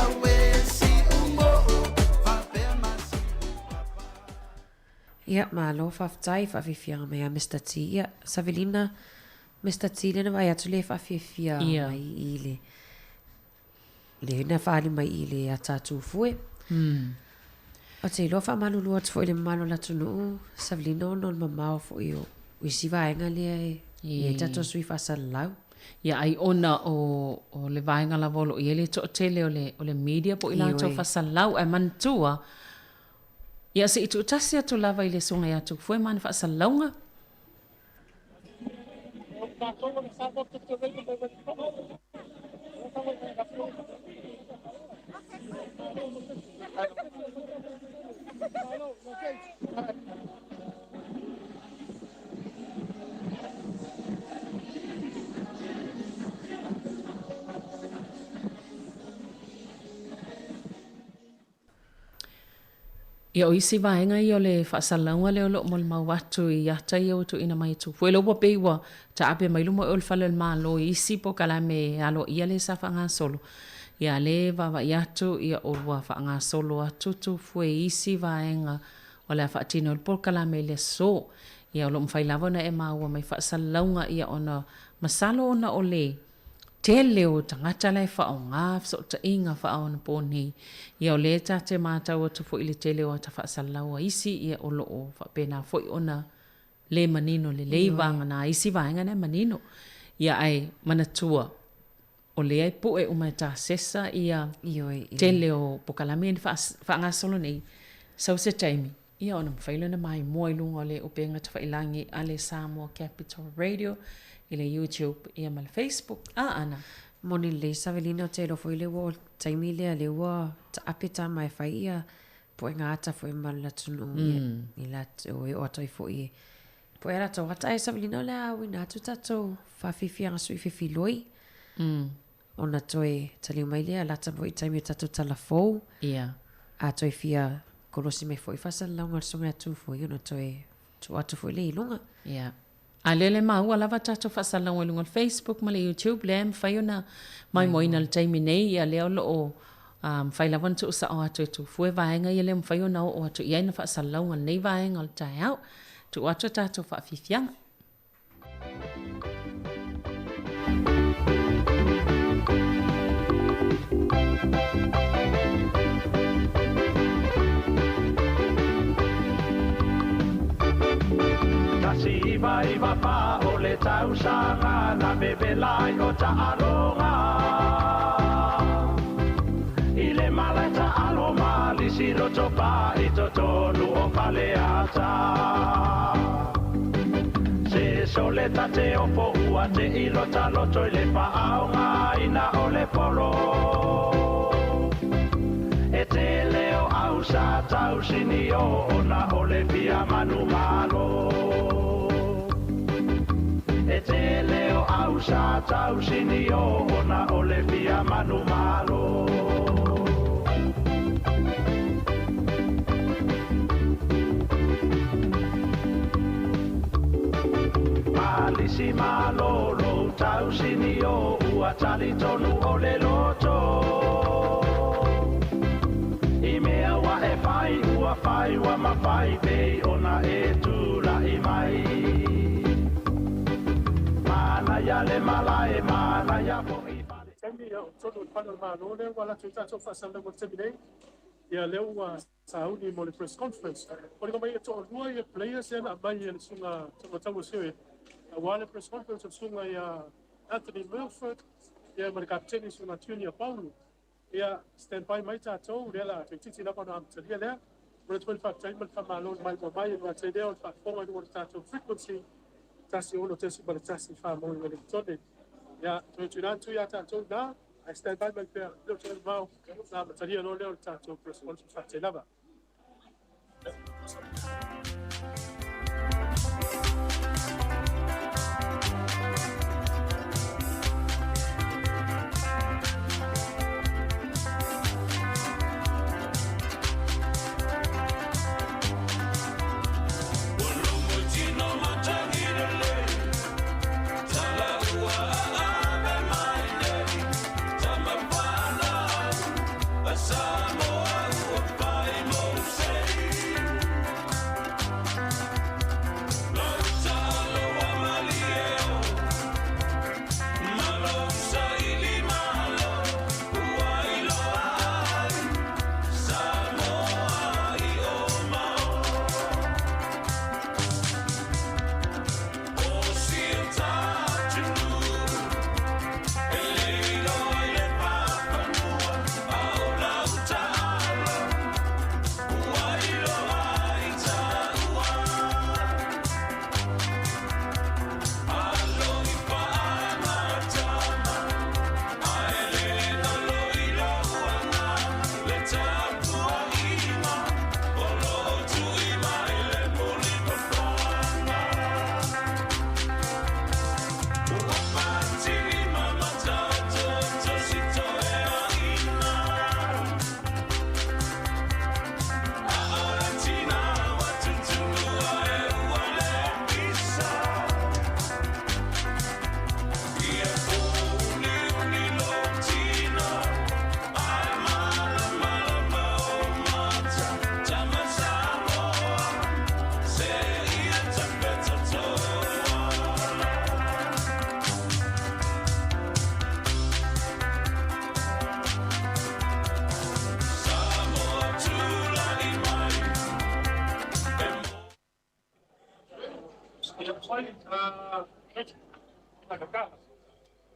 awe si umo'o faapea ma si Ia, malo faafetai faafiafiaga mai a Mister T. Ia, Savelina, Mister T lea na vaai atu le faafiafia mai i le le na faaali mai i le ata tufue. Ou te iloa faamalulu atu foi i le mamalu o le atunuu, Savelina ona o le mamao foi o isi vaega lea e i ai tatou sui faasalalau. Ia ai ona o o le vaega lava o lo o i ai le toatele o le o le media po o i latou faasalalau ae manatua ia se i tuutasi atu lava i le susuga ia Tufue ma ana faasalalauga. Ia, o isi vaega ia o le faasalalauga lea o lo o molimau atu i ata ia ua tuuina mai e Tupua. E ua pei ua taape mai luma o le fale o le Malo i isi polokalame aloaia lea sa faagasolo. Ia, lea e vaavaai atu ia ua faagasolo atu Tupua i isi vaega o le a faatino ai le polokalame i le aso. Ia, o lo o mafai lava ona e maua mai faasalalauga ia ona masalo ona o le tele o tagata la e faaaoga fesootaiga faaonaponei. Ia o lea ta te matau atu foi i le tele o ata faasalalau a isi, ia o lo o faapena foi ona le manino lelei vagana isi vaega na e manino. Ia ae manatua. O lea e pue uma e tasesa ia Ioe, i le. tele o pokalame ia na faagasolo nei, sau se taimi, ia ona mafai lea ona maimoa i luga o le upega tafailagi a le Samoa Capital Radio i le YouTube ia ma le Facebook. A Ana. Moni lelei Savelina o te iloa foi lea ua oo le taimi lea lea ua taape tama e fai ia puega ata foi ma le atunuu ia i latou e oo atu ai foi e Poe a latou ata e savalina o le a auina atu tatou faafiafiaga sui fefiloi. Ona toe taliu mai lea lata foi i taimi o tatou tala fou. A toe fia kolosi mai foi faasalalauga a le Susuga ia Tufoi ona toe tuu atu foi lea i luga. A lea le maua lava tatou faasalalauga i luga o le Facebook ma le YouTube lea e mafai ona maimoaina i le taimi nei ia lea o lo o mafai lava ona tuusao atu e Tufue vaega ia lea mafai ona oo atu i ai na faasalalauga i lenei vaega o le taeao. Tuu atu a tatou faafiafiaga. 1994 o le tausaga na vevela ai o taaloga I le malae taalo ma lisi roto pa i totonu o Faleata Se sole ta te ofo ua te ilo taloto i le faaaogaina o le polo E tele o au sa tausini o ona o le fia manumalo E tele o au sa tausini o ona o le fia manumalo Malisi malolo tausini o ua talitonu o le loto I mea ua e fai ua fai ua mafai pei ona e tula'i mai Manaia le malae manaia fo'i fale Taimi ia o totonu o le Fale o le Malo lea ua alu atu ai tatou faasalalauga i le taimi nei. Ia lea ua sauni mo le press conference. O le mai e toalua ia players ia na aumai e le susuga Taumatau Sue aua le press conference o le susuga ia Anthony Milford ia ma le kapiteni susuga Junior Paulo. Ia stand by mai tatou lea la toeitiiti lava ona amatalia lea. Momoli atu foi le faafetai ma le faamalo i le maimoa mai e le gata i lea o le faafofoga i luga o le tatou frequency 106.1 Whāmau i Wellington. Ia toe tuuina atu ia tatou na ae stand by mai pea le o toe mamao ona amatalia loa lea o le tatou press conference. Faafetai lava.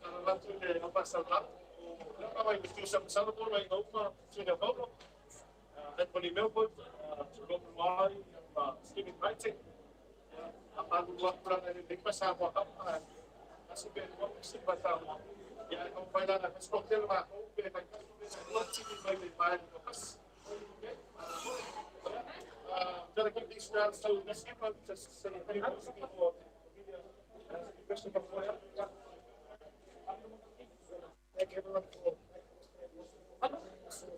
Faatalofa atu i le aufaisalamala o lea lava i le fiu samasama mo aiga uma Tuina Paulo, Anthony Melford, Jerome Luai, ma Stephen Wrighton. Ia, faamalulu atu leaga e lelei pa Samoa Cup, ae tasi pe lua pisi pa Samoa. Ia, e taumafai la ona fasipoki le matou pe faitasi pe lua timi mai le vaega tasi. Okay. Gonna give these rounds to the skipper just to say a few words before the media has any question before. Thank everyone for making this day possible.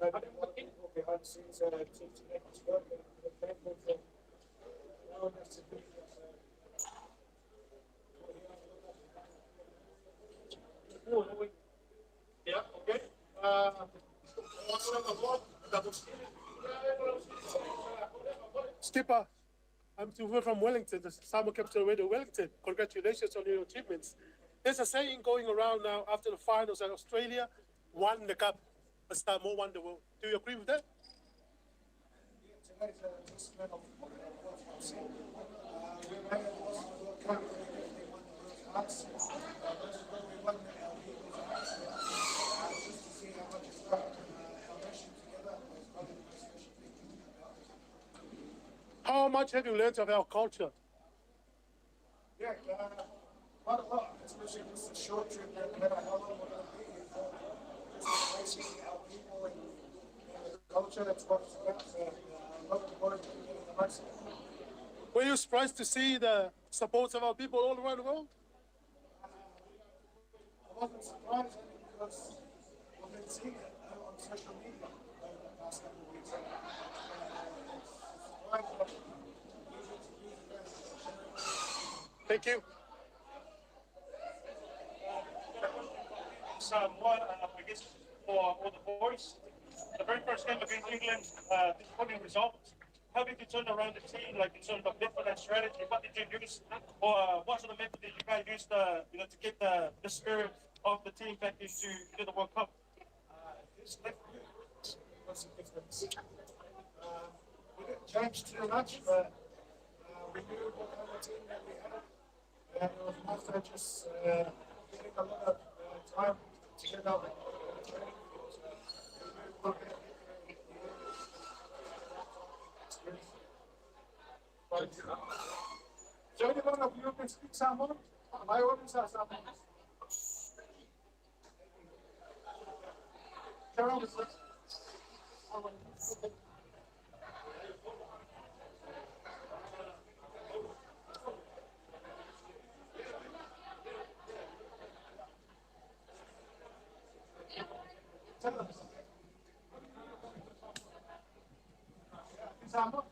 No matter what people behind the scenes to make this work, and we're thankful for allowing us to be here. So, Yeah, okay. Skipper, I'm Tuve from Wellington, the Samoa Capital Radio Wellington. Congratulations on your achievements. There's a saying going around now after the finals that Australia won the cup, but Samoa won the world. Do you agree with that? Yeah, today's a testament of what I've seen. We may have lost the World Cup, but we definitely won the world's hearts. Most of all, we won our people's hearts. Just to see how much it's brought our nation together was probably the most special thing about it. How much have you learned of our culture? Yeah, quite a lot, especially just a short trip, no matter how long we're going to be here for. Just embracing our people and the culture, that's what it's about. So, looking forward to getting the most. Were you surprised to see the support of our people all around the world? I wasn't surprised only because we've been seeing it on social media over the past couple of weeks. It's surprising, but easy to use it as Thank you. Samoa, I guess for all the boys. The very first game against England, disappointing result. How did you turn around the team, like in terms of method and strategy? What did you use, or what sort of method did you guys use to get the spirit of the team back into the World Cup? This left what's the difference? We didn't change too much, but we knew what kind of team that we had, and it was mostly just getting a lot of time together on the training field. So we knew what we had. So anyone of you can speak Samoan? My audience are Samoan. Carol, is it? Tell us. Samoa?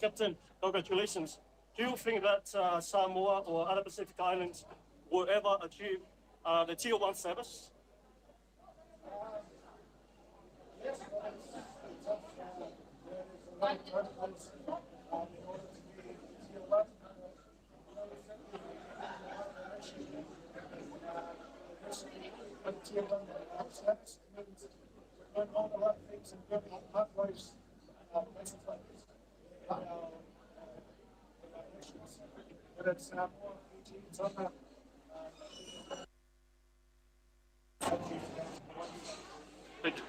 Captain, congratulations. Do you think that Samoa or other Pacific Islands will ever achieve the Tier 1 status? Yes, but it's tough. There's a lot of protocols in order to be Tier 1. We certainly nation. But Tier 1 status means we're doing all the right things and building up pathways, places like this in our nations. Whether it's Samoa, Fiji, Tonga, Thank you.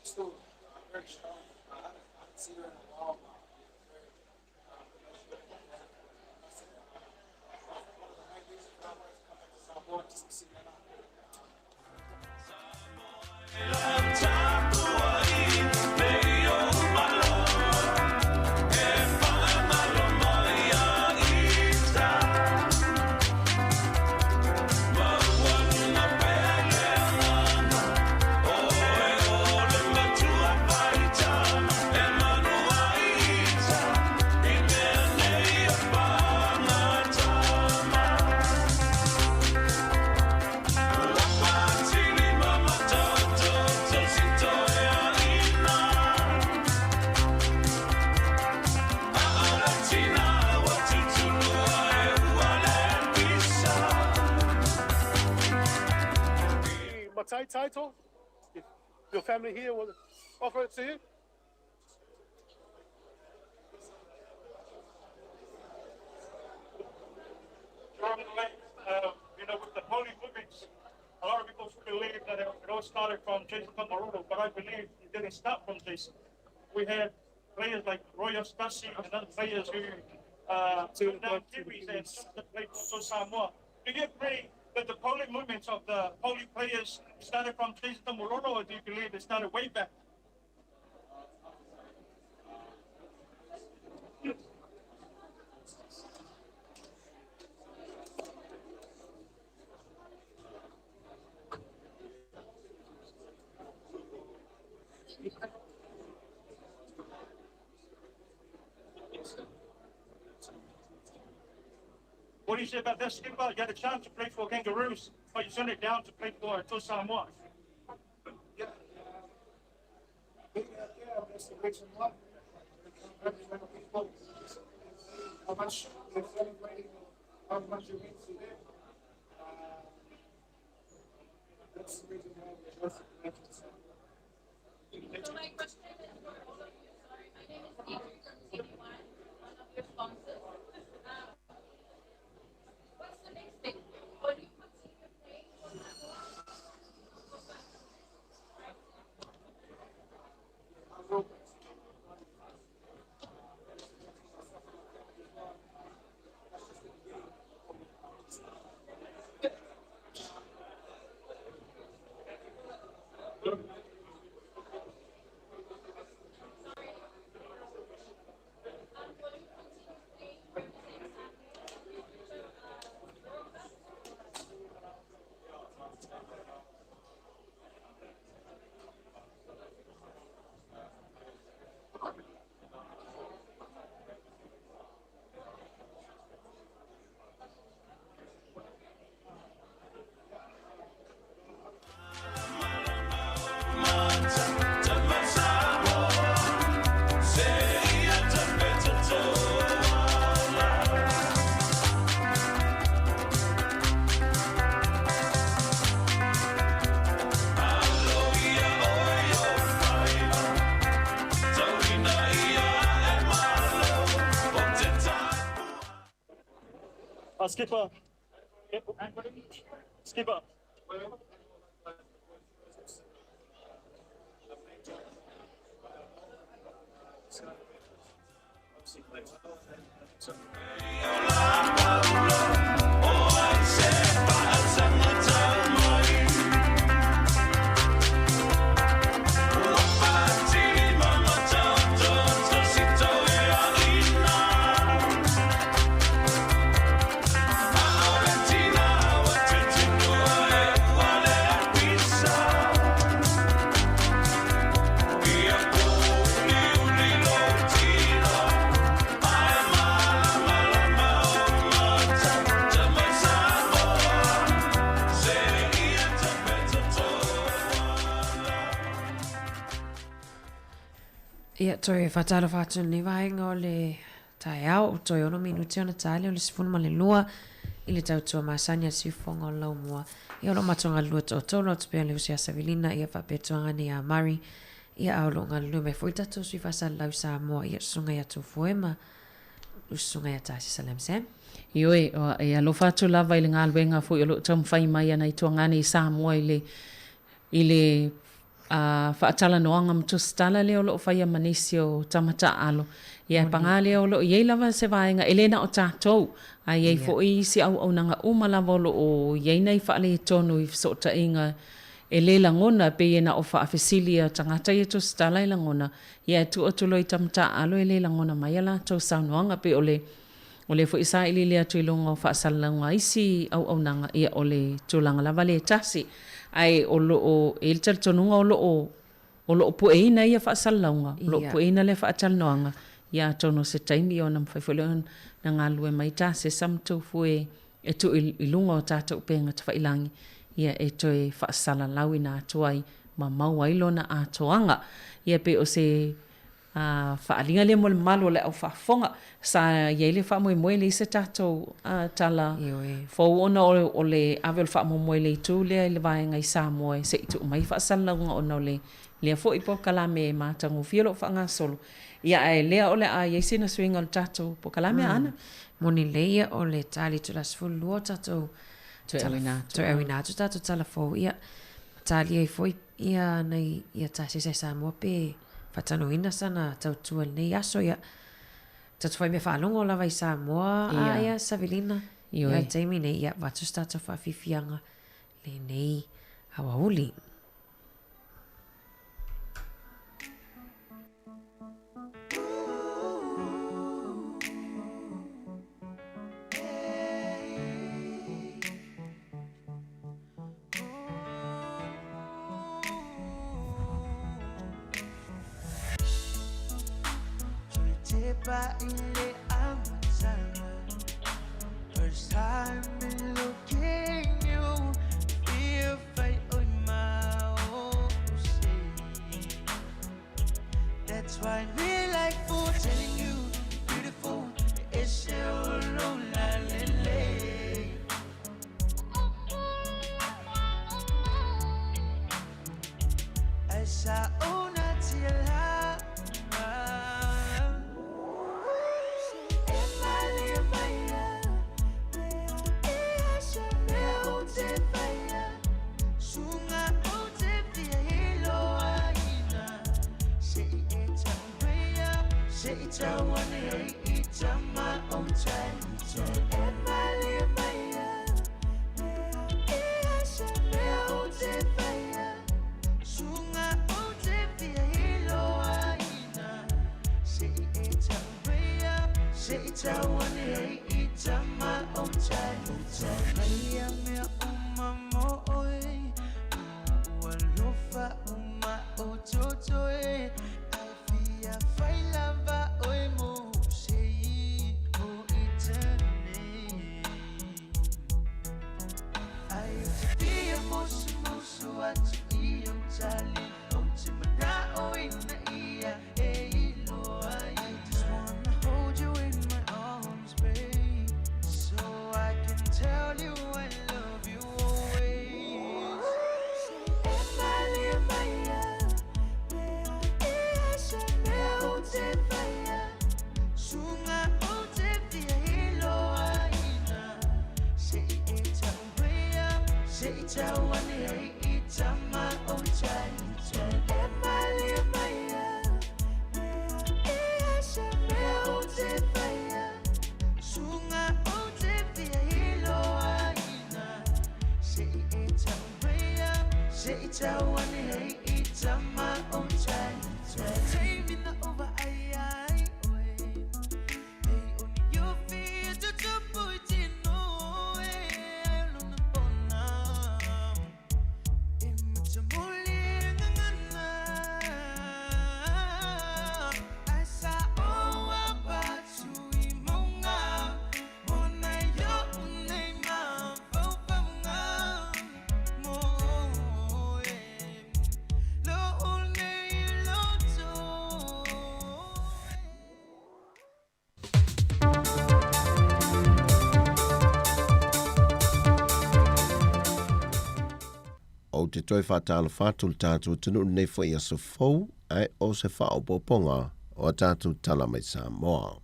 Still very strong. I haven't seen her in a while. But very, Matai title, if your family here will offer it to you. You know, with the holy movements, a lot of people believe that it all started from Jason Taumalolo, but I believe it didn't start from Jason. We had players like Roy Asotasi and other players who took down Kiwis and played for Samoa. Do you agree that the poly movements of the poly players started from Jason Taumalolo, or do you believe it started way back? What do you say about this, Skipper? You had a chance to play for Kangaroos, but you turned it down to play for Toa Samoa. Yeah. Being out there, that's the reason why. People, how much they're celebrating, how much it means to them. That's the reason why we're both So my question is for all of you. Sorry, my name is Adri from TV1, one of your sponsors. What's the next thing? Will you continue playing for Samoa? Skipper. Skipper. Ia, toe faatalofa atu i lenei vaega o le taeao, ua toe ono minute ona tali o le 12 i le tautua masani a le siufofoga o le laumua. Ia, o lo o matou galulue toatolu atu pea le uso ia Savilina, ia faapea Tuagane ia Murray, ia a o lo o galulue mai foi le tatou sui faasalalau Samoa, ia Susuga ia Tufuoe ma le Susuga ia Tasia Salam Sam. Ioe, e alofa atu lava i le galuega foi o lo o taumafai mai ana i Tuagane i Samoa i le i le. Faatalanoaga ma tusitala lea o lo o faia ma nisi o tama taaalo. Ia e paga lea o lo o i ai lava se vaega, e le na o tatou, ae i ai foi isi auaunaga uma lava o lo o i ai nai faaletonu i fesootaiga e le lagona, pei e na o faafesili a tagata ia tusitala e lagona, ia e tuu atu loa i tama taaalo e le lagona mai a latou saunoaga. Pei o le O lea foi sa iliili atu i luga o faasalalauga a isi auaunaga, ia o le tulaga lava lea e tasi. Ae o lo o, e i ai le talitonuga o lo o, o lo o pueina ia faasalalauga, o lo o pueina lea faatalanoaga, ia atonu o se taimi ona mafai foi lea ona galulue mai Tasesa ma Tofu e tuu i luga o tatou upega tafailagi, ia e toe faasalalauina atu ai ma maua ai lona atoaga. Ia pei o se A faaaliga lea mo le mamalu o le au faafofoga. Sa i ai le faamoemoe e leai se tatou tala fou ona o le ave o le faamoemoe i le itu lea i le vaega i Samoa se i tuu mai faasalalauga ona o lea foi polokalame matagofie o lo o faagasolo. Ia ae lea o le a i ai sina suiga o le tatou polokalame Aana. Moni lelei ia o le tali itula 12 o tatou toe auina atu tatou tala fou ia tali ai foi ia nai ia tasese Samoa pe faatanoina sana tautua i lenei aso ia tatou fai mea faalogo lava i Samoa a ia Savelina ia le taimi nei ia avatu se tatou faafiafiaga lenei aoauli. Ou te toe faatalofa atu i le tatou atunuu i lenei foi aso fou, ae o se faaopoopoga o a tatou tala mai Samoa.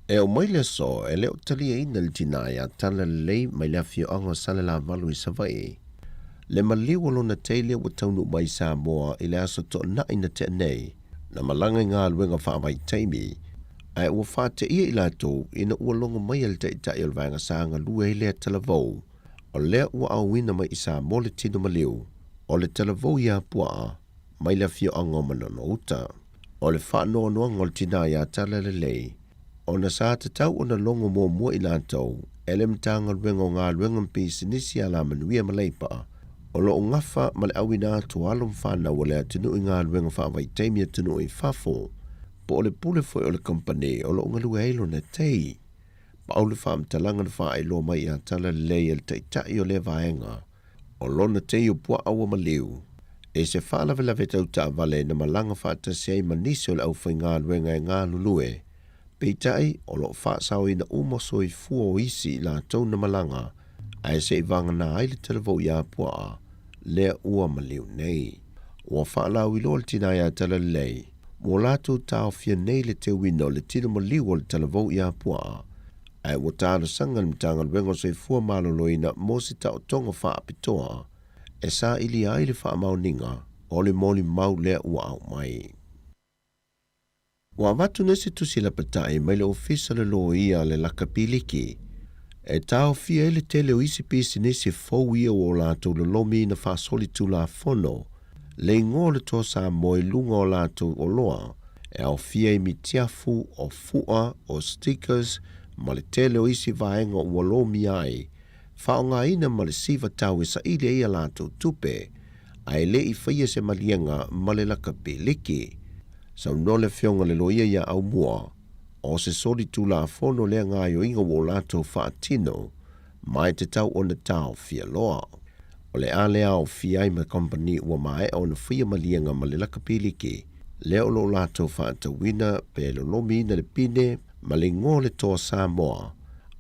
E oo mai le aso e le o taliaina le tina ia Talalelei mai le afioaga o Salelavalu i Savaii. Le maliu o lona tei lea ua taunuu mai i Samoa i le Aso Toonai na tea nei, na malaga i galuega faavaitaimi, ae ua faateia i latou ina ua logo mai e le Taitai o le Vaega sa galue ai lea talavou, o lea ua aoina mai i Samoa le tino maliu o le talavou ia Puaa mai le afioaga o Manono-uta. O le faanoanoaga o le tinā ia Talalelei, ona sa tatau ona logo muamua i latou e le Matagaluega o Galuega ma Pisinisi Alamanuia ma Leipa, o lo o gafa ma le auina atu o alo ma fanau a le atunuu i galuega faavaitaimi atunuu i fafo, po o le pule foi o le kamupani o lo o galue ai lona tei. Pau le faamatalaga na faailoa mai ia Talalelei e le taitai o lea vaega, o lona tei o puaa ua maliu i se faalavelave tau taavale na malaga faatasi ai ma nisi o le aufaigaluega e galulue, peitai o lo o faasaoina uma soifua o isi i latou na malaga ae se i vagana ai le talavou ia puaa lea ua maliu nei. Ua faalauiloa le tinā ia Talalelei ua latou taofia nei le teuina o le tino maliu o le talavou ia puaa, ae ua talosaga le Matagaluega o Soifua Maloloina mo se taotoga faapitoa e sailia ai le faamaoniga o le molimau lea ua aumai. Ua avatu nei se tusi lapatai mai le Ofisa o le Loia a le Lakapiliki e taofia ai le tele o isi pisinisi fou ia ua o latou lolomi na faasolitulafono le igoa o le Toa Samoa i luga o latou oloa e aofia ai mitiafu, o fu'a, o stickers ma le tele o isi vaega ua lomia ai, faaaogaina ma le siva tau e saili ai a latou tupe, ae le i faia se maliega ma le lakapiliki. Saunoa le Afioga i le Loia ia Aumua, o se solitulafono lea gaoioiga ua o latou faatino ma e tatau ona taofia loa. O le a le aofia ai ma kamupani ua maea ona faia maliega ma le lakapiliki lea o lo o latou faatauina pe lolomiina le pine ma le igoa o le Toa Samoa,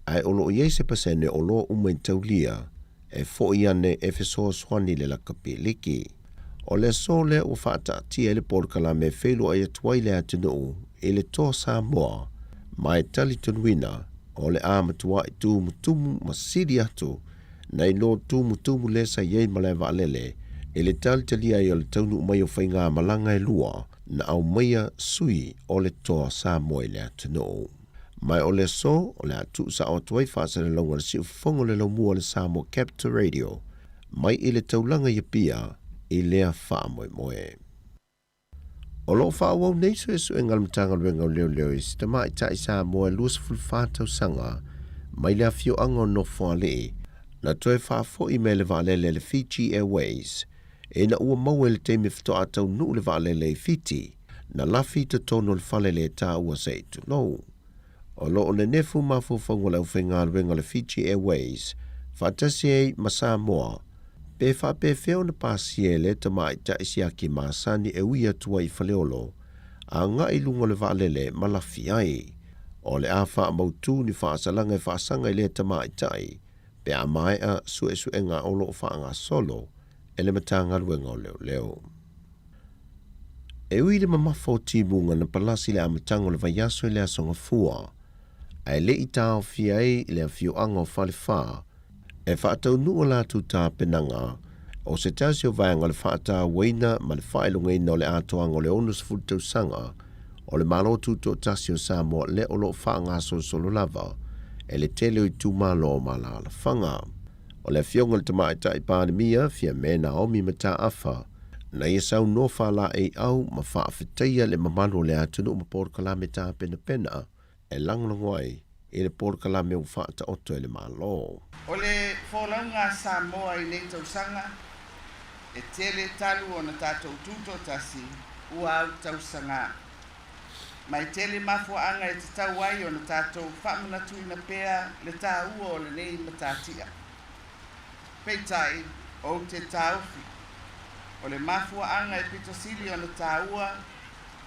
ae o lo o i ai se pasene oloa uma i taulia e foi ane e fesoasoani i le lakapiliki. O le aso lea ua faataatia ai le polokalame e feiloai atu ai le atunuu i le Toa Samoa ma e talitonuina o le a matuai tumutumu ma sili atu nai lo tumutumu lea sa i ai malaevaalele i le talitalia ai o le taunuu mai o faigamalaga e lua na aumaia sui o le Toa Samoa i le atunuu. Ma o le aso o le a tuusao atu ai faasalalauga a le siufofoga o le laumua o le Samoa Capital Radio mai i le taulaga i Apia i lea faamoemoe. O lo o faaauau nei suesuega a le Matagaluega o Leoleo i se tamaitai Samoa e 24 tausaga mai le afioaga o Nofoalii na toe faafoi mai le vaalele a le Fiji Airways ina ua maua i le taimi faatoa taunuu le vaalele i Fiti na lafi i totonu o le fale le taua se i tulou. O lo o nenefu mafaufauga o le aufaigaluega o le Fiji Airways faatasi ai ma Samoa pe faapefea ona pasia e lea tamaitai siaki masani e ui atu ai i Faleolo agai i luga o le vaalele ma lafi ai. O le a faamautu ni faasalaga e faasaga i lea tamaitai pe a maea suesuega o lo o faagasolo e le Matagaluega o Leoleo. E ui i le mamafa o timuga na palasi i le amataga o le vaiaso i le Aso Gafua, ae le i taofia ai le afioaga o Falefa e faataunuu a latou tapenaga o se tasi o vaega o le faatauaina ma le faailogaina o le atoaga o le 60 tausaga o le Malo Tutoatasi o Samoa lea o lo o faagasolosolo lava e le tele o itumalo ma alaalafaga. O le Afioga i le Tamaitai Palemia, Fiame Naomi Mataafa, na ia saunoa faalaeiau ma faafetaia le mamalu o le atunuu ma polokalame tapenapena e lagolago ai i le polokalame ua faataoto e le Malo. O le folauga a Samoa i nei tausaga, e tele talu ona tatou tutoatasi ua au tausaga. Ma e tele mafuaaga e tatau ai ona tatou faamanatuina pea le taua o lenei matatia. Peitai, ou te taofi, o le mafuaaga e pito sili ona taua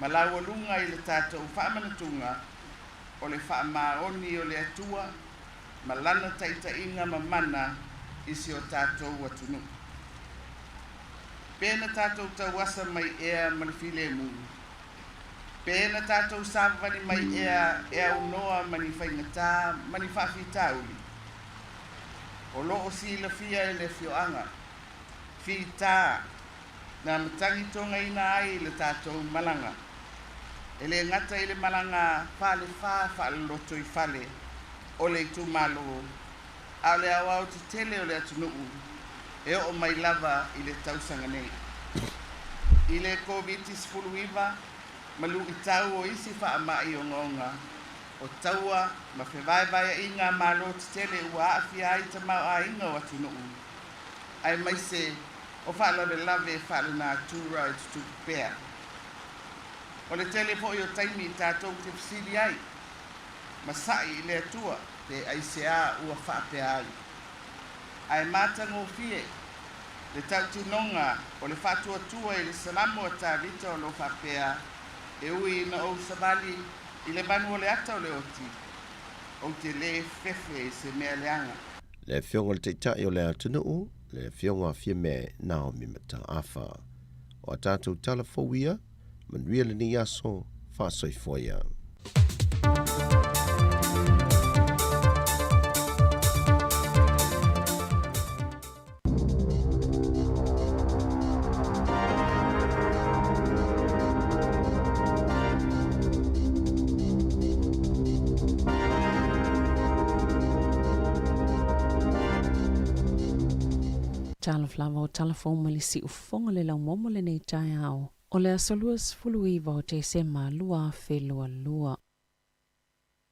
ma laualuga i le tatou faamanatuga o le faamaoni o le Atua ma Lana taitaiga ma mana i si o tatou atunuu. Pe na tatou tauasa mai ea ma le filemu, pe na tatou savavali mai ea e aunoa ma ni faigata ma ni faafitauli, o lo o silafia e le afioaga. Fitā na matagitogaina ai le tatou malaga e lē gata i le malaga faalefā faalolotoifale o le itumālō a o le aoao tetele o le atunuu e oo mai lava i le tausaga nei. I le Koviti-19 ma luʻitau o isi faamaʻi ogaoga o taua ma fevaevaeaʻiga a mālō tetele ua aafia ai tamaoaiga o atunuu aemaise o faalavelave faalenatura e tutupu pea. O le tele foʻi o taimi tatou te fesili ai ma saʻi i le Atua pe aiseā ua faapea ai. Ae matagofie le tautinoga o le faatuatua i le Salamo a Tavita o lo o faapea, E ui ina ou savali i le manu o le ata o le oti, ou te lē fefe i se mea leaga. Le Afioga i le Taitai o le atunuu, le Afioga a Fiame Naomi Mataafa. O a tatou tala fou ia, manuia lenei aso, faasoifua ia. Talofa lava o tala fou mai le siufofoga le laumomo lenei taeao o le aso 29 o Tesema 2022.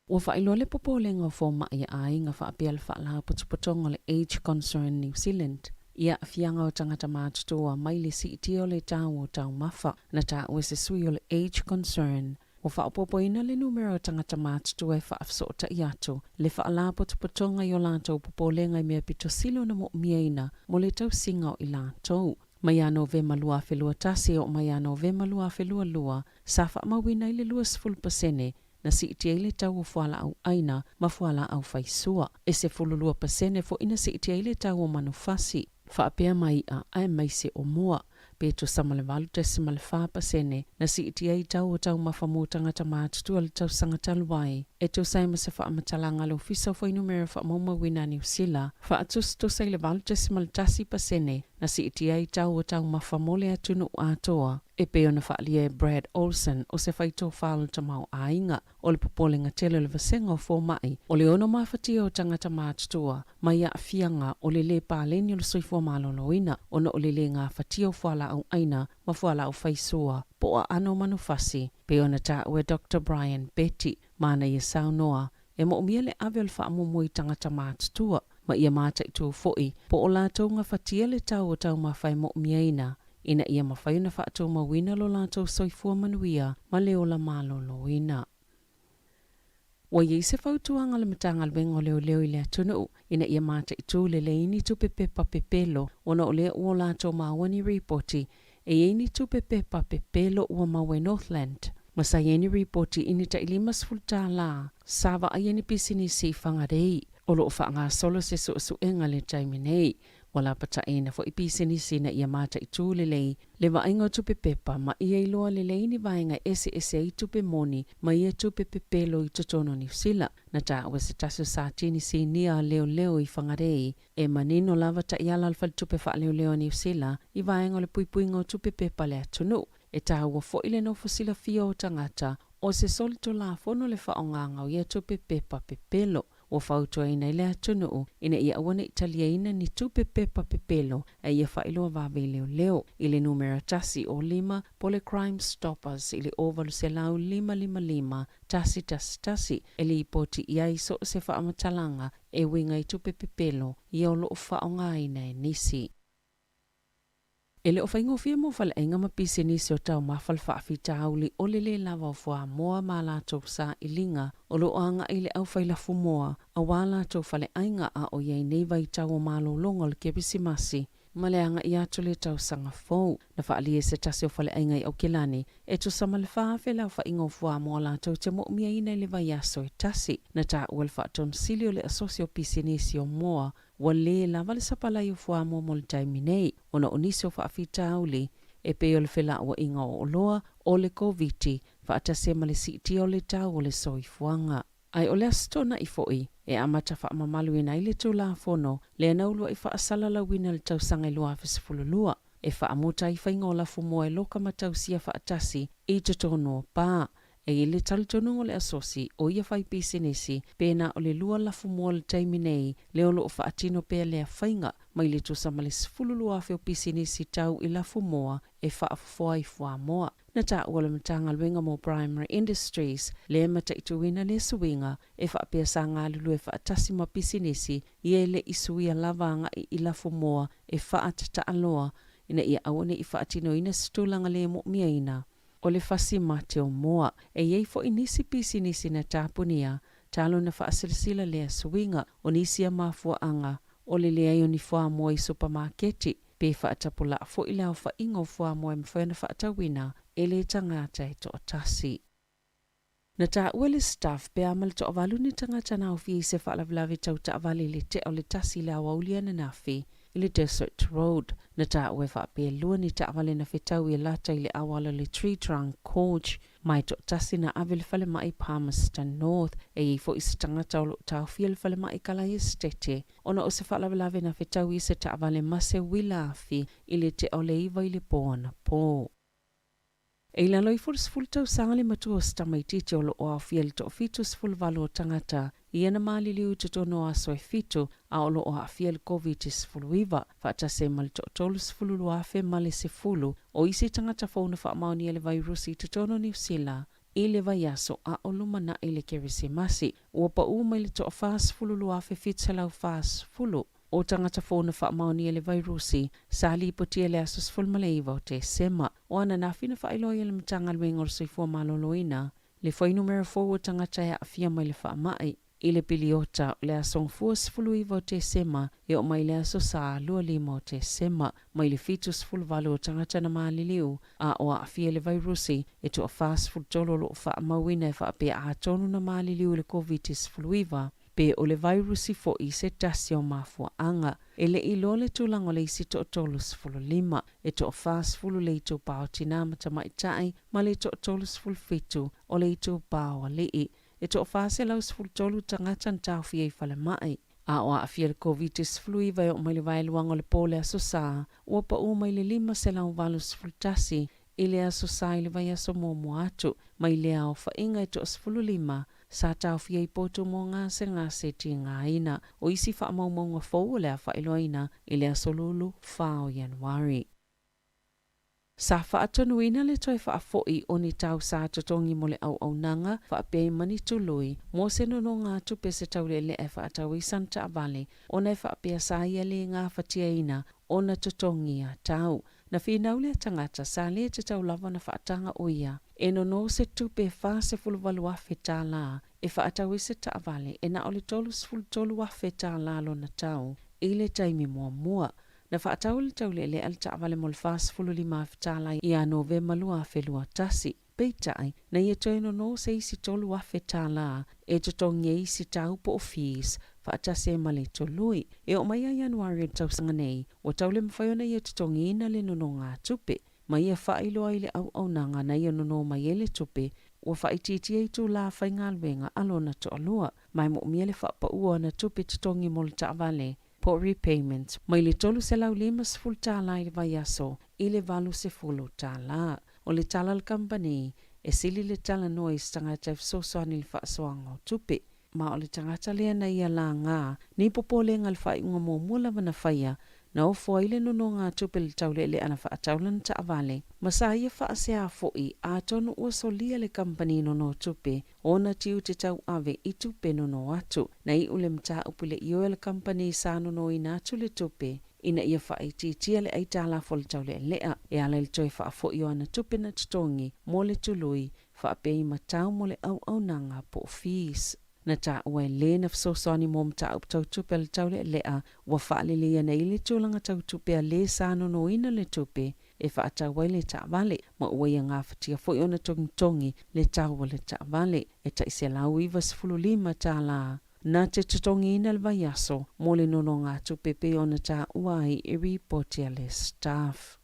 Ua faailoa le popolega o fomai a aiga faapea le Faalapotopotoga o le Age Concern New Zealand i aafiaga o tagata matutua mai le siitia o le tau o taumafa. Na taua e se sui o le Age Concern, ua faaopoopoina le numera o tagata matutua e faafesootai atu le Faalapotopotoga i o latou popolega i mea pito sili ona mo'omiaina mo le tausiga o i latou. Mai ia Novema 2021 e oo mai ia Novema 2022, sa faamauina ai le 20% na siitia ai le tau o fualaau ʻaina ma fualaau faisua. E 12% foʻi na siitia ai le tau o manufasi, faapea ma iʻa aemaise o moa, pe tusa ma le 8.4% na siitia ai tau o taumafa mo tagata matutua i le tausaga talu ai, e tusa ai ma se faamatalaga a le Ofisa o Fuainumera Faamaumauina a Niu Sila, faatusatusa i le 8.1% na siitia ai tau o taumafa mo le atunuu atoa. E pei ona faaalia e Brad Olsen, o se faitofa o le tamaoaiga, o le popolega tele o le vasega o fomai, o le ono mafatia o tagata matutua mai aafiaga o le lē paleni o le soifua maloloina ona o le lē gafatia o fualaau ʻaina ma fualaau faisua po o aano o manufasi, pei ona taua e Doctor Brian Betty, ma ana ia saunoa, e moomia le ave o le faamuamua i tagata matutua, ma ia mataitū foʻi po o latou gafatia le tau o taumafa e moomiaina, ina ia mafai ona faatumauina lo latou soifua manuia ma le ola maloloina. Ua i ai se fautuaga a le Matagaluega o Leoleo i le atunuu ina ia mataitū lelei ni tupe pepa pepelo ona o lea ua o latou maua ni ripoti e i ai ni tupe pepa pepelo ua maua i Northland ma sa i ai ni ripoti i ni tai $50 sa vaaia ni pisinisi i Whangarei. O lo o faagasolo se suesuega i le taimi nei. Ua lapataiina foi pisinisi ina ia mataitū lelei le vaaiga o tupe pepa ma ia iloa lelei ni vaega e eseese ai tupe moni ma ia tupe pepelo i totonu o Niu Sila. Na taua e se tasi o Satini Sinia a Leoleo i Whangarei e manino lava taiala a le Faletupe Faaleoleo a Niu Sila i vaega o le puipuiga o tupe pepa a le atunuu. E taua foi le nofo silafia o tagata o se solitulafono le faaaogaga o ia tupe pepa pepelo. Ua fautuaina ai le atunuu ina ia aua ne i taliaina ni tupe pepa pepelo a ia faailoa vave i leoleo i le numera 105 po o le Crime Stoppers i le 0800 555 111 e lipoti i ai so o se faamatalaga e uiga i tupe pepelo ia o lo o faaaogaina e nisi. E le o faigofie mo faleaiga ma pisinisi o taumafa le faafitauli o le lē lava o fuamoa ma a latou sailiga o lo o agai i le aufai lafumoa auā latou faleaiga a o i ai nei vaitau o malologa o le Kerisimasi ma le agai atu le tausaga fou. Na faaalia e se tasi o faleaiga i Aukilani e tusa ma le 4,000 le aofaiga o fuamoa latou te mo'omiaina i le vaiaso e tasi. Na taua e le Faatonusili o le Asosi o Pisinisi o Moa Ua lē lava le sapalai o fuamoa mo le taimi nei ona o nisi o faafitauli e pei o le felauaiga o oloa, o le Koviti, faatasi ai ma le siitia o le tau o le soifuaga. Ae o le Aso Toonai foi, e amata faamamaluina ai le Tulafono lea na uluai faasalalauina i le tausaga e 2012 e faamuta ai faiga o lafumoa e loka ma tausia faatasi i totonu o pā. E i ai le talitonuga o le asosi o ia faipisinisi pe na o le lua lafumoa i le taimi nei lea o lo o faatino pea lea faiga mai le tusa ma le 12,000 o pisinisi tau i lafumoa e faafofoa ai fuamoa. Na taua le Matagaluega mo Primary Industries lea e mataituina lea suiga e faapea sa galulue faatasi ma pisinisi ia e le i suia lava agai i lafumoa e faatataaloa ina ia aua ne i faatinoina se tulaga le mo'omiaina o le fasi mate o moa. E i ai foi nisi pisinisi na tapunia talu na faasilasila lea suiga o nisi a mafuaaga o le leai o ni fuamoa i supamaketi pe faatapulaa foi le aofaiga o fuamoa e mafai ona faatauina e le tagata e toatasi. Na taua le staff pe a ma le toavalu ni tagata na aofia i se faalavelave tau taavale i le tea o le tasi i le aoauli ananafi i le Desert Road. Na taua e faapea lua ni taavale na fetau i lata i le auala o le Tree Trunk Gorge ma e toatasi na ave i le falemai Palmerston North. E i ai foi se tagata o lo o taofia i le falemai Kalae Esitete ona o se faalavelave na fetau i se taavale ma se uila afi i le tea o le 9 i le po anapo. E i lalo ifo o le 10 tausaga le matua o se tamaitiiti o lo o aofia i le toafitusefuluvalu o tagata ia na maliliu i totonu o aso e fitu a o lo o aafia i le Koviti-19, faatasi ai ma le toatolusefolulua afe ma le sefulu o isi tagata fou na faamaonia le vairusi i totonu o Niu Sila i le vaiaso a o lumanai le Kerisimasi. Ua paʻū mai le toa-42,740 o tagata fou na faamaonia le vairusi sa lipotia i le aso 19 o Tesema. O ananafi na faailoa ai e le Matagaluega o le Soifua Maloloina le fuainumera fou o tagata e aafia mai le faamai i le piliota o le aso Gafua 19 o Tesema e oo mai i le aso Sa 25 o Tesema. Mai le 78 o tagata na maliliu a o aafia i le vairusi e toa-43 o lo o faamauina e faapea atonu na maliliu i le Koviti-19 pe o le vairusi foi se tasi o mafuaaga. E le i iloa le tulaga o le isi toa-35, e toa-40 le itupa o tinā ma tamaitai ma le toa-37 o le itupa o alii. E toa-413 tagata na taofia i falemai, a o aafia i le Koviti-19 e oo mai le vaeluaga o le po o le Aso Sa, ua paʻū mai le 581 i le Aso Sa i le vaiaso muamua atu mai lea aofaiga e toa-15 sa taofia i potu mo gasegase tigaina. O isi faamaumauga fou o le a faailoaina i le aso Lulu 4 o Ianuari. Sa faatonuina le toe faafo'i o ni tau sa totogi mo le auaunaga faapea i ma ni tului mo se nonogatupe se taulealea e faatau ai sana taavale ona e faapea sa ia le gafatiaina ona totogi a tau. Na finau lea tagata sa le tatau lava ona faataga o ia e nono se tupe $48,000 tālā e faatau ai se taavale e na o le $33,000 tālā lona tau i le taimi muamua. Na faatau e le taulealea le taavale mo le $45,000 tālā ia Novema 2021. Peitai, na ia toe nono se isi $3,000 tālā e totogi ai isi tau po o fees faatasi ai ma le tului. E oo mai ia Ianuari o le tausaga nei, ua tau le mafai ona ia totogiina le nonogatupe. Ma ia faailoa ai le auaunaga na ia nono mai ai le tupe, ua faaitiitia itulā faigaluega a lona toalua. Ma e moomia le faapaua o ana tupe totogi mo le taavale po o repayment mai le $350 i le vaiaso i le $80. O le tala a le kamupani, e sili le talanoa i se tagata e fesoasoani i le faasoaga o tupe. Ma o le tagata lea na ia laga ni popolega i le faaiuga muamua lava na faia, na ofo ai le nonogatupe i le taulealea na faatau lana taavale, ma sa ia faasea foi atonu ua solia le kamupani nonotupe ona tiute tauave i tupe nono atu. Na iu le mataupu i le ioe a le kamupani sa nonoina atu le tupe ina ia faaitiitia le aitalafu a le taulealea e ala i le toe faafoi o ana tupe na totogi mo le tului faapea i matau mo le auaunaga po o fees. Na taua e le na fesoasoani mo mataupu tau tupe a le taulealea ua faaleleia nei le tulaga tau tupe a le sa nonoina le tupe e faatau ai le taavale, ma ua ia gafatia foi ona togitogi le tau o le taavale e tai $195 na te totogiina le vaiaso mo le nonogatupe pei ona taua ai i ripoti a le Staff.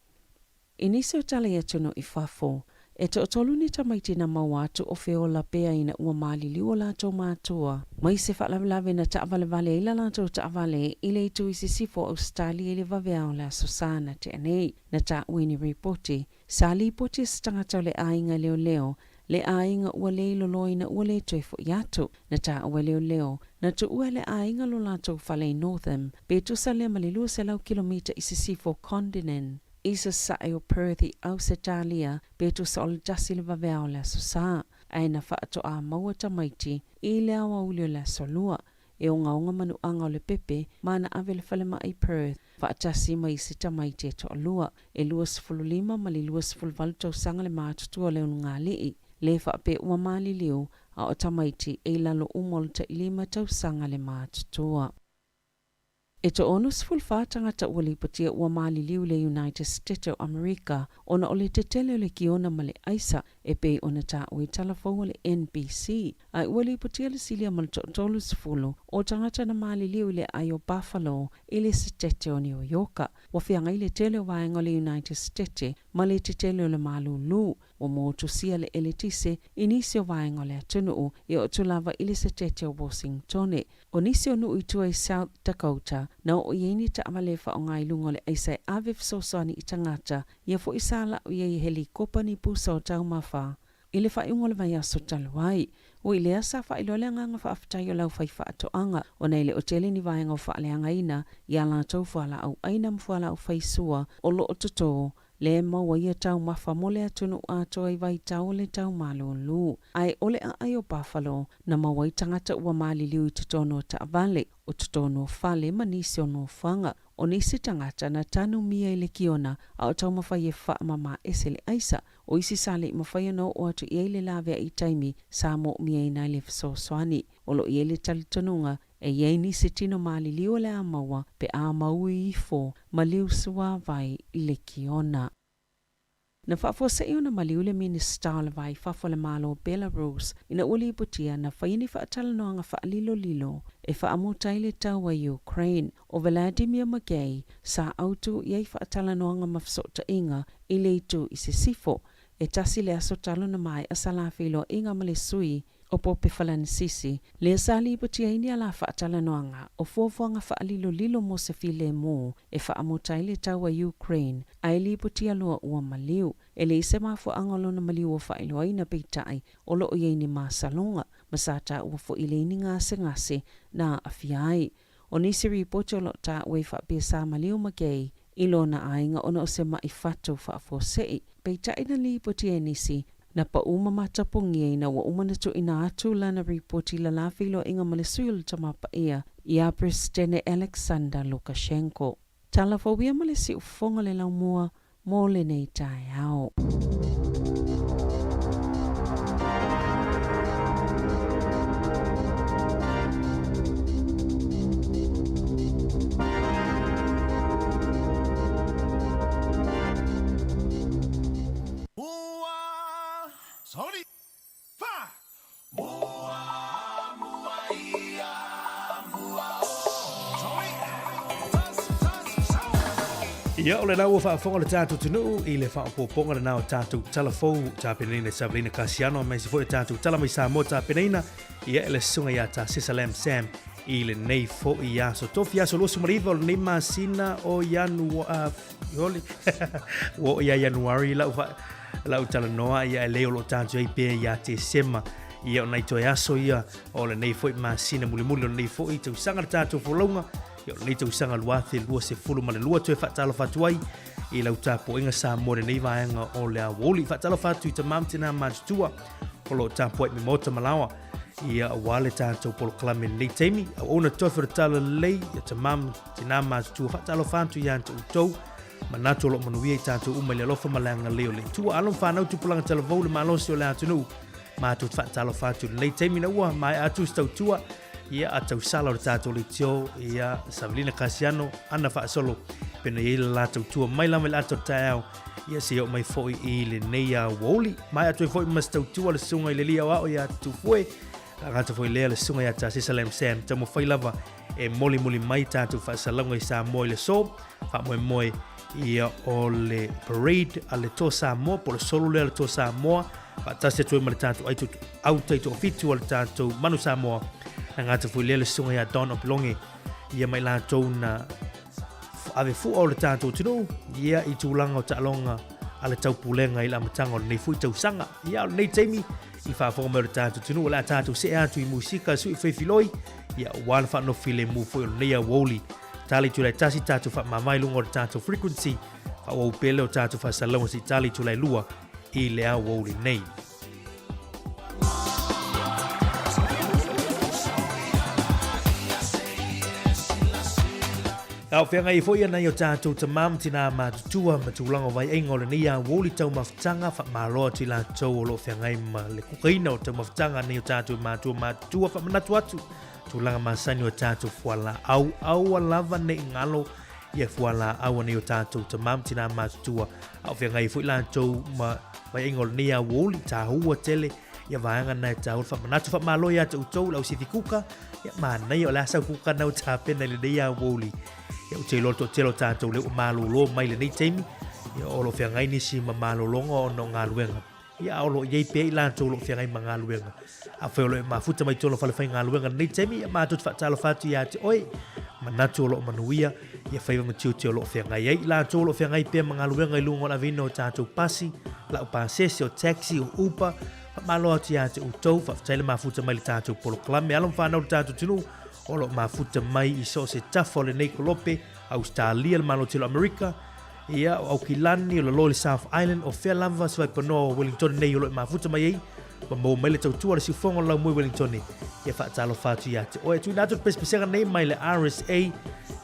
I nisi o tala i atunuu i fafo, E toatolu ni tamaiti na maua atu o feola pea ina ua maliliu o latou matua mai se faalavelave na taavalevale ai la latou taavale i le itu i sisifo o Ausetalia i le vaveao o le Aso Sa na tea nei. Na taua i ni ripoti, sa lipoti e se tagata o le aiga leoleo le aiga ua le iloloina ua le toe fo'i atu. Na taua e leoleo, na tuua e le aiga lo latou fale i Northam, pe tusa lea ma le 200 kilomita i sisifo o Kondinin. I sasae o Perth i Ausetalia, pe tusa o le tasi le vaveao o le Aso Sa, ae na faatoa maua tamaiti i le aoauli o le Aso Lua. E ogaoga manuaga o le pepe ma na ave i le falemai i Perth faatasi ma isi tamaiti e toalua. E 25 ma le 28 tausaga le matutua o le ulugalii, le faapea ua maliliu, a o tamaiti e i lalo uma o le tailima tausaga le matutua. E toa-64 tagata ua lipotia ua maliliu i le United State o Amerika ona o le tetele o le kiona ma le aisa e pei ona taua i tala fou a le NBC, ae ua lipotia le silia ma le toa-30 o tagata na maliliu i le aai o Buffalo i le Setete o Niu Ioka. Ua feagai le tele o vaega o le United State ma le tetele o le malūlū. Ua motusia le eletise i nisi o vaega o le atunuu e oo atu lava i le Setete o Washingtone. O nisi o nuu i tua i South Dakota, na oo i ai ni taavale e faaaoga i luga o le aisa e ave fesoasoani i tagata, ia foi sa la'u i ai e helikopa ni pusa o taumafa i le faaiuga o le vaiaso talu ai. Ui i lea, sa faailoa le agaga faafetai o le aufaifaatoaga ona e le o tele ni vaega o faaleagaina i a latou fualaau ʻaina ma fualaau faisua o lo o totō lea e maua ia taumafa mo le atunuu atoa i vaitau o le tau malūlū. Ae o le aai o Buffalo na maua ai tagata ua maliliu i totonu o taavale, o totonu o fale ma nisi o nofoaga. O nisi tagata na tanumia i le kiona a o taumafai e faamama ese le aisa. O isi sa le i mafai ona oo atu i ai le laveai i taimi sa moomia ai le fesoasoani. O lo o i ai le talitonuga E i ai nisi tino maliliu o le a maua pe a maui ifo ma liu suāwai i le kiona. Na faafuasei ona maliu le Minisita o le Va i Fafo o le Malo o Belarus ina ua lipotia na faia ni faatalanoaga faalilolilo e faamuta ai le taua i Ukraine. ʻO Vladimir Makei sa autu i ai faatalanoaga ma fesootaiga i le itu i sisifo. E tasi le aso talu na maea sa la feiloaiga ma le sui o Pope Falanisisi, lea sa lipotia ai ni ala faatalanoaga o fuafuaga faalilolilo mo se filemu e faamuta ai le taua i Ukraine, ae lipotia loa ua maliu. E leai se mafuaaga o lona maliu ua faailoaina peitai o lo o i ai ni masaloga, ma sa taua foi e leai ni gasegase na aafia ai. O nisi ripoti o lo o taua i faapea sa maliu Makei i lona aiga ona o se maʻi fatu faafuasei. Peitai na lipoti e nisi, na paʻu ma matapogia ina ua uma ona tuuina atu lana ripoti i le la feiloaiga ma le sui o le Tama Paia ia Peresetene Alexander Lukashenko. Tala fou ia ma le siufofoga o le laumua mo lenei taeao. Ia, o lena ua faafofoga le tatou atunuu i le faaopoopoga lena o tatou tala fou tapenaina e Savelina Kasiano aemaise foi o tatou tala mai Samoa tapenaina ia e le susuga ia Tasesa Lam Sam i lenei foi aso tofi aso 29 o lenei masina o Ianuari ua oo ia Ianuari lau lau talanoa ia e lei o lo o tatou ai pea ia Tesema ia o nai toe aso ia o lenei foi masina mulimuli o lenei foi tausaga le tatou folauga ia o lenei tausaga 2022 toe faatalofa atu ai i lau tapuaiga Samoa lenei vaega o le aoauli. Faatalofa atu i tamā ma tinā matutua o lo o tapuai me maota malaoa ia aua le tatou polokalame lenei taimi. Auauna tofi o le talalelei ia tamā ma tinā matutua. Faatalofa atu ia te outou manatu o lo o manuia i tatou uma i le alofa ma le agalelei o le Atua. Alo ma fanau tupulaga talavou le malosi o le atunuu. Matou te faatalofa atu i lenei taimi na ua maea atu se tautua ia a tausala o le tatou leitio ia Savelina Kasiano ana faasolo pena i ai le la tautua mai lava i le ata o le taeao ia seia oo mai foi i lenei aoauli. Maea atu ai foi ma se tautua le susuga i le alii aoao ia Tufue gata foi lea le susuga ia Tasesa Lam Sam taumafai lava e molimoli mai tatou faasalalauga i Samoa i le aso faamoemoe. Ia o le parade a le Toa Samoa po o le solo lea a le Toa Samoa faatasi atu ai ma le tatou au taitoafitu a le tatou Manu Samoa na gata foi lea le susuga ia Don Opeloge ia mai latou na ave fua o le tatou atunuu ia i tulaga o taaloga a le taupulega i le amataga o lenei foi tausaga. Ia o lenei taimi i faafofoga mai o le tatou atunuu o le a tatou see atu i musika sui feifiloi ia aua le faanofilemu foi o lenei aoauli. Tali itula e tasi tatou faamama i luga o le tatou frequency faaauau pea lea o tatou faasalalauga se i tali itula e lua i le aoauli nei. A o feagai ai foi nai o tatou tamā ma tinā matutua ma tulaga o vaiaiga o lenei aoauli taumafataga, faamalo atu i latou o lo o feagai ma le kukaina o taumafataga a nai o tatou matua matutua. Faamanatu atu tulaga masani o tatou fualaau, aua lava ne i galo ia fualaau a nai o tatou tamā ma tinā matutua. A o feagai ai foi latou ma vaiaiga o lenei aoauli, taua tele ia vaega na e taua le faamanatu. Faamalo ia te outou le au sifi kuka, ia manaia o le a sau kuka na ua tapena i lenei aoauli. Ia ou te iloa le toatele o tatou lea ua malolo mai lenei taimi, ia o lo o feagai nisi ma malologa ona o galuega. Ia, a o lo o i ai pea i latou o lo o feagai ma galuega. Afai o lo o e mafuta mai totonu o falefaigaluega i lenei taimi, ia matou te faatalofa atu ia te oe, manatu o lo o manuia ia faiva ma tiute o lo o feagai ai. I latou o lo o feagai pea ma galuega i luga o le aveina o tatou pasi, laupasese, o taxi, o Uber, faamalo atu ia te outou, faafetai le mafuta mai i le tatou polokalame. Alo ma fanau le tatou atunuu o lo o mafuta mai i so o se tafa o lenei kolope, Ausetalia, le Malo Tele o Amerika, Ia, o Aukilani, o lalo i le South Island, o fea lava se vaipanoa o Wellingtone nei o lo o e mafuta mai ai, ma maua mai le tautua a le siufofoga o le laumua i Wellingtone. Ia faatalofa atu ia te oe. Tuuina atu le pesepesega nei mai le RSA,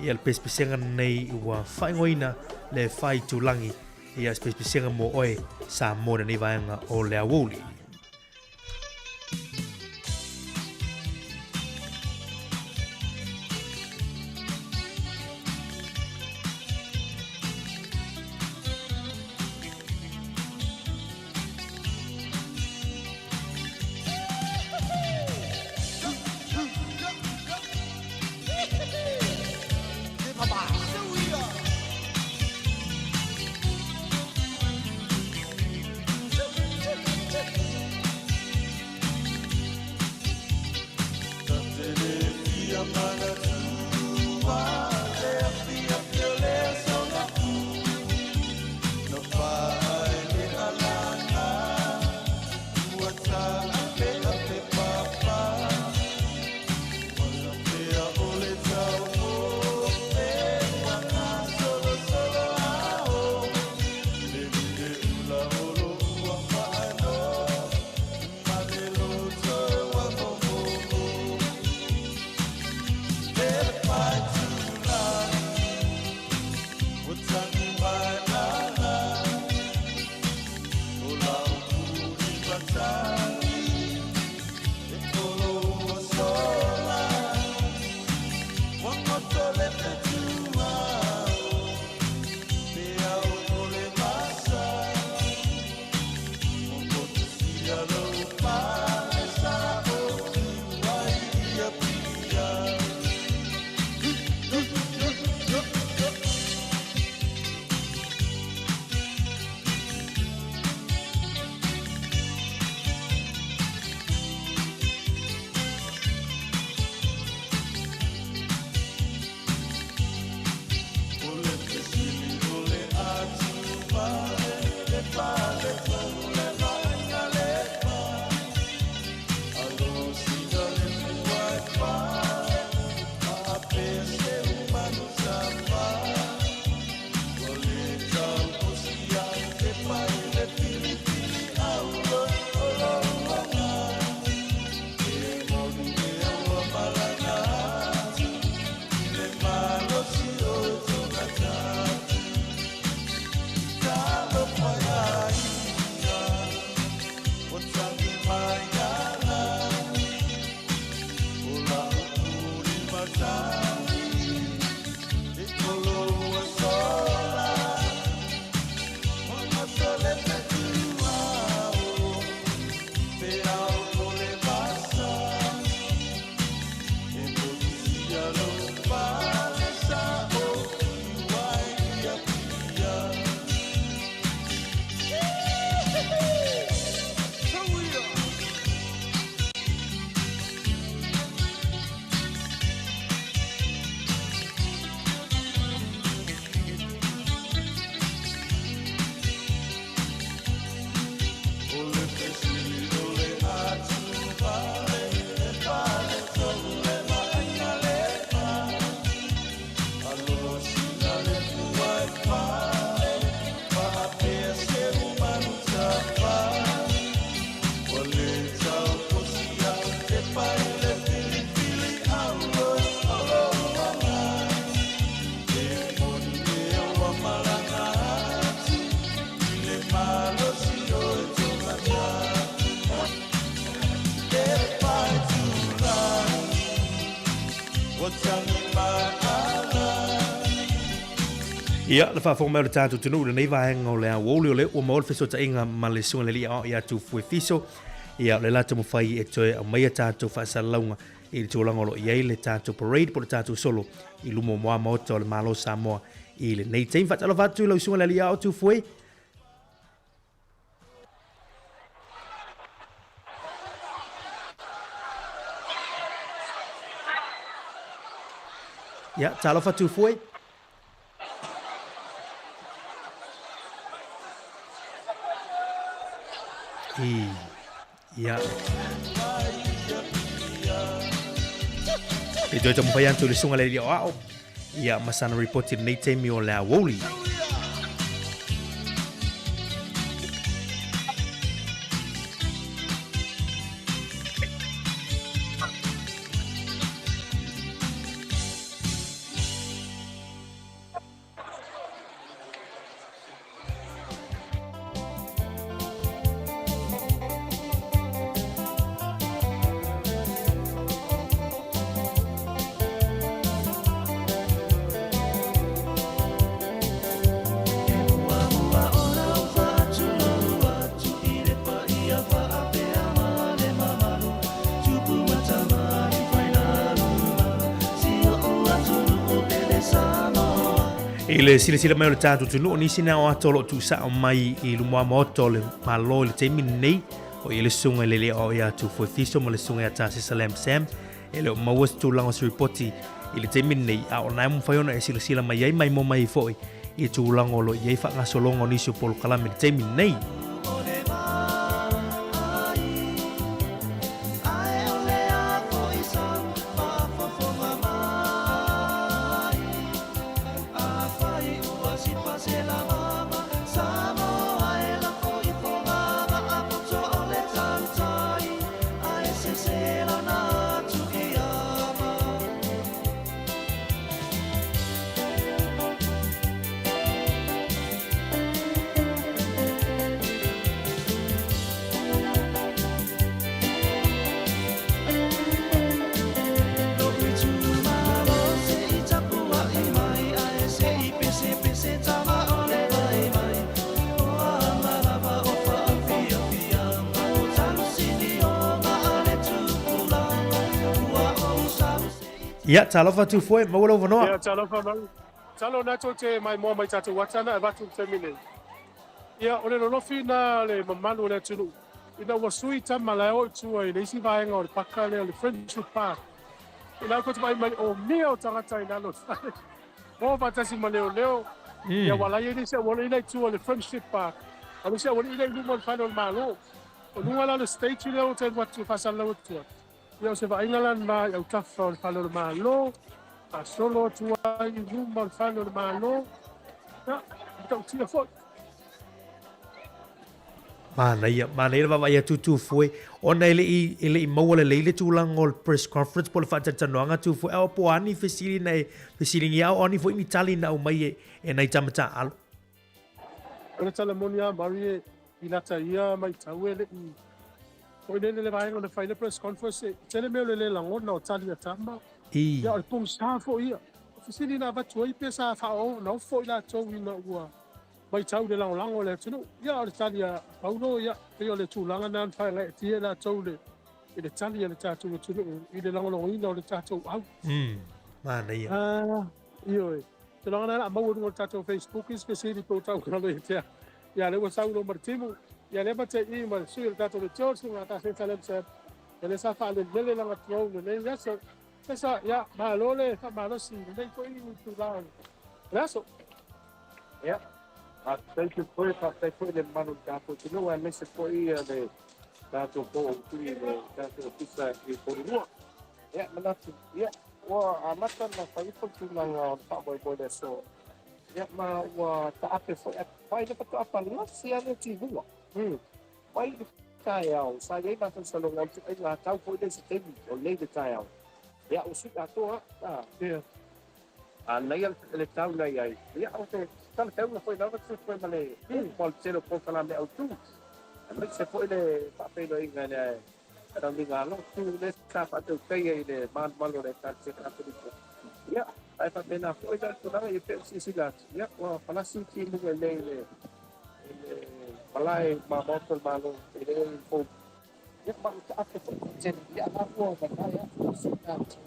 ia le pesepesega nei ua faaigoaina le Faaitulagi. Ia se pesepesega mo oe Samoa i lenei vaega o le aoauli. Ia, le faafofoga mai o le tatou atunuu i lenei vaega o le aoauli o lea ua maua le fesootaiga ma le Susuga i le Alii Aoao ia Tufuefiso. Ia, o lea la taumafai e toe aumaia tatou faasalalauga i le tulaga o lo o i ai le tatou parade po o le tatou solo i luma o Moa Maota o le Malo o Samoa i lenei taimi. Faatalofa atu i lau Susuga i le Alii Aoao Tufue. Ia, talofa Tufue. I, ia. E toe taumafai atu i le susuga i le alii aoao. Ia, ma sana ripoti i lenei taimi o le aoauli. I le silasila mai o le tatou atunuu, o nisi na o ata o lo o tuusao mai i luma maota o le Malo i le taimi lenei, o ia le susuga i le alii aoao ia Tufuefiso ma le susuga ia Tasesa Lam Sam. E le o maua se tulaga o se ripoti i le taimi lenei, a o lena e mafai ona e silasila mai ai ma e moa mai ai foi i tulaga o lo o i ai faagasologa o nisi o polokalame i le taimi lenei. Ia, talofa Tufoe, maua lou avanoa. Ia, talofa mau. Talo na tou te maimoa mai tatou ata na avatu i le taimi nei. Ia, o le lolofi na le mamalu o le atunuu, ina ua sui tama la e o i tua i le isi vaega o le paka lea o le Friendship Park. I la tou te vaai mai o mea o tagata i lalo o le fale. O faatasi ma leoleo. Ia ua la i ai le isi auala ila i tua o le Friendship Park. A o le isi auala ila i luma o le fale o le Malo. O luga la o le stage lea ou te alu atu e faasalalau atu ai. Ia o se vaaiga la lena i autafa o le fale o le Malo, faasolo atu ai i luma o le fale o le Malo. Ia, matautia foi. Manaia, manaia le vaavaai atu Tufue, ona e le i, e le i maua lelei le tulaga o le press conference po o le faatalatalanoaga Tufue, a o po o a ni fesili na e fesiligia a o a ni foi ni tali na aumai e, e nai tama taaalo. O le tala moni a Murray e i lata ia maitau e le i foi lele le vaega na fai le press conference e tele mea o le le lagona o tali a tama. I. Ia o le pogisa foi ia. O fesili na avatu ai pe sa faaoo na ofo i latou ina ua Matau i le lagolago a le atunuu. Ia, o le tali a Paulo, ia, pei o le tulaga lena na faagaeetia i latou le, i le tali a le tatou atunuu i le lagolagoina o le tatou au. Mm, manaia. Ah, ioe. Tulaga lena o le a maua i luga o le tatou Facebook isi fesili pe ua tau galo ia te au. Ia, lea ua sau loa ma le timu. Ia, lea ma te i ma le sui o le tatou leitio, le susuga ia Taseta Lemseb. Ia, lea sa faalelele lana drone i lenei aso. Sesa, ia, malo le faamalosi i lenei foi itula o le aso. Ia, faafetai Tupuoe, faafetai foi i le mamalu o le tatou atunuu aemaise foi le tatou pooutu i le tatou ofisa i Polihua. Ia, manatu, ia, ua amata ona fai ifo le tulaga o le faamoemoe i le aso. Ia, ma ua taape foi, mai le faatoa palasi lava le timuga. Mai le taeao, sa i ai masalosaloga o le ituaiga tau foi lea i se taimi o nei le taeao. Ia, ua sui atoa lava. Ia. Manaia le tau na i ai. Ia, o se talafeauga foi lava tupu ma le ma le tele o polokalame autu, aemaise foi le faafeiloaiga i le Sauniga lotu le sa faatautaia i le malumalu o le Ekalesia Katoliko. Ia, ae faapena foi la le tulaga ia pei ona silasila atu, ia, ua palasi le timuga i inei i le i le malae ma maota o le Malo e le i fou. Ia, ma ua taape foi le tele, ia, a la ua malae atu si tatou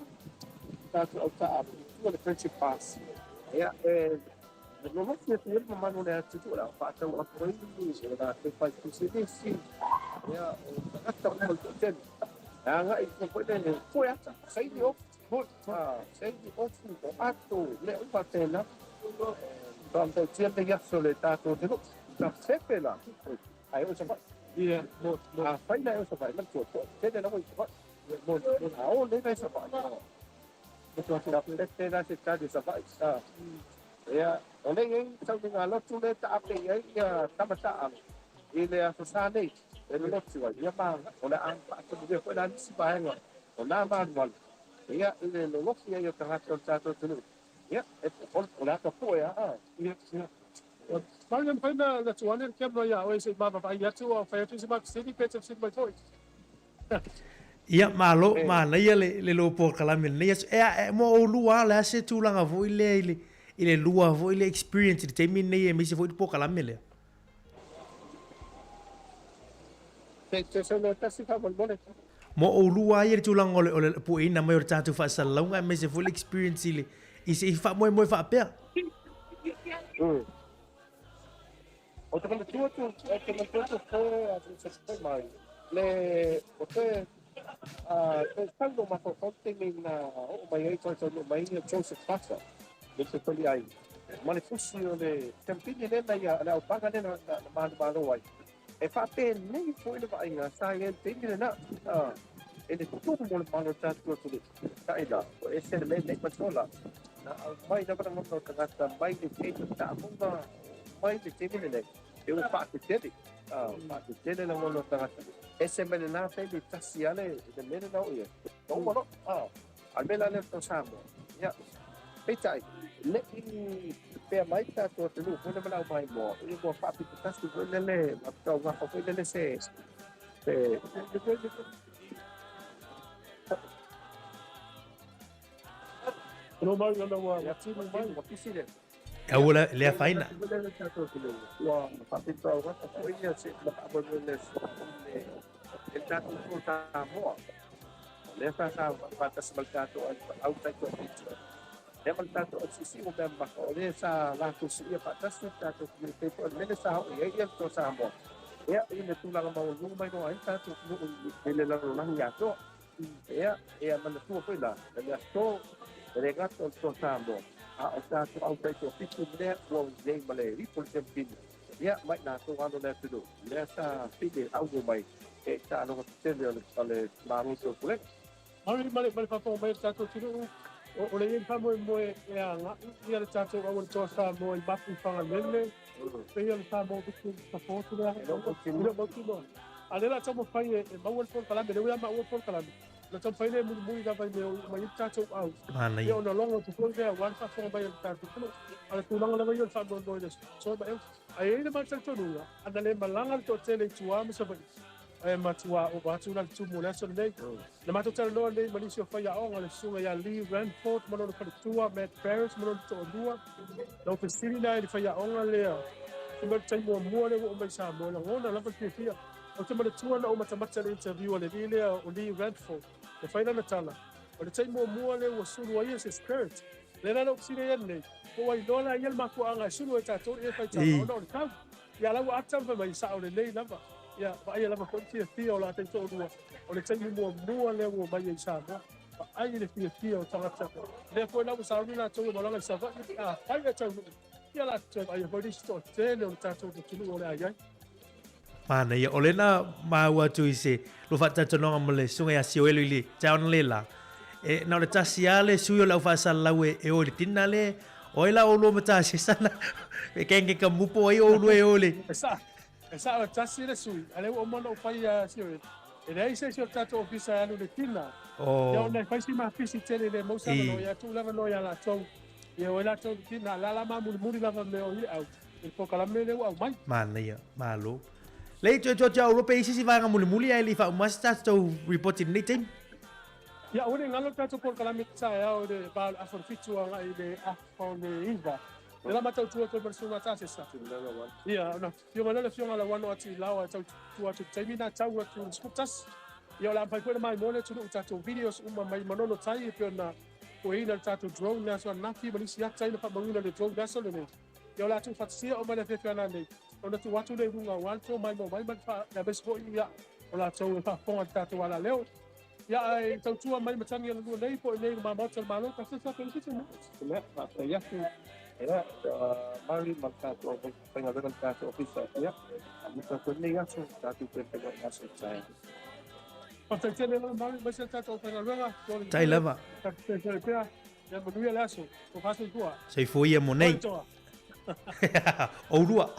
tatou au taaalo i tua le Friendship Pass. Ia, e lolofi atu ai le mamalu o le atunuu o le a faatau atu ai o latou fai pisinisi, ia, o tagata uma le toatele. E agai i tua foi le foe ata, saini ofu, saini ofu, o ato, mea uma faapena. E faamataotia lenei aso le tatou atunuu. Sa fefe la, ae oo i Savaii. Ia, mo, mo. Afai la e oo i Savaii, manatua, toatele lava i Savaii. Mo, mo, a o lea i Savaii. Sa fefe la se tali o Savaii. Ia, o lea e i ai sauniga lotu lea e taape i ai ia tama taaalo i le Aso Sa nei e lolotu ai, ia ma o le a faatamuia foi la nisi vaega o nā malumalu, ia, i le lolofi ai o tagata o le tatou atunuu, ia, e, o, o le ata poe a, a. Ia, ia. Manu e mafai ona tuu ane le camera ia oe se i vaavaai atu a o fai atu se matou fesili pe te fesili mai foi. Ia, malo, manaia le, le lou polokalame i lenei aso. E, e, mo oulua lava, o le a se tulaga foi lea i le, i le lua foi lea experience i le taimi lenei aemaise foi le polokalame lea? Se, se saunoa tasi faamolemole. Mo oulua lava ia le tulaga o le, o le pueina mai o le tatou faasalalauga aemaise foi le experience i le, i se i faamoemoe faapea. Ou te manatua atu, ou te manatua atu te a te se mai. Le, o te, a, te tau no mafaufau te taimi na oo mai ai toe taunuu mai ai Joseph Pasa, le te toli ai. Ma le fusi o le campini lea na ia, le aupaga lea na, na, na manumalo ai. E faapenei foi le vaaiga sa i ai le taimi lena, a, e le tumu o le malo o le tatou atunuu. Taʻi la, ua ese le mea nei manatua la, na aumai lava lagona o tagata mai le taimi taamuga mai le taimi lenei, e ua faatetele, a, faatetele lagona o tagata. Ese mai lena taimi tasi lava le, le mea lena o i ai, na uma loa, a, a le mea la lea o Samoa, ia, peitai, le i pea mai le tatou atunuu foi lea ma le aumaimoa, ia ua faapito tasi foi lele, ma taugafa foi lele se, se, No mau ona ua timu mai. Ua pisi le. Aua le, le afaina. Ua faapito augata foi ia se ma faamoemoe le le tatou to Samoa. Lea sa sa faatasi ma le tatou au taitoafitu. Lea ma le tatou LCC ua mea mamafa o lea sa latou siia faatasi le tatou community po o le mea lea sa oo i ai ia le to Samoa. Ia, i le tulaga maualuga mai loa ai le tatou atunuu i le lalolagi atoa. Ia, ia manatua foi la, le mea to, e le gata o le to Samoa, a o tatou au taitoafitu lea ua i ai ma le ipu o le campini. Ia, ma i latou alo o le atunuu, lea sa pine aumo mai e taaloga tetele o le Malo Taupulega. Mari ma le faafofoga mai a le tatou atunuu, o le i ai le faamoemoe e agai ia le tatou au o le Toa Samoa i mapu Fagalele, pei o le Samoa Victim Support lea, e le o mautinoa. A o lea o le a taumafai e maua le polokalame, lea ua ia maua le polokalame, o le a taumafai lea e mulimuli lava i mea o iu mai ai le tatou au, ia ona logo atu foi lea aua le faafofoga mai a le tatou atunuu. A o le tulaga lava ia o le faamoemoe i le aso ma Ae i ai le ma talitonuga, ana le malaga le toatele i tua ma Savaii, e matua ova atu la le tumu o le aso lenei. Na matou talanoa nei ma nisi o faiaoga, le susuga ia Lee Ranford ma lona faletua, Matt Barrett ma lona toalua. Na ou fesili la i le faiaoga lea, fai mai o le taimi muamua lea ua oo mai i Samoa, e lagona lava le fiafia. Ou te manatua na ou matamata i le interview a le alii lea o Lee Ranford, na fai lana tala, o le taimi muamua lea ua sulu ai ia se skirt. Lea la na ou fesili ai ananei, po ua iloa la ia le mafuaaga e sulu ai tatou i e faitaga ona o le tau. Ia la ua ata ma fai mai, sao lelei lava. Ia vaaia lava foi le fiafia o latou toalua, o le taimi muamua lea ua omai ai i Samoa. Vaai i le fiafia o tagata. Lea foi la ua sauni latou e malaga i Savaii, afai e taunuu, ia la toe vaaia foi le isi toatele o le tatou atunuu o le a i ai. Manaia, o lea na maua atu i se lua faatalatalanoaga ma le susuga ia Sioelo i le taeao analeila, e na o le tasi lava le sui o le au faasalalau e o i le tina le, o ai la oulua ma Tasesa na e kenge ka mupo ai oulua e o i le... E sao, e sao e tasi le sui, a lea ua uma ona ou fai ia Sioelo, e leai se isi o le tatou ofisa e alu i le tina, ia ona e fai si mafisi tele le mau se avanoa, ia tuu le avanoa ia latou, ia o ai latou i le tina, a o la la ma mulimuli lava mea o i le au. I le polokalame lea ua aumai. Manaia, malo. Lei toe atu atu ia Europe e i ai se isi vaega mulimuli ae le i faauma ai se tatou report i lenei taimi. Ia, aua ne i galo le tatou polokalame i le taeao i le va o le afa o le fitu agai i le afa o le iva. O lea la matautu atu ai ma le Susuga Tasesa. Ia, ona afio mai lea o le Afioga ia Lauano atu i Laoa e tautua atu i le taimi lena tau atu i le 11. Ia, o le a mafai foi ona maimoa le atunuu i tatou videos uma mai Manono Tai e pei ona foeina le tatou drone i le aso ananafi ma nisi ata ia na faamauina i le drone i le aso lenei. Ia, o le a tuufaatasia uma i le afiafi a nanei ona tuu atu lea i luga aua le tou maimoa mai ma le faa, aemaise foi ia o latou e faafofoga i le tatou alaleo. Ia, ae tautua mai matagi alalua nei po o i inei i luma Maota o le Malo, Tasesa Felicity mo. Ia, faafetai atu, ia, Murray ma le tatou aufaigaluega i le tatou Ofisa. Ia, amata atu ai lenei aso, tatou toe feiloai i le aso taeao. Faafetai tele lava Murray aemaise le tatou aufaigaluega. Tai lava. Tatou toe feiloai pea. Ia manuia le aso. Tofa soifua. Soifua ia mo nei. Oulua.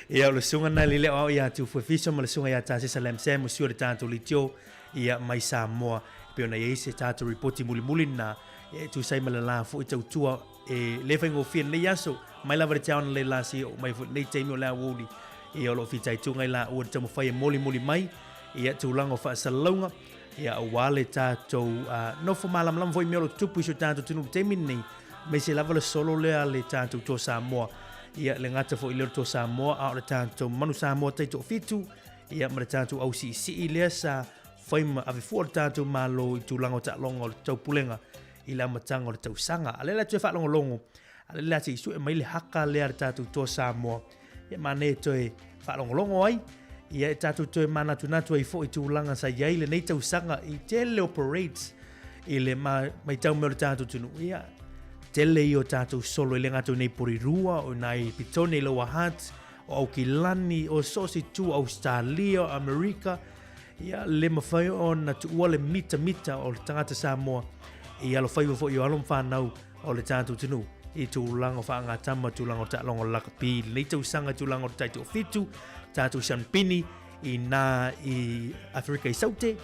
Ia o le susuga lena i le leo ao ia Tufuefiso ma le susuga ia Tasesa Lam Sam o sui o le tatou leitio ia mai Samoa. E pei ona i ai se tatou ripoti mulimuli lena e tusa ai ma le la foi tautua e le faigofie lenei aso mai lava i le taeao analeila seia oo mai foi lenei taimi o le aoauli ia o lo o fitaituga i laua i le taumafai e molimoli mai ia tulaga o faasalalauga ia aua le tatou nofo malamalama foi i mea o lo o tutupu i si o tatou atunuu i le taimi lenei aemaise lava le solo lea a le tatou Toa Samoa. Ia le gata foi lea o le Toa Samoa a o le tatou Manu Samoa taitoafitu ia ma le tatou ausiisii lea sa fai ma ave fua le tatou Malo i tulaga o taaloga o le taupulega i le amataga o le tausaga. A lea la toe faalogologo, a lea la se i sue mai le haka lea a le tatou Toa Samoa, ia manaia e toe faalogologo ai, ia e tatou toe manatunatu ai foi i tulaga sa i ai lenei tausaga i tele o parades i le matau mai o le tatou atunuu. Ia, tele ia o tatou solo e le gata i nei Porirua, o nai Petone i Lower Hutt, o Aukilani, o so o se itu o Ausetalia, o Amerika, ia le mafai ona tuua le mitamita o le tagata Samoa i alofaiva foi o alo ma fanau o le tatou atunuu i tulaga o faagatama, tulaga o taaloga o le lakapi i lenei tausaga, tulaga o le taitoafitu, tatou sianpini i nā i Aferika i Saute,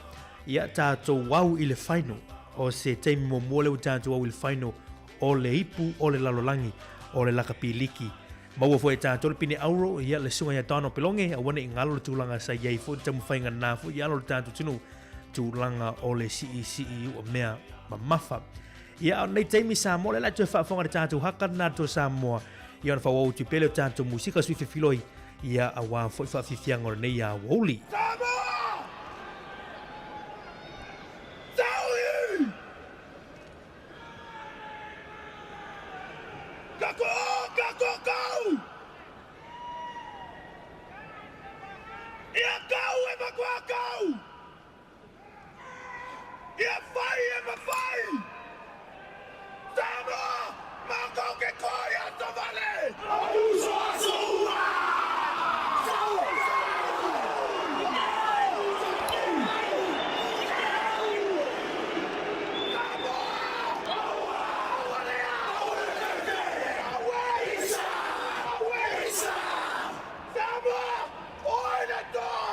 ia tatou au i le final o se taimi muamua lea ua tatou au i le final o le ipu o le lalolagi o le lakapi liki. Maua foi e tatou le pine auro, ia le susuga ia Donald Pelonge, aua ne i galo le tulaga sa i ai foi le taumafaiga na foi i alo o le tatou atunuu, tulaga o le siisii ua mea mamafa. Ia, a o lenei taimi Samoa, lea la e toe faafofoga i le tatou haka lena a le Toa Samoa, ia ona faaauau atu pea lea o tatou musika sui fefiloi, ia aua foi faafiafiaga o lenei aoauli. Samoa! Taui! Kako! Kako! Kau! Ia kau e makua kau! Ia fai e mafai! Samoa! Makou ke koi a Tavale! Uso aso ua! Samoa! Oi le toa!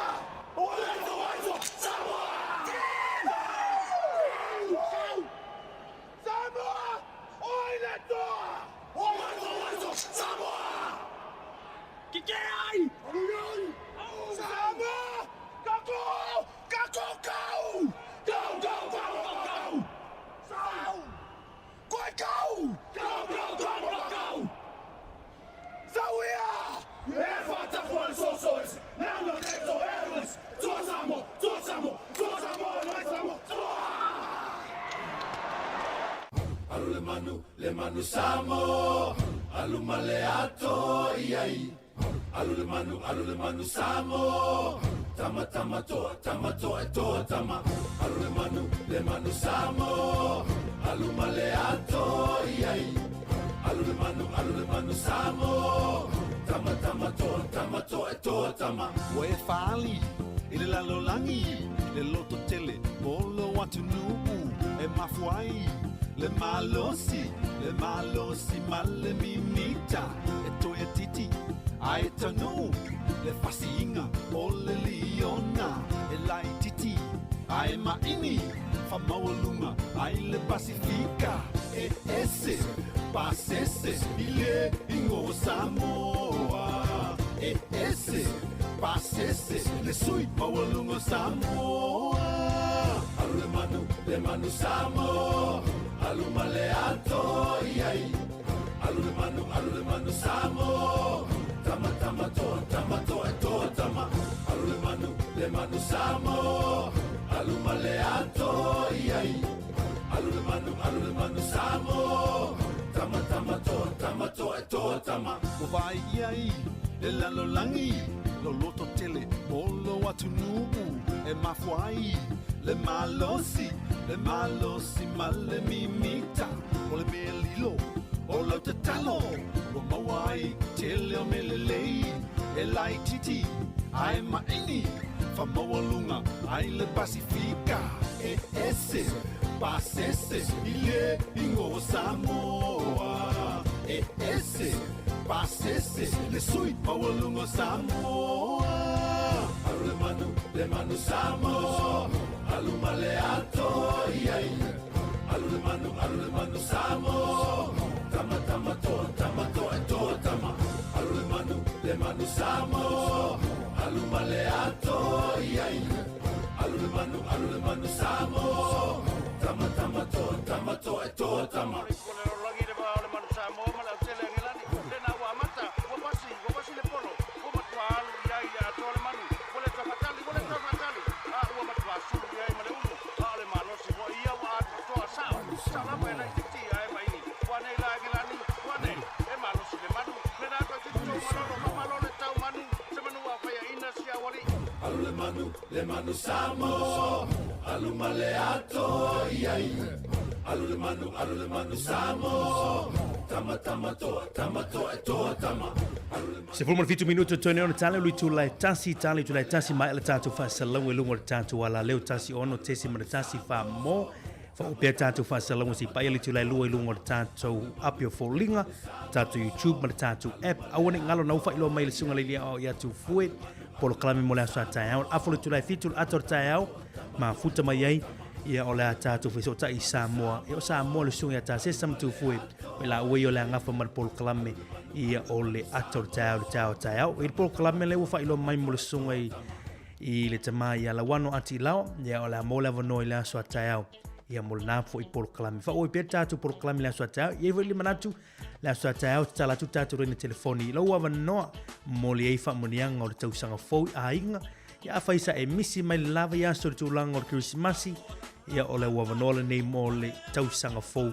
Alu le manu, le manu Samoa, alu ma le ato i ai. Alu le manu, alu le manu Samoa, tama tama toa, tama toa e toa tama. Alu le manu, le manu Samoa, alu ma le ato i ai. Alu le manu, alu le manu Samoa, tama tama toa, tama toa e toa tama. Ua e fāli i le lalolagi le loto tele o lou atunuu e mafua ai le malosi, le malosi ma le mimita e toeitiiti a e taunuu le fasiiga o le liona e laitiiti a e maʻini faamaualuga ai le Pasifika e ese pasese i le igoa Samoa. E ese pasese le sui maualuga o Samoa. Alu le manu, le manu Samoa, alu ma le ato iai. Alu le manu, alu le manu Samoa, tama tama toa, tama toa toa tama. Alu le manu, le manu Samoa, alu ma le ato iai. Alu le manu, alu le manu Samoa, tama tama toa, tama toa toa tama. Ua vaai ai le lalolagi lou loto tele mo lou atunuu e mafua ai le malosi, le malosi ma le mimita o le mea lilo o lau tatalo ua maua ai tele o mea lelei e laitiiti ae maini faamaualuga ai le Pasifika e ese pasese i le igoa o Samoa e ese pasese le sui maualuga o Samoa. Alu le manu, le manu Samoa, alu ma le ato iai. Alu le manu, alu le manu Samoa, tama tama toa, tama toa toa tama. Alu le manu, le manu Samoa, alu ma le ato iai. Alu le manu, alu le manu Samoa, tama tama toa, tama toa toa tama. Alu le manu, le manu Samoa, alu ma le ato iai. Alu le manu, alu le manu Samoa, tama tama toa, tama toa toa tama. 17 minuto tone ona tale lui tula e tasi tale tula e tasi mai le tatou faasalauga i luga o le tatou alaleo 16.1 fa mo faaopea tatou faasalauga se i paia le itula e lua i luga o le tatou api o foliga tatou YouTube ma le tatou app. Aua ne i galo na ua faailoa mai le susuga le Lia ia Tufue polokalame mo le aso a taeao. Afu le itula e 7 le ata o le taeao mafuta mai ai ia o le a tatou fesootai i Samoa. Ia o Samoa le susuga ia Tasesa ma Tufue o i laua ia o le agafa ma le polokalame ia o le ata o le taeao le taeao taeao. I le polokalame lea ua faailoa mai mo le susuga i i le tama ia Lauano Ati Lao, ia o le a maua le avanoa i le aso a taeao ia mo lena foi polokalame. Faaauau pea le tatou polokalame i le aso a taeao. E i ai foi le manatu le aso a taeao tatala atu tatou laina telefoni i lou avanoa momoli ai faamanuiaga o le tausaga fou i aiga. Ia afai sa e misi mai le lava i aso i le tulaga o le Kerisimasi, ia o le avanoa lenei mo le tausaga fou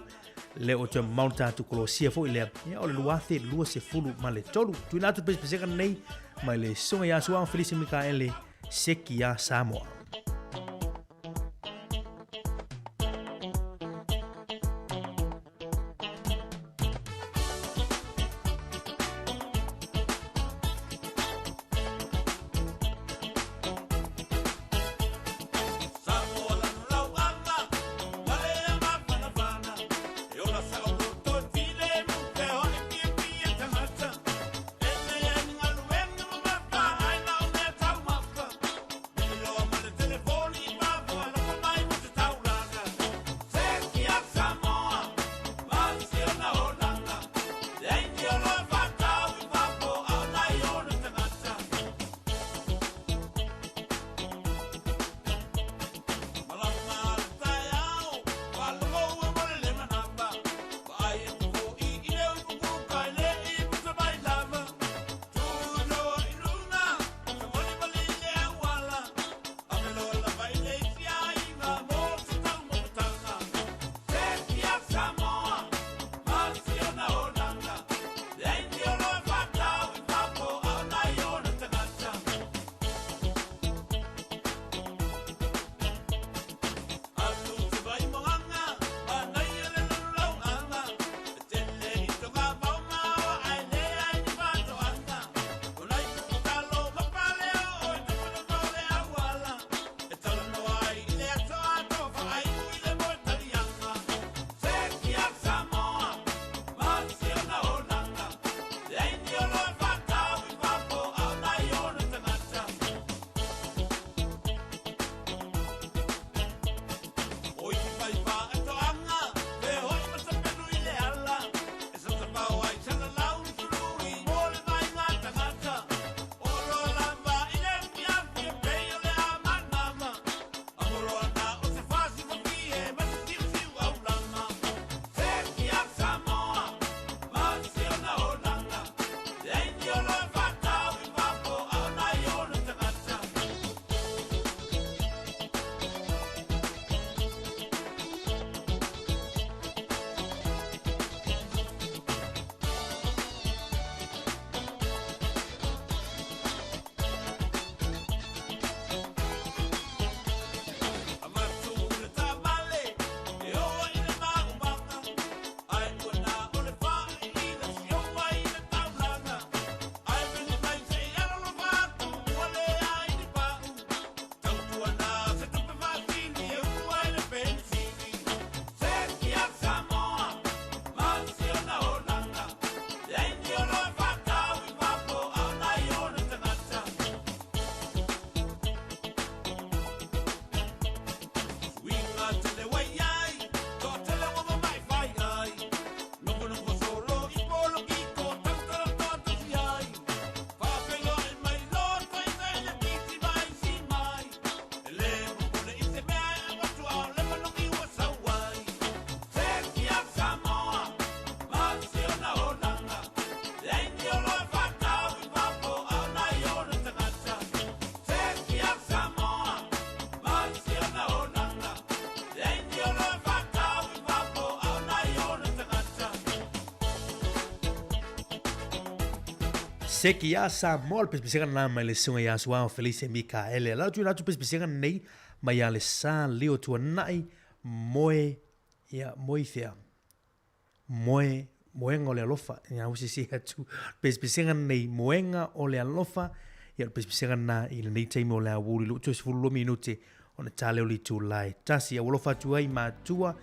le o toe mamao le tatou kolosia foi lea, ia o le 2023. Tuuina atu le pesepesega lenei mai le susuga ia Suaga Felisi Mikaele Seki ia Samoa. Seki ia Samoa le pesepesega na mai le susuga ia Suao Felice Mikaele. La tuina atu pesepesega nei mai ia le sa leo tuanai moe ia moe fea. Moe moenga o le alofa. Ia ua sese atu pesepesega nei moenga o le alofa. Ia le pesepesega na i lenei taimi o le aoauli loo toe 12 minute ona ta lea o le itula e tasi. Ia ua alofa atu ai matua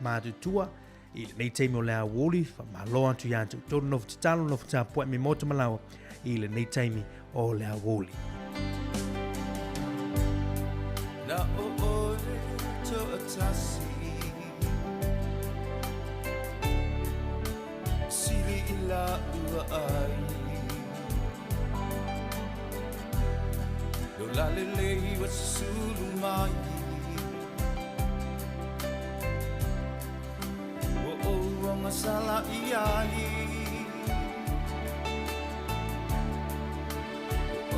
matutua i lenei taimi o le aoauli. Faamalo atu ia te outou le nofo tatalo, nofo tapuai me motu malawa i lenei taimi o le aoauli. Na o oe toatasi Sili i la ua ai Lo la lelei wa susulu mai Ua ou agasala i ai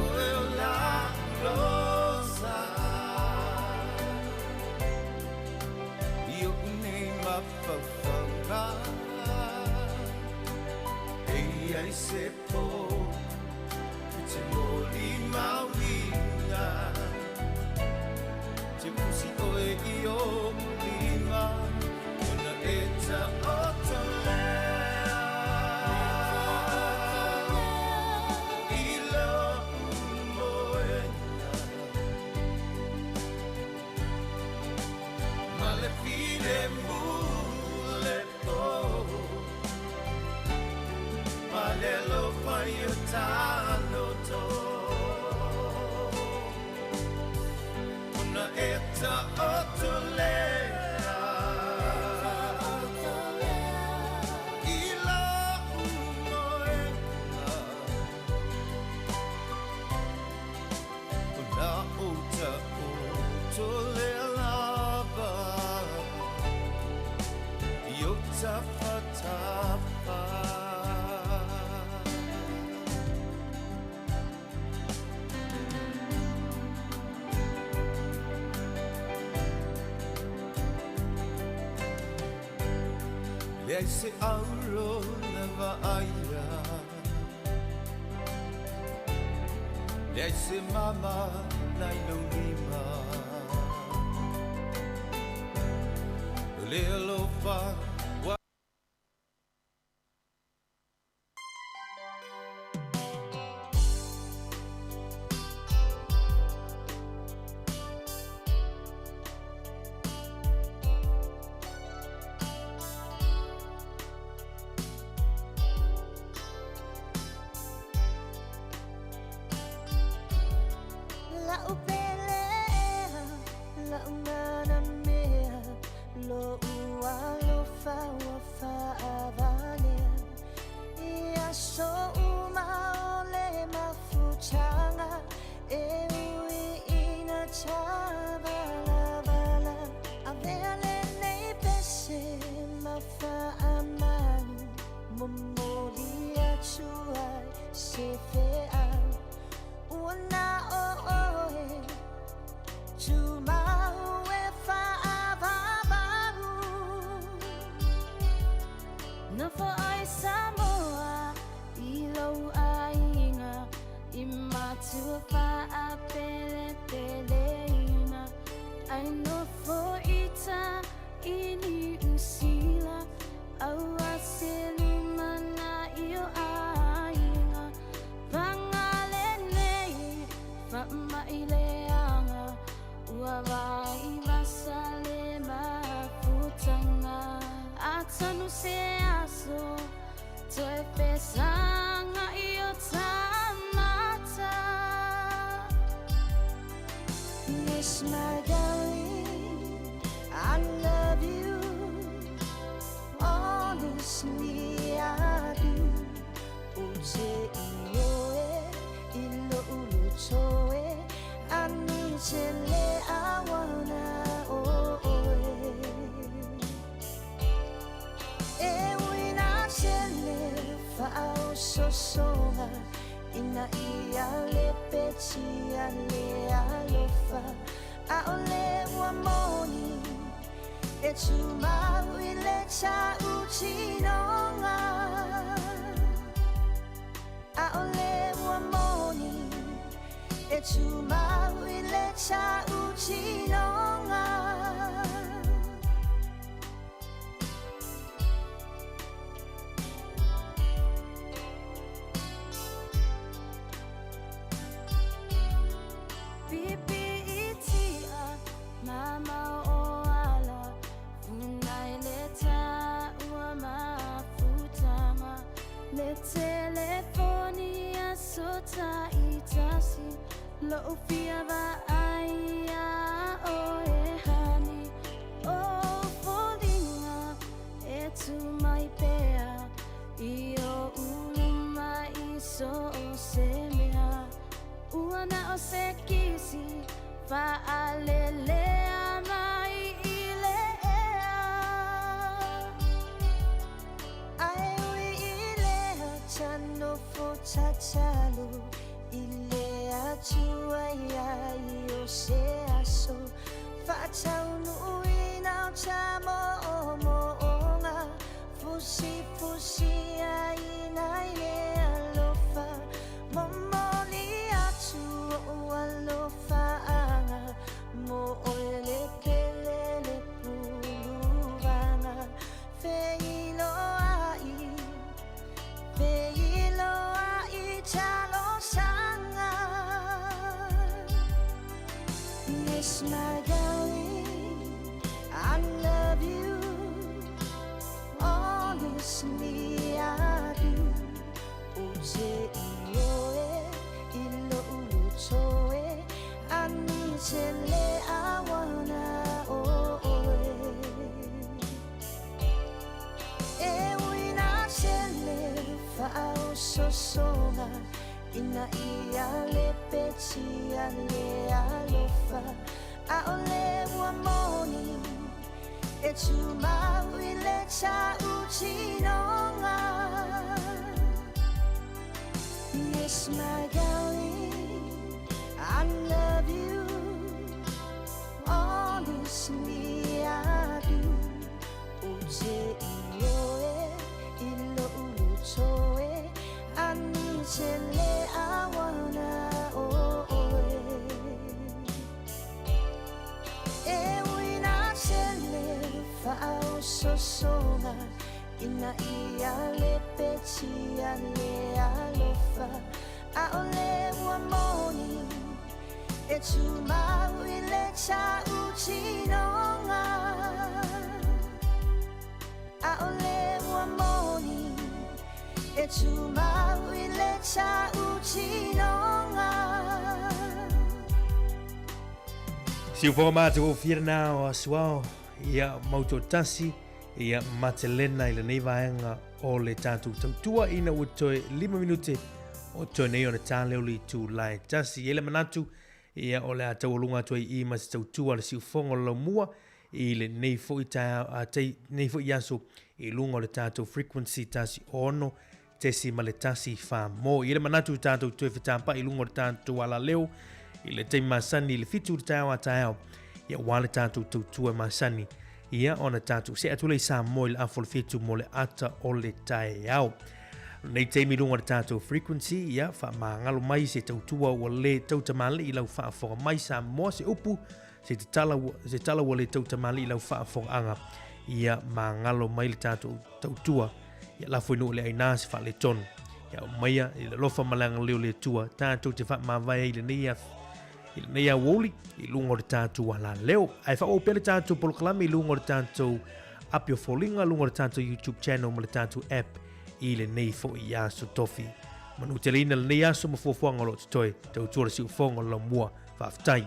Oe o la rosa I oʻu nei mafaufauga Eia i se pō E te molimauina Te pusi oe i oʻu lima Ona e taoto lea I lo'u moena Ma le filemu le pō Ma le alofa i o ta loto Ona e taoto lea I lo'u moena Ona ou taoto lea lava I ou tafatafa. Leai se aulo na vaaia Leai se mama na i lou lima O le alofa ua La'u pele ea, la'u manamea, lo'u alofa ua fa'avalea. I aso uma o le mafutaga, e ui ina tavalavala. Avea lenei pese ma fa'amalu, momoli atu ai se feau. Ua na o oe, tumau e fa'avavalu. Nofo oe Samoa i lou aiga i matua faapelepeleina ai nofo ita i Niu Sila aua se lumanai o aiga paga lenei faamai leaga ua vaivasa le mafutaga atonu se aso toe fesagai o ta mata. Yes, my darling, I love you. Honestly, I do. Ou te ioe i lo'u loto e, ani tele awana o oe. E ui na tele fa'aososoga ina ia lepetia le alofa a'ole ua moni e tumau i le ta'utinoga a'ole E tumau i le tautinoga. Pipiitia mamao o ala funai le taua mafutaga le telefoni aso taitasi lo'u fia vaai iā oe honey o foliga e tu mai pea i oʻu luma i so o se mea ua na o se kisi faalelea mai i le ea. Ae ui i lea tanofo tatalo i le Atua ia i o se aso faataunuuina o ta moomooga fusifusiaina i le alofa momoli atu oʻu alofaaga mo oe le pele le puluvaga feiloai feiloai talosaga. Yes, my darling, I love you. Honestly, I do. Ou te ioe i lo'u loto e ani te le auana o oe. E ui na tele faaososoga ina ia lepetia le alofa ʻaʻole ua moni e tumau i le tautinoga. Yes, my darling, I love you. Honestly, I do. Ou te ioe i lo'u loto e ani te le auana o oe. E ui na tele faaososoga ina ia lepetia le alofa ʻaʻole ua moni e tumau i le tautinoga. ʻAʻole ua moni e tumau i le tautinoga. Siufoga matagofie lena o aso ao ia mautotasi ia Matelena i lenei vaega o le tatou tautua ina ua toe 5 minute o toe nei ona ta leo le itula e tasi. E i ai le manatu ia o le a taualuga atu ai i ma se tautua a le siufoga o le laumua i lenei foi taeao a tai nei foi aso i luga o le tatou frequency 16.14 mo. I ai le manatu tatou toe fetapa'i i luga o le tatou alaleo i le taimi masani i le 7 i le taeao a taeao ia aua le tatou tautua e masani ia ona tatou see atu lea i Samoa i le afa o le 7 mo le ata o le taeao. Nei taimi i luga o le tatou frequency ia faamagalo mai se tautua ua le tautamalii i lau faafofoga mai Samoa se upu se tatala se tala ua le tautamalii i lau faafofogaaga ia magalo mai le tatou tautua ia lafo i nuu le aina se faaletonu ia aumaia i le alofa ma le agalelei o le Atua tatou te faamavae ai i lenei i lenei aoauli i luga o le tatou alaleo. Ae faaauau pea le tatou polokalame i luga o le tatou api o foliga, luga o le tatou YouTube channel ma le tatou app i lenei foi aso tofi. Manuteleina lenei aso ma fuafuaga o lo o totoe. Tautua le siufofoga o le laumua. Faafetai.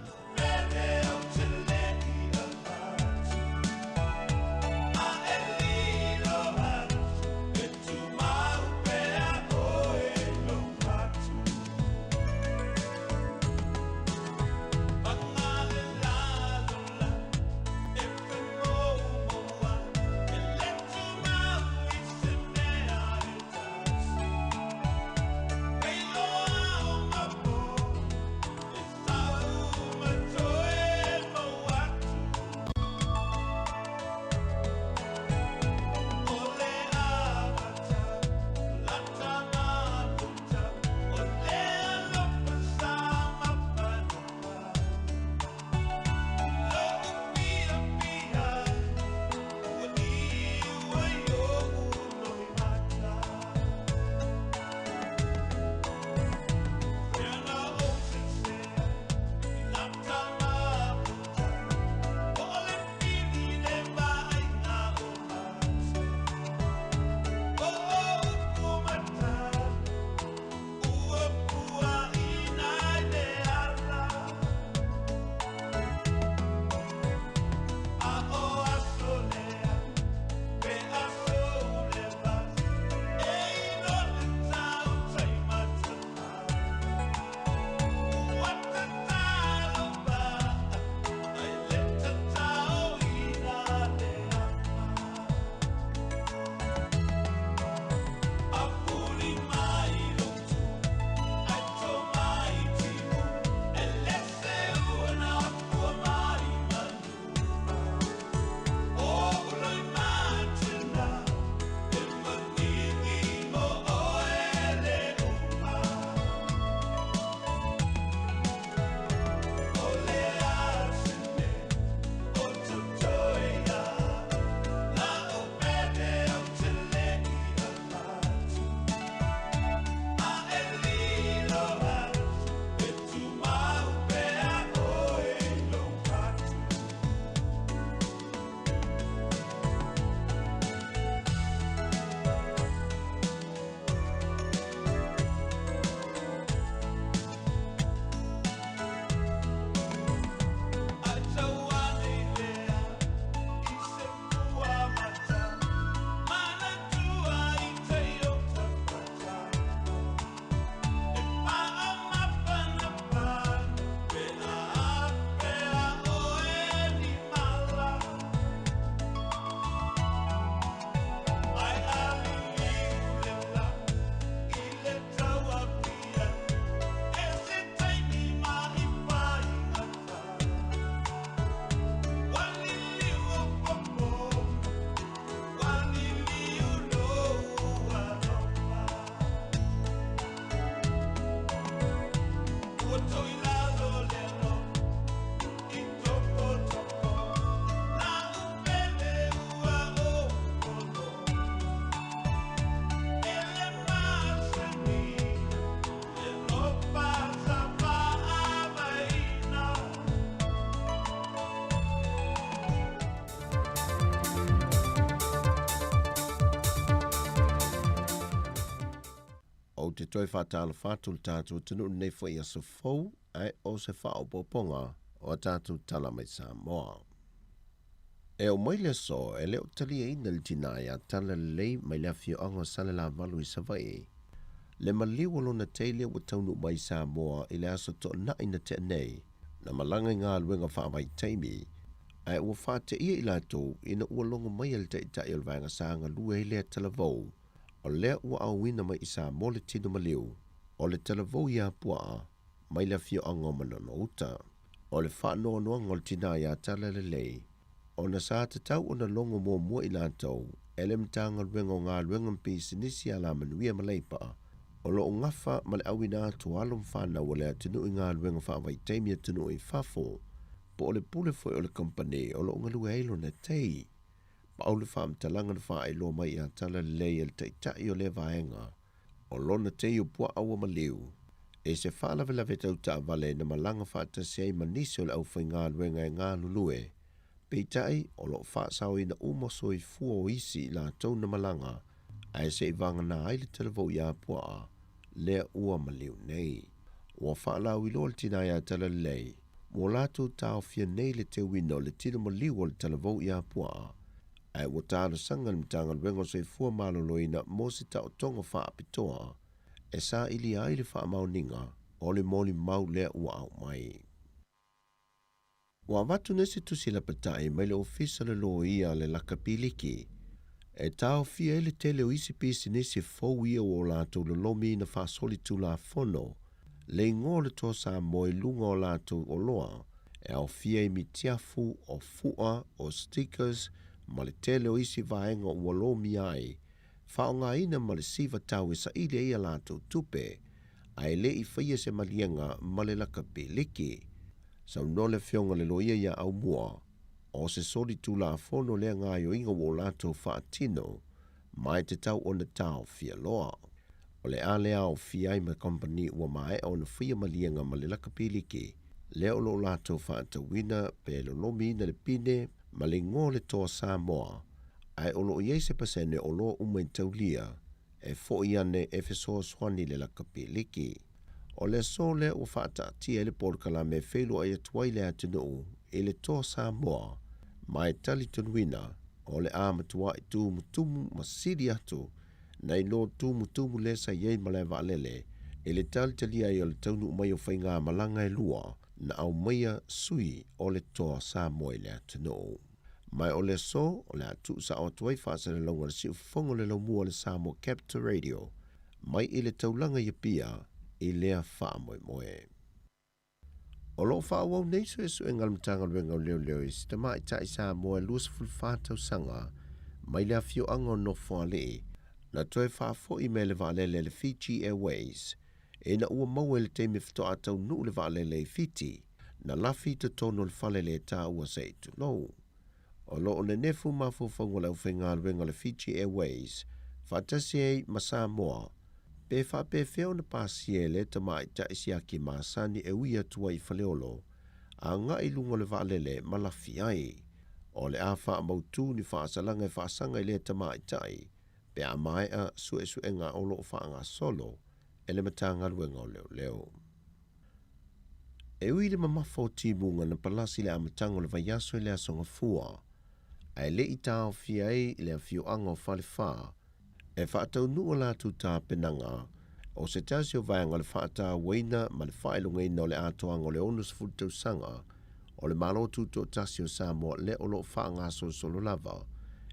te toe faatalofa atu i le tatou atunuu i lenei foi aso fou, ae o se faaopoopoga o a tatou tala mai Samoa. E oo mai le aso e le o taliaina le tinā ia Talalelei mai le afioaga o Salelavalu i Savaii, le maliu o lona tei lea ua taunuu mai i Samoa i le aso Toonai na tea nei, na malaga i galuega faavaitaimi, ae ua faateia i latou ina ua logo mai e le taitai o le vaega sa galue ai lea talavou, o lea ua aoina mai i Samoa le tino maliu o le talavou ia Puaa mai le afioaga o Manono Uta. O le faanoanoaga o le tinā ia Talalelei, ona sa tatau ona logo muamua i latou e le Matagaluega o Galuega ma Pisinisi Alamanuia ma Leipa, o lo o gafa ma le auina atu o alo ma fanau a le atunuu i galuega faavaitaimi atunuu i fafo, po o le pule foi o le kamupani o lo o galue ai lona tei. Pau le faamatalaga na faailoa mai ia Talalelei e le taitai o lea vaega, o lona tei o Puaa ua maliu i se faalavelave tau taavale na malaga faatasi ai ma nisi o le aufaigaluega e galulue, peitai o lo o faasaoina uma soifua o isi i latou na malaga ae se i vagana ai le talavou ia Puaa lea ua maliu nei. Ua faalauiloa le tinā ia Talalelei ua latou taofia nei le teuina o le tino maliu o le talavou ia Puaa, ae ua talosaga le Matagaluega o Soifua Maloloina mo se taotoga faapitoa e sailia ai le faamaoniga o le molimau lea ua aumai. Ua avatu nei se tusi lapatai mai le Ofisa o le Loia a le Lakapiliki e taofia ai le tele o isi pisinisi fou ia ua o latou lolomi na faasolitulafono le igoa o le Toa Samoa i luga o latou oloa e aofia ai mitiafu, o fu'a, o stickers ma le tele o isi vaega ua lomia ai, faaaogaina ma le siva tau e saili ai a latou tupe, ae le i faia se maliega ma le lakapiliki. Saunoa le Afioga i le Loia ia Aumua, o se solitulafono lea gaoioiga ua o latou faatino, ma e tatau ona taofia loa. O le a le aofia ai ma kamupani ua maea ona faia maliega ma le lakapiliki, lea o lo o latou faatauina pe lolomiina le pine ma le igoa o le Toa Samoa, ae o lo o i ai se pasene o oloa uma i taulia e foi ane e fesoasoani i le lakapiliki. O le aso lea ua faataatia ai le polokalame e feiloai atu ai le atunuu i le Toa Samoa, ma e talitonuina o le a matuai tumutumu ma sili atu nai lo tumutumu lea sa i ai malaevaalele i le talitalia ai o le taunuu mai o faigamalaga e lua na aumaia sui o le Toa Samoa i le atunuu. Ma o le aso o le a tuusao atu ai faasalalauga a le siufofoga o le laumua o le Samoa Capital Radio mai i le taulaga i Apia i lea faamoemoe. O lo o faaauau nei suesuega a le Matagaluega o Leoleo i se tamaitai Samoa e 24 tausaga mai le afioaga o Nofoalii na toe faafoi mai le vaalele a le Fiji Airways ina ua maua i le taimi faatoa taunuu le vaalele i Fiti na lafi i totonu o le fale le taua se i tulou. O lo o nenefu mafaufauga o le aufaigaluega a le Fiji Airways faatasi ai ma Samoa pe faapefea ona pasia e lea tamaitai siaki masani e ui atu ai i Faleolo agai i luga o le vaalele ma lafi ai. O le a faamautu ni faasalaga e faasaga i lea tamaitai pe a maea suesuega o lo o faagasolo e le Matagaluega o Leoleo. E ui i le mamafa o timuga na palasi i le amataga o le vaiaso i le Aso Gafua, ae le i taofia ai le afioaga o Falefa e faataunuu a latou tapenaga o se tasi o vaega o le faatauaina ma le faailogaina o le atoaga o le 60 tausaga o le Malo Tutoatasi o Samoa lea o lo o faagasolosolo lava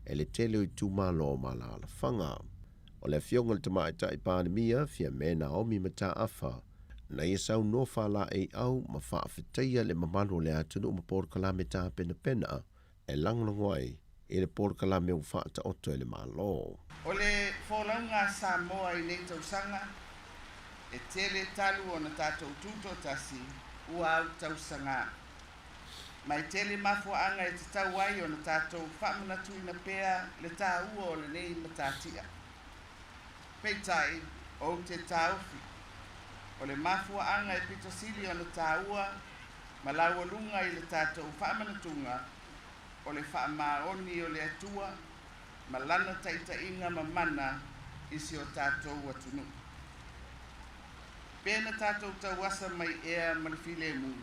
e le tele o itumalo ma alaalafaga. O le Afioga i le Tamaitai Palemia, Fiame Naomi Mataafa, na ia saunoa faalaeiau ma faafetaia le mamalu o le atunuu ma polokalame tapenapena e lagolago ai i le polokalame ua faataoto e le Malo. O le folauga a Samoa i nei tausaga, e tele talu ona tatou tutoatasi ua au tausaga. Ma e tele mafuaaga e tatau ai ona tatou faamanatuina pea le taua o lenei matatia. Peitai, ou te taofi, o le mafuaaga e pito sili ona taua ma laualuga i le tatou faamanatuga o le faamaoni o le Atua ma Lana taitaiga ma mana i si o tatou atunuu. Pe na tatou tauasa mai ea ma le filemu?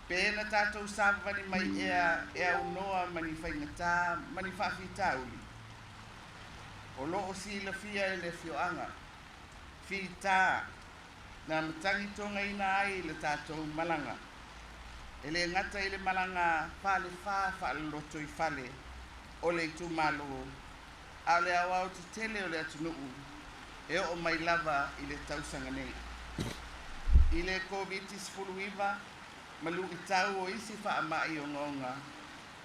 Pe na tatou savavali mai ea e aunoa ma ni faigata ma ni faafitauli? O lo o silafia e le afioaga, fita na matagitogaina ai le tatou malaga. E le gata i le malaga faalefa faalelotoi-fale o le itumalo, a o le aoao tetele o le atunuu e oo mai lava i le tausaga nei. I le Koviti-19 ma luitau o isi faamai ogaoga,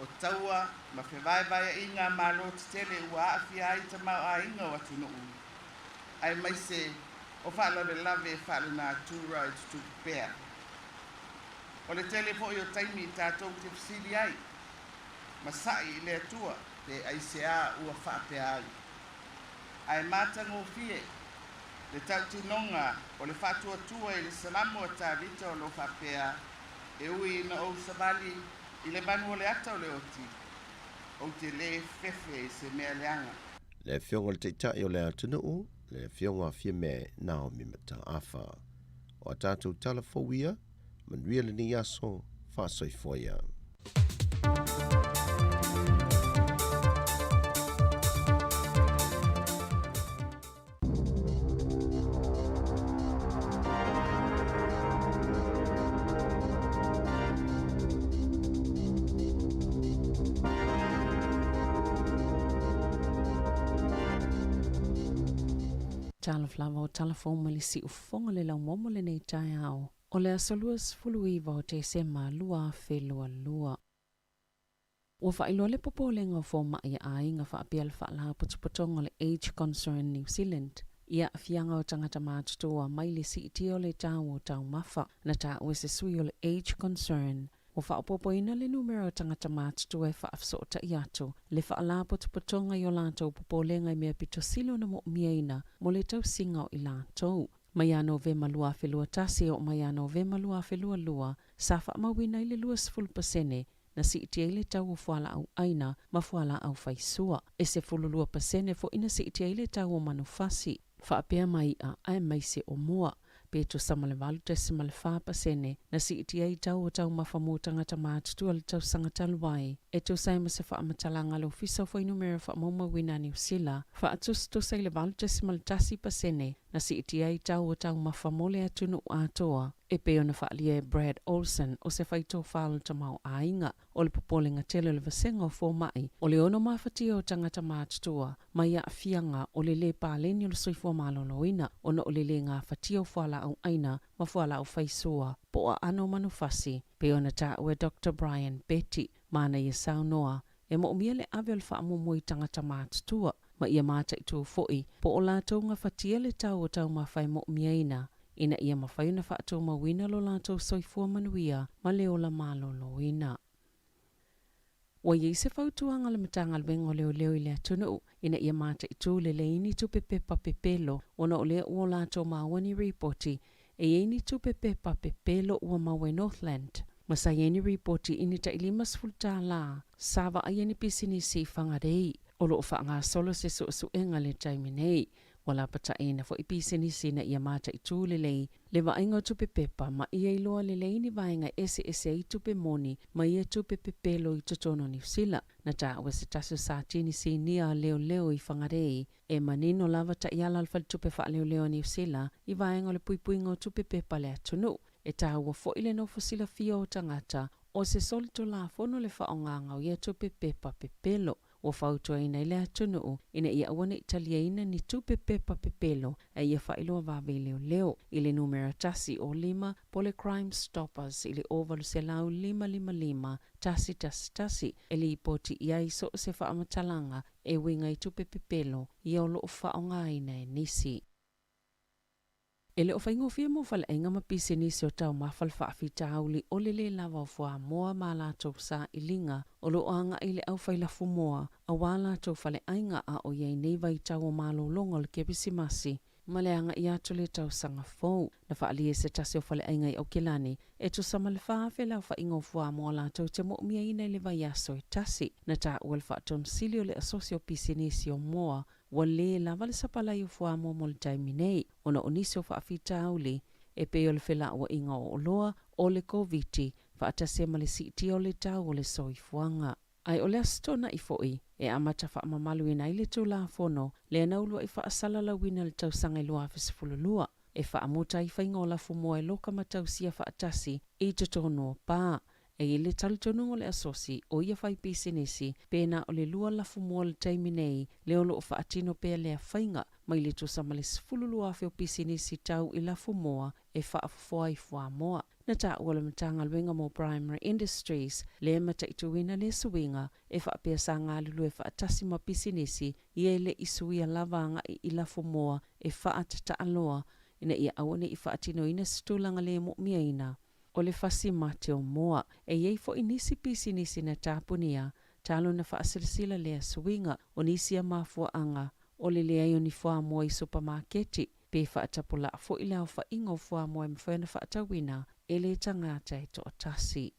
o taua ma fevaevaeaiga a malo tetele ua aafia ai tamaoaiga o atunuu, aemaise o faalavelave faalenatura e tutupu pea. O le tele foi o taimi tatou te fesili ai ma sa'i i le Atua pe aisea ua faapea ai. Ae matagofie le tautinoga o le faatuatua i le Salamo a Tavita o lo o faapea, E ui ina ou savali i le manu o le ata o le oti, ou te lē fefe i se mea leaga. Le Afioga i le Taitai o le atunuu, le Afioga a Fiame Naomi Mataafa. O a tatou tala fou ia, manuia lenei aso, faasoifua ia. Talofa lava o tala fou mai le siufofoga le laumomo lenei taeao o le aso 29 o Tesema 2022. Ua faailoa le popolega o fomai a aiga faapea le Faalapotopotoga o le Age Concern New Zealand i aafiaga o tagata matutua mai le siitia o le tau o taumafa. Na taua e se sui o le Age Concern, ua faaopoopoina le numera o tagata matutua e faafesootai atu le Faalapotopotoga i o latou popolega i mea pito sili ona mo'omiaina mo le tausiga o i latou. Mai ia Novema 2021 e oo mai ia Novema 2022, sa faamauina ai le 20% na siitia ai le tau o fualaau ʻaina ma fualaau faisua. E 12% foi na siitia ai le tau o manufasi, faapea ma iʻa aemaise o moa, pe tusa ma le 8.4% na siitia ai tau o taumafa mo tagata matutua i le tausaga talu ai, e tusa ai ma se faamatalaga a le Ofisa o Fuainumera Faamaumauina a Niu Sila, faatusatusa i le 8.1% na siitia ai tau o taumafa mo le atunuu atoa. E pei ona faaalia e Brad Olsen, o se faitofa o le tamaoaiga, o le popolega tele o le vasega o fomai, o le ono mafatia o tagata matutua mai aafiaga o le lē paleni o le soifua maloloina ona o le lē gafatia o fualaau ʻaina ma fualaau faisua po o aano o manufasi, pei ona taua e Doctor Brian Betty ma ana ia saunoa e moomia le ave o le faamuamua i tagata matutua ma ia mataitū foi po o latou gafatia le tau o taumafa e moomiaina ina ia mafai ona faatumauina lo latou soifua manuia ma le ola maloloina. Ua i ai se fautuaga a le Matagaluega o Leoleo i le atunuu ina ia mataitū lelei ni tupe pepa pepelo ona o lea ua o latou maua ni ripoti e i ai ni tupe pepa pepelo ua maua i Northland ma sa i ai ni ripoti i ni tai 50 tālā sa vaaia ni pisinisi i Whangarei. O lo o faagasolo se suesuega i le taimi nei. Ua lapataiina foi pisinisi ina ia mataitū lelei le vaaiga o tupe pepa ma ia iloa lelei ni vaega e eseese ai tupe moni ma ia tupe pepelo i totonu o Niu Sila. Na taua e se tasi o Satini Sinia a Leoleo i Whangarei e manino lava taiala a le Faletupe Faaleoleo a Niu Sila i vaega o le puipuiga o tupe pepa a le atunuu. E taua foi le nofo silafia o tagata o se solitulafono le faaaogaga o ia tupe pepa pepelo. Ua fautuaina ai le atunuu ina ia aua ne i taliaina ni tupe pepa pepelo a ia faailoa vave i leoleo i le numera 105 po o le Crime Stoppers i le 0800 555 111 e lipoti i ai so o se faamatalaga e uiga i tupe pepelo ia o lo o faaaogaina e nisi. E le o faigofie mo faleaiga ma pisinisi o taumafa le faafitauli o le lē lava o fuamoa ma a latou sailiga o lo o agai i le aufai lafumoa aua latou faleaiga a o i ai nei vaitau o malologa o le Kerisimasi ma le agai atu i le tausaga fou. Na faaalia e se tasi o faleaiga i Aukilani e tusa ma le 4,000 le aofaiga o fuamoa latou te mo'omiaina i le vaiaso e tasi. Na taua le Faatonu Sili o le Asosi o Pisinisi o Moa. Ua lē lava le sapalai o fuamoa mo le taimi nei ona o nisi o faafitauli e pei o le felauaiga o oloa, o le Koviti, faatasi ai ma le siitia o le tau o le soifuaga. Ae o le Aso Toonai foi e amata faamamaluina ai le Tulafono lea na uluai faasalalauina i le tausaga e 2012 e faamuta ai faiga o lafumoa e loka ma tausia faatasi i totonu o pā. E i ai le talitonuga o le Asosi o ia faipisinisi pe na o le lua lafumoa i le taimi nei lea o lo o faatino pea lea faiga mai le tusa ma le 12,000 o pisinisi tau i lafumoa e faafofoa ai fuamoa. Na taua le Matagaluega mo Primary Industries lea e mataituina lea suiga e faapea sa galulue faatasi ma pisinisi ia e le i suia lava agai i lafumoa e faatataaloa ina ia aua ne i faatinoina se tulaga le mo'omiaina o le fasi mate o moa. E i ai foi nisi pisinisi na tapunia talu na faasilasila lea suiga o nisi a mafuaaga o le leai o ni fuamoa i supamaketi pe faatapulaa foi le aofaiga o fuamoa e mafai ona faatauina e le tagata e toatasi.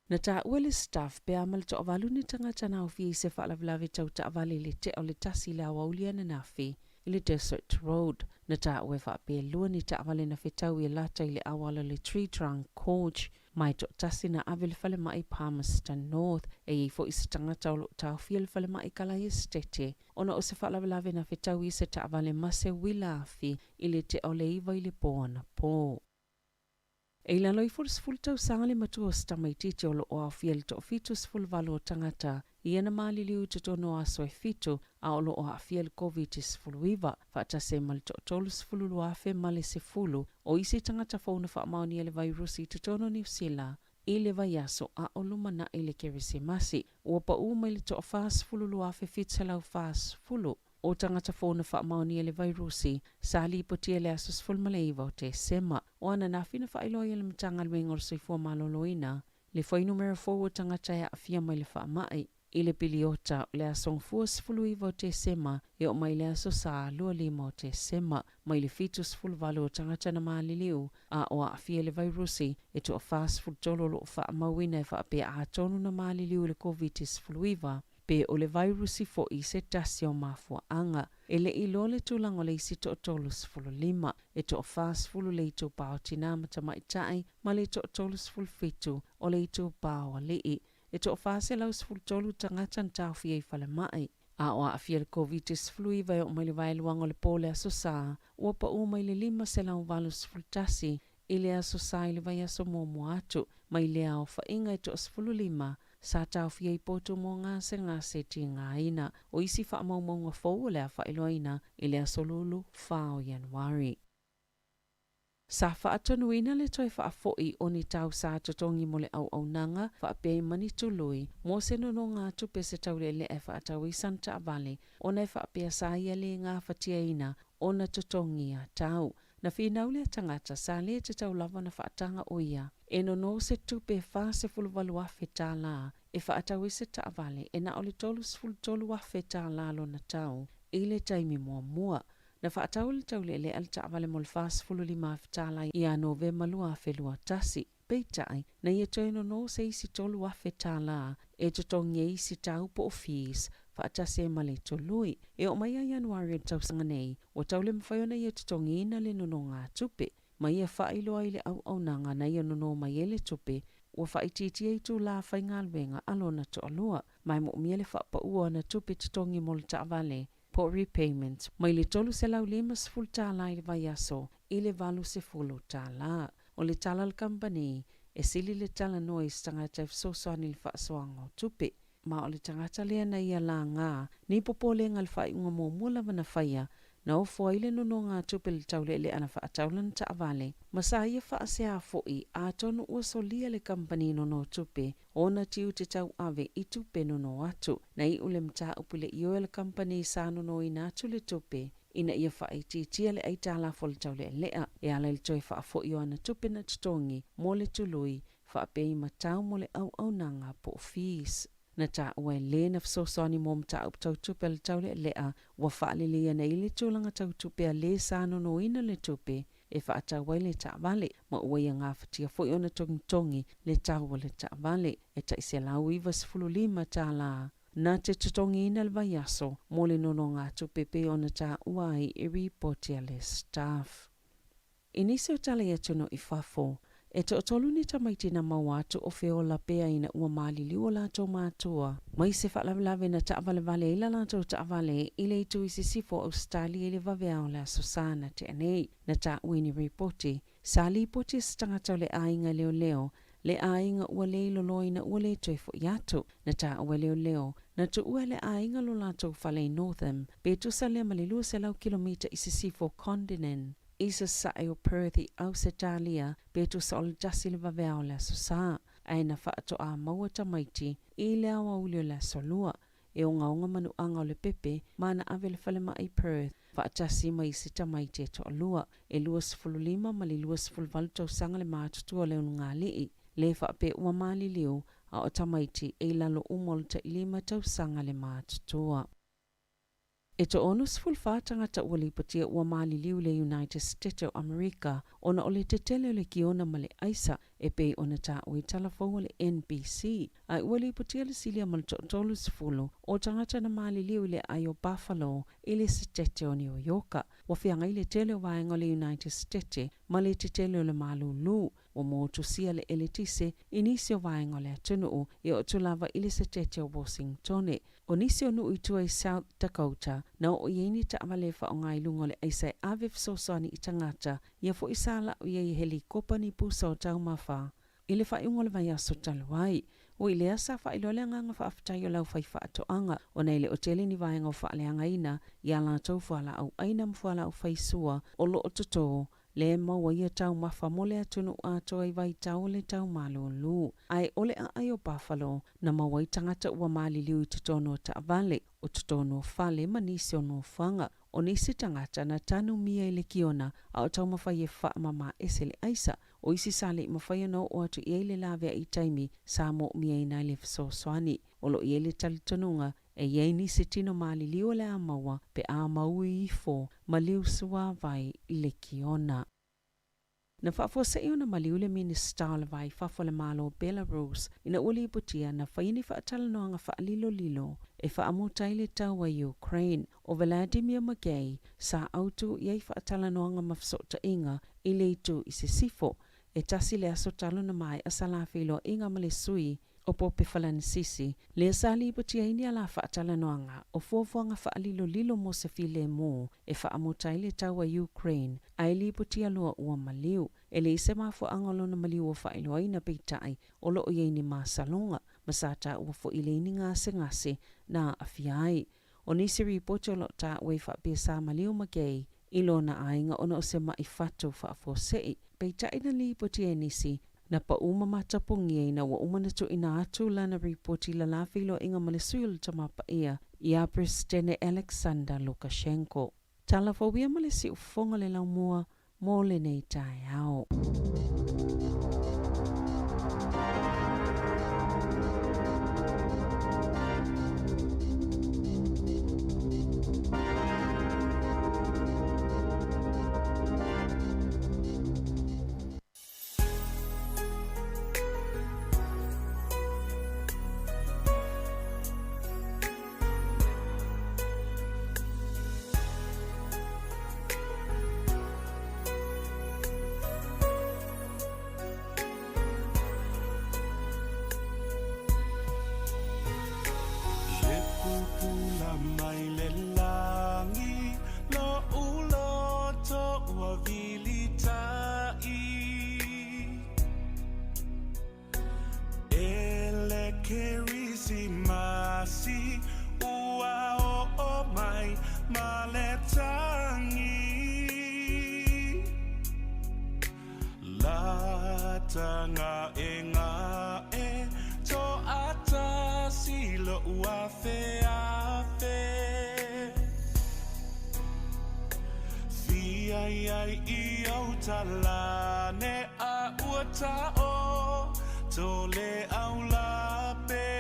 Na taua le staff pe a ma le toavalu ni tagata na aofia i se faalavelave tau taavale i le tea o le tasi i le aoauli ananafi i le Desert Road. Na taua e faapea lua ni taavale na fetau i lata i le auala o le Tree Trunk Gorge ma e toatasi na ave i le falemai Palmerston North. E i ai foi se tagata o lo o taofia i le falemai Kalaia Setete ona o se faalavelave na fetau i se taavale ma se uila afi i le tea o le iva i le po anapo. E i lalo ifo o le 10 tausaga le matua o se tamaitiiti o lo o aofia i le toafitusefuluvalu o tagata ia na maliliu i totonu o aso e fitu a o lo o aafia i le Koviti-19, faatasi ai ma le toatolusefolulua afe ma le sefulu o isi tagata fou na faamaonia le vairusi i totonu o Niu Sila i le vaiaso a o lumanai le Kerisimasi. Ua paʻū mai le 42,740 o tagata fou na faamaonia le vairusi sa lipotia i le aso 19 o Tesema. O ananafi na faailoa ai e le Matagaluega o le Soifua Maloloina le fuainumera fou o tagata e aafia mai le faamai i le piliota o le aso Gafua 19 o Tesema e oo mai le aso Sa 25 o Tesema. Mai le 78 o tagata na maliliu a o aafia i le vairusi e toa-43 o lo o faamauina e faapea atonu na maliliu i le Koviti-19 pe o le vairusi foi se tasi o mafuaaga. E le i iloa le tulaga o le isi toa-35, e toa-40 le itupa o tinā ma tamaitai ma le toa-37 o le itupa o alii. E toa-413 tagata na taofia i falemai, a o aafia i le Koviti-19 e oo mai le vaeluaga o le po o le Aso Sa, ua paʻū mai le 581 i le Aso Sa i le vaiaso muamua atu mai lea aofaiga e toa-15 sa taofia i potu mo gasegase tigaina. O isi faamaumauga fou o le a faailoaina i le aso Lulu 4 o Ianuari. Sa faatonuina le toe faafoʻi o ni tau sa totogi mo le auaunaga faapea i ma ni tului mo se nonogatupe se taulealea e faatau ai sana taavale ona e faapea sa ia le gafatiaina ona totogi a tau. Na finau lea tagata sa lē tatau lava ona faataga o ia e nono se tupe $48,000 tālā e faatau ai se taavale e na o le $33,000 tālā lona tau i le taimi muamua. Na faatau e le taulealea le taavale mo le $45,000 tālā ia Novema 2021. Peitai, na ia toe nono se isi $3,000 tālā e totogi ai isi tau po o fees faatasi ai ma le tului. E oo mai ia Ianuari o le tausaga nei, ua tau le mafai ona ia totogiina le nonogatupe. Ma ia faailoa i le auaunaga na ia nono mai ai le tupe, ua faaitiitia itulā faigaluega a lona toalua. Ma e moomia le faapaua o ana tupe totogi mo le taavale po o repayment mai le $350 i le vaiaso i le $80. O le tala a le kamupani, e sili le talanoa i se tagata e fesoasoani i le faasoaga o tupe. Ma o le tagata lea na ia laga ni popolega i le faaiuga muamua lava na faia, na ofo ai le nonogatupe i le taulealea na faatau lana taavale, ma sa ia faasea foi atonu ua solia le kamupani nonotupe ona tiute tauave i tupe nono atu. Na iu le mataupu i le ioe a le kamupani sa nonoina atu le tupe ina ia faaitiitia le aitalafu a le taulealea e ala i le toe faafoi o ana tupe na totogi mo le tului faapea i matau mo le auaunaga po o fees. Na taua e le na fesoasoani mo mataupu tau tupe a le taulealea ua faaleleia nei le tulaga tau tupe a le sa nonoina le tupe e faatau ai le taavale, ma ua ia gafatia foi ona togitogi le tau o le taavale e tai $195. na te totogiina le vaiaso mo le nonogatupe e pei ona taua ai i ripoti a le Stuff. I nisi o tala i atunuu i fafo, e toatolu ni tamaiti na maua atu o feola pea ina ua maliliu o latou matua mai se faalavelave na taavalevale ai la latou taavale i le itu i sisifo o Ausetalia i le vaveao o le Aso Sa na tea nei. Na taua i ni ripoti, sa lipoti e se tagata o le aiga leoleo le aiga ua le iloloina ua le toe fo'i atu. Na taua e leoleo, na tuua e le aiga lo latou fale i Northam, pe tusa lea ma le 200 kilomita i sisifo o Kondinin, i sasae o Perth i Ausetalia, pe tusa o le tasi le vaveao o le Aso Sa, ae na faatoa maua tamaiti i le aoauli o le Aso Lua. E ogaoga manuaga o le pepe ma na ave i le falemai i Perth faatasi ma isi tamaiti e toalua. E 25 ma le 28 tausaga le matutua o le ulugalii, le faapea ua maliliu, a o tamaiti e i lalo uma o le tailima tausaga le matutua. E toa-64 tagata ua lipotia ua maliliu i le United State o Amerika ona o le tetele o le kiona ma le aisa e pei ona taua i tala fou a le NBC, ae ua lipotia le silia ma le toa-30 o tagata na maliliu i le aai o Buffalo i le Setete o Niu Ioka. Ua feagai le tele o vaega o le United State ma le tetele o le malūlū. Ua motusia le eletise i nisi o vaega o le atunuu e oo atu lava i le Setete o Washingtone. O nisi o nuu i tua i South Dakota, na oo i ai ni taavale e faaaoga i luga o le aisa e ave fesoasoani i tagata, ia foi sa lau i ai e helikopa ni pusa o taumafa i le faaiuga o le vaiaso talu ai. Ui i lea, sa faailoa le agaga faafetai o le aufaifaatoaga ona e le o tele ni vaega o faaleagaina i a latou fualaau aina ma fualaau faisua o lo o totō lea e maua ia taumafa mo le atunuu atoa i vaitau o le tau malūlū. Ae o le aai o Buffalo na maua ai tagata ua maliliu i totonu o taavale, o totonu o fale ma nisi o nofoaga. O nisi tagata na tanumia i le kiona a o taumafai e faamama ese le aisa. O isi sa le i mafai ona oo atu i ai le laveai i taimi sa moomia ai le fesoasoani. O lo o i ai le talitonuga e i ai nisi tino maliliu o le a maua pe a maui ifo ma liu suavai i le kiona. Na faafuasei ona maliu le Minisita o le Va i Fafo o le Malo o Belarus ina ua lipotia na faia ni faatalanoaga faalilolilo e faamuta ai le taua i Ukraine. O Vladimir Makei sa autu i ai faatalanoaga ma fesootaiga i le itu i sisifo. E tasi le aso talu na maea sa la feiloaiga ma le sui o Pope Falanisisi, lea sa lipotia ai ni ala faatalanoaga o fuafuaga faalilolilo mo se filemu e faamuta ai le taua i Ukraine, ae lipotia loa ua maliu. E leai se mafuaaga o lona maliu ua faailoaina, peitai, o lo o i ai ni masaloga, ma sa taua foi e leai ni gasegase na aafia ai. O nisi ripoti o lo o taua e faapea sa maliu Makei i lona aiga ona o se ma'i fatu faafuasei, peitai na lipotia e nisi na pau ma matapogia ina ua uma ona tuuina atu lana ripoti i le la feiloaiga ma le sui o le Tama Paia ia Peresetene Alexander Lukashenko. Tala fou ia ma le siufofoga o le laumua mo lenei taeao. E pupula mai le lagi Lo'u loto ua vilita'i E le Kerisimasi ua oo mai ma le tagi Lata ga'ega'e to'atasi lo'u afeafe Fia i ai i ou talane a ua taoto le aulape.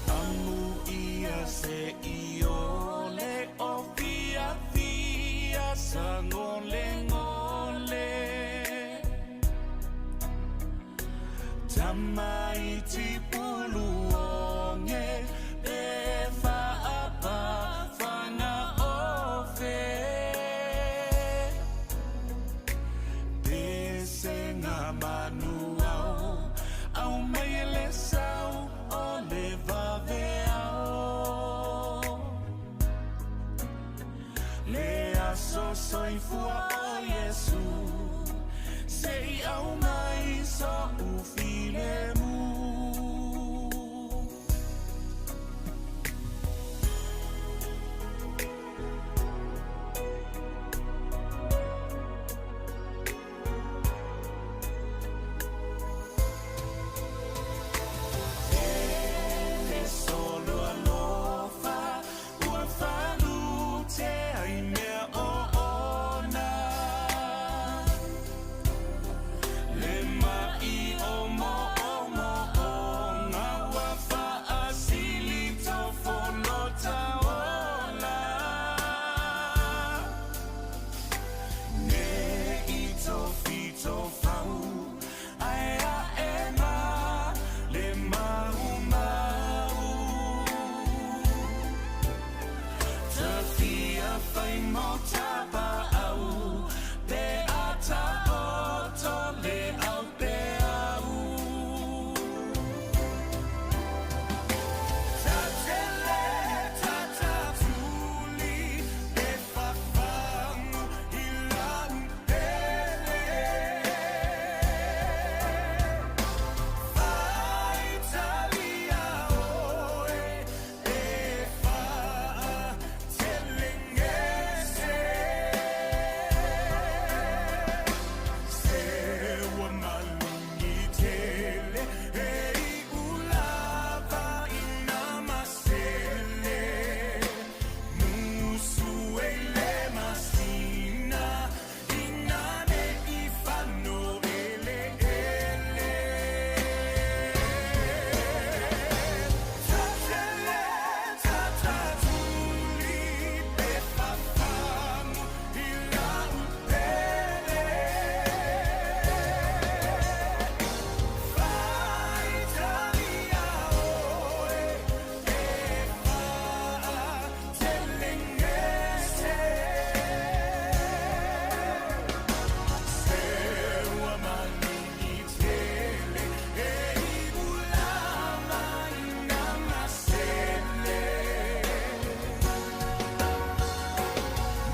Amu ia te iole o fia fia sa ngole ngole. Tamaiti puluonge pe whaapa whanga ofe. Pese ngā manu au, au mai e le sau o le vave ao. Le aso soifua o Iesu, se i au mai so ufile mu. E solo alofa, ua whalute ai mea o ona. Le mai o mo o mo o ngā ua whaasili tō ola. Ne i tō whito whau, ai a e mā, le mau mau. Ta fia whai mō tapa au, pe ata o tō le au pe au. Ta tele, ta tatuli, pe whawhangu i lau pele. Whaitalia oe, e whaa telengese. Se ua malungi tele, e i ulava i nā masele. Musu e le masina, i nā ne i whano ele ele. Ta tele, ta tatuli, pe whawhangu i lau pele. Whaitalia oe, e whaa telengese. Se ua malungi tele, e i ulama i nā masele.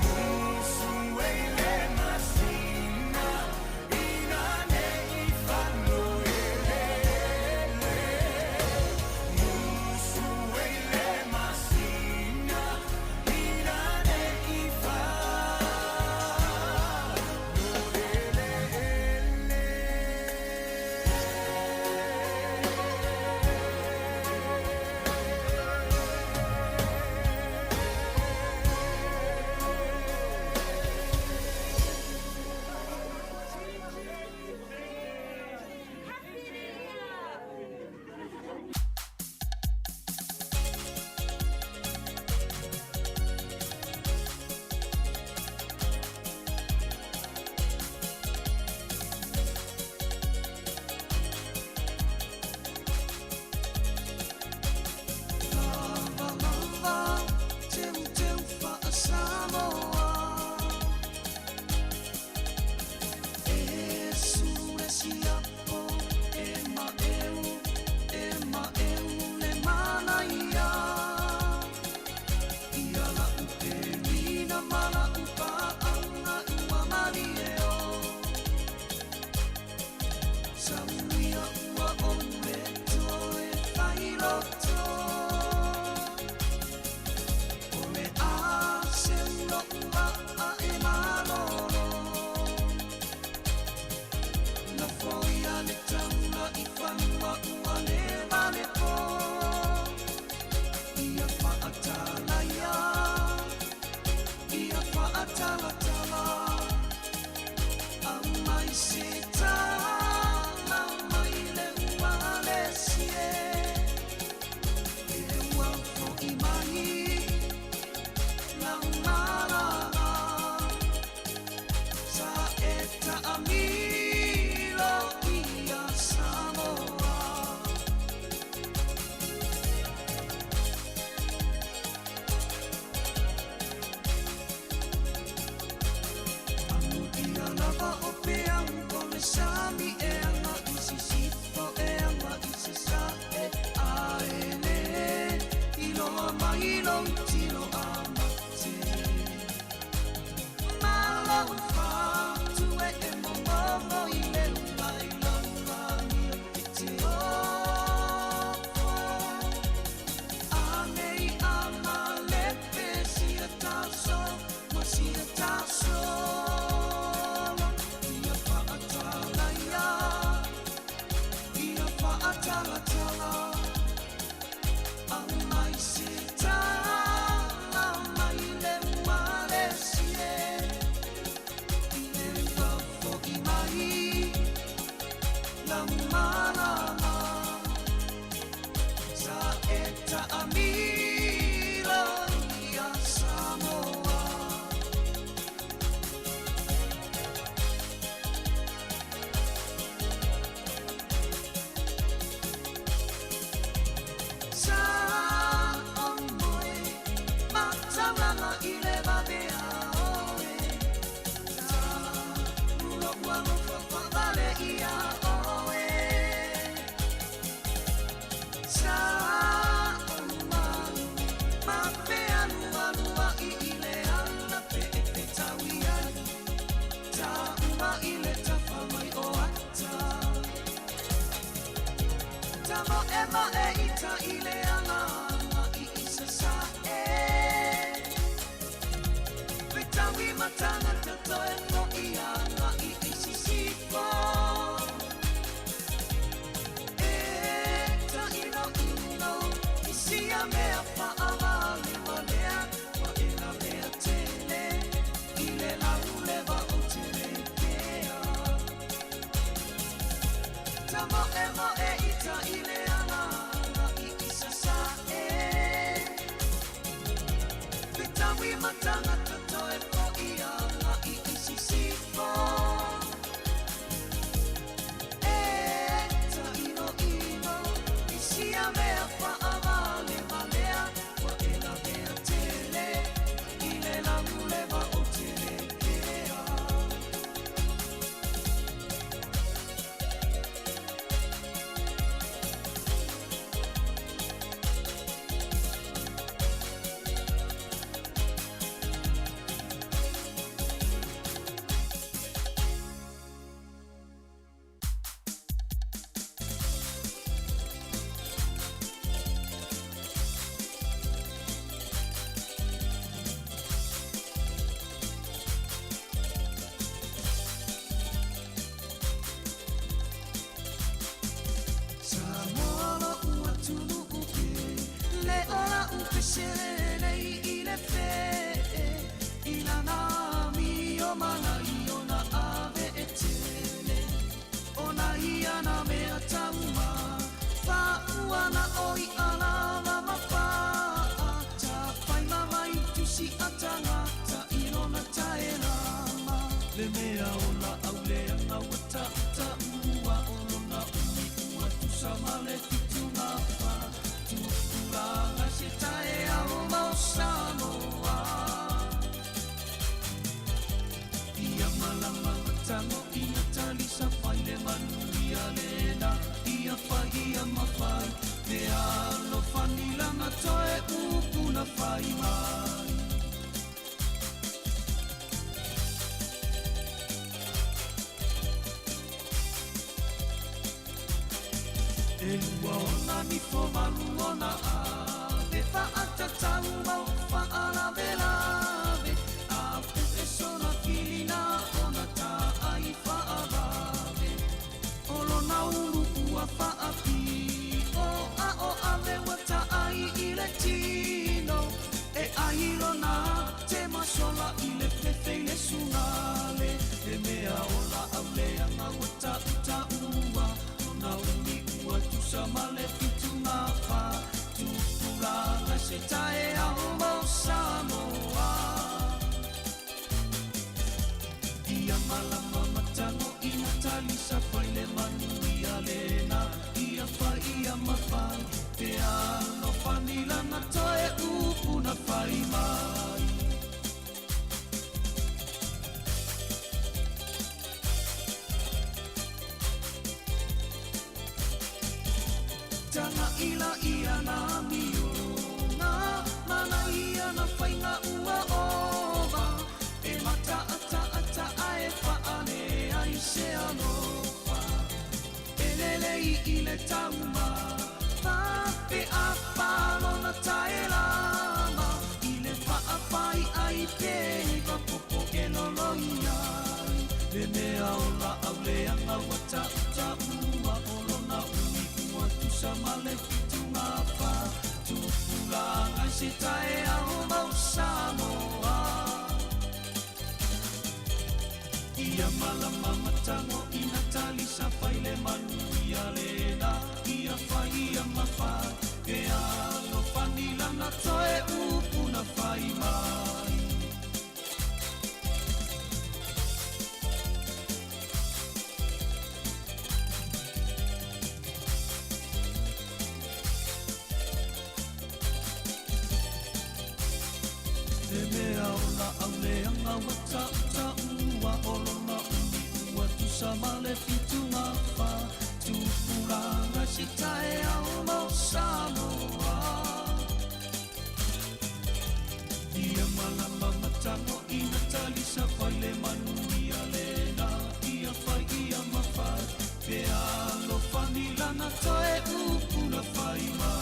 Musu e le masina, i nā ne i whano ele ele. Musu e le masina, i nā ne i whano ele ele. Lava lava, teu teu wha-Samoa. E su e siapo, e ma eu, e ma eu le manaia. Ia la upe mina mala upa anga ua malie o. Sauia ua o le toe whairoto. O le a se ulo ua a e malolo. La foia le taula i whanua ua le vale po. Ia whaatala ia, ia whaatalatala. Au mai se tala mai le ua le sie. E ua fo i mai. autilo a mate. Malo fatu e e momomo i le ulai laulangia i te ofo. Anei a malepe sia taso, ma sia tasolo. Ia whaatala ia, ia whaatalatala. Au mai se tala mai le uale sie. I le wafo i mai, la malama. Sa e ta amilo ia Samoa. Sa o moe, matauranga i le vavea oe. Ta ulo ua lofa whaavale ia oe. Sa o malu, ma pea lua lua i i le ala pe e pe tau ai. Ta uma i le tafa mai o ata. Ta mo e ma e i ta i le anga anga i i sa sa e. Pe tau i matanga tato e mo i anga i i si si fo. E ta ino ino, i sia mea whaavale walea, wa e la mea tele, i le lau lewa o te kea. Ta mo e mo e i ta i le anga anga i i sa sa e. Pe tau i matanga tato e po i anga i i si si fo. E ta ino ino, i sia mea whaavale walea, wa e la mea tele, i le lau lewa o te kea. Samoa lo ua tunu upe, le ola upe sere nei i le fe. I lana mi o mana i ona ave e tele. Ona ia na mea tauma, wha uana o i alala ma paa. Ta whai mama i tusi atanga, ta ilona ta e lama. Le mea o la au le anga wa ta ta ua o lona umi ua tusa ma le fitu ngā wha. Tupuranga se tae au mau Samoa. Ia malama matango ia talisa whai le manu ia lena. Ia whai ia mawhai, te alo whanilanga toe upuna whai mai. E lua ona ni fo malu ona ave, whaatatau mau whaalavelave. A pu e sona kilina ona ta ai whaavave. O lona ulu ua whaapi, o a o ave wa ta ai i le tino. E ai lona te masola i le fefe i le sungale. E mea ola au le anga wa ta uta ua, ona umi ua tusa ma le fitu ngā wha. Tupuranga se tae au mau Samoa. Ia malama matango ina talisa whai le manu ia lena. Ia whai le tauma Fape a palona taelama I le faafai ai pe iwa popo e loloia Le mea o la au leanga ua tautaua O lona umi ua tusa ma le fituga fa Tupulaga i se taeao mau Samoa Ia malama matago ina talisa fai le manuia lena Ia fai ia ma fai e alofani lana toe upu na fai mai. Le mea o laau leaga ua tautaua O lona umi ua tusa ma le fituga fa Tupulaga i se taeao mo Samoa Ia malama matago ina talisa fai le manuia lena Ia fai ia ma fai pe alofani lana toe upu na fai mai.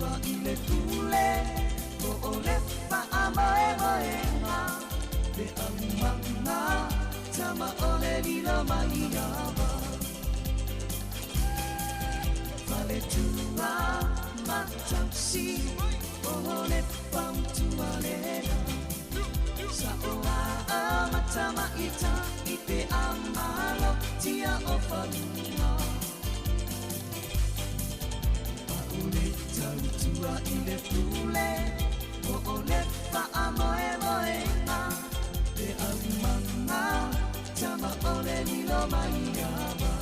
tautua i le pule Po o le faamoemoega Le aumaga Tama o le lilo mai ava Faletua matausi O le fautua lena Sa o a matamaita I te amalo tia o fanua Paule tautua i le pule Po o le faamoemoega Le aumaga Tama o le lilo mai ava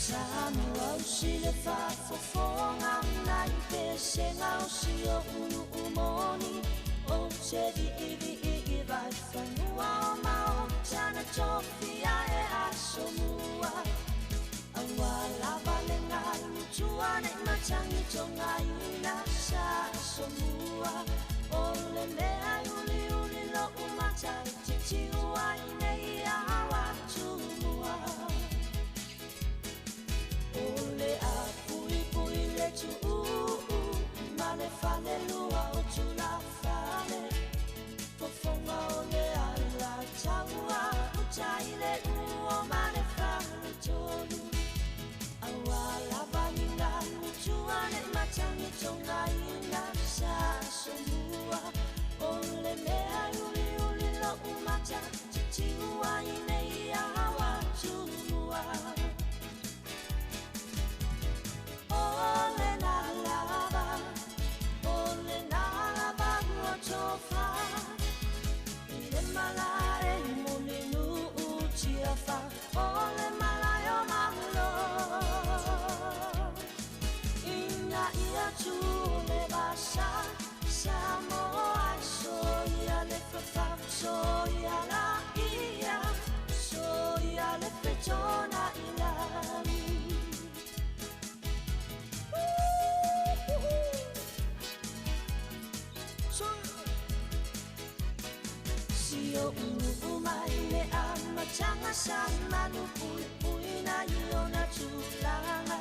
Samoa usi le faafofoga nai pesega o si oʻu nuʻu moni o se viʻiviʻi vai fanua o maota na tofia e asomua aua lava le galu tua nei matagi togaina sa asomua o le mea uliuli loʻu matautitiu ai nei awa tumua o le apuipui le tuʻuu ma le falelua o tulafale fofoga o le alataua utai le uo ma le faletolu aua lava ni galu tua nei matagi togaina sa asomua o le mea uliuli loʻu matautitiu ai nei awa tumua o le na lava o le na lava ua tofa i le malae mulinuu tiafa o le malae o malo ina ia tu le vasa Samoa soia le fafa soia la ia soia le fetona ilagi. Si o unu mai le amataga sa manu puipuina i ona tulaga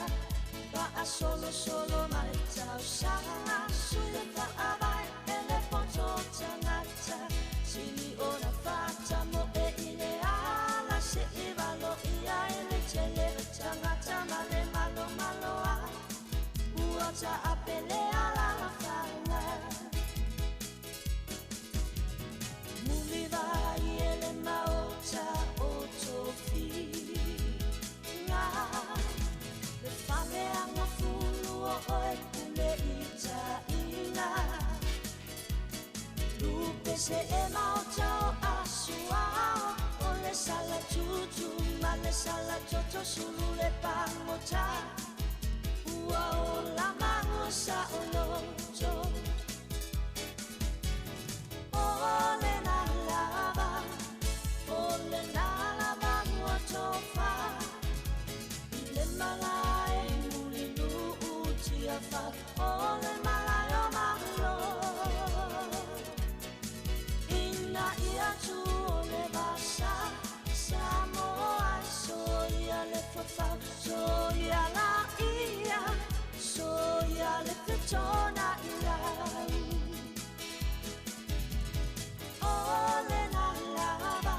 faasolosolo mai tausaga sui le faavae e le poto tagata sili ona fata moe i le ala seʻi valoia e le tele tagata ma le malomaloa ua taapele alafaga Mulivai ele maota o tofiga Le fameaga fulu o oe pule itaiga Lupe se e maota o asuao O le sala tutu ma le sala toto sulu le pagota Ua ola maua saʻoloto O le na lava o le na lava ua tofa i le malae mulinuu tiafa o le malae o malo ina ia tu o le vasa Samoa soia le fafa soia la ia soia le fetona ilau O le na lava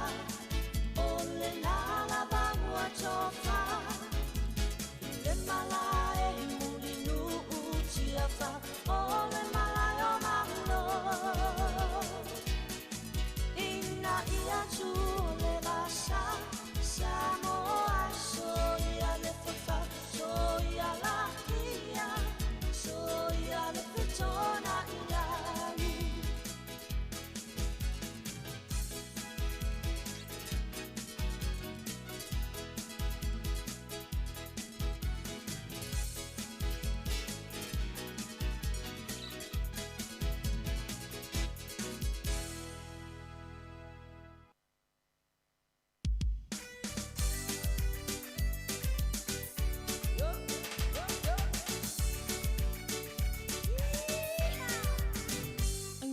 o le na lava ua tofa i le malae mulinuu tiafa o le malae o malo ina ia tu o le vasa Samoa soia le fafa soia la ia soia le fetona ilau.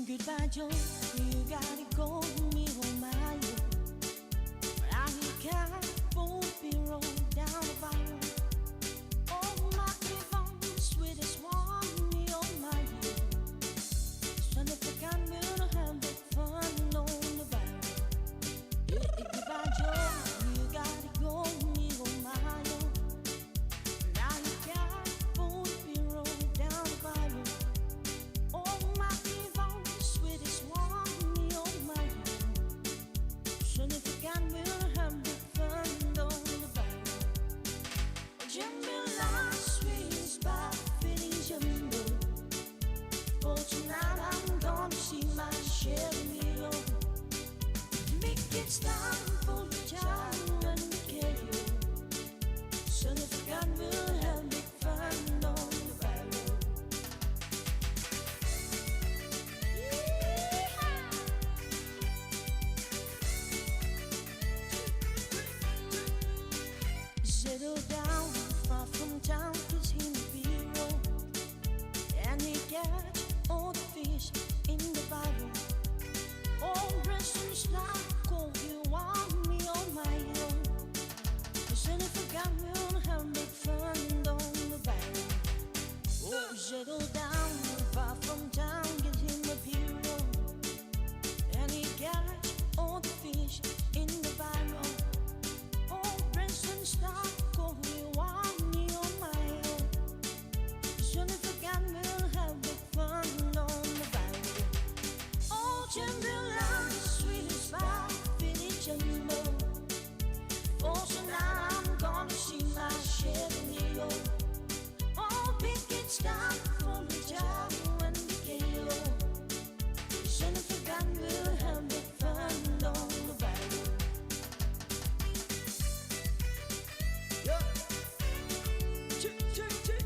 Goodbye, Joe. You gotta go, me oh my oh. I can't won't be rolled down the bayou. Oh my Yvonne, sweetest one, me oh my oh. Son of a gun, we'll have the fun on the bayou. Yeah, goodbye, Joe. You gotta go, me oh my oh. I can't won't be rolled down the bayou. Oh my Yvonne, sweetest one. catch all the fish in the barrel. All dressed in slack, oh, you want me on my own. Jennifer got me on her big fun on the barrel. Oh, settle down, far from town, get him a hero. And he catch all the fish in the barrel. All dressed in slack, oh, you want me on my own. Jennifer got me on her big fun on the barrel. Oh, jambalaya, sweet as pie, finish jumbo. For tonight I'm gonna see my Chevy Neo. Oh, big it's down from the town and the KO. Jennifer got me have big fun on the barrel. Yeah. Chick, chick, chick.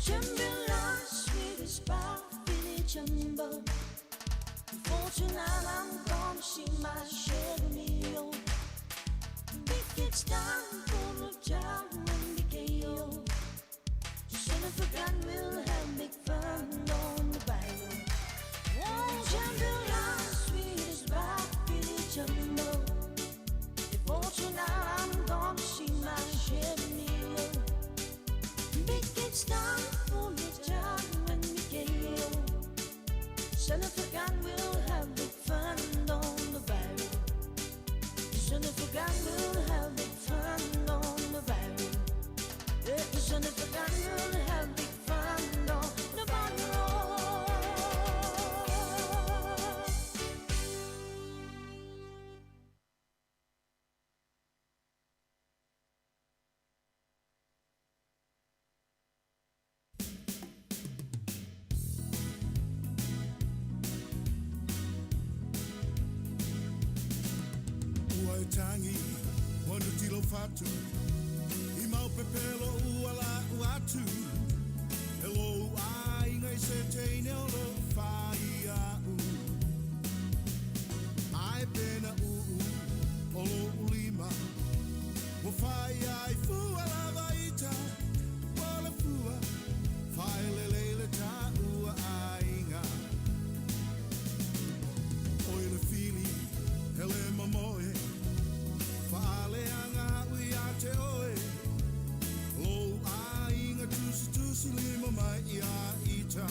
Jambalaya, sweet as pie, Philly jumbo. For tonight I'm gonna see my Chevy Neo. Big it's down for the town and the KO. Jennifer Gunn will have big fun on the barrel. Oh, jambalaya, sweet as pie, Philly jumbo. For tonight I'm gonna see my Chevy Neo. Big it's down for the town and the KO. Jennifer Gunn will have big fun on the barrel. Jennifer Gunn will have big fun on the barrel. Yeah, Jennifer Gunn will have big fun on the barrel. Ua e tangi, ua nutilo fatu, i mau pepelo ua la atu. E lou ai ngai se teine o lo whai au. Ai pena uu, o lo ulima, ua whai ai fua lava ita, o le fua, whai le leile ta ua ainga. Oi le fili, hele mamoe, whaale anga ui a te oe. Lou ainga tusi tusi lima mai ia ita.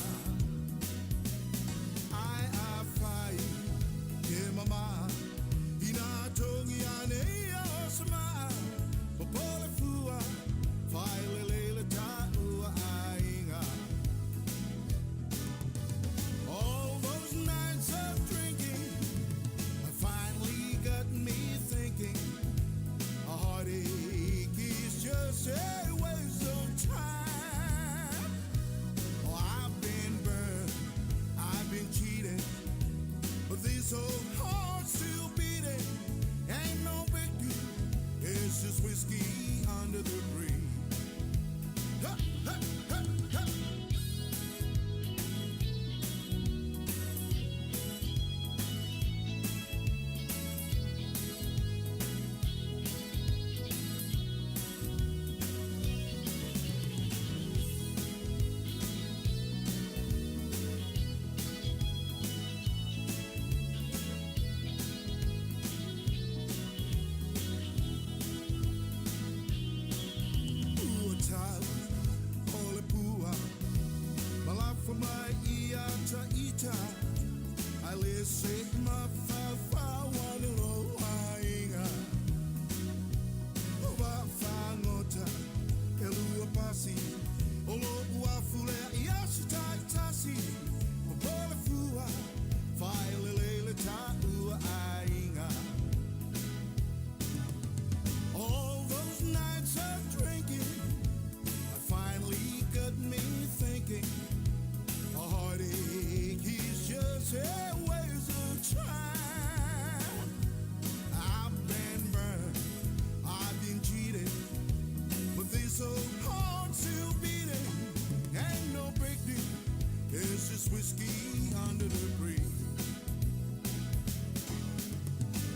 under the bridge.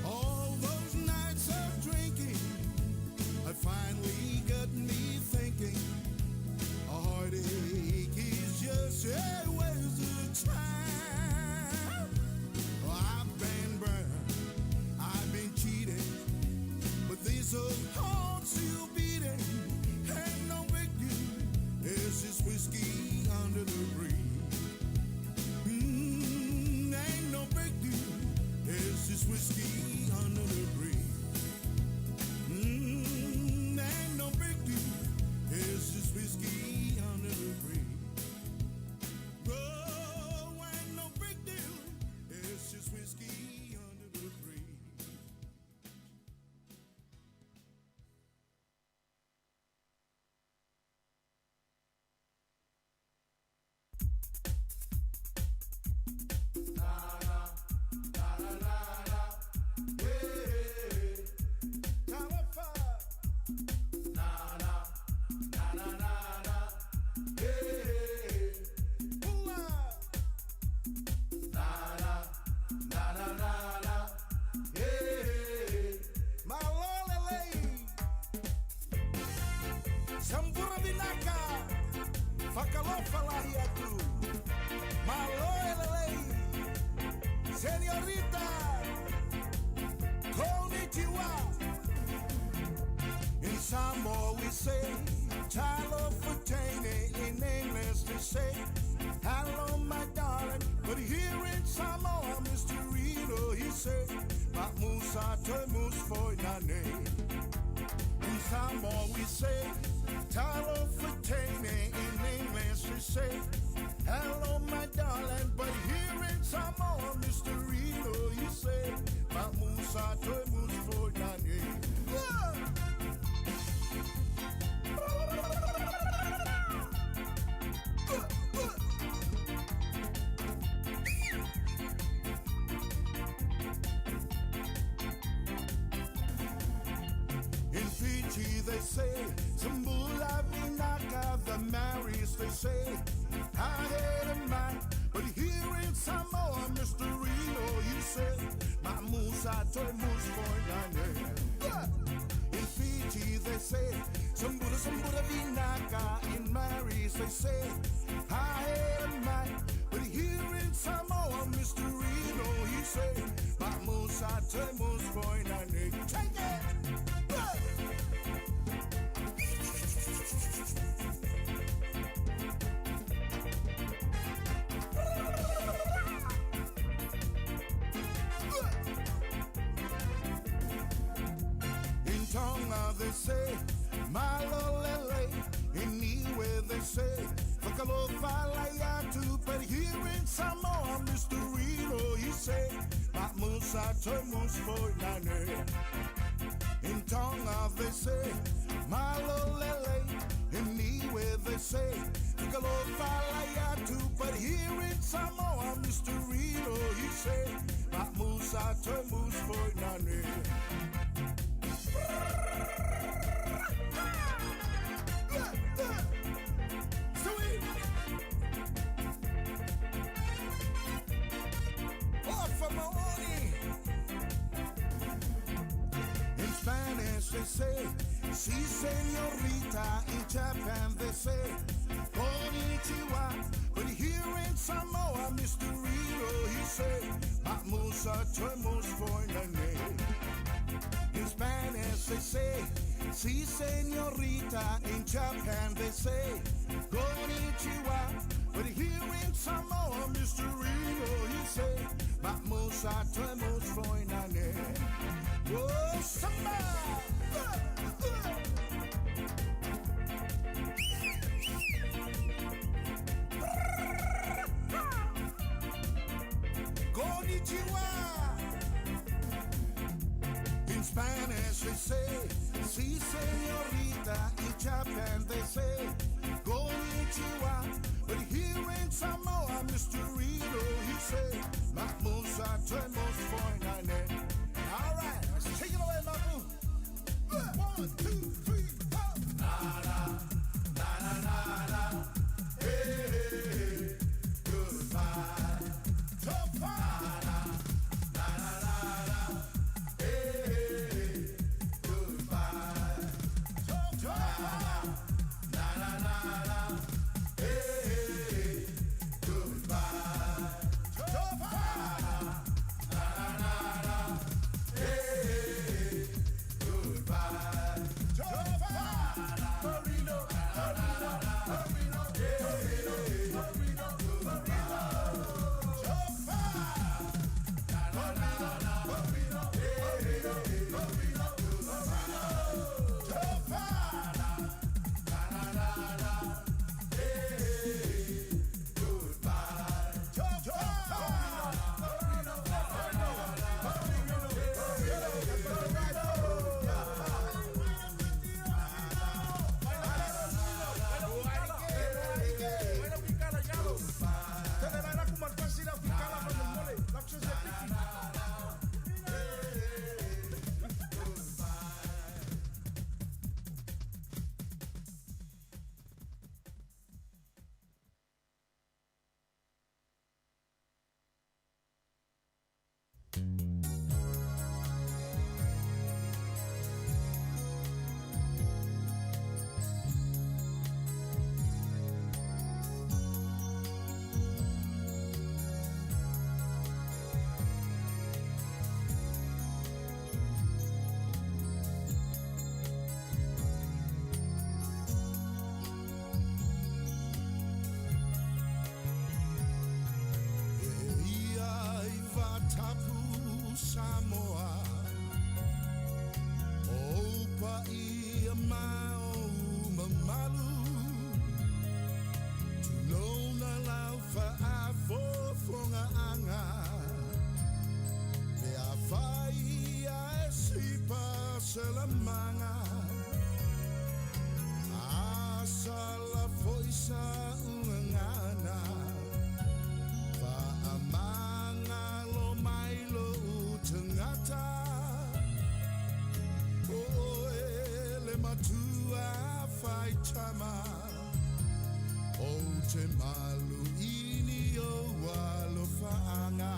All those nights of drinking have finally got me thinking. A heartache is just a waste of time. Oh, I've been burned, I've been cheated, but this old heart's still beating. And no big deal, it's just whiskey under the bridge. Ain't no big deal, it's just whiskey under the bridge. Ain't no big deal, it's just whiskey under the bridge. Oh, ain't no big deal, it's just whiskey under the bridge. Sambura vinaka, fakalofa lahi atu, malo elelei, senorita, konnichiwa. In Samoa we say, talo fatene, in English they say, hello my darling. But here in Samoa, Mr. Reno, he say, Musa te mus foi nane. In Samoa we say, talo fatene, in English they say, hello my darling. But here in Samoa, Mr. Reno, he say, Musa te mus foi nane. Yeah! In Fiji they say, Sambula Vinaka, the Marys they say, I had a man. But here in Samoa, Mr. Reno, you say, my Musa toy mus for nane. In Fiji they say, Sambula Sambula Vinaka, in Marys they say, I had a man. But here in Samoa, Mr. Reno, he say, my Musa toy mus for nane. Take it! In Tonga they say, Malolele. In Niue they say, Fakalofalayatu. But here in Samoa, Mr. Reno, he say, Musa Tomus for Nane. In Tonga they say, Malolele. In Niue they say, Fakalofalayatu. But here in Samoa, Mr. Reno, he say, Musa Tomus for Nane. In Spanish they say, si senorita. In Japan they say, konnichiwa. But here in Samoa, Mr. Reno, he say, Musa tomus for nane. In Spanish they say, si senorita. In Japan they say, konnichiwa. But here in Samoa, Mr. Reno, he say, Musa tomus for nane. Oh, samba! Konnichiwa! In Spanish they say, si senorita. In Japan they say, konnichiwa. But here in Samoa, Mr. Reno, he say, Musa tomus for nane. All right, let's take it away, Mabu. 1, 2, 3, 4. Na na na na na na. Hey, hey, hey. Goodbye. selamaga Asala foi sa ugagana Faamagalo mai lou tagata O oe le matua faitama Ou te maluini ou alofaaga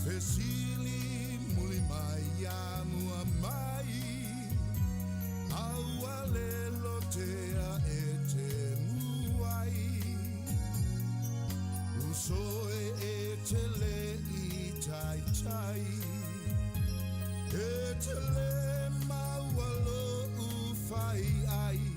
Fesili muli mai ia mua mai Aua le lotea e te muai Uso e e te le i taitai E te le maua lo'u fai'ai.